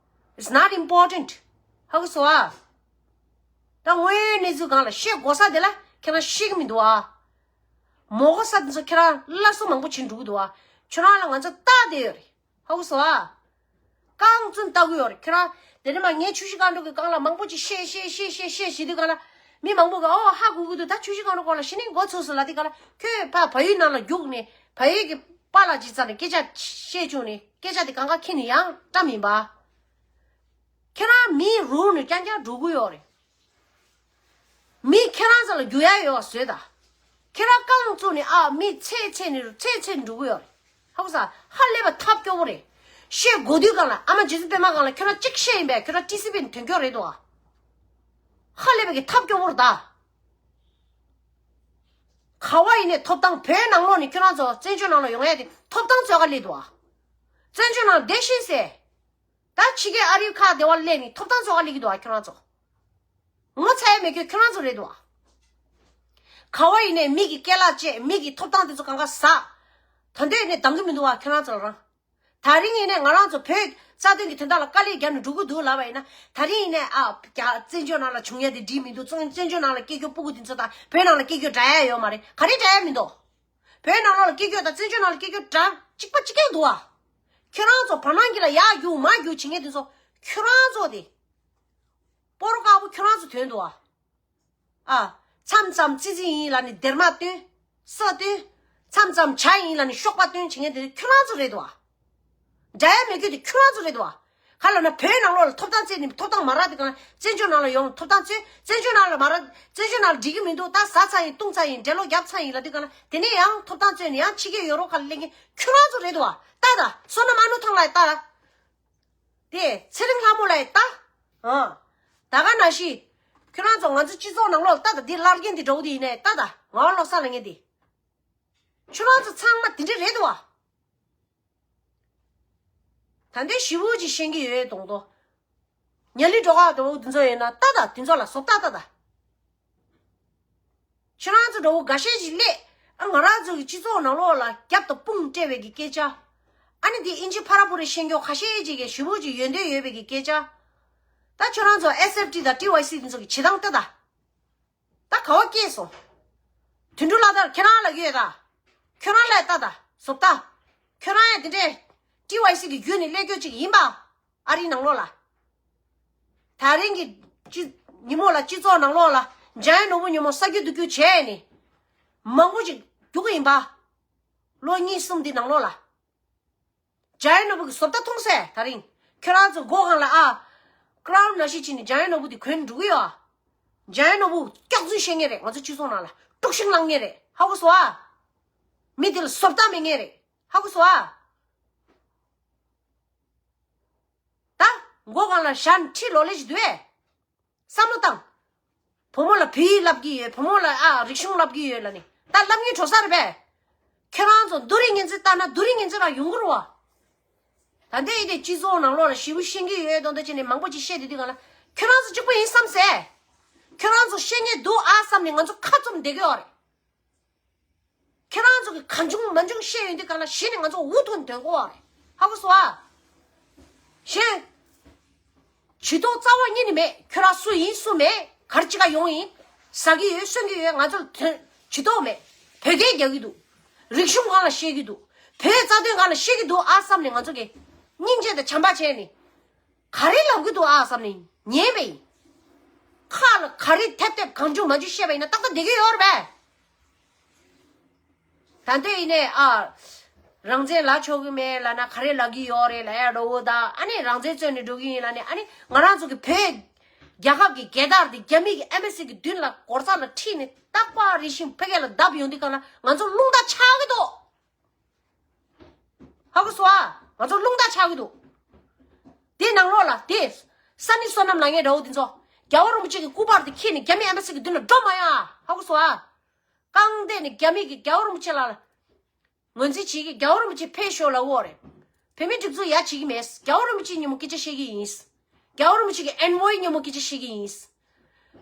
It's not important. ཧ་གོ་སོང་ཨ། ད་དངོས་ཡོད་གནས་ཚུལ་སྒང་ལ་བཤད་དགོས་ས་དེ་ལ་ཁྱེད་རང་བཤད་ཀྱི་མི་འདུག་ཨ། མ་གོ་ས་དེ་ཚོ་ཁྱེད་རང་སླར་གསོ་མང་པོ་བྱེད་འགྲོ་གི་འདུག་ཨ། ཁྱོད་རང་ལ་ང་ཚོ་ལྟ་བསྡད་ཡོད་རེད། ཧ་གོ་སོང་ཨ། རྐང་བཙུན་ལྟ་གི་ཡོད་རེད་ཁྱོད་རང་། དེ་ནས་མ་ངས་ཆུ་བཞི་སྒང་དྲུག་གི་སྒང་ལ་མང་པོ་ཅིག་བཤད་བཤད་བཤད་བཤད་བཤད་བཤད་དུས་སྒང་ལ། མི་མང་པོ་གིས་ཨོ་ཧ་གོ་གི་འདུག་ད་ཆུ་བཞི་སྒང་དྲུག་སྐོར་ལ་ཞེ་ནས་མགོ་ཚོས་སོང་ལབ་དུས་སྒང་ལ་ཁྱོད་ཕར་བལ་ཡུལ་ནང་ལ་རྒྱུགས་ནས་བལ་ཡུལ་གྱི་པཱ་ལགས་ཅིག་རྩ་ནས་སྐད་ཆ་བཤད་བཅུག་ནས་སྐད་ཆ་དེ་གང་ག་ཁྱེར་ནས་ཡང་བཀྲམ་ཡིན་པ། ཁྱེད་རང་མི་རུལ་ནས་རྐྱང་རྐྱང་འགྲོ་གི་ཡོད་རེད། མི་ཁྱེད་རང་ཚོ་ལ་རྒྱུག་ཡ་ཡོད་པ་བཟོས་ད། ཁྱེད་རང་རྐང་བཙུགས་ནས་ཨ་མི་ཚེ་ཚེ་ནས་ཚེ་ཚེ་འགྲོ་གི་ཡོད་རེད། ཧ་གོ་ས། ཧ་ལས་པ་ཐབས་སྐྱོ་པོ་རེད། བཤད་དགོས་དུས་སྒང་ལ་ཨ་མ་རྗེ་བཙུན་པད་མ་སྒང་ལ་ཁྱོད་རང་གཅིག་བཤད་ཡིན་པས་ཁྱོད་རང་ཊི་སི་ཝི་ནས་དོན་འཁྱོལ་རེད་དོ། ཧ་ལས་པའི་གི་ཐབས་སྐྱོ་པོ་རེད་ད། ག་བ་ཡིན་ནའི་ཐོབ་ཐང་བོད་ནང་ལོགས་ནས་ཁྱོད་རང་ཚོ་བཙན་བྱོལ་ནང་ལ་ཡོང་ཡ་དེ་ཐོབ་ཐང་ཚོད་ཀ་སླེབས་འདུག་ཨ། བཙན་བྱོལ་ནང་བསྡད་ཤེས་ཟེར། ད་ཕྱི་རྒྱལ་ཨ་རིའི་ཁག་བདེ་བ་སླེབས་ནས་ཐོབ་ཐང་ཚོད་ཀ་སླེབས་ཀྱི་འདུག་ཨ་ཁྱོད་རང་ཚོ། ངོ་ཚ་ཡ་མེད་ཁྱོད་ཁྱོད་རང་ཚོ་རེད་འདུག་ཨ། ག་བ་ཡིན་ནའི་མི་གི་སྐད་ལ་བཅད་མི་གི་ཐོབ་ཐང་དེ་ཚོ་གང་ག་ཟ། ད་འདོད་ནས་འདང་གི་མི་འདུག་ཨ་ཁྱོད་རང་ཚོ་ལ་རང་། ད་རིང་ཡིན་ནའི་ང་རང་ཚོ་བོད་རྩ་དོན་གྱི་དོན་དག་ལ་དཀའ་ལས་བརྒྱབ་ནས་འགྲོ་གི་འདུག་ལབ་པ་ཡིན་ན། ད་རིང་ཡིན་ནའི་ཨ་རྒྱ་བཙན་བྱོལ་ནང་ལ་བྱུང་ཡ་དེ་འགྲིག་མི་འདུག་བཙན་བཙན་བྱོལ་ནང་ལ་སྐྱེས་རྒྱུ་སྤུ་གུ་དེ་ཚོ་དང་བོད་ནང་ལ་སྐྱེས་རྒྱུ་འདྲ་ཡ་ཡོད་མ་རེད། ག་རེ་འདྲ་ཡ་མི་འདུག་བོད་ནང་ལོགས་ལ་སྐྱེས་རྒྱུ་དང་བཙན་བྱོལ་ནང་ལ་སྐྱེས་རྒྱུ་འདྲ་གཅིག་པ་གཅིག་རྐྱང་འདུག་ཨ། ཁྱོད་རང་ཚོ་བར་སྣང་གི་ལ་ཡར་རྒྱུག་མར་རྒྱུག་བྱེད་མཁན་དེ་ཚོ་ཁྱོད་རང་ཚོ་དེ། སྤོ་རོ་དཀར་པོ་ཁྱོད་རང་ཚོ་དོན་དུ་ཨ། ཨ། མཚམས་མཚམས་ཙི་ཙི་ཡིན་ལབ་ནས་སྡེར་མ་སྟོན། ས་སྟོན། མཚམས་མཚམས་བྱ་ཡིན་ལབ་ནས་གཤོག་པ་སྟོན་བྱེད་མཁན་དེ་ཁྱོད་རང་ཚོ་རེད་དོ་ཨ། འདྲ་ཡ་མེད་རྒྱུ་དེ་ཁྱོད་རང་ཚོ་རེད་དོ་ཨ། ག་ལབ་ན་བོད་ནང་ལོགས་ལ་ཐོབ་ཐང་བཙལ་ནས་ཐོབ་ཐང་མ་རག་དེ་ག་ལ་བཙན་བྱོལ་ནང་ལ་ཡོང་ཐོབ་ཐང་བཙལ། བཙན་བྱོལ་ནང་ལ་མ་རག་བཙན་བྱོལ་ནང་ལ་འགྲིག་གི་མི་འདུག་ད་ཟ་ཚར་ཡིན་བཏུང་ཚར་ཡིན་འགྲེ་ལོག་རྒྱབ་ཚར་ཡིན་ལབ་དུས་ག་ལ་དེ་ནས་ཡང་ཐོབ་ཐང་བཙལ་ནས་ཡང་ཕྱི་རྒྱལ་ཡོད་རོགས་ག་ལ་སླེབས་མཁན་ཁྱོད་རང་ཚོ་རེད་དོ་ཨ། ལྟ་ད་བསོད་ནམས་ཨ་ནུ་ཐང་ལ་ལྟ། དེ་ཚེ་རིང་ལྷ་མོ་ལ་ལྟ། ཨ། ད་ག་ནང་བཞིན། ཁྱོད་རང་ཚོ་ང་ཚོ་སྤྱི་ཚོགས་ནང་ལོགས་ལ་ལྟ་ད་འདི་ལར་རྒན་འདི་འགྲོ་གི་ཡིན་ནས་ལྟ་ད་ངག་དབང་བློ་བཟང་ལབ་མཁན་འདི། ཁྱོད་རང་ཚོ་ཚང་མ་དེ་འདྲ་རེད་དོ་བ། ད་འདི་ཞི་བོ་ཅིག་ཤེས་ཀྱི་ཡོད་དོང་དོ། ཉ་ལི་འགྲོ་ག་འགྲོ་འདི་ཚོ་ཡིན་ན་ལྟ་ད་དེ་ཚོ་ལ་བཟོ་ལྟ་ལྟ་ད། ཁྱོད་རང་ཚོ་འགྲོ་འགའ་ཤས་ཅིག་སླེབས་ཨ། ང་རང་ཚོ་གི་སྤྱི་ཚོགས་ནང་ལོགས་ལ་རྒྱབ་དང་དཔུང་སྤྲད་པའི་གི་སྐད་ཆ། ཨ་ནི་འདི་ཨིན་ཇི་ཕ་ར་པུ་རི་ཤེས་མཁན་ཁ་ཤས་ཅིག་གིས་ཞི་བོ་ཅིག་ཡོན་ཏན་ཡོད་པའི་གི་སྐད་ཆ། ད་ཁྱོད་རང་ཚོ་ཨེས་ཨེཕ་ཊི་དང་ཊི་ཝའི་སི་འདི་ཚོ་གི་བྱེད་སྟངས་ལྟ་ད། ད་ག་བ་སྐྱེས་སོང་། དོན་གྲུབ་ལགས་ད་ཁྱེད་རང་ལ་ཡོད་ད། ཁྱོད་རང་ལ་ལྟ་ད་བཟོ་ལྟ། ཁྱོད་རང་ཡང་དེ་འདྲས་ཊི་ཝའི་སི་གི་བརྒྱུད་ནས་སླེབས་རྒྱུ་ཅིག་ཡིན་པ། ཨ་རིའི་ནང་ལོགས་ལ། ད་རིང་གི་སྤྱི་ཉིན་མོ་ལ་སྤྱི་ཚོགས་ནང་ལོགས་ལ་འཇམ་དབྱངས་ནོར་བུ་ཉིན་མོ་ས་རྒྱུ་འདུག་རྒྱུ་བྱས་ནས། མང་པོ་ཅིག་རྒྱུག་གི་ཡིན་པ། ལོ་གཉིས་གསུམ་འདི་ནང་ལོགས་ལ། འཇམ་དབྱངས་ནོར་བུ་གི་བཟོ་ལྟ་མཐོང་སེ་ད་རིང་། ཁྱོད་རང་ཚོ་སྒོ་སྒང་ལ་ཨ། ཀ་རའུ་ཌི་ནང་བཞིན་བྱས་ནས་འཇམ་དབྱངས་ནོར་བུ་འདི་གོན་འགྲོ་གི་ཡོད་ཨ། འཇམ་དབྱངས་ནོར་བུ་སྐྱག་རྫུན་བཤད་མཁན་རེད། ང་ཚོ་སྤྱི་ཚོགས་ནང་ལ་དཀྲུག་ཤིང་བསླང་མཁན་རེད། ཧ་གོ་སོང་ཨ། མི་དེ་ལ་བཟོ་ལྟ་མེད་མཁན་རེད། ཧ་གོ་སོང་ཨ། ད་མགོ་སྒང་ལ་ཞྭ་ཁྲི་ལོ་ལེ་ཞིག་འདུག་ཨེ། བསམ་བློ་བཏང་། བུ་མོ་ལ་བོད་ཡིག་བསླབ་ཀྱི་ཡོད། བུ་མོ་ལ་ཨ་རིག་གཞུང་བསླབ་ཀྱི་ཡོད་ལབ་ནས་ད་བསླབ་ཉན་འགྲོ་ས་རེད་པས། ཁྱེད་རང་ཚོ་རྡོ་རིང་ངན་ཚེ་ལྟ་ན་རྡོ་རིང་ངན་ཚེ་རང་ཡོང་གི་རེད་བ། ད་ལྟའི་དེ་སྤྱི་ཚོགས་ནང་ལོགས་ལ་ཞེ་པོ་ཤེས་ཀྱི་ཡོད་དོ་འདོད་བྱས་ནས་མང་པོ་ཅིག་བཤད་བསྡད་དུས་གང་ལ་ཁྱོད་རང་ཚོ་གཅིག་པ་ཡིན་བསམ་སེ། ཁྱོད་རང་ཚོ་ཤེས་ཉན་འདུག་ཨ་བསམ་ནས་ང་ཚོ་ཁ་བཙུམ་བསྡད་ཀྱི་ཡོད་རེད། ཁྱེད་རང་ཚོ་གི་གང་བྱུང་མང་བྱུང་བཤད་ཡོང་དུས་གང་ལ་གཞི་ནས་ང་ཚོ་འུ་ཐུག་འདོན་དགོས་པ་རེད། ཧ་གོ་སོང་ཨ། གཞན། ཇུས་གཏོགས་རྩ་བ་ཉིད་ནས་མེད། ཁྱོད་རང་སུ་ཡིན་སུ་མེད། ག་རེ་ཅི་ག་ཡོང་ཡིན། ཟ་གི་ཡོད་གསོན་གི་ཡོད། ང་ཚོ་ལ་དོན་ཇུས་གཏོགས་མེད། བོད་སྐད་རྒྱག་གི་འདུག་རིག་གཞུང་སྒང་ལ་བཤད་ཀྱི་འདུག་བོད་རྩ་དོན་སྒང་ལ་བཤད་ཀྱི་འདུག་ཨ་བསམ་ནས་ང་ཚོ་གི་སྙིང་རྗེ་དང་བྱམས་པ་བྱས་ནས། ག་རེ་ལབ་ཀྱི་འདུག་ཨ་བསམ་ནས་ཉན་པ་ཡིན། ཁ་ལ་ག་རེ་ཐེབས་ཐེབས་གང་བྱུང་མང་བྱུང་བཤད་པ་ཡིན་ན་ཏག་ཏག་བསྡད་ཀྱི་ཡོད་རེད་པས། ད་ལྟ་ཡིན་ནའི་ཨ། རང་བཙན་ལབ་ཆོག་གི་མེད་ལབ་ན་ག་རེ་ལབ་ཀྱི་ཡོད་རེད་ལབ་ཡ་འགྲོ་བོ་ད་ཨ་ནི་རང་བཙན་རྩོད་ནས་འགྲོ་གི་ཡིན་ལབ་ནས་ཨ་ནི་ང་རང་ཚོ་གི་བོད་རྒྱལ་ཁབ་ཀྱི་རྒྱལ་དར་དེ་རྒྱ་མི་གི་ཨེམ་བྷ་སི་གི་མདུན་ལ་སྒོ་རྩ་ལ་ཁྲིད་ནས་རྟག་པར་རེ་བཞིན་ཕ་གི་ལ་བརྡབ་ཡོང་དུས་གང་ལ་ང་ཚོ་རླུང་རྟ་ཆག་གི་འདུག་ཧ་གོ་སོང་ཨ། ང་ཚོ་རླུང་རྟ་ཆག་གི་འདུག་དེ་ནང་ལོགས་ལ་དེ་ས་ནི་བསོད་ནམས་ལབ་མཁན་འདྲ་བོ་དེ་ཚོ་རྒྱལ་བ་རིན་པོ་ཆེ་གི་སྐུ་པར་དེ་ཁྱེར་ནས་རྒྱ་མི་ཨེམ་བྷ་སི་གི་མདུན་ལ་འགྲོ་མ་ཡོང་ཨ། ཧ་གོ་སོང་ཨ། རྐང་སྟེགས་ནས་རྒྱ་མི་གི་རྒྱལ་བ་རིན་པོ་ཆེ་ལ་ངོས་འཛིན་བྱེད་ཀྱི་རྒྱལ་བ་རིན་པོ་ཆེ་ཕེབས་ཤོག་ལབ་ཡོད་རེད། བོད་མི་སྒྲིག་འཛུགས་ཡ་བྱེད་ཀྱི་མེད། རྒྱལ་བ་རིན་པོ་ཆེ་མཉམ་པོ་སྐད་ཆ་བཤད་ཀྱི་ཡིན། རྒྱལ་བ་རིན་པོ་ཆེ་གི་ཨེན་ཝོའི་མཉམ་པོ་སྐད་ཆ་བཤད་ཀྱི་ཡིན།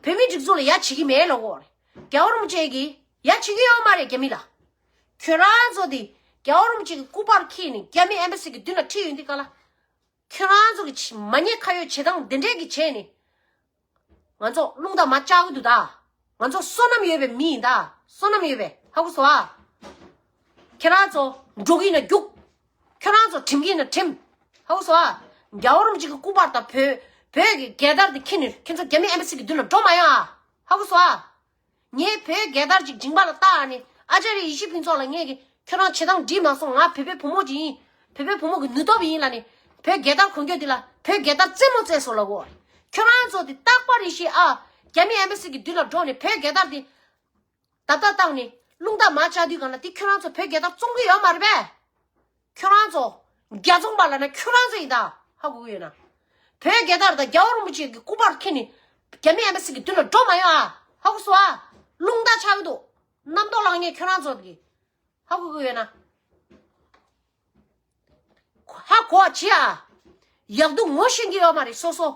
བོད་མི་སྒྲིག་འཛུགས་ལ་ཡ་བྱེད་ཀྱི་མེད་ལབ་ཡོད་རེད། རྒྱལ་བ་རིན་པོ་ཆེ་གིས་ཡ་བྱེད་ཀྱི་ཡོད་མ་རེད་རྒྱ་མི་ལ། ཁྱོད་རང་ཚོ་དེ་རྒྱལ་བ་རིན་པོ་ཆེ་གི་སྐུ་པར་འཁྱེར་ནས་རྒྱ་མི་ཨེམ་བྷ་སི་གི་མདུན་ལ་ཁྲིད་ཡོང་དུས་གང་ལ། ཁྱོད་རང་ཚོ་གི་མ་ཉེས་ཁ་གཡོགས་བྱེད་སྟངས་འདི་འདྲས་ཀྱི་བྱས་ནས། ང་ཚོ་རླུང་རྟ་མར་བཅག་གི་འདུག་ད། ང་ཚོ་བསོད་ནམས་ཡོད་པའི་མི་ཡིན་ད། བསོད་ནམས་ཡོད་པའི་ཧ་གོ་སོང་ཨ། ཁྱེད་རང་ཚོ་འགྲོ་གི་ཡིན་ན་རྒྱུགས། ཁྱེད་རང་ཚོ་ཁྲིམས་ཀྱི་ཡིན་ན་ཁྲིམས། ཧ་གོ་སོང་ཨ། རྒྱལ་བ་རིན་པོ་ཆེ་གི་སྐུ་པར་དང་བོད་བོད་ཀྱི་རྒྱལ་དར་དེ་འཁྱེར་ནས་ཁྱེད་ཚོ་རྒྱ་མི་ཨེམ་བྷ་སི་གི་མདུན་ལ་འགྲོ་མ་ཡོང་ཨ། ཧ་གོ་སོང་ཨ། ངས་བོད་རྒྱལ་དར་ཅིག་མཇིང་པ་ལ་བཏགས་ནས་ཨ་ཅཱརྱ་ཡེ་ཤེས་ཕུན་ཚོགས་ལ་ངས་ཀྱི་ཁྱོད་རང་བྱེད་སྟངས་འགྲིག་མ་སོང་། ང་བོད་པའི་བུ་མོ་ཅིག་ཡིན། བོད་པའི་བུ་མོ་གི་ནུས་སྟོབས་ཡིན་ལབ་ནས་བོད་རྒྱལ་དར་གོན་རྒྱུ་འདི་ལ་བོད་རྒྱལ་དར་རྩེད་མོ་རྩེས་སོང་ལབ་གོ། ཁྱོད་རང་ཚོ་འདི་རྟག་པར་རེ་ཞིག་ཨ་རྒྱ་མི་ཨེམ་བྷ་སི་གི་མདུན་ལ་འགྲོ་ནས་བོད་རྒྱལ་དར་འདི་རྡབ་རྡབ་བཏང་ནས་རླུང་རྟ་མར་བཅག་དུས་གང་ལ་འདི་ཁྱོད་རང་ཚོ་བོད་རྒྱལ་དར་བཙོང་གི་ཡོད་མ་རེད་པས། ཁྱོད་རང་ཚོ་རྒྱལ་བཙོང་པ་ལབ་ན་ཁྱོད་རང་ཚོ་ཡིན་ད། ཧ་གོ་གི་ཡོད་ན། བོད་རྒྱལ་དར་དང་རྒྱལ་བ་རིན་པོ་ཆེ་གི་སྐུ་པར་འཁྱེར་ནས་རྒྱ་མི་ཨེམ་བྷ་སི་གི་མདུན་ལ་འགྲོ་མ་ཡོང་ཨ། ཧ་གོ་སོང་ཨ། རླུང་རྟ་ཆག་གི་འདུག་རྣམ་རྟོག་ལངས་མཁན་ཁྱོད་རང་ཚོ་གི། ཧ་གོ་གི་ཡོད་ན། ཧ་གོ་བ་བྱེད་ཨ། ཡག་སྡུག་ངོ་ཤེས་ཀྱི་ཡོད་མ་རེད་སོ་སོ།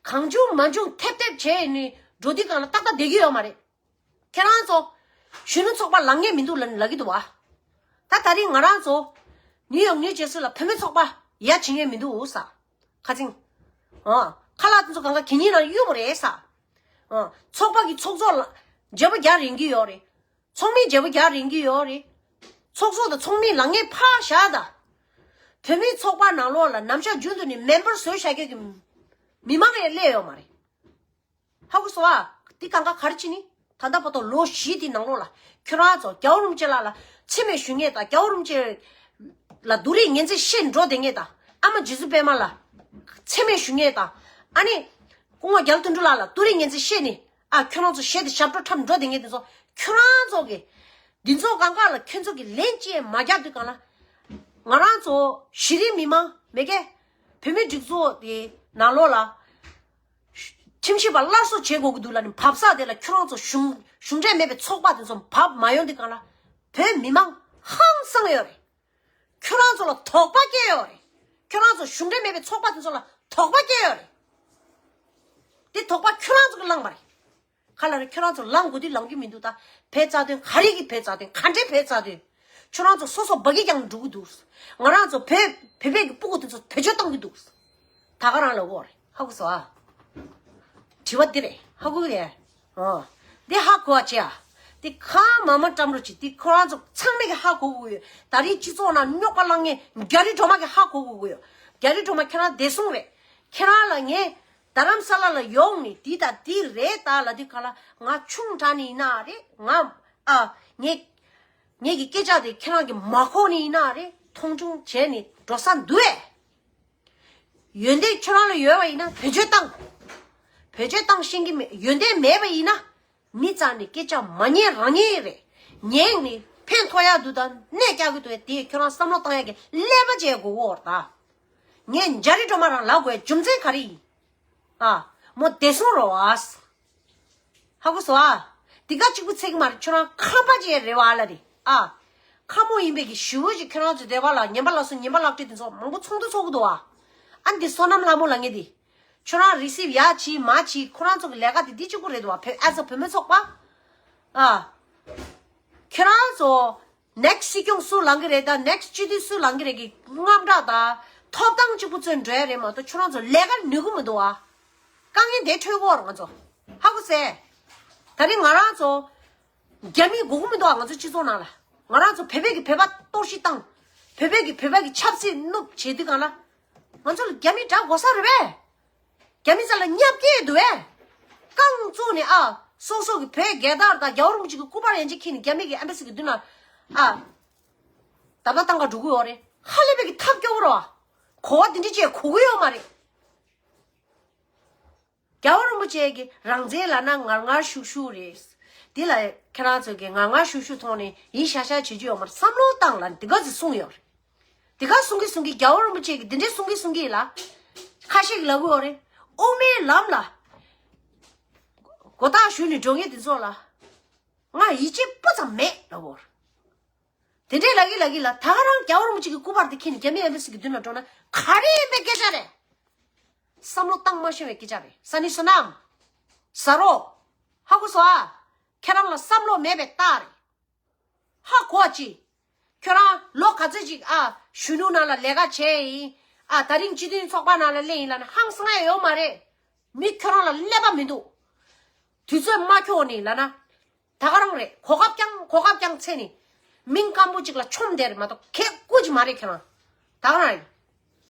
གང་བྱུང་མང་བྱུང་ཐེབས་ཐེབས་བྱས་ནས་འགྲོ་དུས་གང་ལ་ཏག་ཏག་བསྡད་ཀྱི་ཡོད་མ་རེད། ཁྱེད་རང་ཚོ། གཞོན་ནུ་ཚོགས་པ་ལངས་མཁན་མི་འདུག་ལབ་ལབ་ཀྱི་འདུག་བ། ད་ད་རིང་ང་རང་ཚོ། ནིའུ་ཡོག་ནིའུ་ཇར་སི་ལ་བུད་མེད་ཚོགས་པ་ཡ་བྱེད་མཁན་མི་འདུག་ས། ཁ་ཚིང་། ཨ། ཁ་ལག་དེ་ཚོ་གང་ག་གད་སྙིགས་ནང་གཡུག་པ་རེད་ས། ཨ། ཚོགས་པ་གི་ཚོགས་གཙོ་ལ་བརྗེ་པོ་རྒྱག་རན་གྱི་ཡོད་རེད། ཚོགས་མི་བརྗེ་པོ་རྒྱག་རན་གྱི་ཡོད་རེད། ཚོགས་གཙོ་དང་ཚོགས་མི་ལངས་མཁན་ཕར་བཞག་ད། བོད་མིའི་ཚོགས་པ་ནང་ལོགས་ལ་ནམ་ཞག་རྒྱུན་དུ་ནི་མེམ་བར་བཟོས་བཞག་མཁན་གྱི་མི་མང་ཡང་སླེབས་ཡོད་མ་རེད། ཧ་གོ་སོང་ཨ། འདི་གང་ག་ག་རེ་བྱས་ནི། ད་ལྟ་བར་དུ་ལོ་བཞི་དེའི་ནང་ལོགས་ལ་ཁྱོད་རང་ཚོ་རྒྱལ་བ་རིན་པོ་ཆེ་ལགས་ལ་མཚན་སྨད་ཞུ་མཁན་དང་། རྒྱལ་བ་རིན་པོ་ཆེ་ལ་སྡུག་རུས་ངན་ཚིག་བཤད་འགྲོ་བསྡད་མཁན་དང་། ཨ་མ་རྗེ་བཙུན་པད་མ་ལ་མཚན་སྨད་ཞུ་མཁན་དང་། ཨ་ནི་སྐུ་ངོ་རྒྱ་ལོ་དོན་གྲུབ་ལགས་ལ་སྡུག་རུས་ངན་ཚིག་བཤད་ནི། ཨ། ཁྱོད་རང་ཚོ་ཞེ་དྲག་ཞབས་བྲོ་འཁྲབ་འགྲོ་བསྡད་མཁན་དེ་ཚོ། ཁྱོད་རང་ཚོ་གི་འདི་ཚོ་གང་ག་ལ་ཁྱོད་ཚོ་གི་ལན་ཅི་ཡང་མ་རྒྱག་དུས་གང་ལ། ང་རང་ཚོ་གཞི་རིམ་མི་མང་མེད་ཀས། བོད་མི་སྒྲིག་འཛུགས་དེ་ནང་ལོགས་ལ་ཁྲིམས་ཞིབ་པ་སླར་གསོ་བྱེད་དགོས་ཀྱི་འདུག་ལབ་ནས་བབས་ས་དེ་ལ་ཁྱོད་རང་ཚོ་གཞུང་གཞུང་འབྲེལ་མེད་པའི་ཚོགས་པ་དེ་ཚོ་བབས་མ་ཡོང་དུས་གང་ལ། བོད་མི་མང་ཧང་སངས་ཡོད་རེད། ཁྱོད་རང་ཚོ་ལ་དོགས་པ་སྐྱེ་ཡོད་རེད། ཁྱོད་རང་ཚོ་གཞུང་འབྲེལ་མེད་པའི་ཚོགས་པ་དེ་ཚོ་ལ་དོགས་པ་སྐྱེ་ཡོད་རེད། དེ་དོགས་པ་ཁྱོད་རང་ཚོ་གིས་བསླངས་པ་རེད། ག་ལ་རེད། ཁྱོད་རང་ཚོ་ལངས་དགོས་དུས་ལངས་ཀྱི་མི་འདུག་ད་བོད་རྩ་དོན་ག་རེ་གི་བོད་རྩ་དོན། ག་འདྲའི་བོད་རྩ་དོན། ཁྱོད་རང་ཚོ་སོ་སོ་སྦ་གི་རྒྱང་འགྲོ་གི་འདུག་ང་རང་ཚོ་བོད་བོད་པའི་གི་སྤུ་གུ་དེ་ཚོ་བེད་སྤྱོད་གཏོང་གི་འདུག་ད་ག་རང་ལ་འོ་རེད། ཧ་གོ་སོང་ཨ། དྲི་བ་འདི་རེད། ཧ་གོ་གི་རེད། ཨོ། འདི་ཧ་གོ་བ་བྱེད་ཨ། འདི་ཁ་མ་མ་བཀྲམ་རོགས་གྱིས། འདི་ཁོ་རང་ཚོ་ཚང་མས་གི་ཧ་གོ་དགོས་ཡོད། ད་རིང་སྤྱི་ཚོགས་ནང་རྙོག་པ་བསླངས་མཁན་རྒྱ་རི་སྒྲོལ་མ་གི་ཧ་གོ་དགོས་ཀྱི་ཡོད། རྒྱ་རི་སྒྲོལ་མ་ཁྱེད་རང་བདེ་སྲུང་རེད། ཁྱེད་རང་ལ་ངས་རྡ་རམ་ས་ལ་ལ་ཡོང་ནས་འདི་དང་འདི་རེད་ད་ལབ་དུས་གང་ལ། ང་ཆུང་དྲགས་ནི་ཡིན་ན་རེད། ང་ཨ་ངས་ངས་ཀྱི་སྐད་ཆ་དེ་ཁྱེད་རང་གིས་མ་གོ་ནི་ཡིན་ན་རེད། མཐོང་ཆུང་བྱས་ནས་འགྲོ་ས་འདུག་ཨེ། ཡོན་ཏན་ཁྱོད་རང་ལ་ཡོད་པ་ཡིན་ན་བེད་སྤྱོད་བཏང་། བེད་སྤྱོད་བཏང་ཤེས་ཀྱི་མེད། ཡོན་ཏན་མེད་པ་ཡིན་ན། མི་རྩ་ནས་སྐད་ཆ་མ་ཉན་རང་ཉན་རེད། ཉན་ནས་ཕན་ཐོགས་ཡག་འདུག་དང་གནས་སྐྱག་གི་འདུག་དེ་ཁྱོད་རང་བསམ་བློ་བཏང་ཡག་གི་ཀླད་པ་བྱས་དགོས་འོར་ད། ངས་རྒྱ་རི་སྒྲོལ་མ་རང་ལབ་དགོས་རྒྱུ་མཚན་ག་རེ་ཡིན། ཨ། མོ་བདེ་སྲུང་རོ་ཨ། ཧ་གོ་སོང་ཨ། དེ་ག་གཅིག་པུ་ཚད་ཀྱི་མ་རེད། ཁྱོད་རང་ཁམས་པ་ཅིག་རེད་བ་ལ་རེད་ཨ། ཁམས་མོ་ཡིན་པའི་གི་ཞི་བོ་ཅིག་ཁྱོད་རང་ཚོ་བདེ་བ་ལ་ཉན་པ་ལགས་སོ། ཉན་པ་ལགས་བྲིས་དེ་ཚོ་མང་པོ་ཚོགས་འདུ་ཚོགས་གི་འདུག་ཨ། ཨ་འདི་བསོད་ནམས་ལྷ་མོ་ལ་ངས་དེ། ཁྱོད་རང་རི་སིབ་ཡ་བྱིས་མ་བྱིས་ཁོ་རང་ཚོ་གི་ལས་ཀ་དེ་འདི་གཅིག་པུ་རེད་འདུག་བ། བོད་ཨ་ས་བོད་མི་ཚོགས་པ། ཨ། ཁྱོད་རང་ཚོ་ནེགསི་སྲིད་སྐྱོང་སུ་ལངས་གི་རེད་ད། ནེགསི་སྤྱི་འཐུས་སུ་ལངས་གི་རེད་གི་དངངས་སྐྲག་དང་ཐོབ་ཐང་གཅིག་པུ་བཙོན་འགྲོ་ཡ་རེད་མ་གཏོགས་ཁྱོད་རང་ཚོ་ལས་ཀ་ནུས་གི་མི་འདུག་བ། དཀའ་ངལ་དེ་འཕྲོད་གོ་ར་ང་ཚོ། ཧ་གོ་སེ། ད་རིང་ང་རང་ཚོ་རྒྱ་མི་དགོས་གི་མི་འདུག་བ། ང་ཚོ་སྤྱི་ཚོགས་ནང་ལ་ང་རང་ཚོ་བོད་པའི་གི་བོད་པ་གཏོར་བཤིག་བཏང་། བོད་པའི་གི་བོད་པ་གི་ཆབ་སྲིད་བསྣུབ་བྱེད་དུས་གང་ལ། ང་ཚོ་ལ་རྒྱ་མི་དགྲ་དགོས་ས་རེད་པས། རྒྱ་མི་རྩ་ལ་བརྙས་བསྐྱལ་འདུག་པས། རྐང་བཙུགས་ནས་ཨ། སོ་སོ་གི་བོད་རྒྱལ་དར་དང་རྒྱལ་བ་རིན་པོ་ཆེ་གི་སྐུ་པར་ཡན་ཆད་འཁྱེར་ནས་རྒྱ་མི་གི་ཨེམ་བྷ་སི་གི་མདུན་ལ་ཨ། རྡབ་རྡབ་བཏང་ག་འགྲོ་གི་ཡོད་རེད། ཧ་ལས་པའི་གི་ཐབས་སྐྱོ་བོ་རེད་བ། གོ་བ་འདི་འདྲ་ཅིག་གོ་གི་ཡོད་མ་རེད། རྒྱལ་བ་རིན་པོ་ཆེ་གི་རང་བཙན་ལབ་ན་ངར་ངར་ཤུག་ཤུག་རེད། འདི་ལ་ཁྱེད་རང་ཚོ་གི་ངར་ངར་ཤུག་ཤུག་ཐོག་ནས་ཡིན་ཤག་ཤག་བྱེད་རྒྱུ་ཡོད་མ་རེད། བསམ་བློ་བཏང་ལབ་འདི་ག་ཚོད་གསུངས་ཡོད་རེད། དེ་ག་གསུང་གི་གསུང་གི་རྒྱལ་བ་རིན་པོ་ཆེ་གི་འདི་འདྲའི་གསུང་གི་གསུང་གི་ལ། ཁ་ཤས་ཀྱི་ལབ་གི་ཡོད་རེད། དབུ་མའི་ལམ་ལ་མགོ་བཏགས་ཞུས་ནས་འགྲོ་མཁན་དེ་ཚོ་ལ་ང་ཡིད་ཆེས་སྤུ་ཙམ་མེད་ལབ་གི་ཡོད་རེད། དེ་འདྲའི་ལབ་གི་ལབ་གི་ལ། ད་ག་རང་རྒྱལ་བ་རིན་པོ་ཆེ་གི་སྐུ་པར་དེ་འཁྱེར་ནས་རྒྱ་མི་ཨེམ་བྷ་སི་གི་མདུན་ལ་འགྲོ་ན་ག་རེ་ཡིན་པའི་སྐད་ཆ་རེད། བསམ་བློ་བཏང་མ་ཤེས་པའི་སྐད་ཆ་རེད། ས་ནི་བསོད་ནམས། ཟ་རོ། ཧ་གོ་སོང་ཨ། ཁྱེད་རང་ལ་བསམ་བློ་མེད་པའི་རྟགས་རེད། ཧ་གོ་བ་ཅི། ཁྱོད་རང་ལོ་ག་ཚོད་ཅིག་ཨ་གཞོན་ནུ་ནང་ལ་ལས་ཀ་བྱས་ཡིན། ཨ་ད་རིང་སྤྱི་མཐུན་ཚོགས་པ་ནང་ལ་སླེབས་ཡིན་ལབ་ན་ཧང་སང་ཡ་ཡོད་མ་རེད། མི་ཁྱོད་རང་ལ་ཀླད་པ་མི་འདུག་དུས་ཚོད་མ་འཁྱོག་ནས་ལབ་ན། ད་ག་རང་རེད། གོ་སྐབས་རྐྱང་གོ་སྐབས་རྐྱང་འཚོལ་ནས། མིང་སྐམ་པོ་ཅིག་ལ་ཆོམ་བསྡད་རེད་མ་གཏོགས་ཁེ་ཀུ་ཅིག་མ་རེད་ཁྱེད་རང་། ད་ག་རང་རེད།